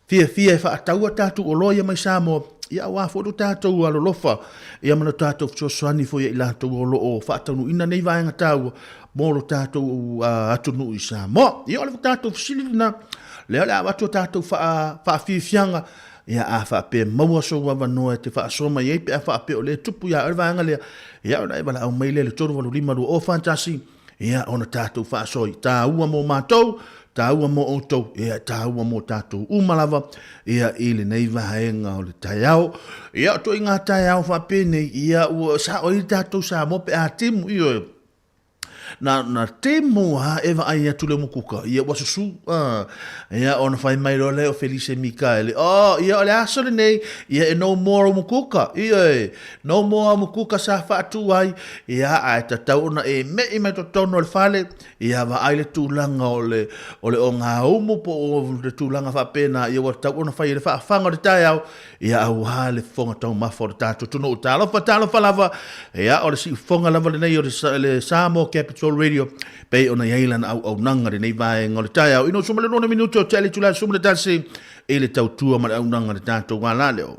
fiafia e faatau a tatou oloa ia mai Samoa, ia aua foi lo tatou alolofa ia ma lo tatou fesoasoani foi ia i latou o lo o faataunuuina nei vaega taua mo lo tatou atunuu i Samoa. Ia o le tatou fesili lena, lea o le a avatu a tatou faafiafiaga, ia a faapea maua sou avanoa e te faasoa mai ai pe a faapea o lea e tupu ia oe le vaega lea, ia ona e valaau mai lea i le 385 20 41, ia ona tatou faasoa i taua mo matou. Tāua mō outou, ia, e tāua mō tātou uma lava, ia, i lenei vaega o le taeao. Ia, o toi ngā taeao faapenei, ia, ua sao ai tātou Samoa pe a timu, ioe. Na, na timu ha e vaai atu le mukuka, ia ua susu, a, ia, ona fai mai loa lea o Felice Mikaele, oh, ia, o le aso lenei, ia, e no more mukuka, ioe, no more mukuka sa faatu ai, ia, ae tatau ona e me'i mai totonu o le fale, Ia vaai le tulaga o le, o le ogaumu po o le tulaga faapena, ia ua tatau ona fai e le faafaga o le taeao, ia auā le fofoga taumafa o le tatou atunuu. Talofa, talofa lava, ia o le siufofoga lava lenei o le, le Samoa Capital Radio, pei ona i ai lana auaunaga lenei vaega o le taeao. Ina ua suma le 2 minute o tea le itula 11 i le tautua ma le auaunaga a le tatou alaleo.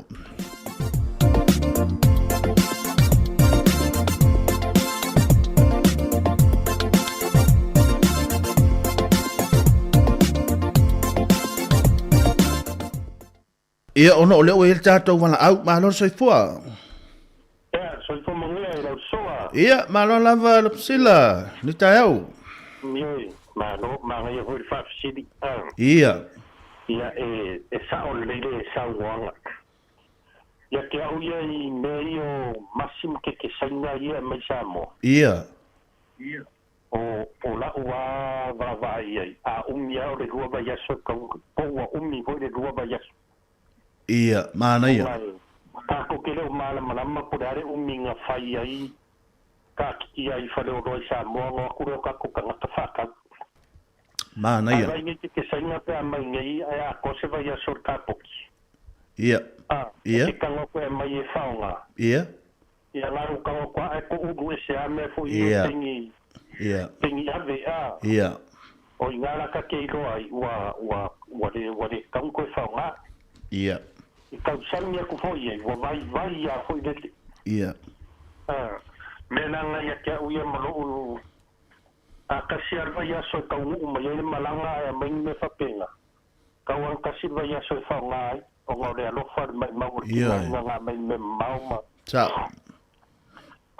Ia, ona o lea ua i ai le tatou valaau, malo le soifua. Ia, soifua manuia i lau soa. Ia, malo lava Lupusila, ni taeao. Ioe, malo, manaia foi le faafesili. Ia. Ia, e, e sao lelei le saunoaga. Ia te au ia i mea ia o masi ma kekesaina ia e mai Samoa. Ia. O, o la'u lava vaavaai i ai, a umi lava o le lua vaiaso e kau, po ua umi foi le lua vaiaso. Ia, manaia. Ona e, tatou te le o malamalama po o le a le umi na fai ai, taatitia ai i faleoloa i Samoa, ona o atu lea o tatou tagata faatau. Manaia. Ae vaai nei kekesaina pe a mai nei ae atoa se vaiaso o le kapoti. Ia. A, Ia. e te tago atu e aumai e faoga. Ia. Ia la u tago atu ae ko ulu ese a mea foi ia Ia. pengi, Ia. pengi ave a. Ia. O i nga la ka ke iloa ai ua, ua, ua le, ua le tago koe faoga. Ia. I tausami aku foi ai, ua vaivai a foi lele. Ia. A, mea la nga ia te au ia ma lou A kasi a le vaiaso e taunuu mai ai le malaga ae aumai ni mea faapena, tau lava kasi le vaiaso e faaaoga ai, ona o le alofa, le maimau o le timaiga na aumai i mea mamao ma. Sao.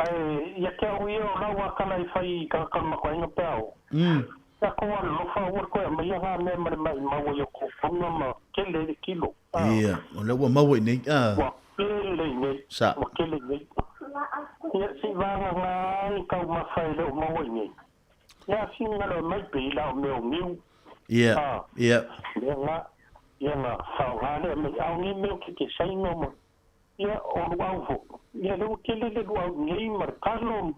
Ae ia te au ia o lau akala e fai i tagata o le matou aiga pe a oo. Ia kou alolofa aua le toe aumaia na mea ma le maimau ai o kou fauga ma tele ai le kilo. Ia, o lea ua maua i nei. Ua tele i nei. Sa. Ua tele i nei. Ia, se i vagana ai taumafa e le o maua i nei. Ia, finagalo e mai pei la o mea o niu. Ia, ia. Mea na, ia na faaaoga lea mai. A o nei mea o kekesaina ma, ia, o luau foi. Ia, lea ua tele le luau i nei ma le kalo.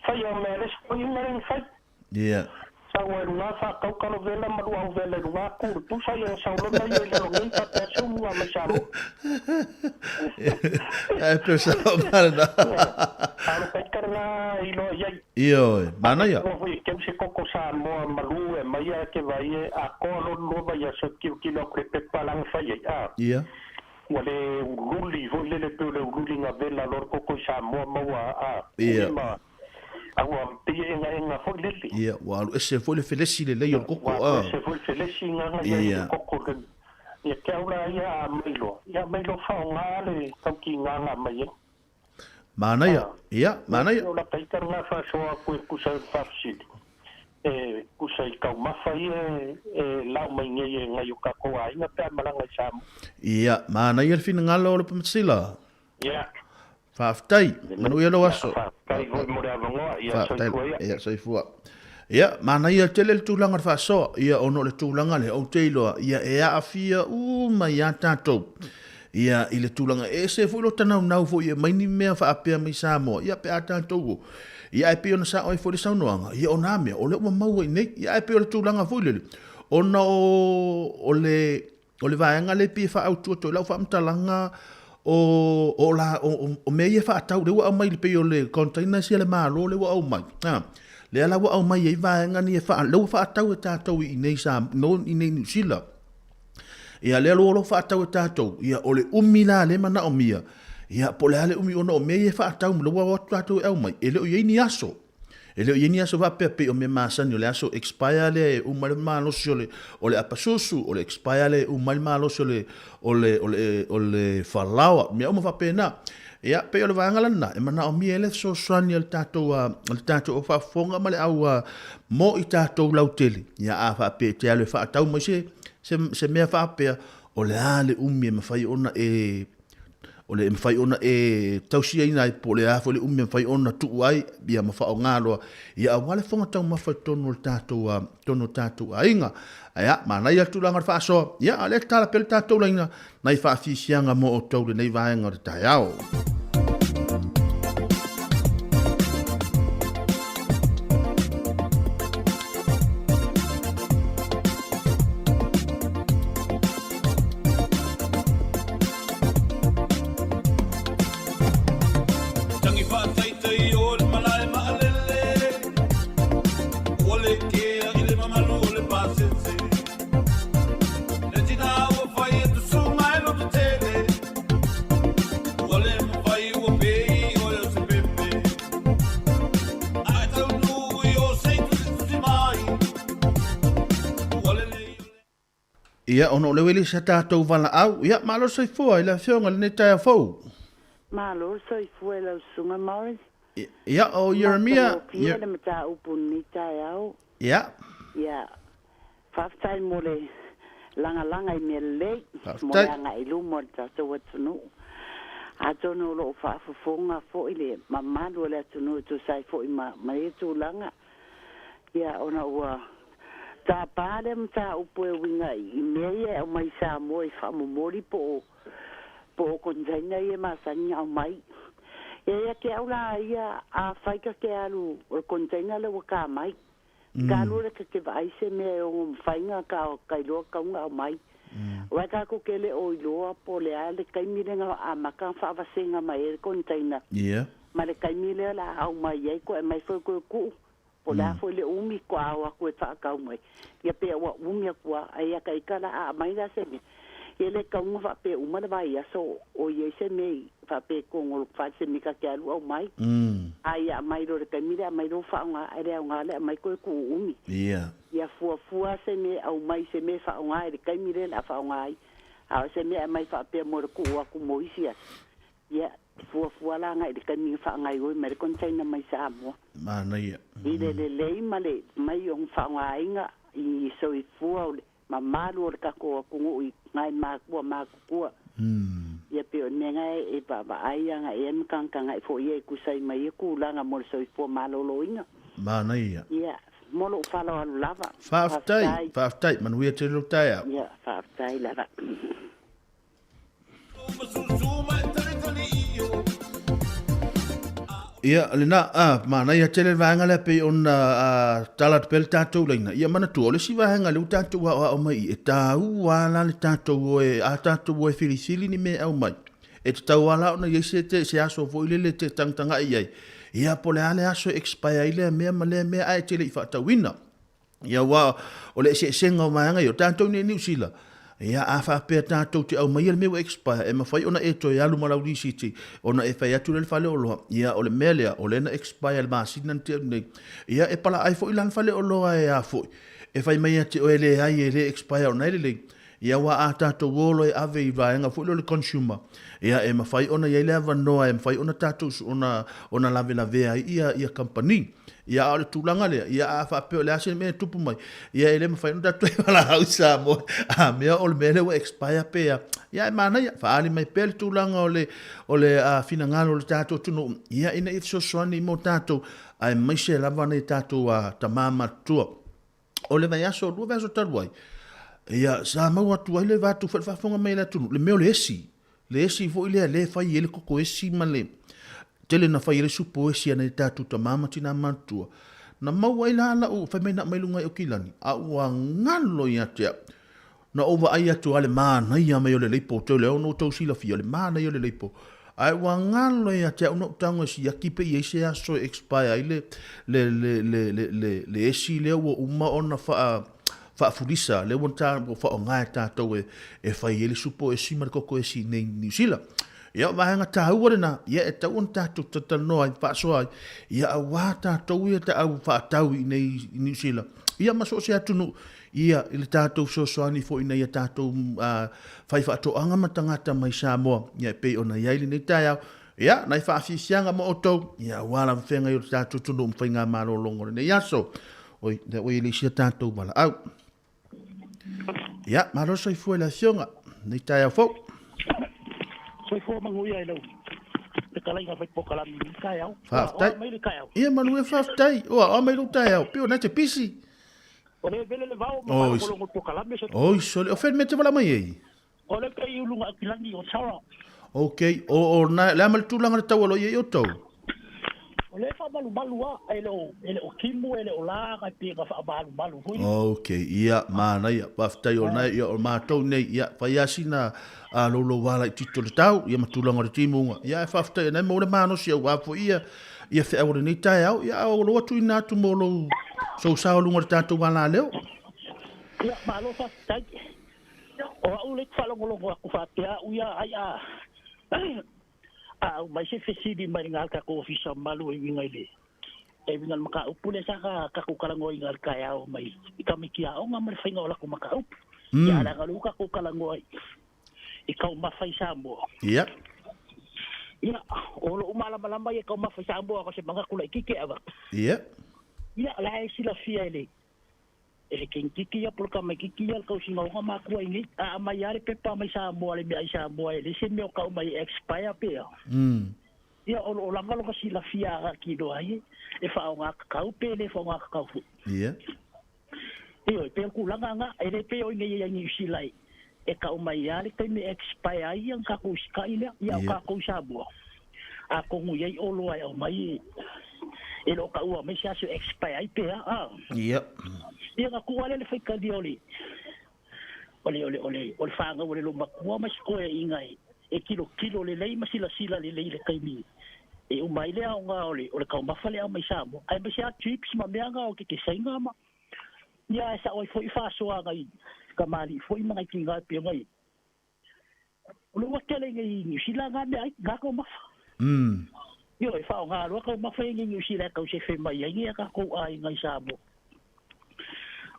Fai a mea le isi toeaina lea na fai. Ia. Sau ai luga faatau kalo vela ma luau vela i luga atu le tusa ia na sau lona ia i lalo nei faapea se ulu mai Samoa. Ae pe sao malena. Alo kai karanga i loa i ai. Ioe, manaia. Ua foi e keu se koko Samoa malu e mai a ke vai e atoa lona lua vaiaso e tilotilo atu le pepa lana fai ai a. Ia. Ua le ululi foi lele pei o le ululi na vela loa le koko i Samoa maua a Ia. ma a ua pei e engaenga foi lele. Ia, ua alu ese foi le felesi lelei o le koko Ua a. alu ese foi le felesi na na iai le koko le ia te au la ia a mai loa. Ia mai loa faaaoga le taukiga na aumai ai. Manaia, ia, manaia. O lata ita lena faasoa atu e tusa i le faafesili, e tusa i taumafa ia e lau mai nei e nai o tatou aiga pe a malaga i Samoa. Ia, manaia le finagalo o le Pamasila. Ia. Faafetai, manuia lou aso. Faafetai foi mo le avanoa, ia soifua ia. Ia, soifua. Ia, manaia tele le tulaga o le faasoa, ia, ona o le tulaga lea, ou te iloa, ia, e aafia uma iā tatou. Ia, i le tulaga e ese foi lo tanaunau foi e aumai ni mea faapea mai Samoa, ia, pe a tatou o. Ia, ae pei ona sao ai foi le saunoaga, ia, o nā mea, o lea ua maua i inei. Ia, ae pei o le tulaga foi lele, ona o, o le, o le vaega lea e pei e faaautu atu ai lau faamatalaga, o, o la, o, o, o mea ia e faatau, lea ua aumai pei o le container sia le Malo lea ua aumai, a, lea la ua aumai ai vaega nei e faa, lea ua faatau e tatou i inei sa, no, i inei Niu Sila. Ia, lea o lo o faatau e tatou, ia, o le umi la lea e manaomia, ia, po o le a le umi ona o mea ia e faatau, lea ua o atu tatou e aumai, e le o i ai ni aso. E le o i ai ni aso faapea pei o mea masani o le aso expire lea e uma ai le malosi o le, o le apasusu, o le expire lea e uma ai le malosi o le, o le, o le, o le falaoa, mea uma faapena. Ia, pei o le vaega lena e manaomia ai le fesoasoani a le tatou, a le tatou au faafofoga ma le au mo i tatou lautele. Ia, a faapea e te alu e faatau mai se, se, se mea faapea, o le a le umi e mafai ona e, o le e mafai ona e tausiaina ai, po o le a foi le umi e mafai ona tuu ai, ia ma faaaoga loa, ia aua le fofoga taumafa i totonu o le tatou, totonu o tatou aiga. Ae a, manaia le tulaga o le faasoa, ia, a o lea e tatala pea le tatou laina, nai faafiafiaga mo outou i lenei vaega o le taeao. Tangi faataitai o le malae maalele Ua le kea i le mamalu o le pasese Le tina ua fai e tusuga e loto tele Ua le mafai ua pei oe o se pepe Ae taunuu i o sei tusitusi mai Ua lelei Ia, ona o lea ua i ai sa tatou valaau, ia, malo le soifua i le Afioga i lenei taeao fou. Malo le soifua i lau Susuga Morris. Ia, o Ieremia. Matagofie le mataupu i lenei taeao. Ia. Ia, faafetai mo le lagalaga i mea lelei mo le agai i luma o le tatou atunuu. Atonu o lo o faafofoga foi le mamalu o le atunuu e tusa ai foi ma ia tulaga. Ia, ona ua tapa lea mataupu e uiga i mea ia e aumai i Samoa i faamomoli po o po o container ia e masani ona aumai. Ia, ia te au la ia, afai ta te alu o le container lea ua ta mai, ta alu lea ta te vaai se mea e ono mafai ona ta iloa tatau ona aumai. Aua tatou te le o iloa po o le a le taimi lea na amata ona faavasega mai ai le container. Ma le taimi lea o le a aumai ai, toe aumai foi toe tuu, po o le a foi le umi toa o atu e faatau mai, ia pe ua umi atu lava. Ae ia ita la, a aumai la se mea, ia le tatau ona faapea uma le vaiaso o i ai se mea i faapea i totonu o le fale, se mea ta te alu aumai. A ia aumai loa i le taimi lea, aumai loa faaaoga, ae le aoga le aumai toe tuu umi. Ia fuafua se mea e aumai, se mea e faaaoga i le taimi lea o le a faaaoga ai. A o se mea e aumai faapea mo le tuu atu mo isi aso, Ia, e fuafua la agai i le taimi na faagaoioi mai le container mai Samoa. Manaia. I le lelei ma le mai o faaaogaina i soifua o le mamalu o le tatou atunuu i nai matua matutua. Ia pei o le mea lena e vaavaai agai i ai ma tagatagai foi ia e tusa ai ma ia tulaga mo le soifua maloloina. Manaia. Ia, mo lou faaaloalo lava. Faafetai, faafetai. Manuia tele lou taeao. Ia, faafetai lava. Ia, lena, a, manaia tele le vaega lea pei ona a, tala atu pea le tatou laina. Ia manatua, o le isi vaega lea ua tatou aoao mai i, e tāua la le tatou o e, a tatou o e filifili ni mea e aumai. E tatau lava la ona i ai se, te, se aso foi lele e te tagatagai i ai. Ia, po o le a le aso e expire ai lea mea ma lea mea ae e te le i faatauina. Ia aua o le eseesega o vaega ia, o tatou nei i Niu Sila, ia a faapea tatou te aumaia le mea ua expire, e mafai ona e toe alu ma lau lisiti, ona e fai atu lea i le faleoloa, ia o le mea lea, o lea na expire i le masina na tea atu nei, ia e palaai foi la le faleoloa e a foi, e fai mai ia te oe, leai e le expire o lena e lelei. Ia aua a tatou o loa e ave i vaega foi lea o le consumer, ia e mafai ona i ai le avanoa e mafai ona tatou ona ona lavelavea ai ia ia kamupani. Ia a o le tulaga lea, ia a faapea o le a se mea e tupu mai, ia e le mafai ona tatou valaau i Samoa, a mea o le mea lea ua expire pe a. Ia ae manaia, faaali mai pea le tulaga o le o le finagalo o le tatou atunuu, ia ina ia fesoasoani mo tatou, aemaise lava nai tatou tama matutua. O le vaiaso, 2 vaiaso talu ai, ia, sa maua atu ai le vaeatu foi le faafofoga mai a le atunuu, le mea o le esi, le esi foi lea lea e fai ai le koko esi ma le tele na fai ai le supo esi a nai tatou tama ma tina matutua. Na maua ai la lau, fai mai na aumai luga i Aukilani, a ua galo ia te au. Na ou vaai atu lava le manaia mai o le leipo, ou te iloa ona ua outou silafia le manaia o le leipo, ae ua galo ia te au na ou tago e siaki pe i ai se aso e expire ai le, le, le, le, le, le, le esi lea ua uma ona faa, faafulisa, lea ua ta, ua faaaoga e tatou e, e fai ai le supo esi ma le koko esi i nei Niu Sila. Ia, o vaega taua lena, ia e tatau ona tatou talatalanoa ai, faasoa ai, ia aua tatou ia taau faatau i nei i Niu Sila, ia ma so o se atunuu, Ia, i le tatou fesoasoani foi ina ia tatou faifaatoaga ma tagata mai Samoa, ia e pei ona i ai lenei taeao. Ia, nai faafiafiaga mo outou, ia aua lava feagai o le tatou atunuu ma faigamalologa o lenei aso. Oi, lea ua i ai le isi a tatou valaau. Ia, malo soifua i le afioga, nei taeao fou. Soifua manuia i lau fetalaiga fai polokalame i lenei taeao. Faafetai. Oa mai le taeao. Ia manuia faafetai. Oa, oa mai lou taeao. Pei o na te pisi. O le vele le vao ma faalogologo i le polokalame. Oi, sole. O fea le mea e te vala mai ai? O le pei i luga Aukilani o Tara. Ok, o, o na, le a ma le tulaga le tau o lo o i ai outou? O lea e faamalumalu a, e le o, e le o timu, e le o la, ae pei na faamalumalu foi. Ok, ia, manaia, faafetai o na, ia, o matou nei, ia, fai lava sina a loulou ala i tito le tau, ia ma tulaga o le timuga, ia, ae faafetai o na e maua le malosi aua foi ia, ia feau o lenei taeao, ia, a o lou atu ina atu mo lou sousao i luga o le tatou alaleo. Ia, malo faafetai. O au lea e faalogologo atu faapea au ia ai a a aumai se fesili mai le tatou ofisa mamalu e uiga i le e uiga i le mataupu lea sa tatou talanoaina i le taeao mai i tamaiti aoga ma le faiga o latou mataupu. Ia leaga o lea ua tatou talanoa i taumafa i Samoa. Ia. Ia, o lou malamalama ia i taumafa i Samoa o se manatu laitiiti e avatu. Ia. Ia, o la e silafia e le E le kenikiki ia po o le tamaititi ia le tausiga o ona matua i nei. A aumai lava le pepa mai Samoa le meaai Samoa e leai se mea o tau mai e expire pe a. Ia o lo o lava lona silafia a tino ai e faaaoga tatau pe le faaaoga tatau foi. Ia. Ioe, e pei o le tulaga lena, e le pei o i nei i Niu Sila e tau mai lava le taimi e expire ai ia ona tatou usitai lea. Ia a o tatou i Samoa, atonu e i ai oloa e aumai e le o taua mai se aso e expire ai pe a. A. Ia. Ia ona tuu lava lea i le faitalia o le o le o le o le o le fanau a le loomatua ma si toeaiina e tilotilo lelei ma silasila lelei i le taimi e uma ai le aoga o le o le taumafa lea e aumai i Samoa aemaise lava chips ma mea na o kekesaina ma ia e sao ai foi faasoa a nai tamalii foi ma nai tina e pei ona i ai. O lea ua tele nei i Niu Sila na meaai, na taumafa. Ioe, e faaaoga loa taumafa ia nei i Niu Sila e tau sefe mai ai nei a tatou aiga i Samoa.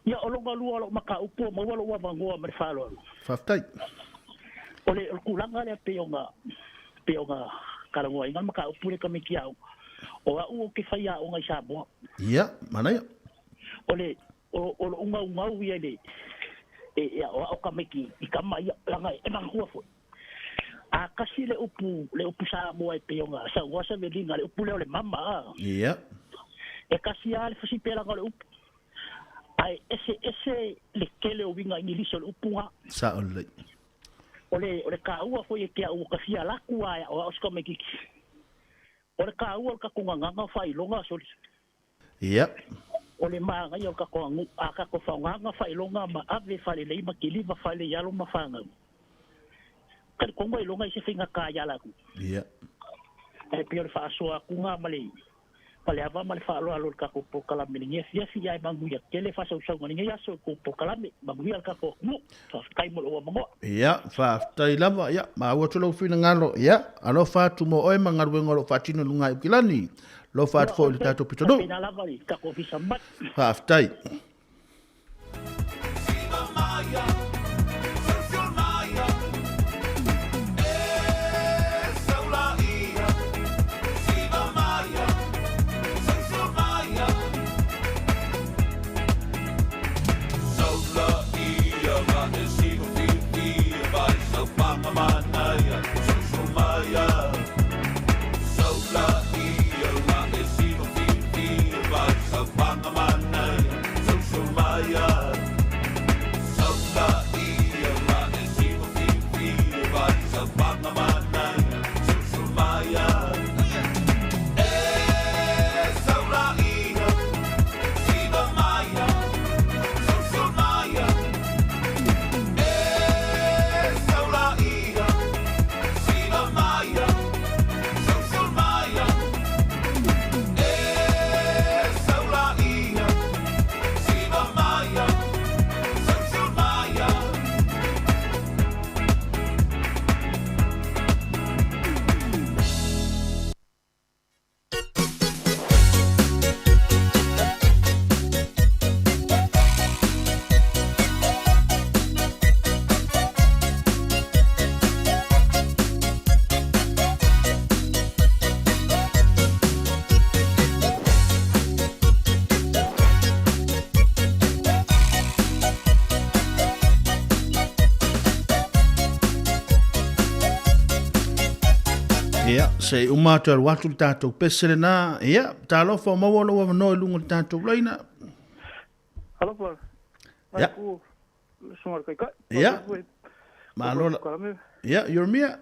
Ia, o lona lua o lau mataupu ua maua lou avanoa ma le faaaloalo. Faafetai. O le tulaga lea pei ona, pei ona talanoaina le mataupu lea tamaiti aoga, o au ou te fai aoga i Samoa. Ia, manaia. O le, O o lou gaugau ia i le e e aoao tamaiti i tama ia, leaga e manatua foi. A kasi le upu, le upu Samoa e pei ona saunoa Savelina, le upu lea o le mama, a. Ia. E kasi lava le fasipelaga o le upu, ae eseese le tele o uiga Igilisi o le upu na. Sao lelei. O le, o le taua foi e te au ua ta fia alu atu lava e aoao si tamaititi. O le taua o le tatou gagana faailoga, soli. Ia. O le manaia o le tatou aganuu, a tatou faaaogaina faailoga ma ave faalelei ma kiliva faalelei i alo ma fanau, talitonu ailoga i se faigata ia latou. Ia. Ae pei o le faasoa atu na ma le ma le ava ma le faaaloalo i le tatou polokalame i lenei afiafi, ae manuia tele faasausauga i lenei aso i le tou polokalame. Manuia le tatou atunuu. Faafetai mo lou avanoa. Ia, faafetai lava. Ia, maua atu lou finagalo. Ia, alofa atu mo oe ma galuega o lo o faatino i luga i Aukilani. Alofa atu foi i le tatou pitonuu. Faapena lava i le tatou ofisa mamalu. Faafetai. Se i uma atu e alu atu le tatou pese lena. Ia, talofa o maua lou avanoa i luga o le tatou laina. Alofa. Ia. Ku sunga le kaikai. Ia. Malo la. Ia, Yeremia.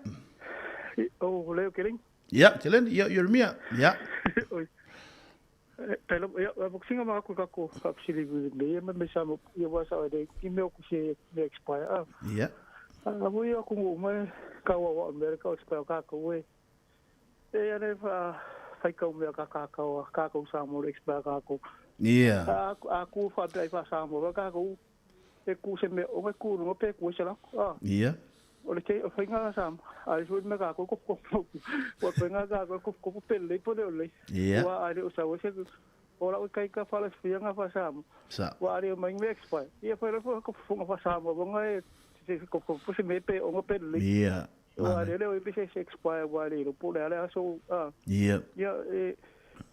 O leo keleng. Ia, keleni, ia Yeremia. Ia. Oi. Tai lava, ia, a singa ma aku kako faafesili me ia me sa mo ia wa sa le i me ku se me expire. Ah. Ia. A mo ia ku mo ka wa wa America expire ka ko we. E ia le fa fai kau mea ka ka ka ka ka sa mo expire ka ko. Ia. A a ku fa pe fa sa mo ka ko e ku se me o ku no pe ku se la. Ah. Ia. O le te o whainga sa a le me ka ko ko ko o whainga ka ko ko ko pe le po le le. Ia. Wa a le o sa o se o la o kai ka fa le fia nga fa sa. Sa. Wa a le mai me expire. Ia fa le ko ko nga fa sa mo nga e se ko ko se me pe o nga pe le. Ia. Wa le le o pe se expire wa le lo po le ale so a. Ia. Ia e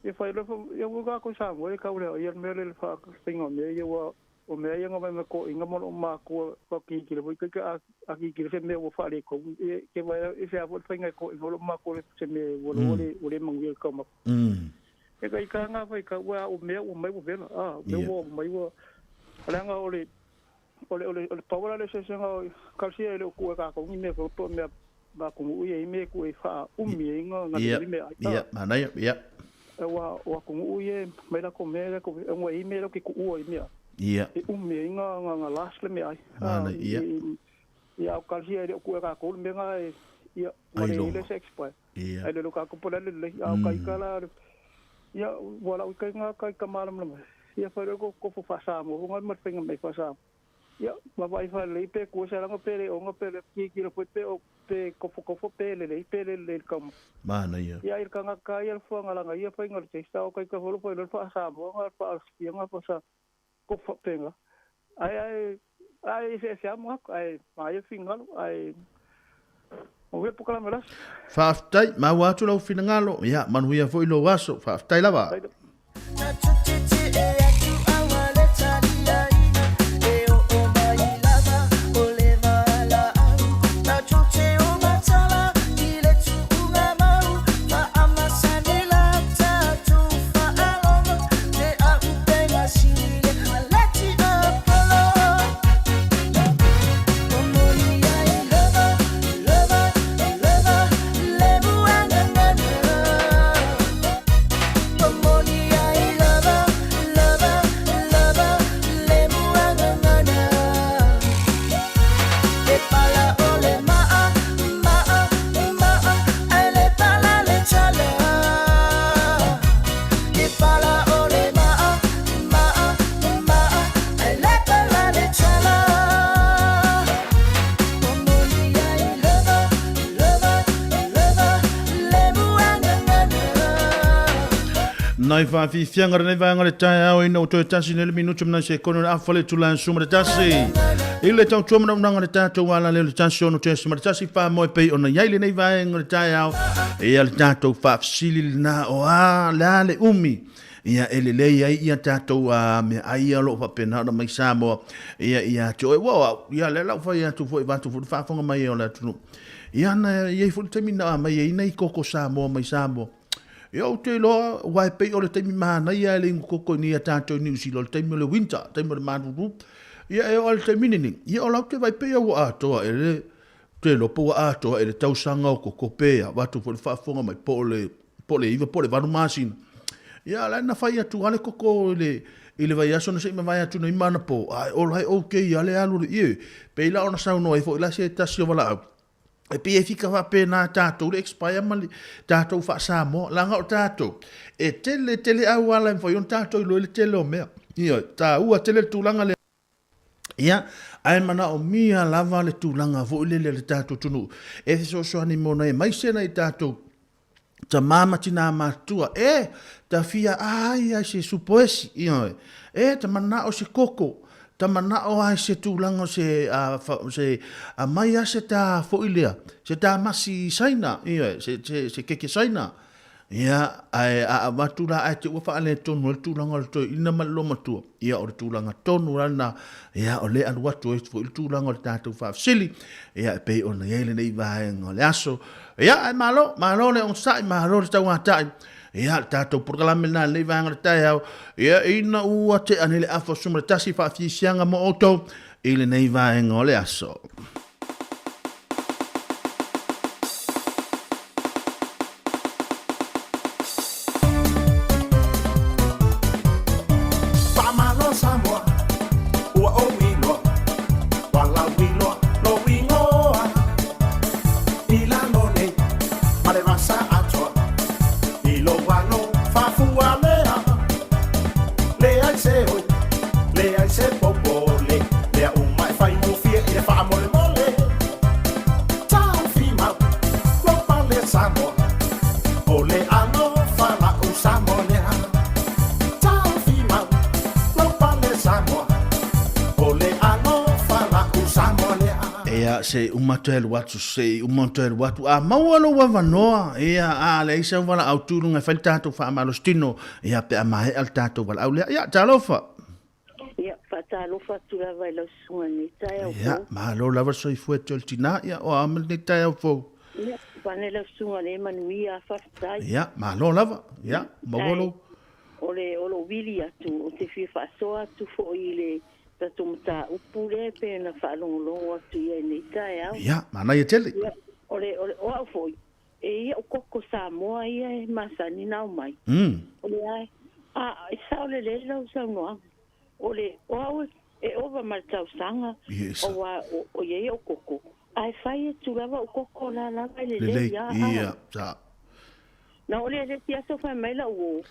e fa le ia wa ka ko sa mo e ka le ia me le fa whainga me ia wa o mea ia ngā mai ko inga mo ma ko ko ki ki le ki a a ki ki se me o fa le ko e ke vai e se a fo whainga ko inga ma ko se me o le o le mangu ka ma e ka ka ngā whai ka wa o mea o mai o vela a me o mai o ala ngā o le o le o le o le pawala le se se ngā ka se le ko ka ko ni me ko to mea ma ko u ye me ko e fa umi e ngā ngā le me ai Ia, manaia, ia. Wa wa ko u ye mai la ko me la ko ngā i me la ki ko u i mea. Ia. E umi e ngā ngā ngā last le me ai. Mana, ia. Ia o kalsi e le ku e ka ko me ngā e ia Ai le longa. le se expire. Ia. Ai le ka ko pola le le au kai ka la ia wala kai ngā kai ka malam le. Ia fa le ko ko fa sa mo ngā mat penga me fa sa. Ia ma vai fa le pe ku sa nga pe le o nga pe le ki ki le pe o pe ko ko fo pe le le pe le le ka mo. Mana, ia. Ia il ka ngā ka ia fo ngā langa ia fa ngā te sa o kai ka fo le fa sa mo ngā fa ia ngā fa sa ko fa penga. Ai ai ai se se amo ai mai fingal ai o we pokala mela. Faafetai, maua atu lau finagalo. Ia, manuia foi lou aso. Faafetai lava. Nai whawhiwhianga renei vaenga le taeao ina o toe tasi nele minutu mana se kono le afa le tula suma le tasi. I le tau tua mana unanga le tātou ala le tasi ono te suma le tasi wha moe pei ona iai le nei vaenga le taeao. Ia le tātou whawhisili le nā o a le a le umi. Ia e le lei ai ia tātou a me ai ia lo whapena ona mai Samoa. Ia ia te oe wau ia le lau whai atu fo i vatu fo whaafonga mai e o le atunu. Ia na ia i fo le taimi na mai e ina i koko Samoa mai Samoa. Ia o te loa, wai pei o le taimi mahana ia le ingu koko ni a tātou New Zealand, o le taimi o le winter, taimi o le maruru. Ia e o le taimi nini, ia o lau te vai pei au atoa e le, te lopo ua atoa e le tausaga o koko pea, watu fo le whaafonga mai po o le iwa, po o le valu masina. Ia la na whai atu ale koko i le vai aso na se i mawai atu na i mana po, ai o lai o ke ia le alu le ie, pe ila ona saunoa i fo ila se tasi o wala au. E pi e fika wha pēnā tātou le expire ma le tātou wha Samoa, langa o tātou. E tele, tele au ala e mwhai on tātou i loe le tele o mea. Ia, tā ua tele le tūlanga le. Ia, ai mana o mia lava le tūlanga fo i lele le tātou tunu. E te sosoani mona e mai sena i tātou ta mama tina matua. E, ta fia ai ai se supoesi. Ia, e, ta mana o se koko. Ta mana o ai se tūlanga se, se a mai a se tā foilea, se tā masi saina, ia, se keke saina. Ia, ae a avatu la ae te ua faaletonu ai le tulaga o le toeaina ma le loomatua, ia o le tulaga tonu la lena, ia o lea e alu atu ai foi le tulaga o le tatou faafesili, ia e pei ona i ai lenei vaega o le aso. Ia, ae malo, malo le onosai, malo le tauatai. Ia, le tatou polokalame lena i lenei vaega o le taeao, ia ina ua tea nei le afa o 11 faafiasiaga mo outou i lenei vaega o le aso. Faamalo Samoa, ua ou iloa, ua lauiloa lou igoa. I lalo nei ma le vasa atoa, i lou alo faafualea. Leai se oi, leai se popole, mea uma e faigofie i le faamolemole. Taofi mau, lou pale Samoa, o le alofa la'u Samoa lea. Taofi mau, lou pale Samoa, o le alofa la'u Samoa lea. Ia, se i uma toe alu atu, se i uma toe alu atu. A maua lou avanoa, ia, a leai sau valaau tu i luga e fai le tatou faamalositino, ia, pe a maea le tatou valaau lea. Ia, talofa! Ia, faatalofa atu lava i lau susuga i lenei taeao fou. Ia, malo lava le soifua e te o le tina, ia, o a ma lenei taeao fou? Ia, pane lau susuga le manuia, faafetai. Ia, malo lava, ia, maua lou. O le, o lou vili atu, ou te fia faasoa atu foi i le tatou mataupu lea e pei ona faalogologo atu i ai i lenei taeao. Ia, manaia tele. Ia, o le, o le, o au foi, E ia o koko Samoa ia e masani na aumai. O le a, a e sao lelei lau saunoaga. O le, o au e ova ma le tausaga, Yes. aua o, o ia ia o koko, ae fai atu lava o koko la lava e lelei Lelei, a, a. ia, sa. Na o le le isi aso fai mai lau uo,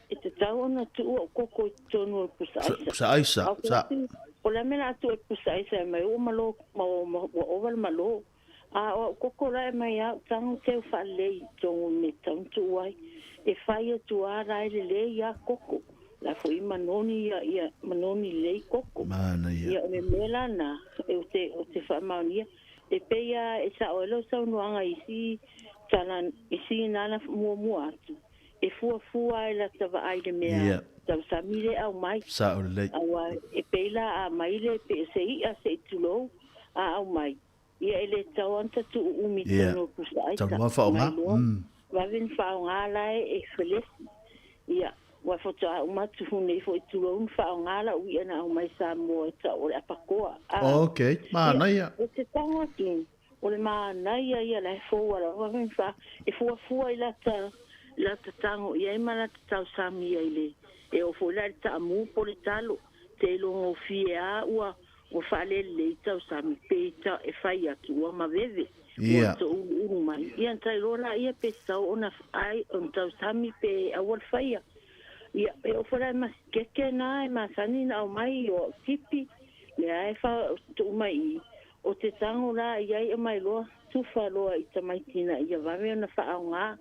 e tatau ona tuu au koko i totonu o le pusa aisa. Pusa aisa, A o sa. O le a mea la a tuu ai le pusa aisa e mai ua malo, ma, ma, ua ova le malo. A o au koko la e mai au tago teu faalelei i totonu i mea tatau ona tuu ai. E fai atu a la e lelei a koko. La foi manoni ia, ia manoni lelei koko. Manaia. Ia o le mea la na, e o te, o te faamaonia. E pei a e sao ai lau saunoaga i isi tala, isi nana muamua atu. E fuafua ai lata vaai i le mea Ia. tausami le aumai. Sao lelei. Aua e pei la a mai le pe se i'a se i tulou a aumai. Ia e le tatau lava ona ta tuu umi i totonu o le pusa aisa. Tau noa whaonga. Mai loa, vave ona whaonga la e felesi. Ia, ua faatoa uma atu nei foi tulou na whaonga lau ia na aumai Samoa e tau o le apakoa. A, Ok, manaia. Ia, o te tango atu, o le manaia ia la e fou ala vave ona wha, e fuafua i lata, lata tango i ai ma lata tausami ai le, e o foi la le taamu po le talo, te ilogofie a ua, Ua faalelelei tausami pe ta e fai atu ua maveve, ua touluulu mai. Ia na tailoa laia pe tatau ona ai ona tausami pe aua le faia. Ia, e oo foi la i masikeke na e masani na aumai o au tipi, lea e fa tuu mai i i, o te tago la i ai aumai loa, tufa loa i tamaiti ina ia vave ona faaaoga,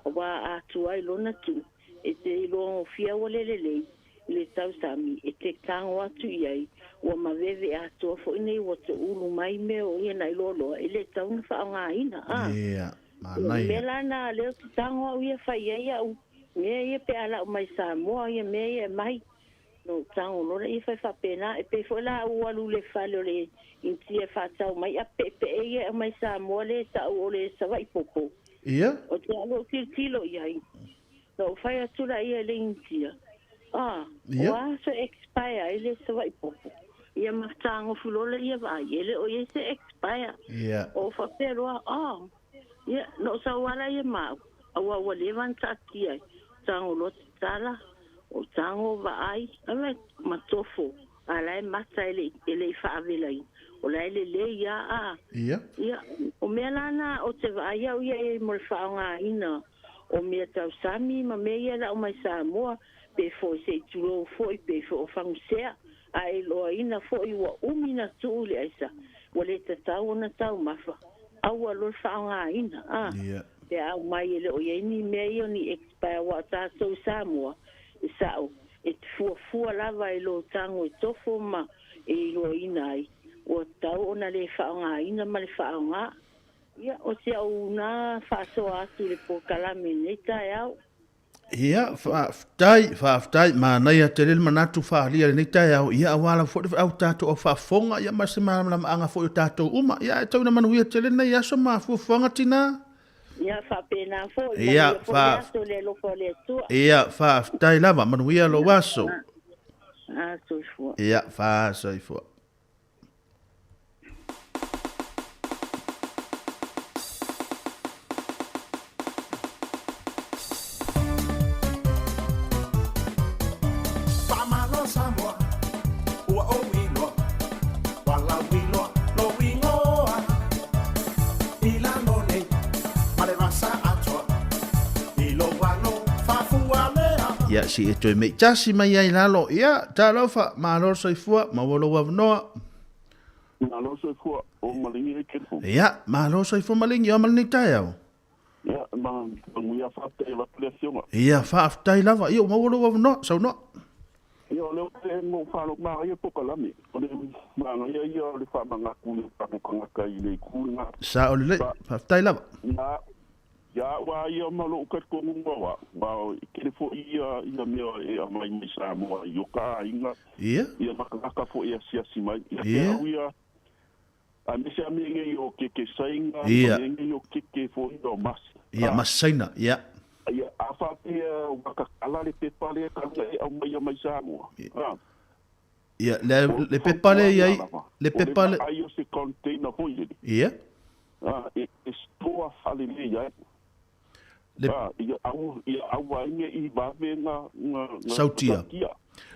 aua a tuai lona tuu, e te iloa gofie ua le lelei. I le tausami e te tago atu i ai, ua maveve atoa foi nei ua toulu mai mea o ia na iloa loa, e le tatau ona faaaogaina, a. Ia, O le manaia. mea la na lea ou te tago au ia fai ai au mea ia pe a lau mai Samoa ia mea ia e mai. Na ou tago loa lea fai faapena, e pei foi la ou alu i le fale o le Initia e faatau mai apeepee ia e aumai Samoa lea e tau o le Savaii popo. Ia. Ou te alu ou tilotilo i ai. Na ou fai atu la ia i le Initia, A, Ia. o a se expire ai le Savaii popo? Ia ma fetagofi loa lea ia vaai, e le o i ai se expire. Ia. Ou faapea loa, a, ia, na ou sau lava la ia ma au, aua ua leva ona taatia ai, tago loa tatala, o tago vaai, ave ma tofo, a la e mata e le i, e le i faavelaina, o la e lelei lava, a. Ia. Ia, o mea la na ou te vaai au ia i ai mo le faaaogaina o mea tausami ma mea ia lau mai Samoa, pe foi se i tulou foi, pe foi o fagusea, a e iloaina foi ua umi na tuu i le aisa, ua le tatau ona taumafa, aua loa le faaaogaina, a, pe a aumai e le o i ai ni mea ia o ni expire, aua o tatou i Samoa, e sao, e te fuafua lava i lou tago e tofo ma e iloaina ai, ua tatau ona le faaaogaina ma le faaaoga. Ia, o si au na faasoa atu i le polokalame i lenei taeao. Ia, faafetai, faafetai, manaia tele le manatu faaalia i lenei taeao, ia aua lava foi le au tatou au faafofoga, ia ma se malamalamaaga foi o tatou uma. Ia, ae tau ina manuia tele lenei aso ma fuafuaga tina. Ia, faapena foi, manuia foi le aso i le alofa o le Atua. Ia, faafetai lava, manuia lou aso. A, soifua. Ia, faasoifua. Faamalo Samoa, ua ou iloa, ua lauiloa lou igoa. I lalo nei ma le vasa atoa, i lou alo faafualea. Ia, si e toe meitasi mai ai lalo. Ia, talofa, malo le soifua, maua lou avanoa. Malo soifua, o Malingi e Kenfu. Ia, malo soifua Malingi, o a ma lenei taeao? Ia, ma manuia faafetai avatu le afioga. Ia, faafetai lava. Ia, ua maua lou avanoa, saunoa. Ia, o lea ou te mo faalogo magaia polokalame. O le magaia ia o le faamanatu i o tatou tagata i le itu lena. Sao lelei, faafetai lava. Ia, Ia au lava ia ma lou talitonuga au, aua e tele foi ia ia mea e aumai mai Samoa i o ta aiga, Ia. ia ma tagata foi e asiasi mai. Ia te Ia. au ia, aemaise lava mea nei o keke Saina ma Ia. mea nei o keke foi ia o masi. Ia, A, masi Saina, ia. ia, a faapea ua tatala le pepa lea talu ona e aumaia mai Samoa, a, Ia, le, o le pepa lea i fautuaga ai, lava, le o le pepa le. vaai o se container foi lele. Ia. A, e, e store faalelei ai. Le. A, ia au, ia aua ai ne i vave na, na, na Sautia. sautia.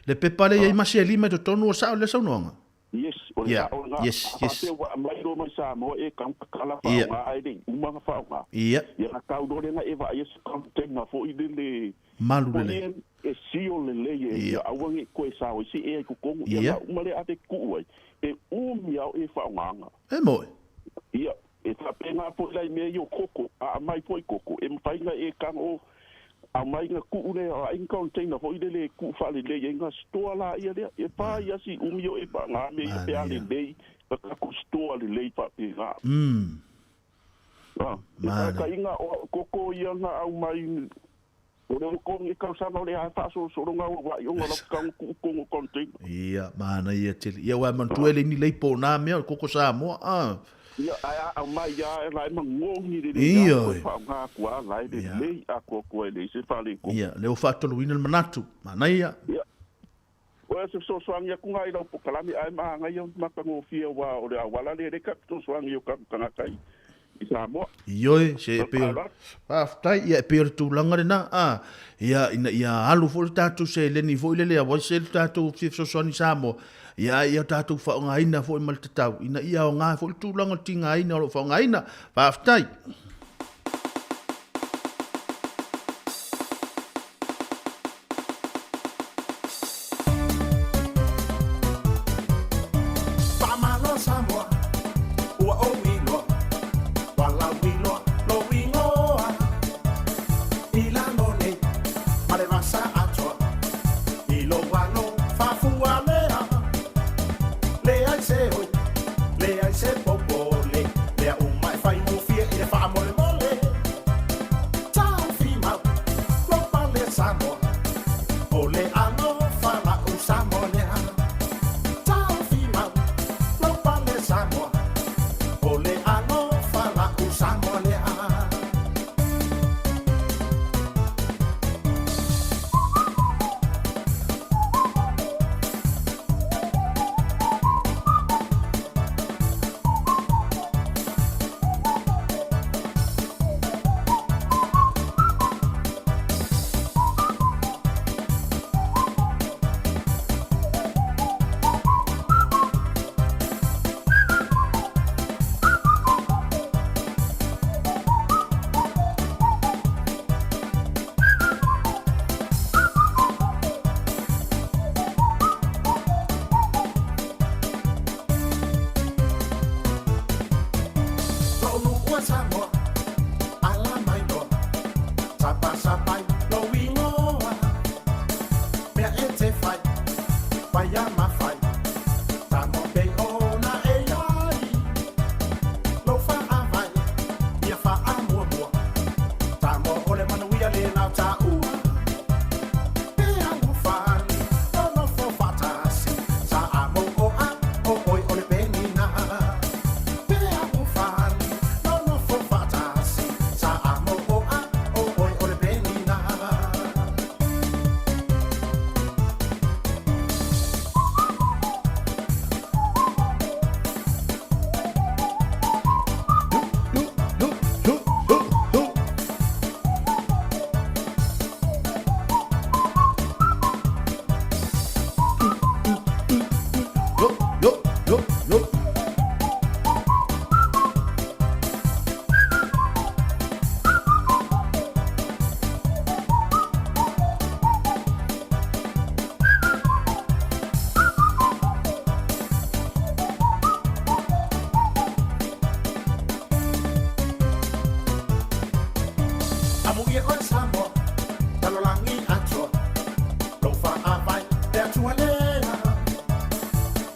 Le pepa lea i ai A. masi e lima i totonu o sao lea saunoaga? Yes, o le Ia, sao lena. yes, A yes. faapea ua aumai loa mai Samoa e kau tatala Ia. faaaoga ae le i uma na faaaoga. Ia. Ia na tau loa lea na e vaaia se container foi lele Malu foi lelei. e, e seal lelei e Ia. ia aua ne i toe sao ai se ea i totonu. Ia Ia. na uma lea ave tuu ai, e umi lava o e faaaogaina. E moe. Ia, e faapena foi la i mea ia o koko, a aumai foi koko, e mafai ona e tago aumai na tuu lea, o ai ni container foi lele e tuu faalelei ai na store laia lea, e fai lava si umi o e faaaoga mea ia pe a lelei na tatou store lelei faapena. Ah, e faataʻiga o koko ia na aumai O le oko ni tausaga o le a faasolosolo ga ua vaai ona lau tago tuu tonu o container. Ia, manaia tele. Ia, aua e manatua e le ni lei po o nā mea o le koko Samoa, a. Ia, ae a aumai lava la e magogi lelei lava toe Ioe. faaaoga atu lava la e lelei atoatoa e leai se faaletonu. Ia, lea ua faatoluina le manatu. Manaia. Ia, o se fesoasoani atu ga i lau polokalame ae magaia matagofie aua o le auala lea lea e ta fesoasoani i o tatou tagata i i Samoa. Ioe, se e pei o, faafetai, ia e pei o le tulaga lena, a, ia, ina ia alu foi le tatou seleni foi lele, aua se le tatou fia fesoasoani i Samoa, ia, a ia tatou faaaogaina foi ma le tatau, ina ia aoga foi le tulaga o le tigaina o lo o faaaogaina. Faafetai. Faamalo Samoa, ua ou iloa, ua lauiloa lou igoa. I lalo nei ma le vasa atoa, i lou alo faafualea. Leai se oi, leai se popole, mea uma e faigofie i le faamolemole. Taofi mau, lou pale Samoa, o le alofa la'u Samoa lea. Taofi mau, lou pale Samoa, o le alofa la'u Samoa lea.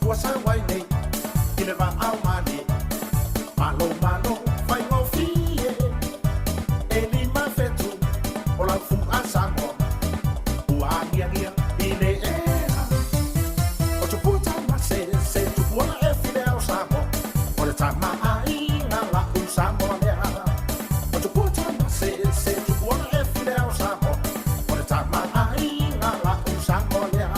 Ua sau ai nei i le vaao malie. Malo malo faigofie e 5 fetu o lau fu'a Samoa ua agiagia i le ea. O tupua tamasese tupuaga e filea o Samoa o le tamaaiga la'u Samoa lea. O tupua tamasese tupuaga e filea o Samoa o le tamaaiga la'u Samoa lea.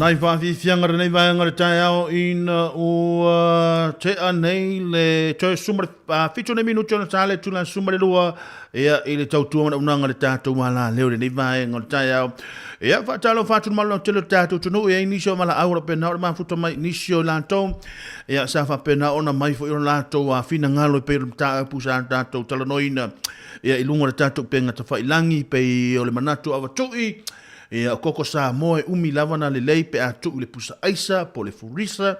Nai whaafiafianga renei vaega le taeao ina ua tea nei le toe suma le 7 nei minuti ona sa le tula suma le lua ia i le tautua mana unanga le tātou ala leo lenei vaega o le taeao. Ia faatalofa atu le malo tele o le tātou atunuu ia i nisi o valaau o lo pena o le mafuta mai nisi o latou. Ia sa faapena ona mai foi o latou finagalo e pei o le mataupu sa tātou talanoaina ia i luga o le tātou upega tafailangi pei o le manatu avatui ia o koko Samoa e umi lava na lelei pe a tuu i le pusa aisa po o le furisa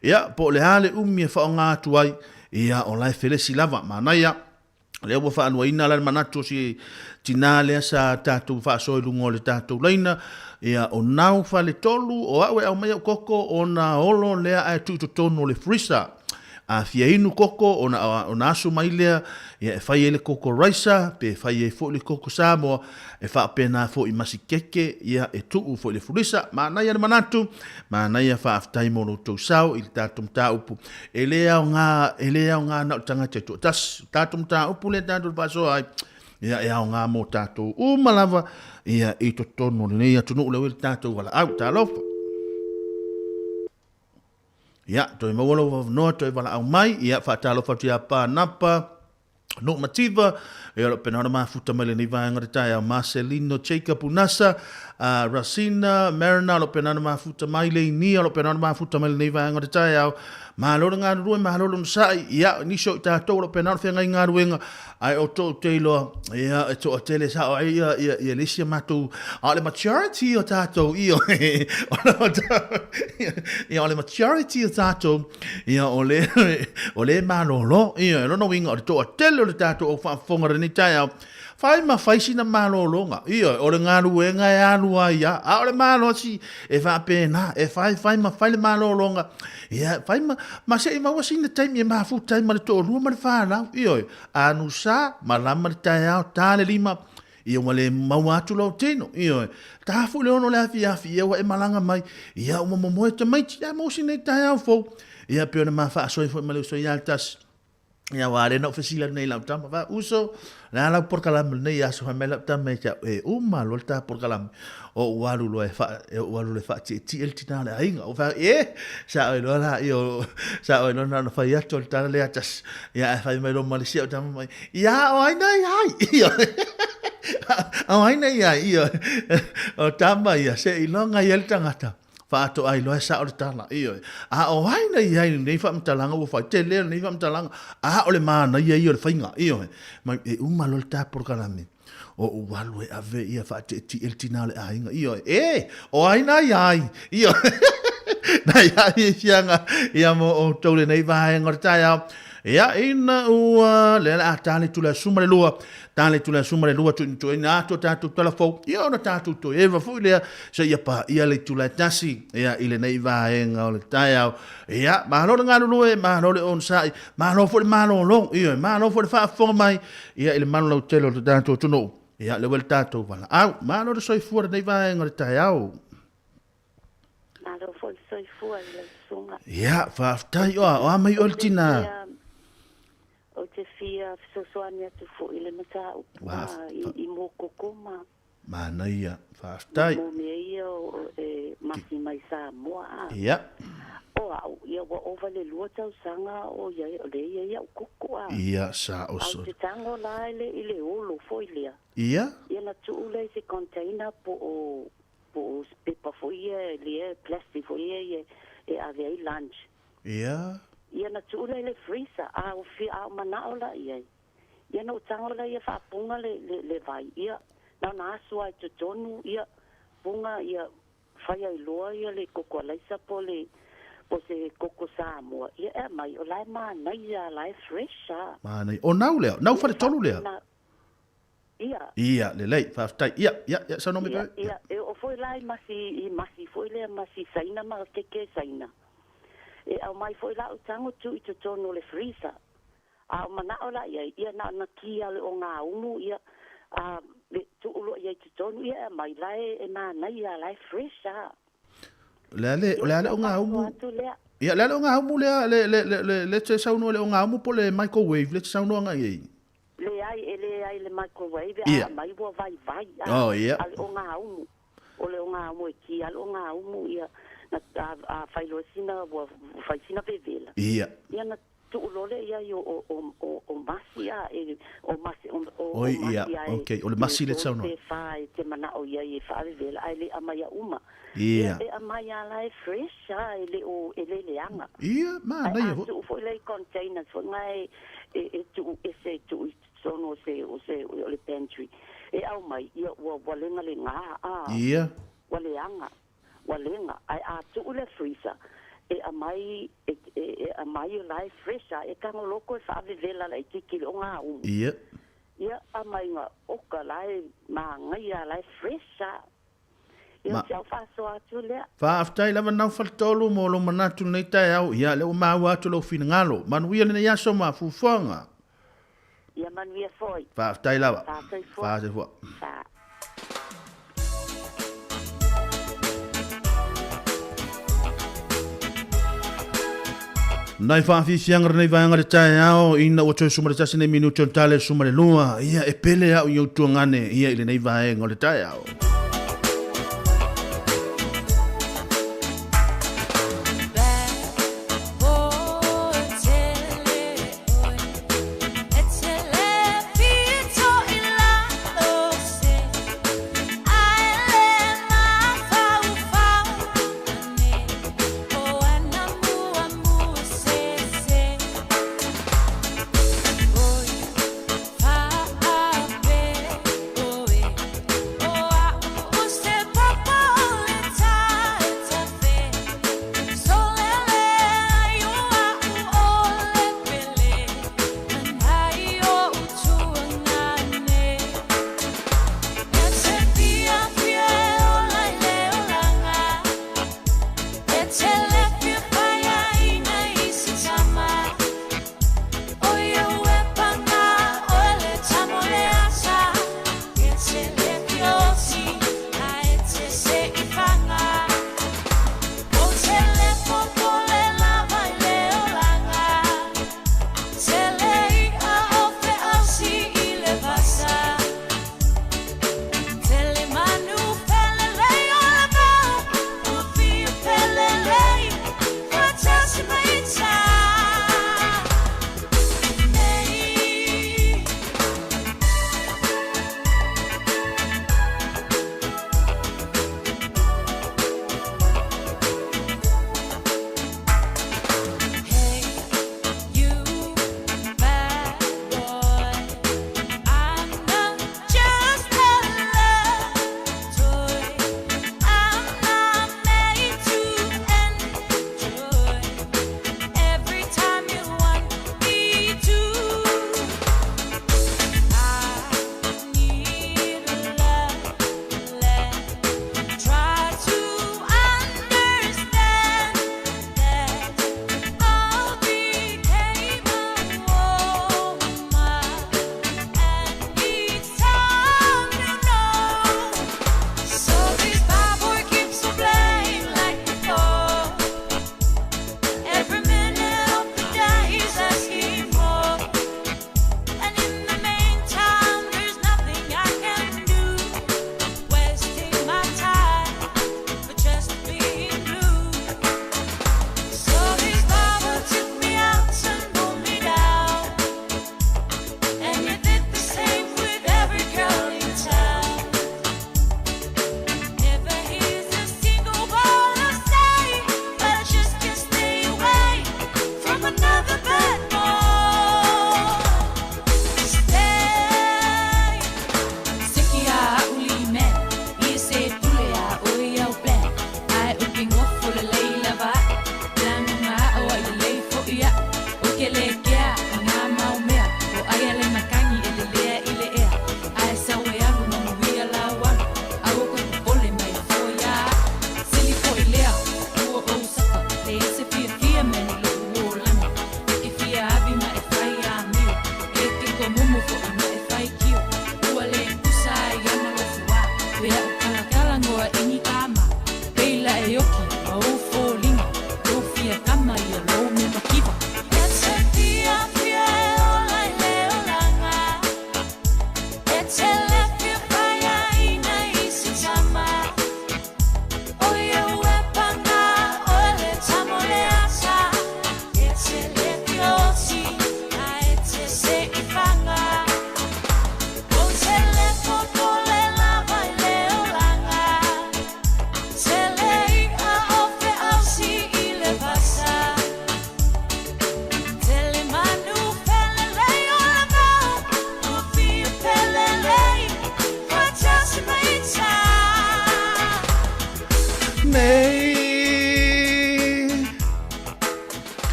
ia po o le a le umi e faaaoga atu ai ia o la e felesi lava. Manaia lea ua faaluaina la le manatu o si tinā lea sa tatou faasoa i luga o le tatou laina ia o nau faletolu o au e aumai au koko ona olo lea ae tuu i totonu o le freezer. A fia inu koko ona, ona asu mai lea ia e fai ai le koko raisa pe fai ai foi le koko Samoa e faapena foi ma si keke ia e tuu foi le fulisa. Manaia le manatu, manaia faafetai mo lo outou sao i le tatou mataupu. E le aoga, e le aoga na o le tagata e toatasi. O tatou mataupu lea tatou te faasoa ai, ia e aoga mo tatou uma lava ia i totonu o lenei atunuu lea ua i le tatou valaau. Talofa. Ia, toe maua lou avanoa, toe valaau mai, ia, faatalofa atu ia Pānapa, Nuu Mativa, ia o lo o pena ona mafuta mai lenei vaega o le taeao, Marcelino Jacob Unasa, Rasina Mariner o lo o pena ona mafuta mai, Leinia o lo o pena ona mafuta mai lenei vaega o le taeao, malo le galulue, malo le onosai, ia, nisi o i tatou o lo o pena ona feagai i galuega, Ae o tou te iloa, ia, e toatele sao ai ia, ia, ia le isi a matou, a o le majority o tatou, ioe, ia, o le majority o tatou, ia, o le, o le malolo, ioe, o lona uiga, o le toatele o le tatou au faafofoga i lenei taeao, fai ma fai sina malologa, ioe, o le galuega e alu ai lava, a o le malosi e faapena, e fai, fai ma fai le malologa, Ia, fai ma, ma se i maua sina taimi e mafuta ai ma le toalua ma le fanau. Ioe, anusa, malama le taeao, ta le lima, ia ua le maua atu lou tino. Ioe, ta foi le 6 le afiafi, ia ua e malaga mai, ia ua momoe tamaiti, ia maua sina taeao fou. Ia, pei ona ma faasoa foi ma le uso ia tasi. Ia aua lea na ou fesili atu nei i lau tama, fai, uso, o le a lau polokalame lenei aso? Fai mai lau tama ia te au, e uma loa le ta polokalame, ou alu loa e faa, e ou alu loa e faatietie le tina o le aiga. Ou fai atu, e, sa oe loa la, io, sa oe loa na ona fai atu o le tala lea tasi. Ia, ae fai mai loa ma le isi au tama mai, ia, o ai na i ai? Io, o ai na i ai? Io, o tama ia, se iloga ia le tagata. Faatoa iloa e sao le tala, ioe. A o ai na i ai lenei faamatalaga ua fai? Tele lenei faamatalaga, a o le manaia ia o le faiga, ioe. Mai e uma loa le ta polokalame, o ou alu e ave ia faatietie le tina o le aiga, ioe. E, o ai na i ai, ioe. Na i ai e fianga ia mo outou lenei vaega o le taeao. Ia, ina ua lea le a ta le tula suma le lua, ta le tula suma le lua tuuina atu o tatou tala fou, ia ona tatou toe eva foi lea seia paia le itula e tasi, ia, i lenei vaega o le taeao. Ia, malo le galulue, malo le onosai, malo foi le malolo, ioe, malo foi le faafofoga mai, ia, i le malu lautele o le tatou atunuu. Ia, lea ua i le tatou valaau. Malo le soifua i lenei vaega o le taeao. Malo foi le soifua i lau susuga. Ia, faafetai. O a mai oe le tina? Ou te fia fesoasoani atu foi i le mataupu i mō koko ma. Manaia, faafetai. Mō mea ia e masi mai Samoa. Ia. O a'u, ia ua ova i le 2 tausaga o iai o lea e i ai a'u koko a. Ia, sa'o A ou te tago la i le i le olo foi lea. Ia. Ia na tuu lea i se container po o po o se pepa foi ia lea plastic foi ia ia e ave ai lunch. Ia. Ia na tuu lea i le freezer a o fia a o mana'o la i ai. Ia na ou tago lea ia faapuga le le le vai ia na ona asu lava i totonu ia puga ia Fai ai loa ia le koko alaisa po le po se koko Samoa ia e aumai o la e manaia a la e fresh a. Manaia. O nau lea, nau faletolu lea? Ia. Ia, lelei, faafetai. Ia, ia, ia, saunoa mai pea. Ia, e oo foi la i masi, i masi foi lea, masi Saina ma keke Saina. E aumai foi la au tago tuu i totonu o le freezer. A o manao la i ai, ia na ona ki a le ogaumu, ia, a, le, tuu loa i ai totonu, ia e aumai, la e, e manaia, la e fresh a. O le a le, o le a le ogaumu? Ia, o le a le ogaumu lea, le, le, le, le, le te saunoa i le ogaumu po o le microwave lea e te saunoa agai i ai? Leai, e leai le microwave, a aumai ua vaivai, a, oh, ia. a le ogaumu. O le ogaumu e ki a le ogaumu, ia, na, a, a fai loa sina, ua fai sina vevela. Ia. Ia na Tuu loa lea i ai o, o, o, o, o masi a e, o masi, o, o, o Oi, ia, masi a e, okay, o le masi e lea e tolu saunoa. pe fa e te manao i ai e faavevela ae le aumai uma. Ia. Ia, e aumai a la e fresh a, e le o, e le leaga. Ia, Ae manaia a foi. tuu foi lea i containers foi na e, e, e tuu ese e tuu i totonu o se, o se, o le pantry. E aumai, ia, ua, ua legalega a, Ia. ua leaga. Ua lega, ae a tuu le freezer, e aumai, e, e, e aumai o la e fresh a, e tagoloko e faavevela laitiiti i le ogaumu. Ia. Ia, aumai ga oka la e magaia la e fresh a. Ia, Ma. o si au faasoa atu lea. Faafetai lava nau faletolu mo lou manatu i lenei taeao. Ia, lea ua maua atu lou finagalo. Manuia lenei aso ma fuafuaga. Ia manuia foi. Faafetai lava. Faasoifua. Faasoifua. Faa. Nai faafiafiaga lenei vaega i le taeao ina ua toe suma le tasi nei minuti o le tala e suma le lua. Ia e pele au i ou tuagane ia i lenei vaega o le taeao.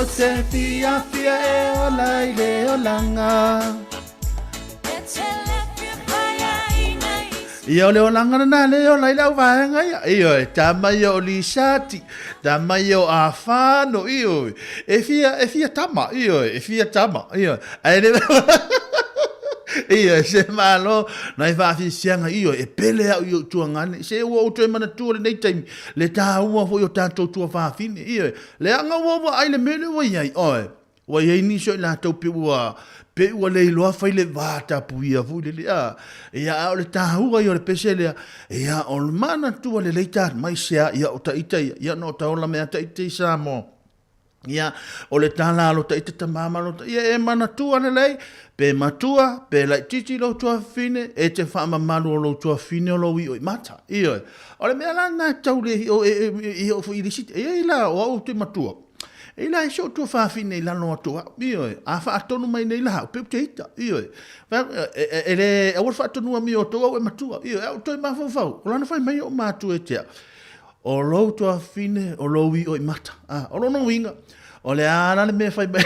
O te fiafia e ola i le olaga. Ia o le olaga lena lea e ola ai le auvaega ia. Ioe, tama ia o Lisati, tama ia o Afano, ioe. E fia, e fia tama, ioe, e fia tama, ioe. Ae le Ioe, se malo, nai faafiafiaga, ioe, e pele au i ou tuagane. Se ua ou toe manatua lenei taimi, le taua foi o tatou tuafafine, ioe. Leaga ua ou vaai i le mea lea ua i ai, oe. Ua i ai nisi o i latou pei ua, pei ua le iloa fai le va tapuia foi lele, a. Ia, a o le taua ia o le pese lea, ia, o le manatua lelei ta mai sea, ia, o taita ia, ia, na o ta ola mai lava taita i Samoa. Ia, o le tala a lo taita tama ma lo ta, ia, e manatua lelei, pe matua, pe laitiiti lou tuafafine, e te faamamalu o lou tuafafine o lou io i mata. Ioe. O le mea la lena e tau le, o, e, e, e, e, foi i le isi, e i ai la, o au ou te matua, E la e si ou tuafafine i lalo atu o au, ioe, a faatonu mai nei la au, pe ou te ita, ioe. E le, aua le faatonua mai outou au e matua, ioe, a ou toe mafaufau, o lana fai mai o matua e te au. O lou tuafafine, o lou io i mata. A, o lona uiga, o le a la le mea e fai mai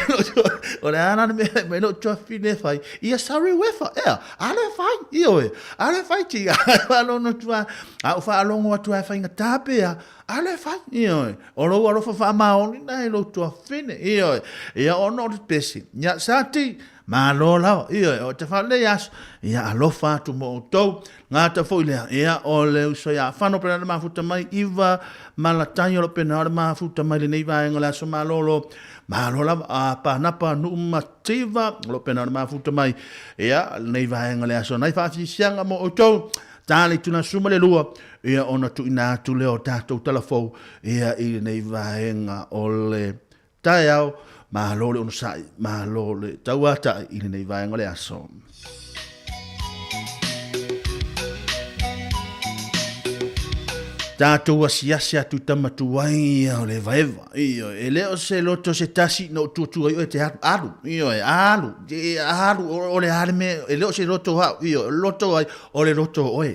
o le a la le mea e fai mai lou tuafafine e fai, ia sorry uefa, ea, a le fai, ioe, a le fai ti, faalogo atu a, a ou faalogo atu a e faigata pe a, A le fai, ioe, o lou alofa faamaoni na i lou tuafafine, ioe, ia ona o le pesi, ia Sati, malo lava, ioe, o te wha nei aso, ia alofa atu mo outou, ngata foi lea, ia o le uso ia whano pena le mafuta mai, iwa malatai o lo pena o le mafuta mai le nei vaenga le aso malolo, malo lava, a panapa nuu mativa, o lo pena o le mafuta mai, ia lenei vaenga le aso, nai whaafisianga mo outou, Ta le itula 12, ia ona tuuina atu lea o tatou talafou ia i lenei vaega o le taeao. Malo le onosai, malo le tauatai i lenei vaega o le aso. Tatou asiasi atu i tama tuai ia o le evaeva. Ioe, e le o se loto se tasi na ou tuatua ai oe e te alu, alu, ioe, alu, alu, o le a le mea, e le o se loto au, ioe, o le loto ai, o le loto o oe.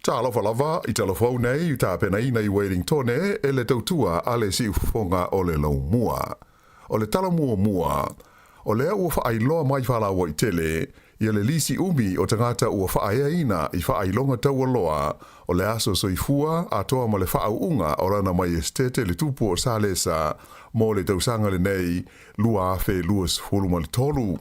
Talofa lava i talafou nei i tapenaina i Wellingtone e le tautua a le siufofoga o le laumua. O le tala muamua, o lea ua faailoa mai faalauaitele ia le lisi umi o tagata ua faaeaina i faailoga taualoa o le aso soifua atoa ma le faauuga o Lana Maiestete le Tupu o Salesa mo le tausaga lenei 2023.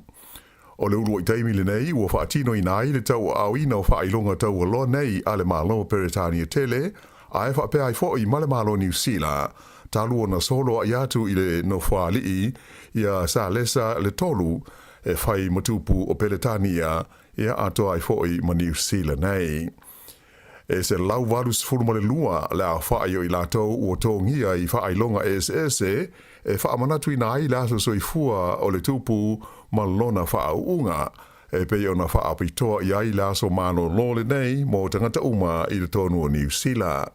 O le uluai taimi lenei ua faatinoina ai le tauaaoina o faailoga taualoa nei a le Malo o Peretania tele, ae faapea ai foi ma le Malo o Niu Sila, talu ona soloai atu i le nofoalii ia Salesa le Tolu e fai ma tupu o Peretania, ia atoa ai foi ma Niu Sila nei. E 182 le aofai o i latou ua togia i faailoga eseese e faamanatuina ai le aso soifua o le tupu ma lona faauuga, e pei ona faapitoa i ai le aso malolo lenei mo tagata uma i totonu o Niu Sila.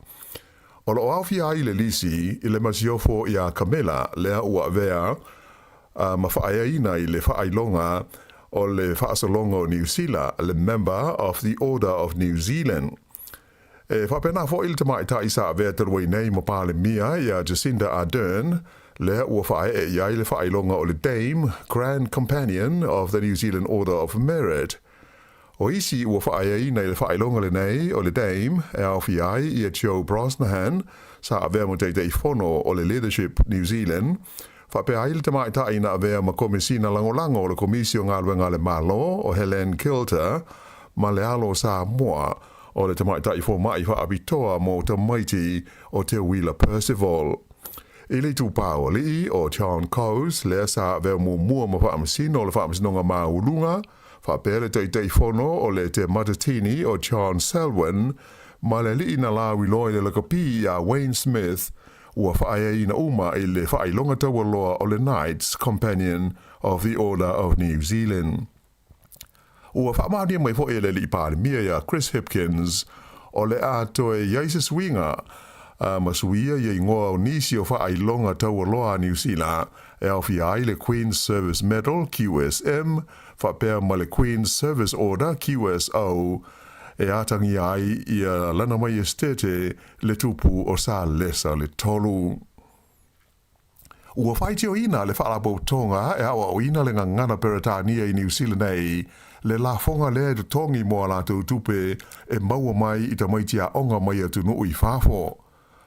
O lo o aofia ai le lisi i le masiofo iā Kamela lea ua avea ma faaeaina i le faailoga o le Faasologa o Niu Sila, le Member of the Order of New Zealand. E faapena foi le tamaitai sa avea talu ai nei ma Palemia iā Jacinda Ardern, lea ua faaee i ai le faailoga o le Dame, Grand Companion of the New Zealand Order of Merit. O isi ua faaeaina i le faailoga lenei o le Dame e aofia ai ia Joe Brosnahan, sa avea ma Taitaifono o le Leadership New Zealand, faapea ai le tamaitai na avea ma Komesina Lagolago o le Komisi o Galuega a le Malo o Helene Kilter ma le alo o Samoa o le tamaitai fomai faapitoa mo tamaiti o Teuila Percival. I le itupa o alii o John Coes lea sa avea muamua ma Faamasino o le Faamasinoga Maualuga, faapea le Taitaifono o le Te Matatini o John Selwyn ma le alii na lauiloa i le lakapi iā Wayne Smith ua faaeaina uma i le faailoga taualoa o le Knights Companion of the Order of New Zealand. Ua faamaonia mai foi e le Alii Palemia iā Chris Hipkins o le a toe i ai se suiga ma suia ia igoa o nisi o faailoga taualoa a Niu Sila e aofia ai le Queen's Service Medal, QSM, faapea ma le Queen's Service Order, QSO, e atagia ai ia lana maiestete le tupu o Salesa le Tolu. Ua faitioina le Faalapotopotoga e aoaoina le gagana Peretania i Niu Sila nei le lafoga lea e totogi mo a latou tupe e maua mai i tamaiti aoga mai atunuu i fafo.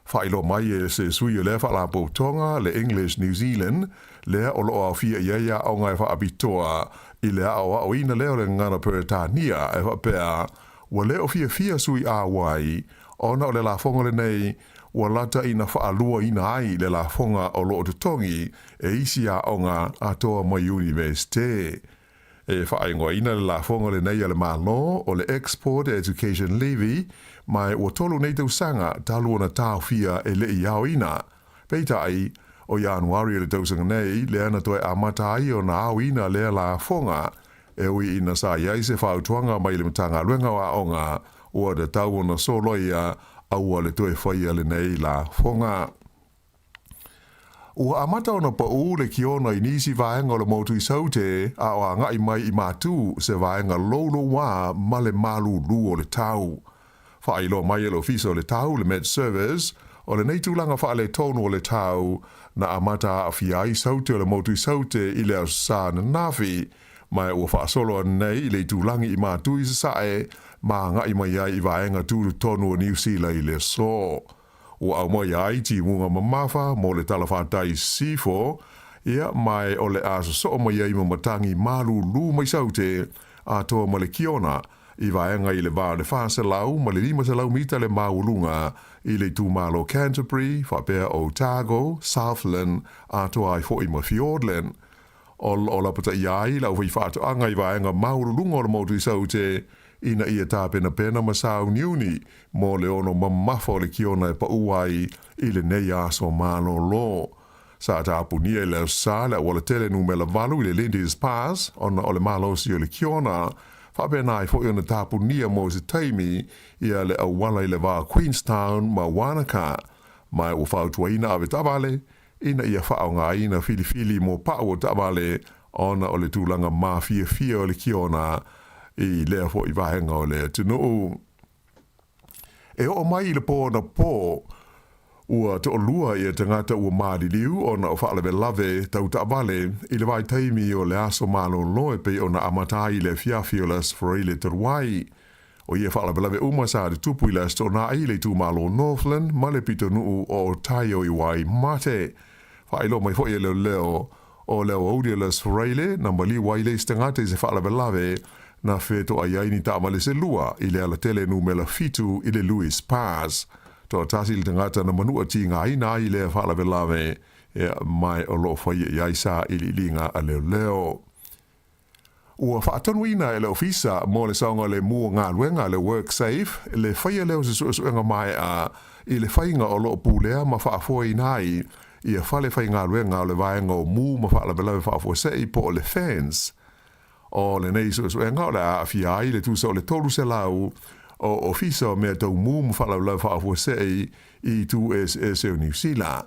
Faailoa mai e se sui o lea Faalapotopotoga le English New Zealand lea o lo o aofia i ai aoga e faapitoa i le aoaoina lea o le gagana Peretania e faapea ua le o fiafia sui auai ona o le lafoga lenei ua lata ina faaluaina ai le lafoga o lo o totogi e isi aoga atoa mai Iunivesite. E faaigoaina le lafoga lenei a le Malo o le Export Education Levy ma ua tolu nei tausaga talu ona taofia e le i aoina. Peitai, o Ianuari o le tausaga nei lea na toe amata ai ona aoina lea lafoga e ui ina sa i ai se fautuaga mai le Matagaluega o Aoga ua tatau ona soloia aua le toe faia lenei lafoga. Ua amata ona paū le kiona i nisi vaega o le motu i Saute a o agai mai i Matu se vaega loulouā ma le malūlū o le tau. Faailoa mai e le Ofisa o le Tau, le Met Service, o lenei tulaga faaletonu o le tau na amata aafia ai Saute o le motu i Saute i le Aso Sa ananafi, ma ua faasolo ananei i le itulagi i Matu i Sasae ma agai mai ai i vaega tutotonu o Niu Sila i le aso. Ua aumaia ai timuga mamafa mo le talafatai sisifo, ia, ma o le a sosoo mai ai ma matagi malūlū mai Saute atoa ma le Kiona i vaega i le va o le 400 ma le 500 mita le maualuga i le itumalo Canterbury, faapea Otago, Southland atoa ai foi ma Fiordland. O lo o lapataia ai le aufaifaatoaga i vaega maualuluga o le motu i Saute ina ia tapenapena ma sauniuni mo le ono mamafa o le kiona e paū ai i lenei aso malolo. Sa tapunia i le Aso Sa le aualatele numera 8 i le Lindis Pass ona o le malosi o le kiona, faapena ai foi ona tapunia mo se taimi ia le auala i le va o Queenstown ma Wanaka, ma ua fautuaina avetaavale ina ia faaaogaina filifili mo pau o taavale ona o le tulaga mafiafia o le kiona i lea foi vaega o le atunuu. E oo mai i le pō anapō, ua toʻalua ia tagata ua maliliu ona o faalavelave tau taavale i le vaitaimi o le aso malōlō e pei ona amata ai i le afiafi o le Aso Faraile talu ai. O ia faalavelave uma sa tutupu i le Aso Toonai i le itumalo o Northland ma le pitonuu o Otaio i Waimate. Faailoa mai foi e leoleo o le aoauli o le Aso Faraile na maliu ai le isi tagata i se faalavelave na fetoai ai ni taavale se lua i le alatele numera 7 i le Lewis Pass. Toatasi le tagata na manua tigaina ai i lea faalavelave, ma o loo faia i ai sailiiliga a leoleo. Ua faatonuina e le Ofisa mo le Saogalemu o Galuega le WorkSafe le faia lea o se suesuega maea i le faiga o loo pulea ma faafoeina ai ia fale faigaluega o le vaega o mu ma faalavelave faafuasei po o le FENS. O lenei suesuega o le a aafia ai le tusa o le 300 o ofisa o mea tau mu ma faalavelave faafuasei i itu eseese o Niu Sila.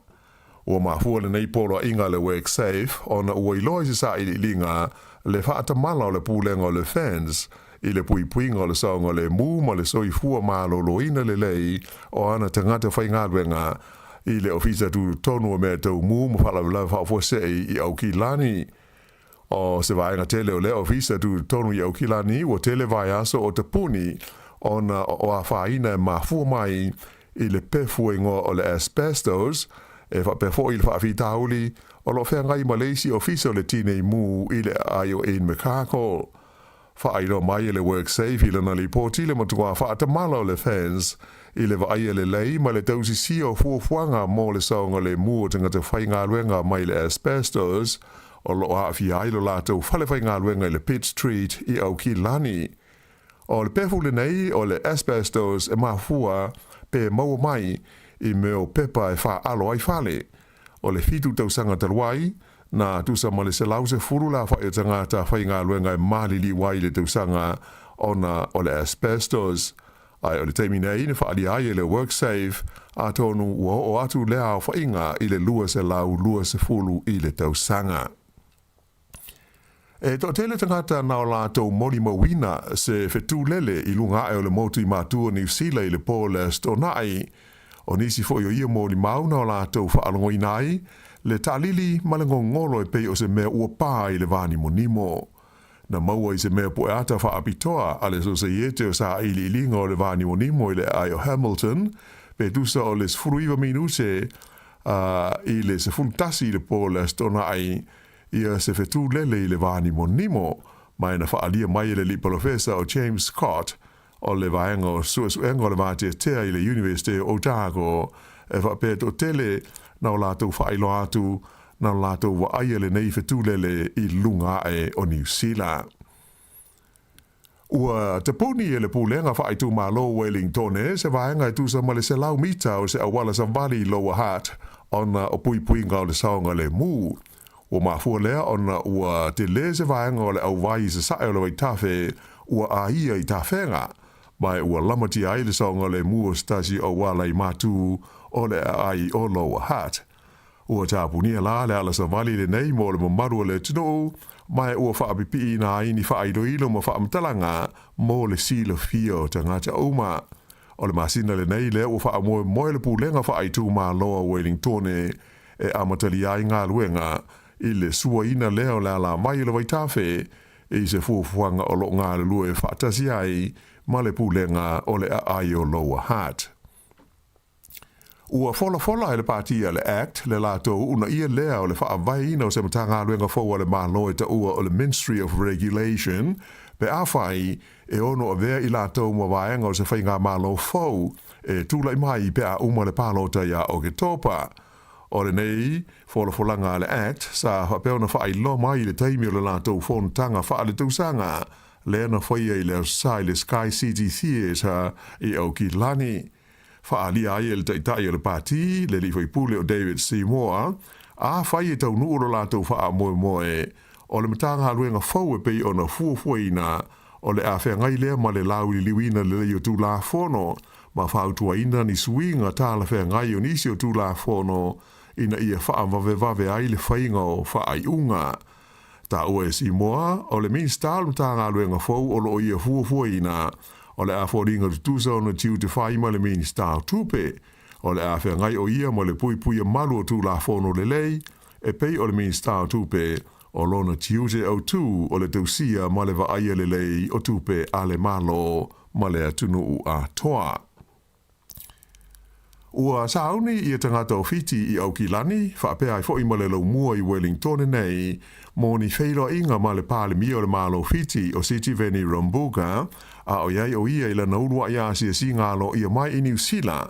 Ua mafua lenei poloaiga a le WorkSafe ona ua iloa i se sailiiliga le faatamala o le pulega o le FENS i le puipuiga o le saogalemu ma le soifua maloloina lelei o ana tagata faigaluega i le Ofisa Tutotonu o Mea Tau Mu ma Faalavelave Faafuasei i Aukilani. O se vaega tele o lea ofisa tutotonu i Aukilani ua tele vaiaso o tapuni ona o afaina e mafua mai i le pefu e igoa o le asbestos, e faapea foi i le faafitauli o lo o feagai ma le isi ofisa o le Tinei Mu i le aai o Invercargill. Faailoa mai e le WorkSafe i lana lipoti le matuā faatamala o le FENS i le vaaia lelei ma le tausisia o fuafuaga mo le saogalemu o tagata faigaluega mai le asbestos o lo o aafia ai lo latou fale faigaluega i le Pitt Street i Aukilani. O le pefu lenei o le asbestos e mafua pe maua mai i mea o pepa e faaalo ai fale. O le 7 tausaga talu ai, na tusa ma le 110 le aofai o tagata faigaluega e maliliu ai i le tausaga ona o le asbestos. Ae o le taimi nei na faaalia ai e le WorkSafe, atonu ua oo atu lea aofaiga i le 220 i le tausaga. E toatele tagata na o latou molimauina se fetūlele i luga ae o le motu i Matua Niu Sila i le pō le Aso Toonai. O nisi foi o ia molimau na o latou faalogoina ai le taalili ma le gogolo e pei o se mea ua pā i le vānimonimo. Na maua i se mea pueata faapitoa a le Sosaiete o Sailiiliga o le Vānimonimo i le aai o Hamilton, pe tusa o le 19 minute i le 11 i le pō le Aso Toonai, ia se fetūlele i le vānimonimo, ma e na faaalia mai e le alii polofesa o James Scott o le vaega o suesuega o le vateatea i le Universite o Otago, e faapea toatele na o latou faailoa atu na o latou vaaia lenei fetūlele i luga ae o Niu Sila. Ua tapuni e le Pulega Faaitumalo o Wellingtone se vaega e tusa ma le 100 mita o se auala savali i Lower Hutt ona o puipuiga o le saogalemu. Ua mafua lea ona ua tele se vaega o le auwai i sasae o le vaitafe ua aia i tafega, ma ua lamatia ai le saogalemu o se tasi o auala i matu o le aai o Lower Hutt. Ua tapunia la le ala savali lenei mo le mamalu o le atunuu, ma ua faapipiiina ai ni faailoilo ma faamatalaga mo le silafia o tagata uma. O le masina lenei lea ua faamoemoe le Pulega Faaitumalo a Wellingtone e amatalia ai galuega i le suaina lea o le alavai o le vaitafe i se fuafuaga o loo galulue faatasi ai ma le Pulega o le Aai o Lower Hutt. Ua folafola e le Pati a le ACT le latou uunaia lea o le faavaeina o se Matagaluega fou a le Malo e taua o le Ministry of Regulation pe afai e ono avea i latou ma vaega o se faigamalo fou e tulai mai pe a uma le palota ia Oketopa. O lenei folafolaga a le ACT sa faapea ona faailoa mai i le taimi o le latou fonotaga faaletausaga lea na faia i le Aso Sa i le Sky City Theatre i Aukilani. Faaalia ai e le taitai o le pati, le alii faipule o David Seymour, afai e taunuu lo latou faamoemoe o le Matagaluega fou e pei ona fuafuaina o le a feagai lea ma le lauliliuina lelei o Tulafono ma fautuaina ni suiga talafeagai o nisi o Tulafono ina ia faavavevave ai le faiga o faaiuga. Taua e Seymour, o le Minisita o le Matagaluega fou o loo ia fuafuaina. O le a foliga tutusa ona tiute fai ma le Minista o Tupe. O le a feagai o ia ma le puipuia malu o Tulafono lelei, e pei o le Minista o Tupe, o lona tiute autū o le tausia ma le vaaia lelei o tupe a le Malo ma le atunuu atoa. Ua sauni ia tagata o Fiti i Aukilani, faapea ai foi ma le laumua i Wellingtone nei, mo ni feiloaiga ma le Palemia o le Malo o Fiti o Sitiveni Rabuka, a o i ai o ia i lana uluai asiasiga aloaia mai i Niu Sila.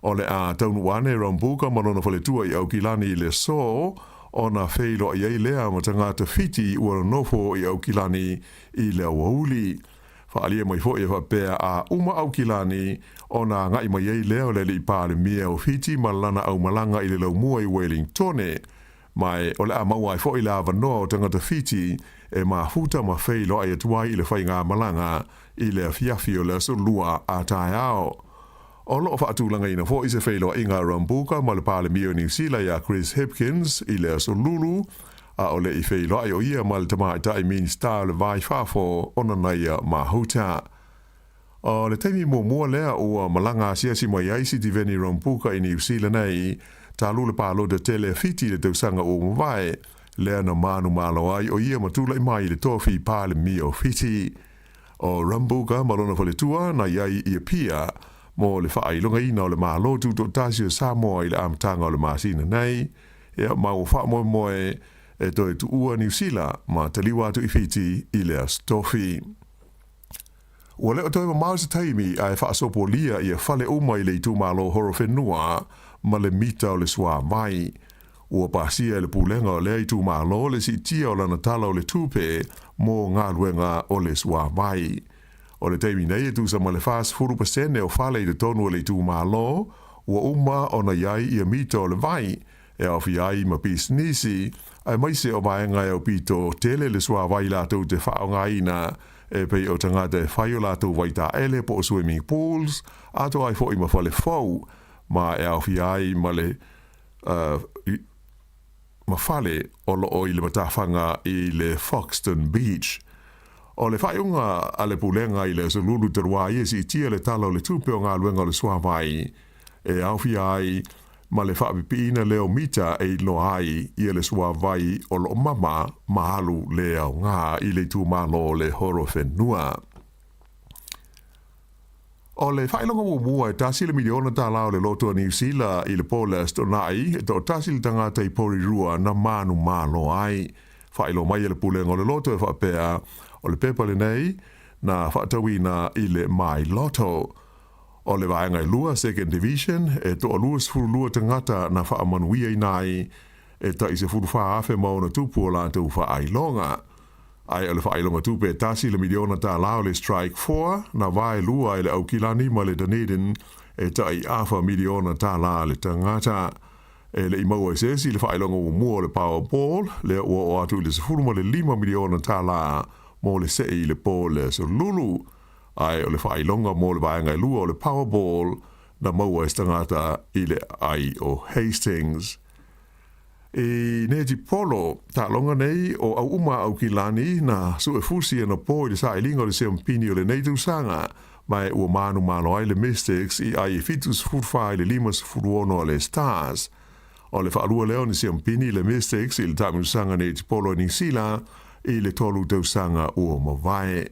O le a taunuu ane Rabuka ma lona faletua i Aukilani i le aso, ona feiloai ai lea ma tagata Fiti ua nonofo i Aukilani i le aoauli. Faaalia mai foi e faapea a uma Aukilani ona agai mai ai lea o le alii Palemia o Fiti ma lana aumalaga i le laumua i Welingtone. Ma o le a maua ai foi le avanoa o tagata Fiti e mafuta ma feiloai atu ai i le faigamalaga i le afiafi o le aso Lua a taeao. O lo o faatulagaina foi se feiloaiga a Rabuka ma le Palemia o Niu Sila ia Chris Hipkins i le aso Lulu, a o le i feiloai o ia ma le tamaitai Minista o le Va i Fafo o Nanaia Mahuta. O le taimi muamua lea ua malaga asiasi mai ai Sitiveni Rabuka i Niu Sila nei, talu le palota tele a Fiti i le tausaga ua mavae, lea na manumalo ai o ia ma tulai mai i le tofi Palemia o Fiti. O Rabuka ma lona faletua na i ai i Apia mo le faailogaina o le Malo Tutoatasi o Samoa i le amataga o le masina nei, ia ma ua faamoemoe e toe tuua Niu Sila ma taliua atu i Fiti i le Aso Tofi. Ua le o toe mamao se taimi ae faasopolia ia fale uma i le itumalo Horowhenua ma le mita o le suāvai. Ua pasia e le pulega o lea itumalo le siitia o lana tala o le tupe mo galuega o le suāvai. O le taimi nei e tusa ma le 40% o fale i totonu o le itumalo ua uma ona i ai ia mita o le vai, e aofia ai ma pisinisi, aemaise o vaega e aupito tele le suāvai latou te faaaogaina e pei o tagata e fai o latou vaitaele po o swimming pools, atoa ai foi ma fale fou, ma e aofia ai ma le ma fale o lo o i le matafaga i le Foxton Beach. O le faaiuga a le Pulega i le Aso Lulu talu ai e siitia le tala o le tupe o galuega o le suavai e aofia ai ma le faapipiina lea o mita e iloa ai ia le suavai o lo o mama ma alu le aoga i le itumalo o le Horowhenua. O le faailoga muamua e tasi le miliona tālā o le loto a Niu Sila i le po le Aso Toonai, e toatasi le tagata i Porirua na manumalo ai. Faailoa mai e le Pulega o le Loto e faapea, o le pepa lenei na faatauina i le My Lotto. O le vaega e lua, Second Division, e toalua 12 tagata na faamanuiaina ai, e tai 14,000 ma ona tupu o latou faailoga. Ae o le faailoga tupe e tasi le miliona tālā o le Strike Four, na vaelua e le Aukilani ma le Dunedin e tai afa miliona tālā le tagata. E le i maua e se isi le faailoga muamua o le Powerball, lea ua oo atu i le 15 miliona tālā mo le see i le po le Aso Lulu. Ae o le faailoga mo le vaega e lua o le Powerball na maua e se tagata i le aai o Hastings. I Netipolo, taaloga nei o Auuma Aukilani na suefusi anapo i le sailiga o le siampini o lenei tausaga, ma e ua manumalo ai le Mystics i ai e 74 i le 56 a le Stars. O le faalua lea o ni siampini i le Mystics i le taamilosaga netipolo i Niu Sila i le tolu tausaga ua mavae.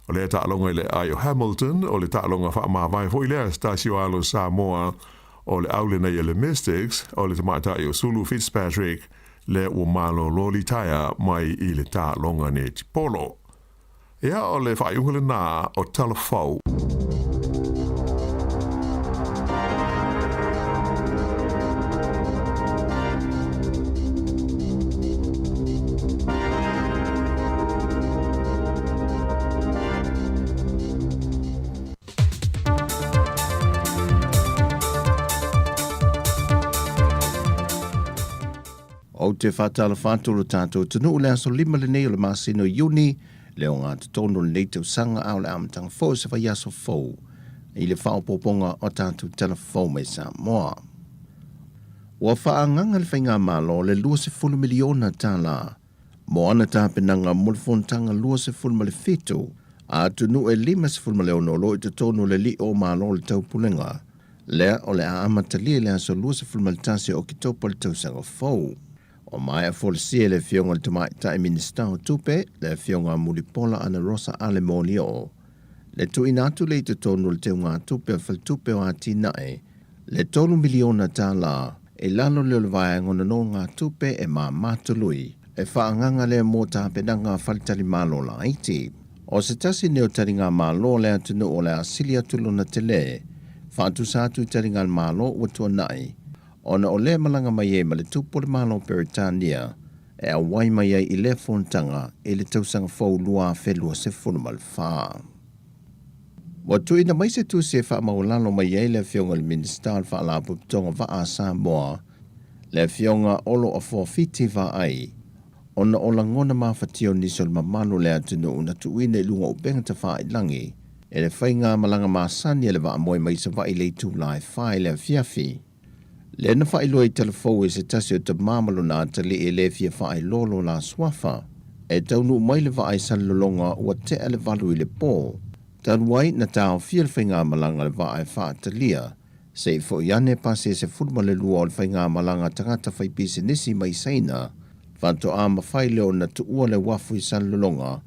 O lea taaloga i le aai o Hamilton, o le taaloga faamavae foi lea a se tasi o alo Samoa o le au lenei a le Mystics, o le tamaitai o Sulu Fitzpatrick, lea ua malolo litaea mai i le taaloga netipolo. Ia, o le faaiuga lena o Talafou. Ou te whātalofa atu lo tātou atunuu le aso lima lenei o le masina o Iuni, le ogatotonu o lenei tausaga a o le amataga fou o se vaiaso fou i le faaopoopoga o tatou tala fou mai Samoa. Ua faaagaga le Faigamalo le 20 miliona tala mo ana tapenaga mo le Fonotaga 27 a atunuu e 56 o lo o i totonu o le li'o o Malo o le Taupulega, lea o le a amatalia i le aso 21 o Oketopa le tausaga fou. Ua maea folasia e le Afioga i le Tamaitai Minisita o Tupe, le Afioga a Mulipola Anarosa Ale Molioo, le tuuina atu lea i totonu o le teugatupe a le Faletupe o Atinae le $3 miliona i lalo lea o le vaega o nonogatupe e māmā tului e faaagaga lea mo tapenaga a faletalimalo laiti. O se tasi nei o taligamalo a le atunuu o le a sili atu lona telē faatusa atu i taligamalo ua tuanai ona o lea malaga mai ai ma le tupu o le Malo o Peretania e auai mai ai i lea fonotaga i le tausaga fou 2024. Ua tuuina mai se tusi e faamaualalo mai ai le Afioga i le Minisita o le Faalapotopotoga Vaa a Samoa, le Afioga Olo Afoafiti Vaai, ona o lagona mafatia o nisi o le mamalu o le atunuu na tuuina i luga o upega tafailagi e le faigamalaga masani a le vaamoe mai Savaii i le itula e 4 i le afiafi. Lea na faailoa i talafou e se tasi o tamā ma lona atalii e le fia faailoa lo la suafa. E taunuu mai le vaa i Salelologa ua tea le 8 i le pō. Talu ai na taofia le faigamalaga a le vaa e faatalia se i foi ane pasi e 12 o le faigamalaga a tagata faipisinisi mai Saina, faatoa mafai lea ona tuua le uafu i Salelologa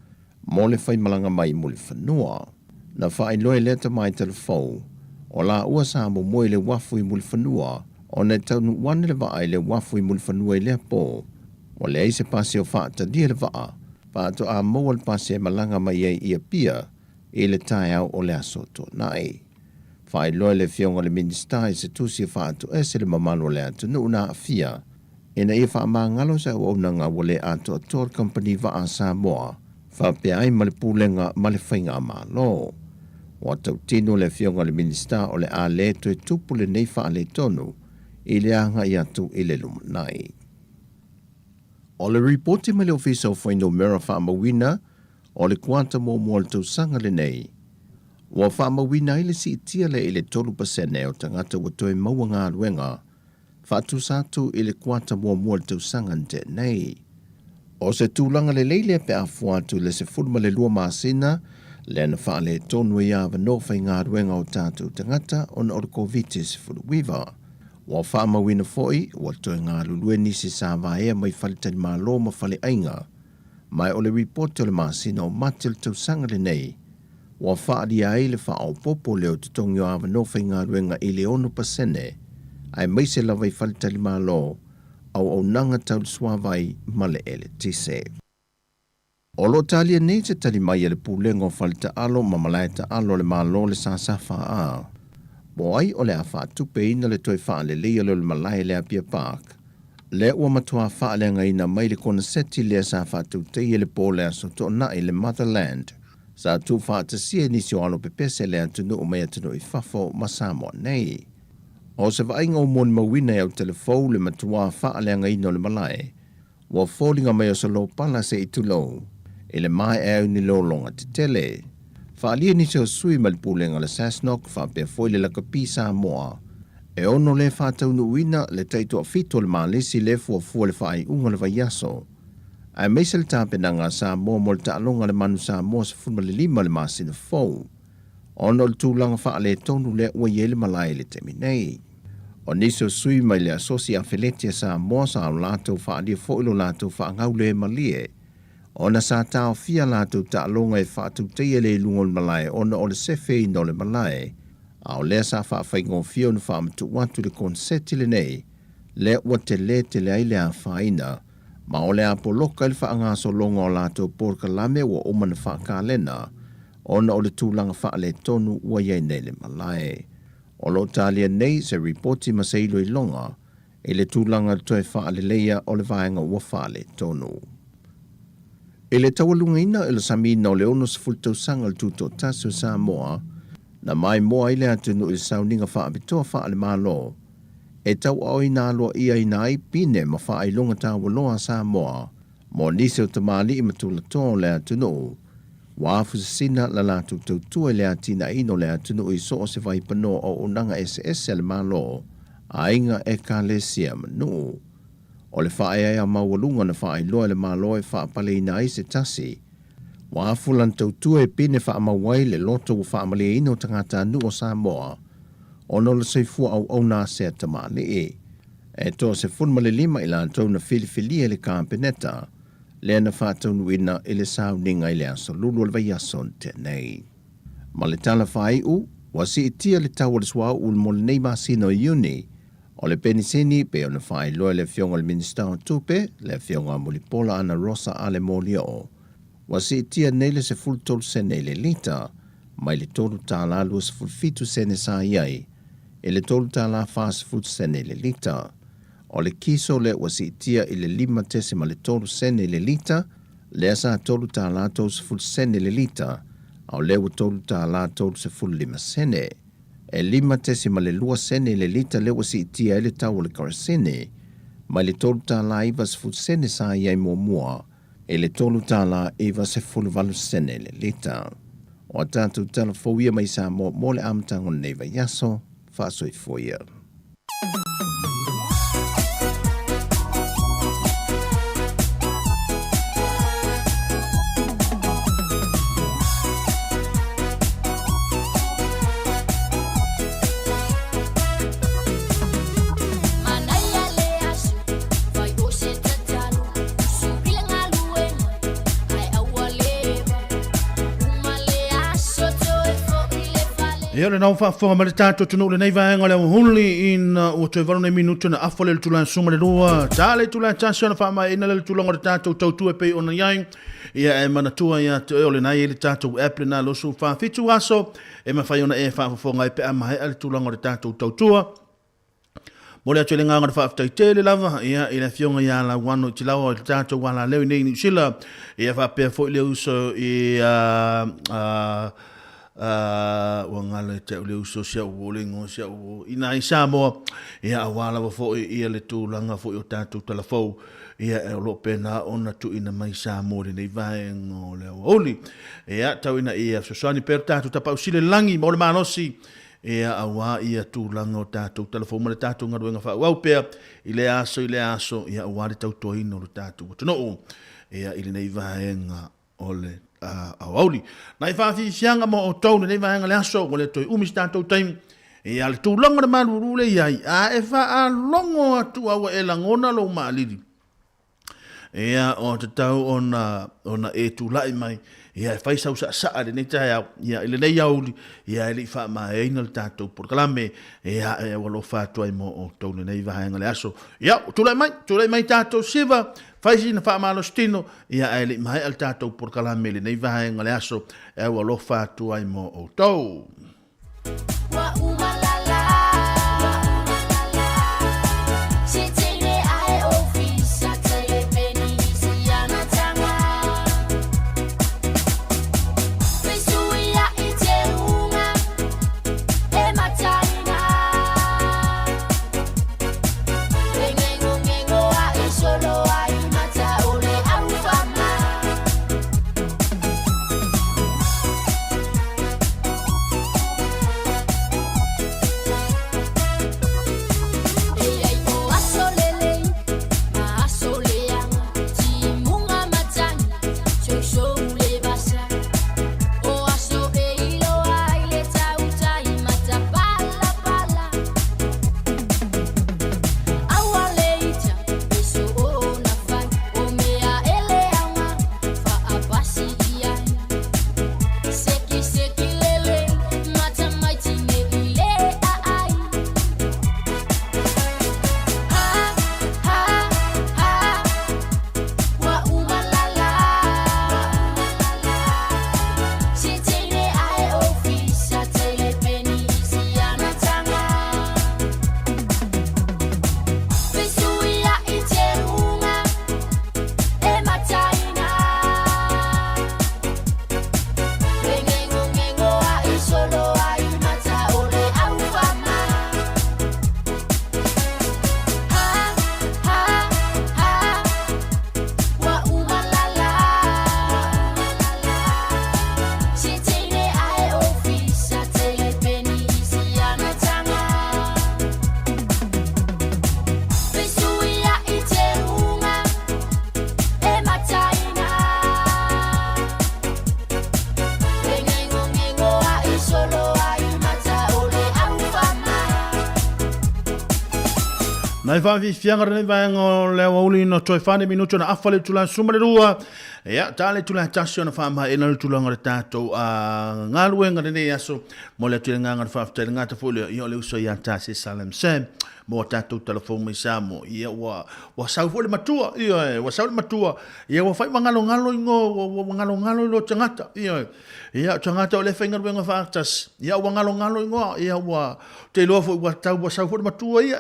mo le faimalaga mai Mulifanua. Na faailoa e lea tama i talafou, o laua sa momoe i le uafu i Mulifanua ona e taunuu ane le vaa i le uafu i Mulifanua i lea pō. Ua leai se pasi o faatalia le vaa, faatoa maua le pasi e malaga mai ai i Apia i le taeao o le aso Toonai. Faailoa e le Afioga i le Minisita i se tusi e faatoese le mamalu o le atunuu na aafia ina ia faamagalo se auaunaga ua le atoatoa le kamupani vaa a Samoa faapea ai ma le Pulega ma le Faigamalo. Ua tautino le Afioga i le Minisita o le a le toe tupu lenei faaletonu i le agai atu i le lumanai. O le ripoti mai le Ofisa o Fuainumera Faamauina o le kuata muamua o le tausaga lenei, ua faamauina ai le siitia lea i le 3% o tagata ua toe maua galuega faatusa atu i le kuata muamua o le tausaga na tea nei. O se tulaga lelei lea pe a fua atu i le 12 masina lea na faaletonu ai avanoa faigaluega o tatou tagata ona o le Koviti-19. Ua faamauina foi ua toe galulue nisi sa vaea mai faletalimalo ma faleaiga, ma o le ripoti o le masina o Mati o le tausaga lenei, ua faaalia ai le faaopoopo lea o totogi o avanoa faigaluega i le 6%, aemaise lava i faletalimalo, auaunaga tau le suavai ma le eletise. O lo o talia nei se tali mai a le Pulega o Faletaalo ma Malae Taalo a le Malo le SSFA, po o ai o le a faatupeina le toe faaleleia lea o le malae i le Apia Park, lea ua matua faaleagaina mai le koneseti lea sa faatautaia i le po o le Aso Toonai le Motherland, sa tuufaatasia e nisi o alo pepese le atunuu mai atunuu i fafo ma Samoa nei. O se vaaiga ua molimauina e Autelefou le matua faaleagaina o le malae, ua foliga mai o se lopala se i tulou i le maea ai o ni lologa tetele. Faaalia nisi o sui mai le Pulega o le SASNOC faapea foi le Lakapi Samoa e ono le faataunuuina le taitoafitu o le Malesi le fuafua le faaiuga o le vaiaso, aemaise le tapenaga a Samoa mo le taaloga a le Manu Samoa 15 i le masina fou, ona o le tulaga faaletonu lea ua i ai le malae i le taimi nei. O nisi o sui mai le Asosi Afeleti a Samoa sa o latou faaalia foi lo latou faagaule malie, ona sa taofia latou taaloga e faatautaia le iluga o le malae ona o le sefeina o le malae, a o lea sa faafaigofie ona faamatuu atu le koneseti lenei lea ua telē tele ai le afaina, ma o le a poloka i le faagasologa o latou polokalame ua uma ona faakalena ona o le tulaga faaletonu ua i ai nei le malae. O lo o talia nei se ripoti ma se iloiloga i le tulaga toe faaleleia o le vaega ua faaletonu. I le taualugaina o le samiina o le 60 tausaga o le Tutoatasi o Samoa, na maimoa ai le atunuu i le sauniga faapitoa faale-Malo e tauaoina aloaiaina ai pine ma faailoga taualoa a Samoa mo nisi o tamalii ma tulatoa o le atunuu ua afusasina la latou tautua i le atinaeina o le atunuu i so o se vaipanoa o auaunaga eseese a le Malo, aiga, ekalesia ma nuu. O le faaeaea maualuga na faailoa e le Malo e faapaleina ai se tasi Ua afu lana tautua e pine faamau ai le loto ua faamalieina o tagatanuu o Samoa ona o le soifua auauna a sea tamalii. E 15 i latou na filifilia e le Kapeneta lea na faataunuuina i le sauniga i le aso Lulu o le vaiaso na tea nei. Ma le tala faaiu, ua siitia le tau o le suauu mo lenei masina o Iuni, o le penisini pei ona faailoa e le Afioga i le Minisita o Tupe, le Afioga Mulipola Anarosa Ale Molioo, ua siitia nei le 13 sene i le lita, mai le $3.27 sene sa i ai i le $3.40 sene i le lita. O le kiso lea ua siitia i le 5.3 sene i le lita, lea sa $3.30 sene le lita, a o lea ua $3.35 sene. E 5.2 sene i le lita lea ua siitia ai le tau o le kerosene, mai le $3.90 sene sa i ai muamua i le $3.98 sene le lita. O a tatou tala fou ia mai Samoa mo le amataga o lenei vaiaso, faasoifua ia. Ia le nau faafofoga mai le tatou atunuu lenei vaega o le aoauli ina ua toe 8 nei minute ona afa lea i le tulaga 12 ta le itula e tasi ona faamaeaina lea le tulaga o le tatou tautua e pei ona i ai. Ia e manatua ia te oe o lena e i ai le tatou app lena 24 aso e mafai ona e faafofoga ai pe a maea le tulaga o le tatou tautua. Momoli atu ai le agaga o le faafetai tele lava ia i le afioga ia Lauano i Tilaoa i le tatou alaleo i nei Niu Sila ia faapea foi le uso i a a a ua galo ia te au le uso si au uo le igoa si au uo i nai Samoa ia aua lava foi ia le tulaga foi o tatou talafou ia o lo o pena ona tuuina mai Samoa i lenei vaega o le aoauli ia tau ina ia fesoasoani pea le tatou Tapaau Sili i le lagi ma o le malosi Ea auā ia tulaga o tatou talafou ma le tatou galuega faaauau pea i lea aso i lea aso, ia auā le tautoaina o lo tatou atunuu ea i lenei vaega o le aoauli. Nai faafiafiaga mo outou lenei vaega o le aso, ua le toe umi se tatou taimi, ia le tulaga o le malulu lea i ai, a e faalogo atu a ua e lagona lou maalili, Ia, o tatau ona, ona e tulai mai, ia, e fai sau saasaa i lenei taeao, ia, i lenei aoauli, ia, e le i faamaeaina le tatou polokalame, ia, e aualofa atu ai mo outou lenei vaega o le aso. Ia, tulai mai, tulai mai tatou Siva, fai sina faamalositino, ia, ae le i maea le tatou polokalame i lenei vaega o le aso, e aualofa atu ai mo outou. Nai faafiafiaga lenei vaega o le aoauli na toe fane minuti ona afa le itula 12. Ia, ta le itula 1 ona faamaeina le tulaga o le tatou galuega lenei aso. Mo le atu i le agaga o le faafetai le gata foi lea, ia o le uso ia Tasi Salem Sam mo a tatou talafou mai Samoa. Ia, ua, ua sau foi le matua, ia, ua sau le matua. Ia, ua fai magalogalo ingo, ua, ua galogalo i lo tagata, ia. Ia, o tagata o le faigaluega faatasi, ia ua galogalo ingoa, ia ua, te iloa foi ua tau ua sau foi le matua ia.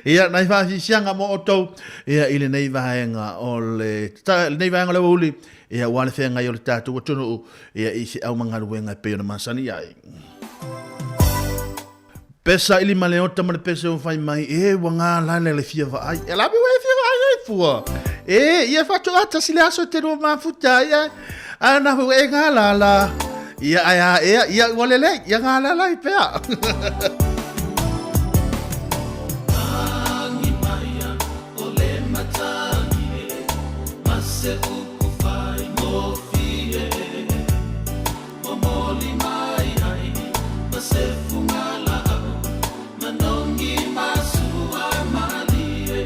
Ia, nai faasiasiaga mo outou, ia, i lenei vaega o le, lenei vaega o le aoauli, ia, ua le feagai o le tatou atunuu, ia, i se aumagaluega e pei ona masani ai. Pesa ili ma le ota ma le pese o fai mai, e ua ngā lale le fia vaai. E la ua e fia vaai ai fua. E, ia whatoa tasi le aso te rua mafuta, ia. A na fu e ngā lala. Ia ai a ea, ia ua lele, ia ngā lala i pea. Momoli mai ai ma se fugalaau manogi ma sua malie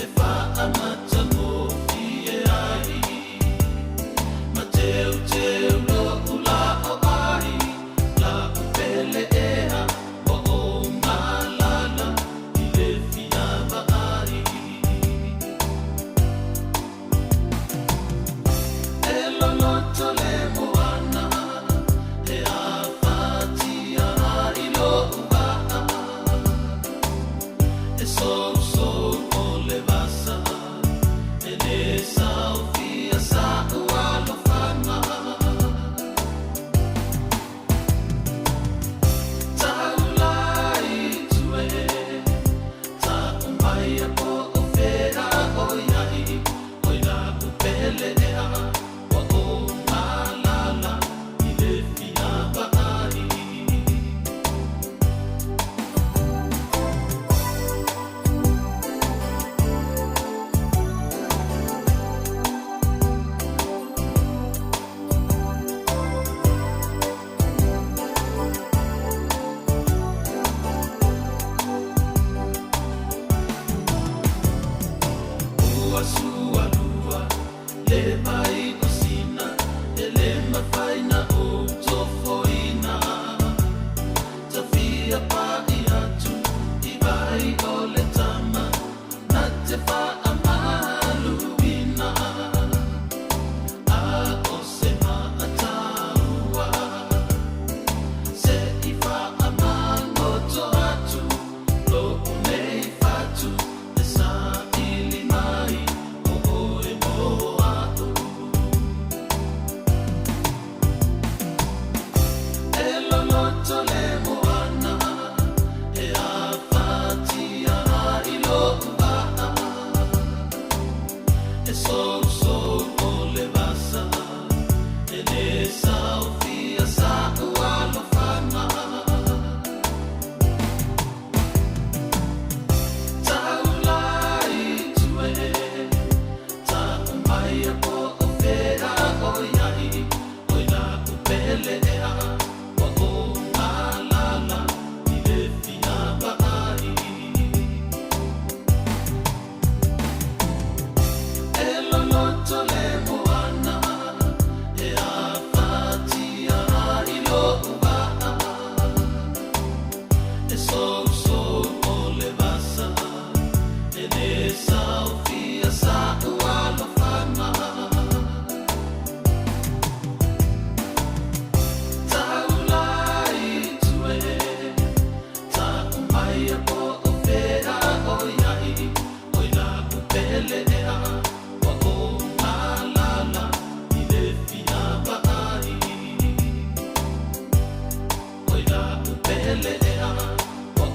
e faamatagofie ai ma teuteu lo'u la'o ai la'u pele ea ua ou malala i le fia vaai. E loloto le moana e afatia ai lo'u vaa E sousou o le vasa e le saofia sa'u alofaga Taula i tua e Ta'u maia po o fea o i ai Oi la'u pele ea Ua ou malala i le fia vaai. Ua sualua le vai o Sina e le mafai na ou tofoina. Tafia pa'i atu i vai o le tama na te faamaluina. A o se maataua se i faamagoto atu lo'u nei fatu e saili mai o oe mo a'u. E loloto le moana e afatia ai lo'u vaa E sousou o le vasa e le saofia sa'u alofaga. Taula i tua e Ta'u maia po o fea o i ai Oi la'u pele ea Ua ou malala i le fia vaai. E loloto le moana e afatia ai lo'u vaa E sousou o le vasa e le saofia sa'u alofaga. Taula i tua e Ta'u maia po o fea o i ai Oi la'u pele ea Ua ou malala i le fia vaai. Oi la'u pele ea Ua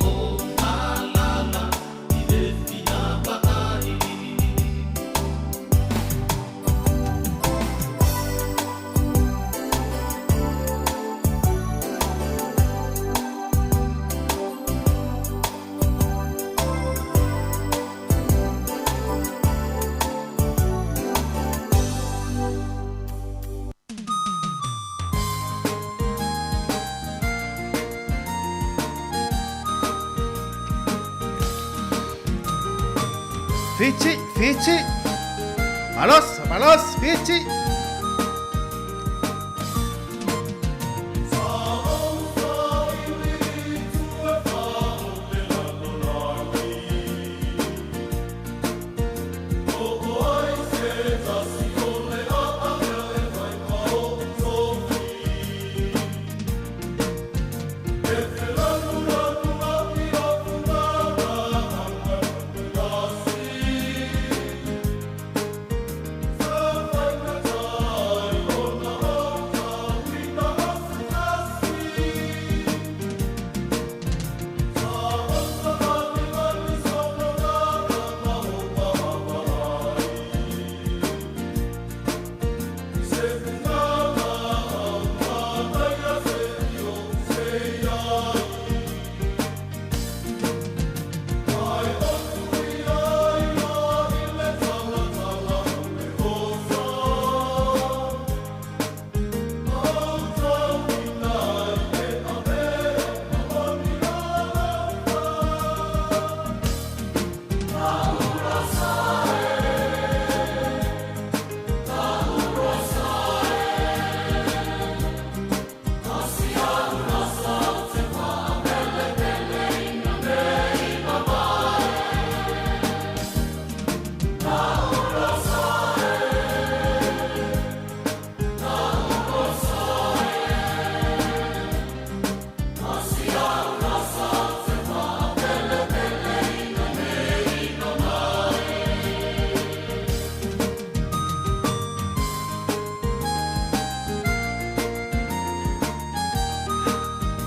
Fiti, Fiti. Malos, malos, Fiti.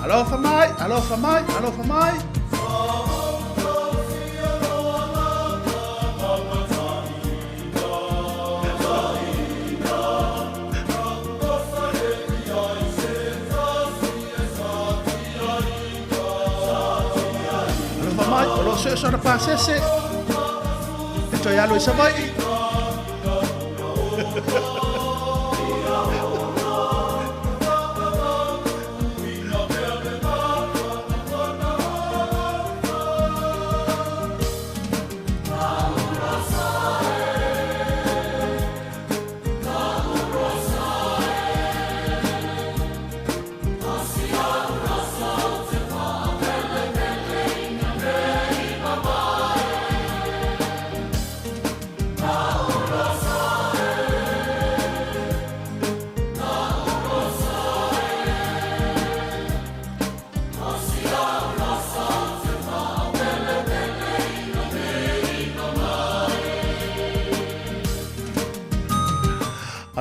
Alofa mai, alofa mai, alofa mai. Alofa mai, o lo seo na pasese. E toi alo i Savaii.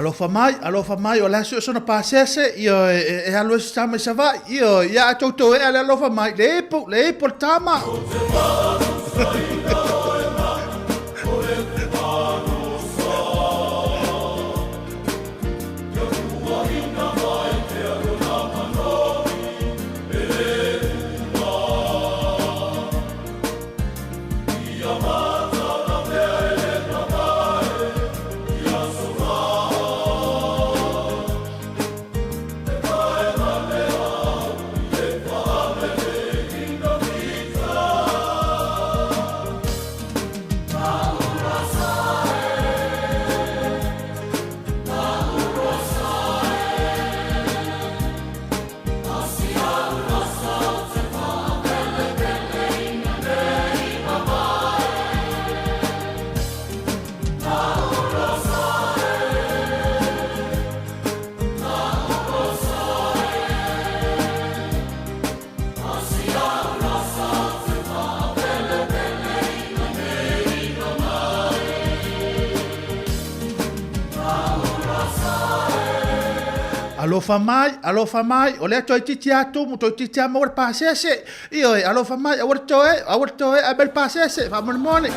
Alofa mai, alofa mai, o le aso sona pasese, ia e alu e se tama i Savaii, ia ia a toutou e ale alofa mai, le ipu, le ipu o le tama. Alofa mai, alofa mai, o lea toeitiiti lava tumu, toeitiiti lava maua le pasese. Ioe, alofa mai, aua le toe, aua le toe, ae mai le pasese, faamolemole.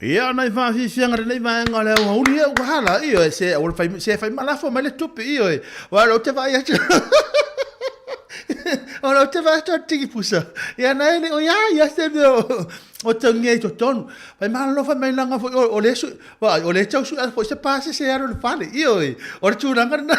Ia, nai faafiafiaga lenei vaega o le aoauli ia ua hala, ioe, se aua le fai, se fai malafo mai le tupe, ioe, aua o lea ou te vaai atu, o lea ou te vaai atu a le tigipusa, ia na e le o ia ia se mea o taugia i totonu. Fai malolo fai mai laga foi, o le su, vaai, o le tau suea foi se pasese e alu i le fale, ioe, o le tulaga lena.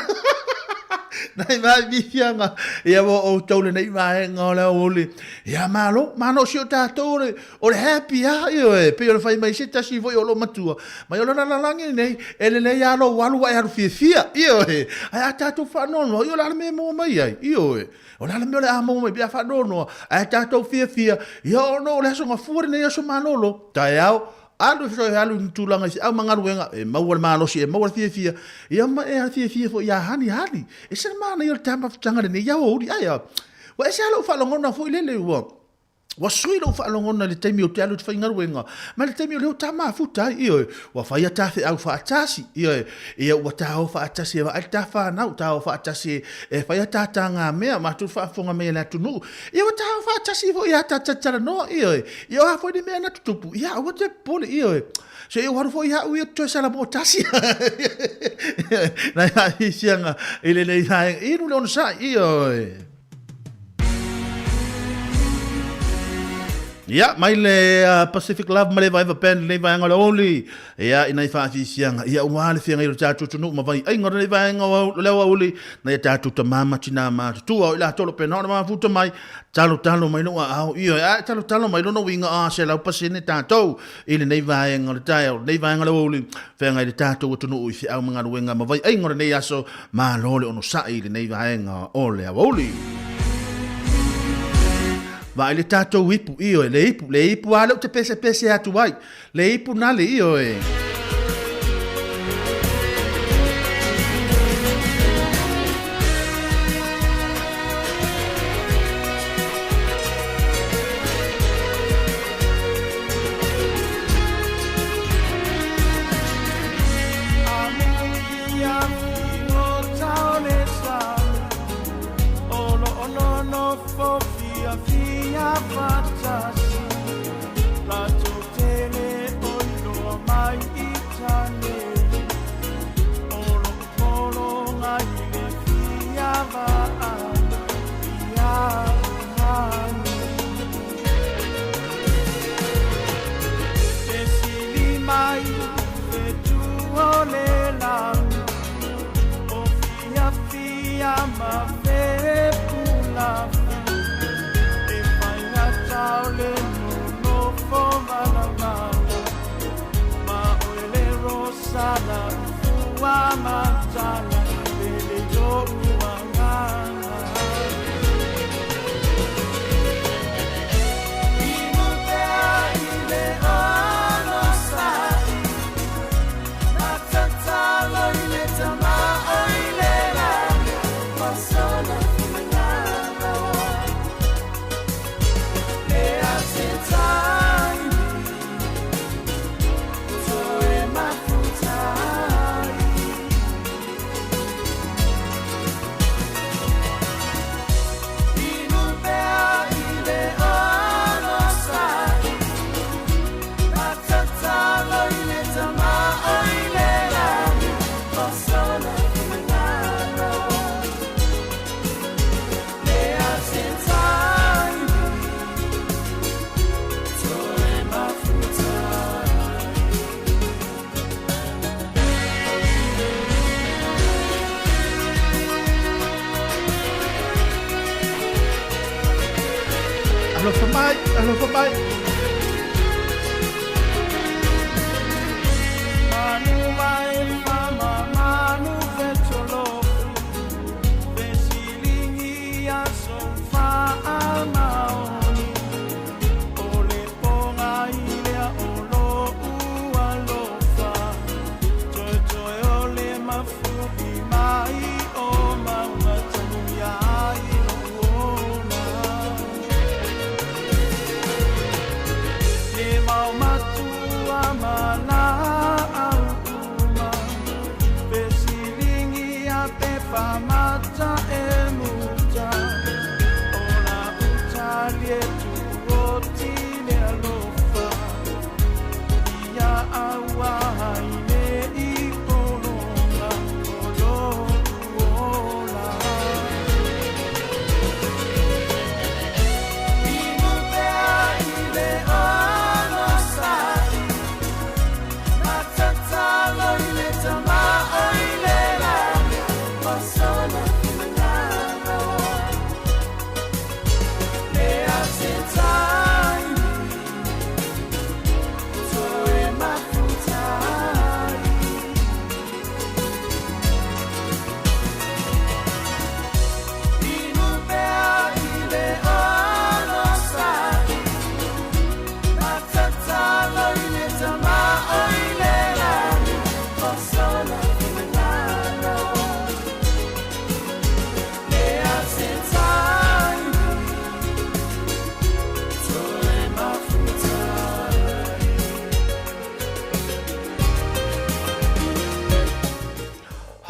Nai faafiafiaga, ia ua outou lenei vaega o le aoauli, ia malo, malo si o tatou o le, O le happy lava, ioe, pei ona fai mai se tasi foi o lou matua, mai o le lalolagi lenei, e lelei lava lou alu ua e alu fiafia, ioe, ae a tatou faanoanoa, ia o le a le mea e maua mai ai, ioe, o le a le mea o le a maua mai pe a faanoanoa, ae tatou fiafia, ia ona o le aso gafua lenei aso malolo, taeao, alu e fesoasoani alu i ni tulaga i feau ma galuega, e maua le malosi, e maua le fiafia, ia ma e fiafia foi ia hani hani, e ese le manaia o le taumafataga lenei aoauli, ae a, ua ese lava lou faalogona foi lele ua, Ua sui lou faalogona i le taimi ou te alu i te faigaluega, mai le taimi o lea ua ta mafuta ai, ioe, ua fai a ta feau faatasi, ioe, ia ua ta o faatasi e vaai le ta fanau, ta o faatasi e fai a ta tagamea, matou faafofoga mai e le atunuu, ia ua ta o faatasi foi ia ta talatalanoa, ioe, ia o a foi ni mea na tutupu, ia aua te popole, ioe, se i ou alu foi au ia toe salamo tasi, nai faafisiaga i lenei vaega, inu le onosai, ioe. Ia, mai le Pacific Love ma le Evaeva Band lenei vaega o le aoauli. Ia, ina i faafiafiaga, ia ua le feagai o le tatou atunuu ma vaiaiga o lenei vaega o le aoauli, nai a tatou tama ma tinā matutua o i latou o lo o pena ona mafuta mai, talotalo mai lou aao, ioe, a e talotalo mai lona uiga, a 100% tatou i lenei vaega o le taeao, lenei vaega o le aoauli, feagai le tatou atunuu i feau ma galuega ma vaiaiga o lenei aso, Malo le onosai i lenei vaega o le aoauli. Vaai le tatou ipu, ioe, le ipu, le ipu lava lea ou te pesepese atu ai. Le ipu nale, ioe. Alofa mai, alofa mai.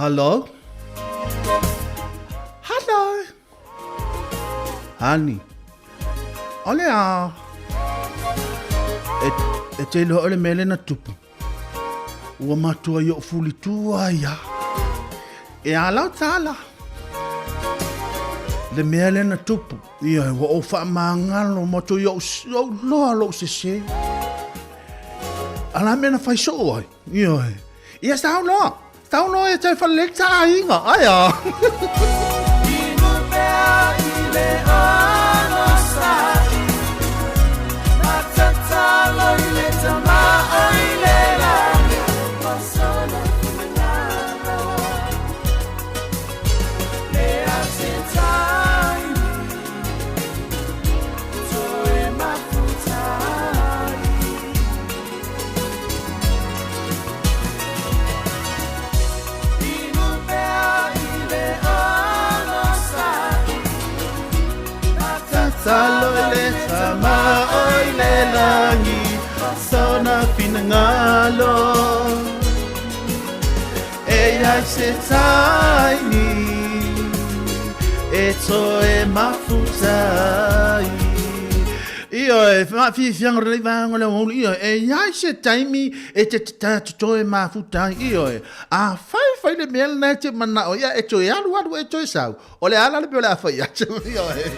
Hello? Hello? Honey. O le a. E, e te iloa o le mea lena tupu. Ua matua i o fulitua ia. E a lau tala. Le mea lena tupu. Ia, ua ou faamagalo ma to i ou, ou loa lou sese. Ala mea na fai soo ai. Ia, ia sau loa. Sau loa e te whalele ta aiga. Ai a. Inu pea i le onosai, Matatalo i le tama o i le lagi, Masona finangalo. Le a te taimi, Toe mafutai. Tatalo i le tama o i le lagi, Sona finangalo. E ai se taimi, E toe mafutai. Ioe, faafiafiaga o lenei vaega o le aoauli, ioe, e i ai se taimi e te toe mafuta ai, ioe. Afai fai le mea lena e te manao, ia e toe alu alu e toe sau, o le a la le mea o le a fai atu, ioe.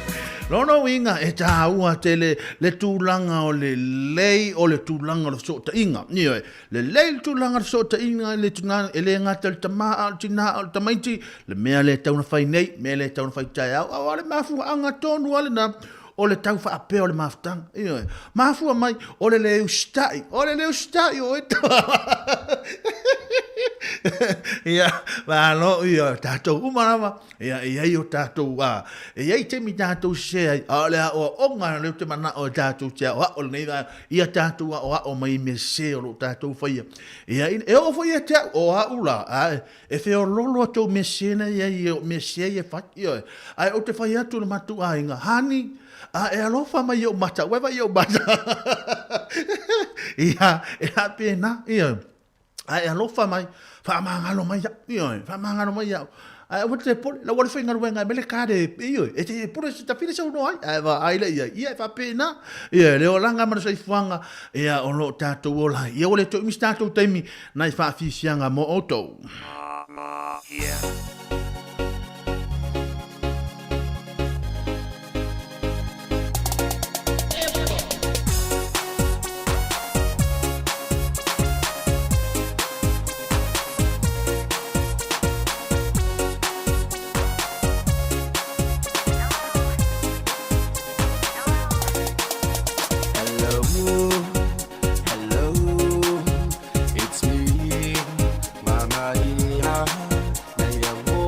Lona uiga, e taua tele le tulaga o le lelei o le tulaga o le fesootaiga, ioe. Lelei le tulaga o le fesootaiga i le tina, e le gata i le tama a o le tina a o le tamaiti, le mea lea e tatau ona fai nei, mea lea e tatau ona fai taeao, aua o le mafuaaga tonu lava lena o le tau faapea o le mafutaga. Ioe. Mafua mai, o le le usitai, o le le usitai o oe. Ia, malo, ia, tatou uma lava, ia, e i ai o tatou, a, e i ai taimi tatou sese ai, a o le aoaoga lea ou te manao e tatou te aoao lenei vaega, ia tatou aoao mai i mea sese o lo o tatou faia. Ia, e oo foi ia te au, o au la, a, e feololo a tou mea sese na i ai, o mea sese ia e fai, ioe. Ae ou te fai atu i le matou aiga, honey, a e alofa mai i ou mata, ua e vaai i ou mata. Ia, e faapena, ioe. Ae alofa mai, faamagalo mai au, ioe, faamagalo mai au. Ae aua te pole, lau le faigaluega e mele kare, ioe, e te pule se tafile sau noa ai, ae vaai lea i ai, ia e faapena, ia le olaga ma le soifuaga, ia o lo o tatou ola ai. Ia ua le toe umi se tatou taimi, nai faafiafiaga mo outou. Yeah. Hello, hello, it's me, Mama Ia, nei a mo.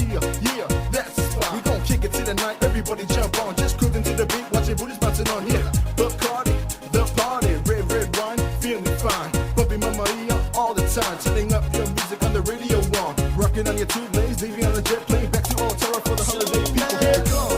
here. Yeah, that's the spot. We gon' kick it to the night. Everybody jump on. Just cruising to the beat. Watch your booties bouncing on. Yeah, Bacardi, the party. Red, red wine, feeling fine. Bumping Mamma Mia all the time. Turning up your music on the radio on. Rocking on your two lanes, leaving on the jet plane. Back to Altera for the holiday. People, here come.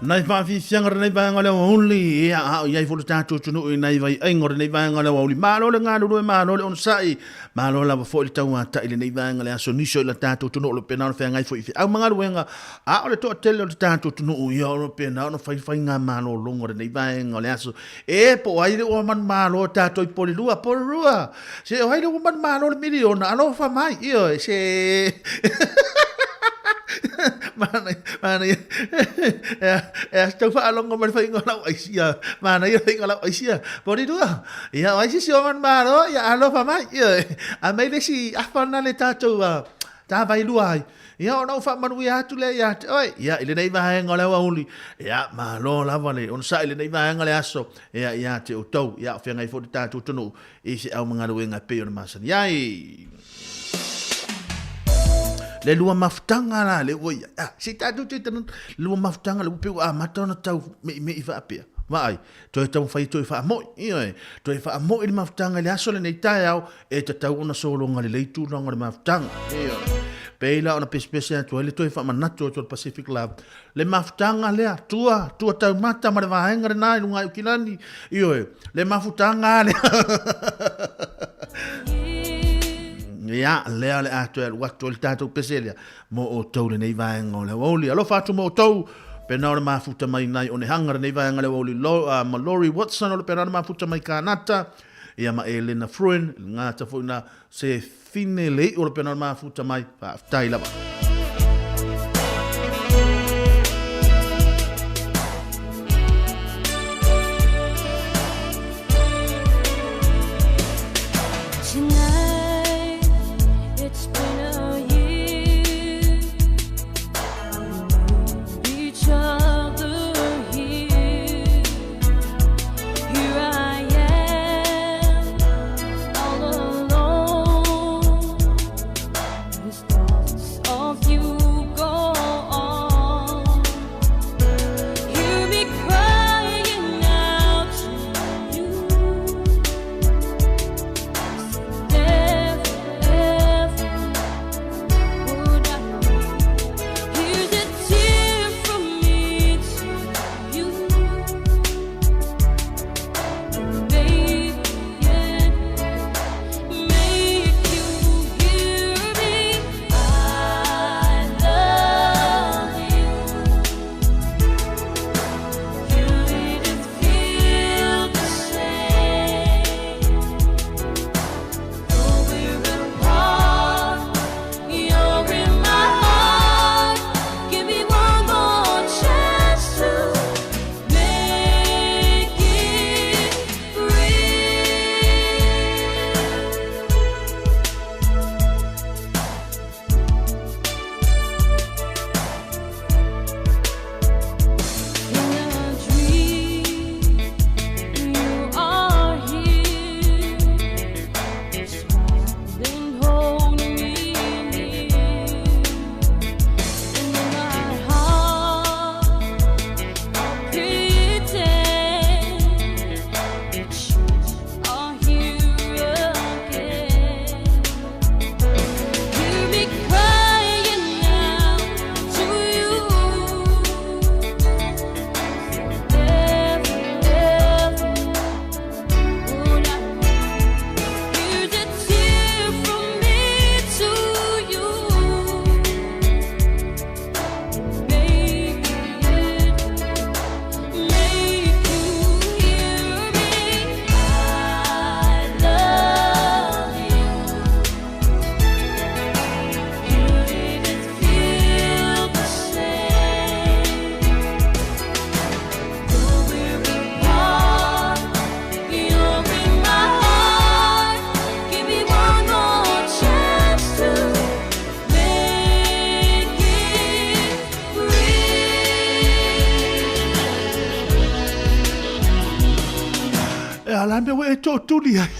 Nai whaafifianga re nei vaenga o le aoauli, ia a o iai fo le tātou atunuu i nai vaiaiga o lenei vaenga o le aoauli. Malo le galulue, malo le onosai, malo lava foi le tauatai i lenei vaenga le aso nisi o i le tātou atunuu o lo pena ona feagai foi i feau ma galuega, a o le toatele o le tātou atunuu ia o lo pena ona faifaiga malologa o lenei vaenga o le aso. E po o ai le ua manumalo tātou i Polilua, Polilua, se o ai le ua manumalo le miliona, alofa mai, ioe, se... Manaia, manaia, e a tau whaalongo mai le whainga o lau aisia, manaia le whainga o lau aisia, pori rua, ia o ai sisi o man malo, ia alofa mai, ia, a mai le si awhana le tātou tā vailua ai, ia ona u whaamanuia atu lea ia te oe, ia i lenei vaenga o le aoauli, ia malo lava le onosai i lenei vaenga le aso, ia ia te outou, ia o whengai fo te tātou tonu i se au magaluega e pei ona masani ai. Le lua mafutaga la le ua ia. Ah, se i tatou te tanu, le lua mafutaga le ua pei ua amata ona tau me'ime'i faapea. Vaai, toe taumafai toe faamoi, ioe, toe faamoi le mafutaga i le aso lenei taeao, e tatau ona sologa lelei tulaga o le mafutaga. Ioe. Pei la ona pesepese atu ai le toe faamanatu atu o le Pacific Love Le mafutaga lea, tua, tua taumata ma le vaega lena i luga i Ukilani, ioe, le mafutaga lea. Ia, lea o le a toe alu atu ai le tatou pese lea mo outou lenei vaega o le aoauli. Alofa atu mo outou, pena o le mafuta mai nai Onehanga lenei vaega o le aoauli, lo, ma Lori Watson o le pena o le mafuta mai Kanata, ia ma Elena Fruin, le gata foi na se Fine le iʻu o le pena o le mafuta mai, faafetai lava. Tonight, it's been a year. We need each other here. Here I am, all alone. With thoughts all a la mea ua e tootuli ai?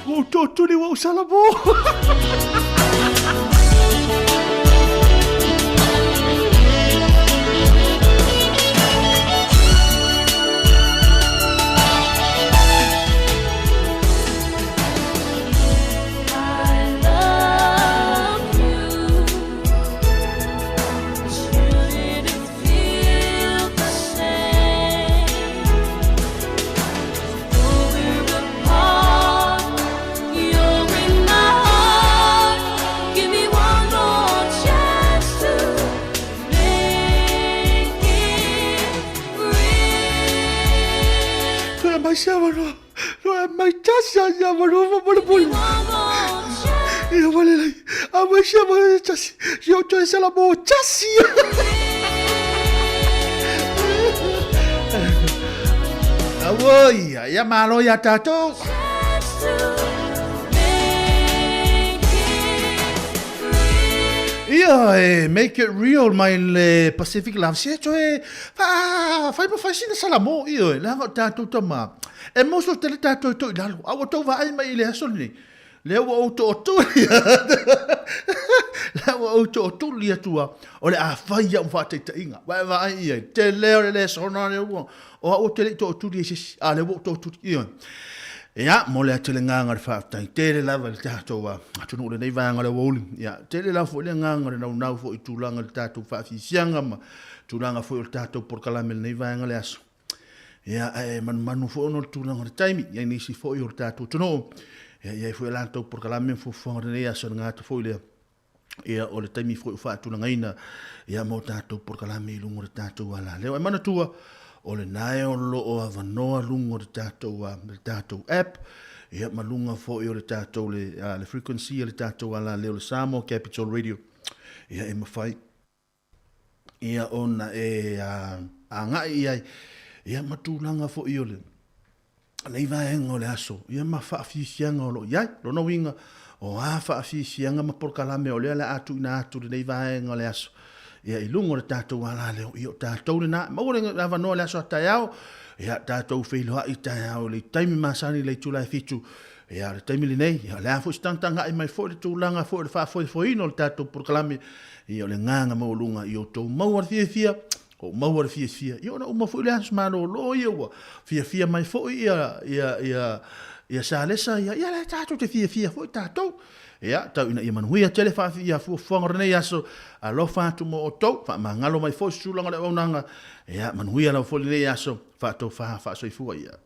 Ua ou tootuli ua ou salamo. Toe mai se avanoa, toe mai tasi a se avanoa faamolemole. Ia malelei, aumai se avanoa se tasi, se ou toe salamo tasi. Auoi, ia malo ia tātou. Ia, e make it real mai le Pacific Love. Se toe, fa, fai ma fai sina salamo, ioe, leaga o tātou tama. E moso tele tātou i toi lalo. A ua tau vaai mai i le aso lenei. Lea ua ou tootuli Lea ua ou tootuli atua. O le a fai au ma faataitaiga. Ua e vaai i ai. Tele o le le sona le ua. O au ou te le i tootuli ai se isi. A lea ua ou tootuli. Ioe. Ia, mo le atu le agaga o le faafetai tele lava i le tatou atunuu i lenei vaega o le aoauli. Ia, tele lava foi le agaga o le naunau foi i tulaga i le tatou faafiafiaga ma tulaga foi o le tatou polokalame i lenei vaega o le aso. Ia, ae manumanu foi ona o le tulaga o le taimi, i ai nisi foi o le tatou atunuu, ia, i ai foi a latou polokalame ma fuafuaga o lenei aso, e gata foi lea, ia, o le taimi foi ua faatulagaina, ia, mo tatou polokalame i luga o le tatou alaleo. Ae manatua, o lena e o lo o avanoa luga o le tatou, le tatou app, ia, ma luga foi o le tatou, le, le frequency o le tatou alaleo, le Samoa Capital Radio, ia, e mafai ia ona e agai i ai, ia ma tulaga foi o le nei vaega o le aso, ia ma faafiafiaga o lo o i ai. Lona uiga, o a faafiafiaga ma polokalame o lea o le a tuuina atu i lenei vaega o le aso, ia i luga o le tatou alaleo, ia o tatou lena. Maua le avanoa i le aso a taeao, ia tatou feiloai taeao i le taimi masani i le itula e 7, ia o le taimi lenei, ia o le a foi se tagatagai mai foi le tulaga foi o le faafoefoeina o le tatou polokalame, Ia o le agaga maualuga i outou maua le fiafia, ou maua le fiafia. Ia ona uma foi le aso malolo ia ua fiafia mai foi ia ia ia ia Salesa ia ia la tatou te fiafia foi tatou. Ia tau ina ia manuia tele faafia fuafuaga o lenei aso. Alofa atu mo outou, faamagalo mai foi se tulaga o le auaunaga. Ia manuia lava foi lenei aso, faatofa faasoifua ia.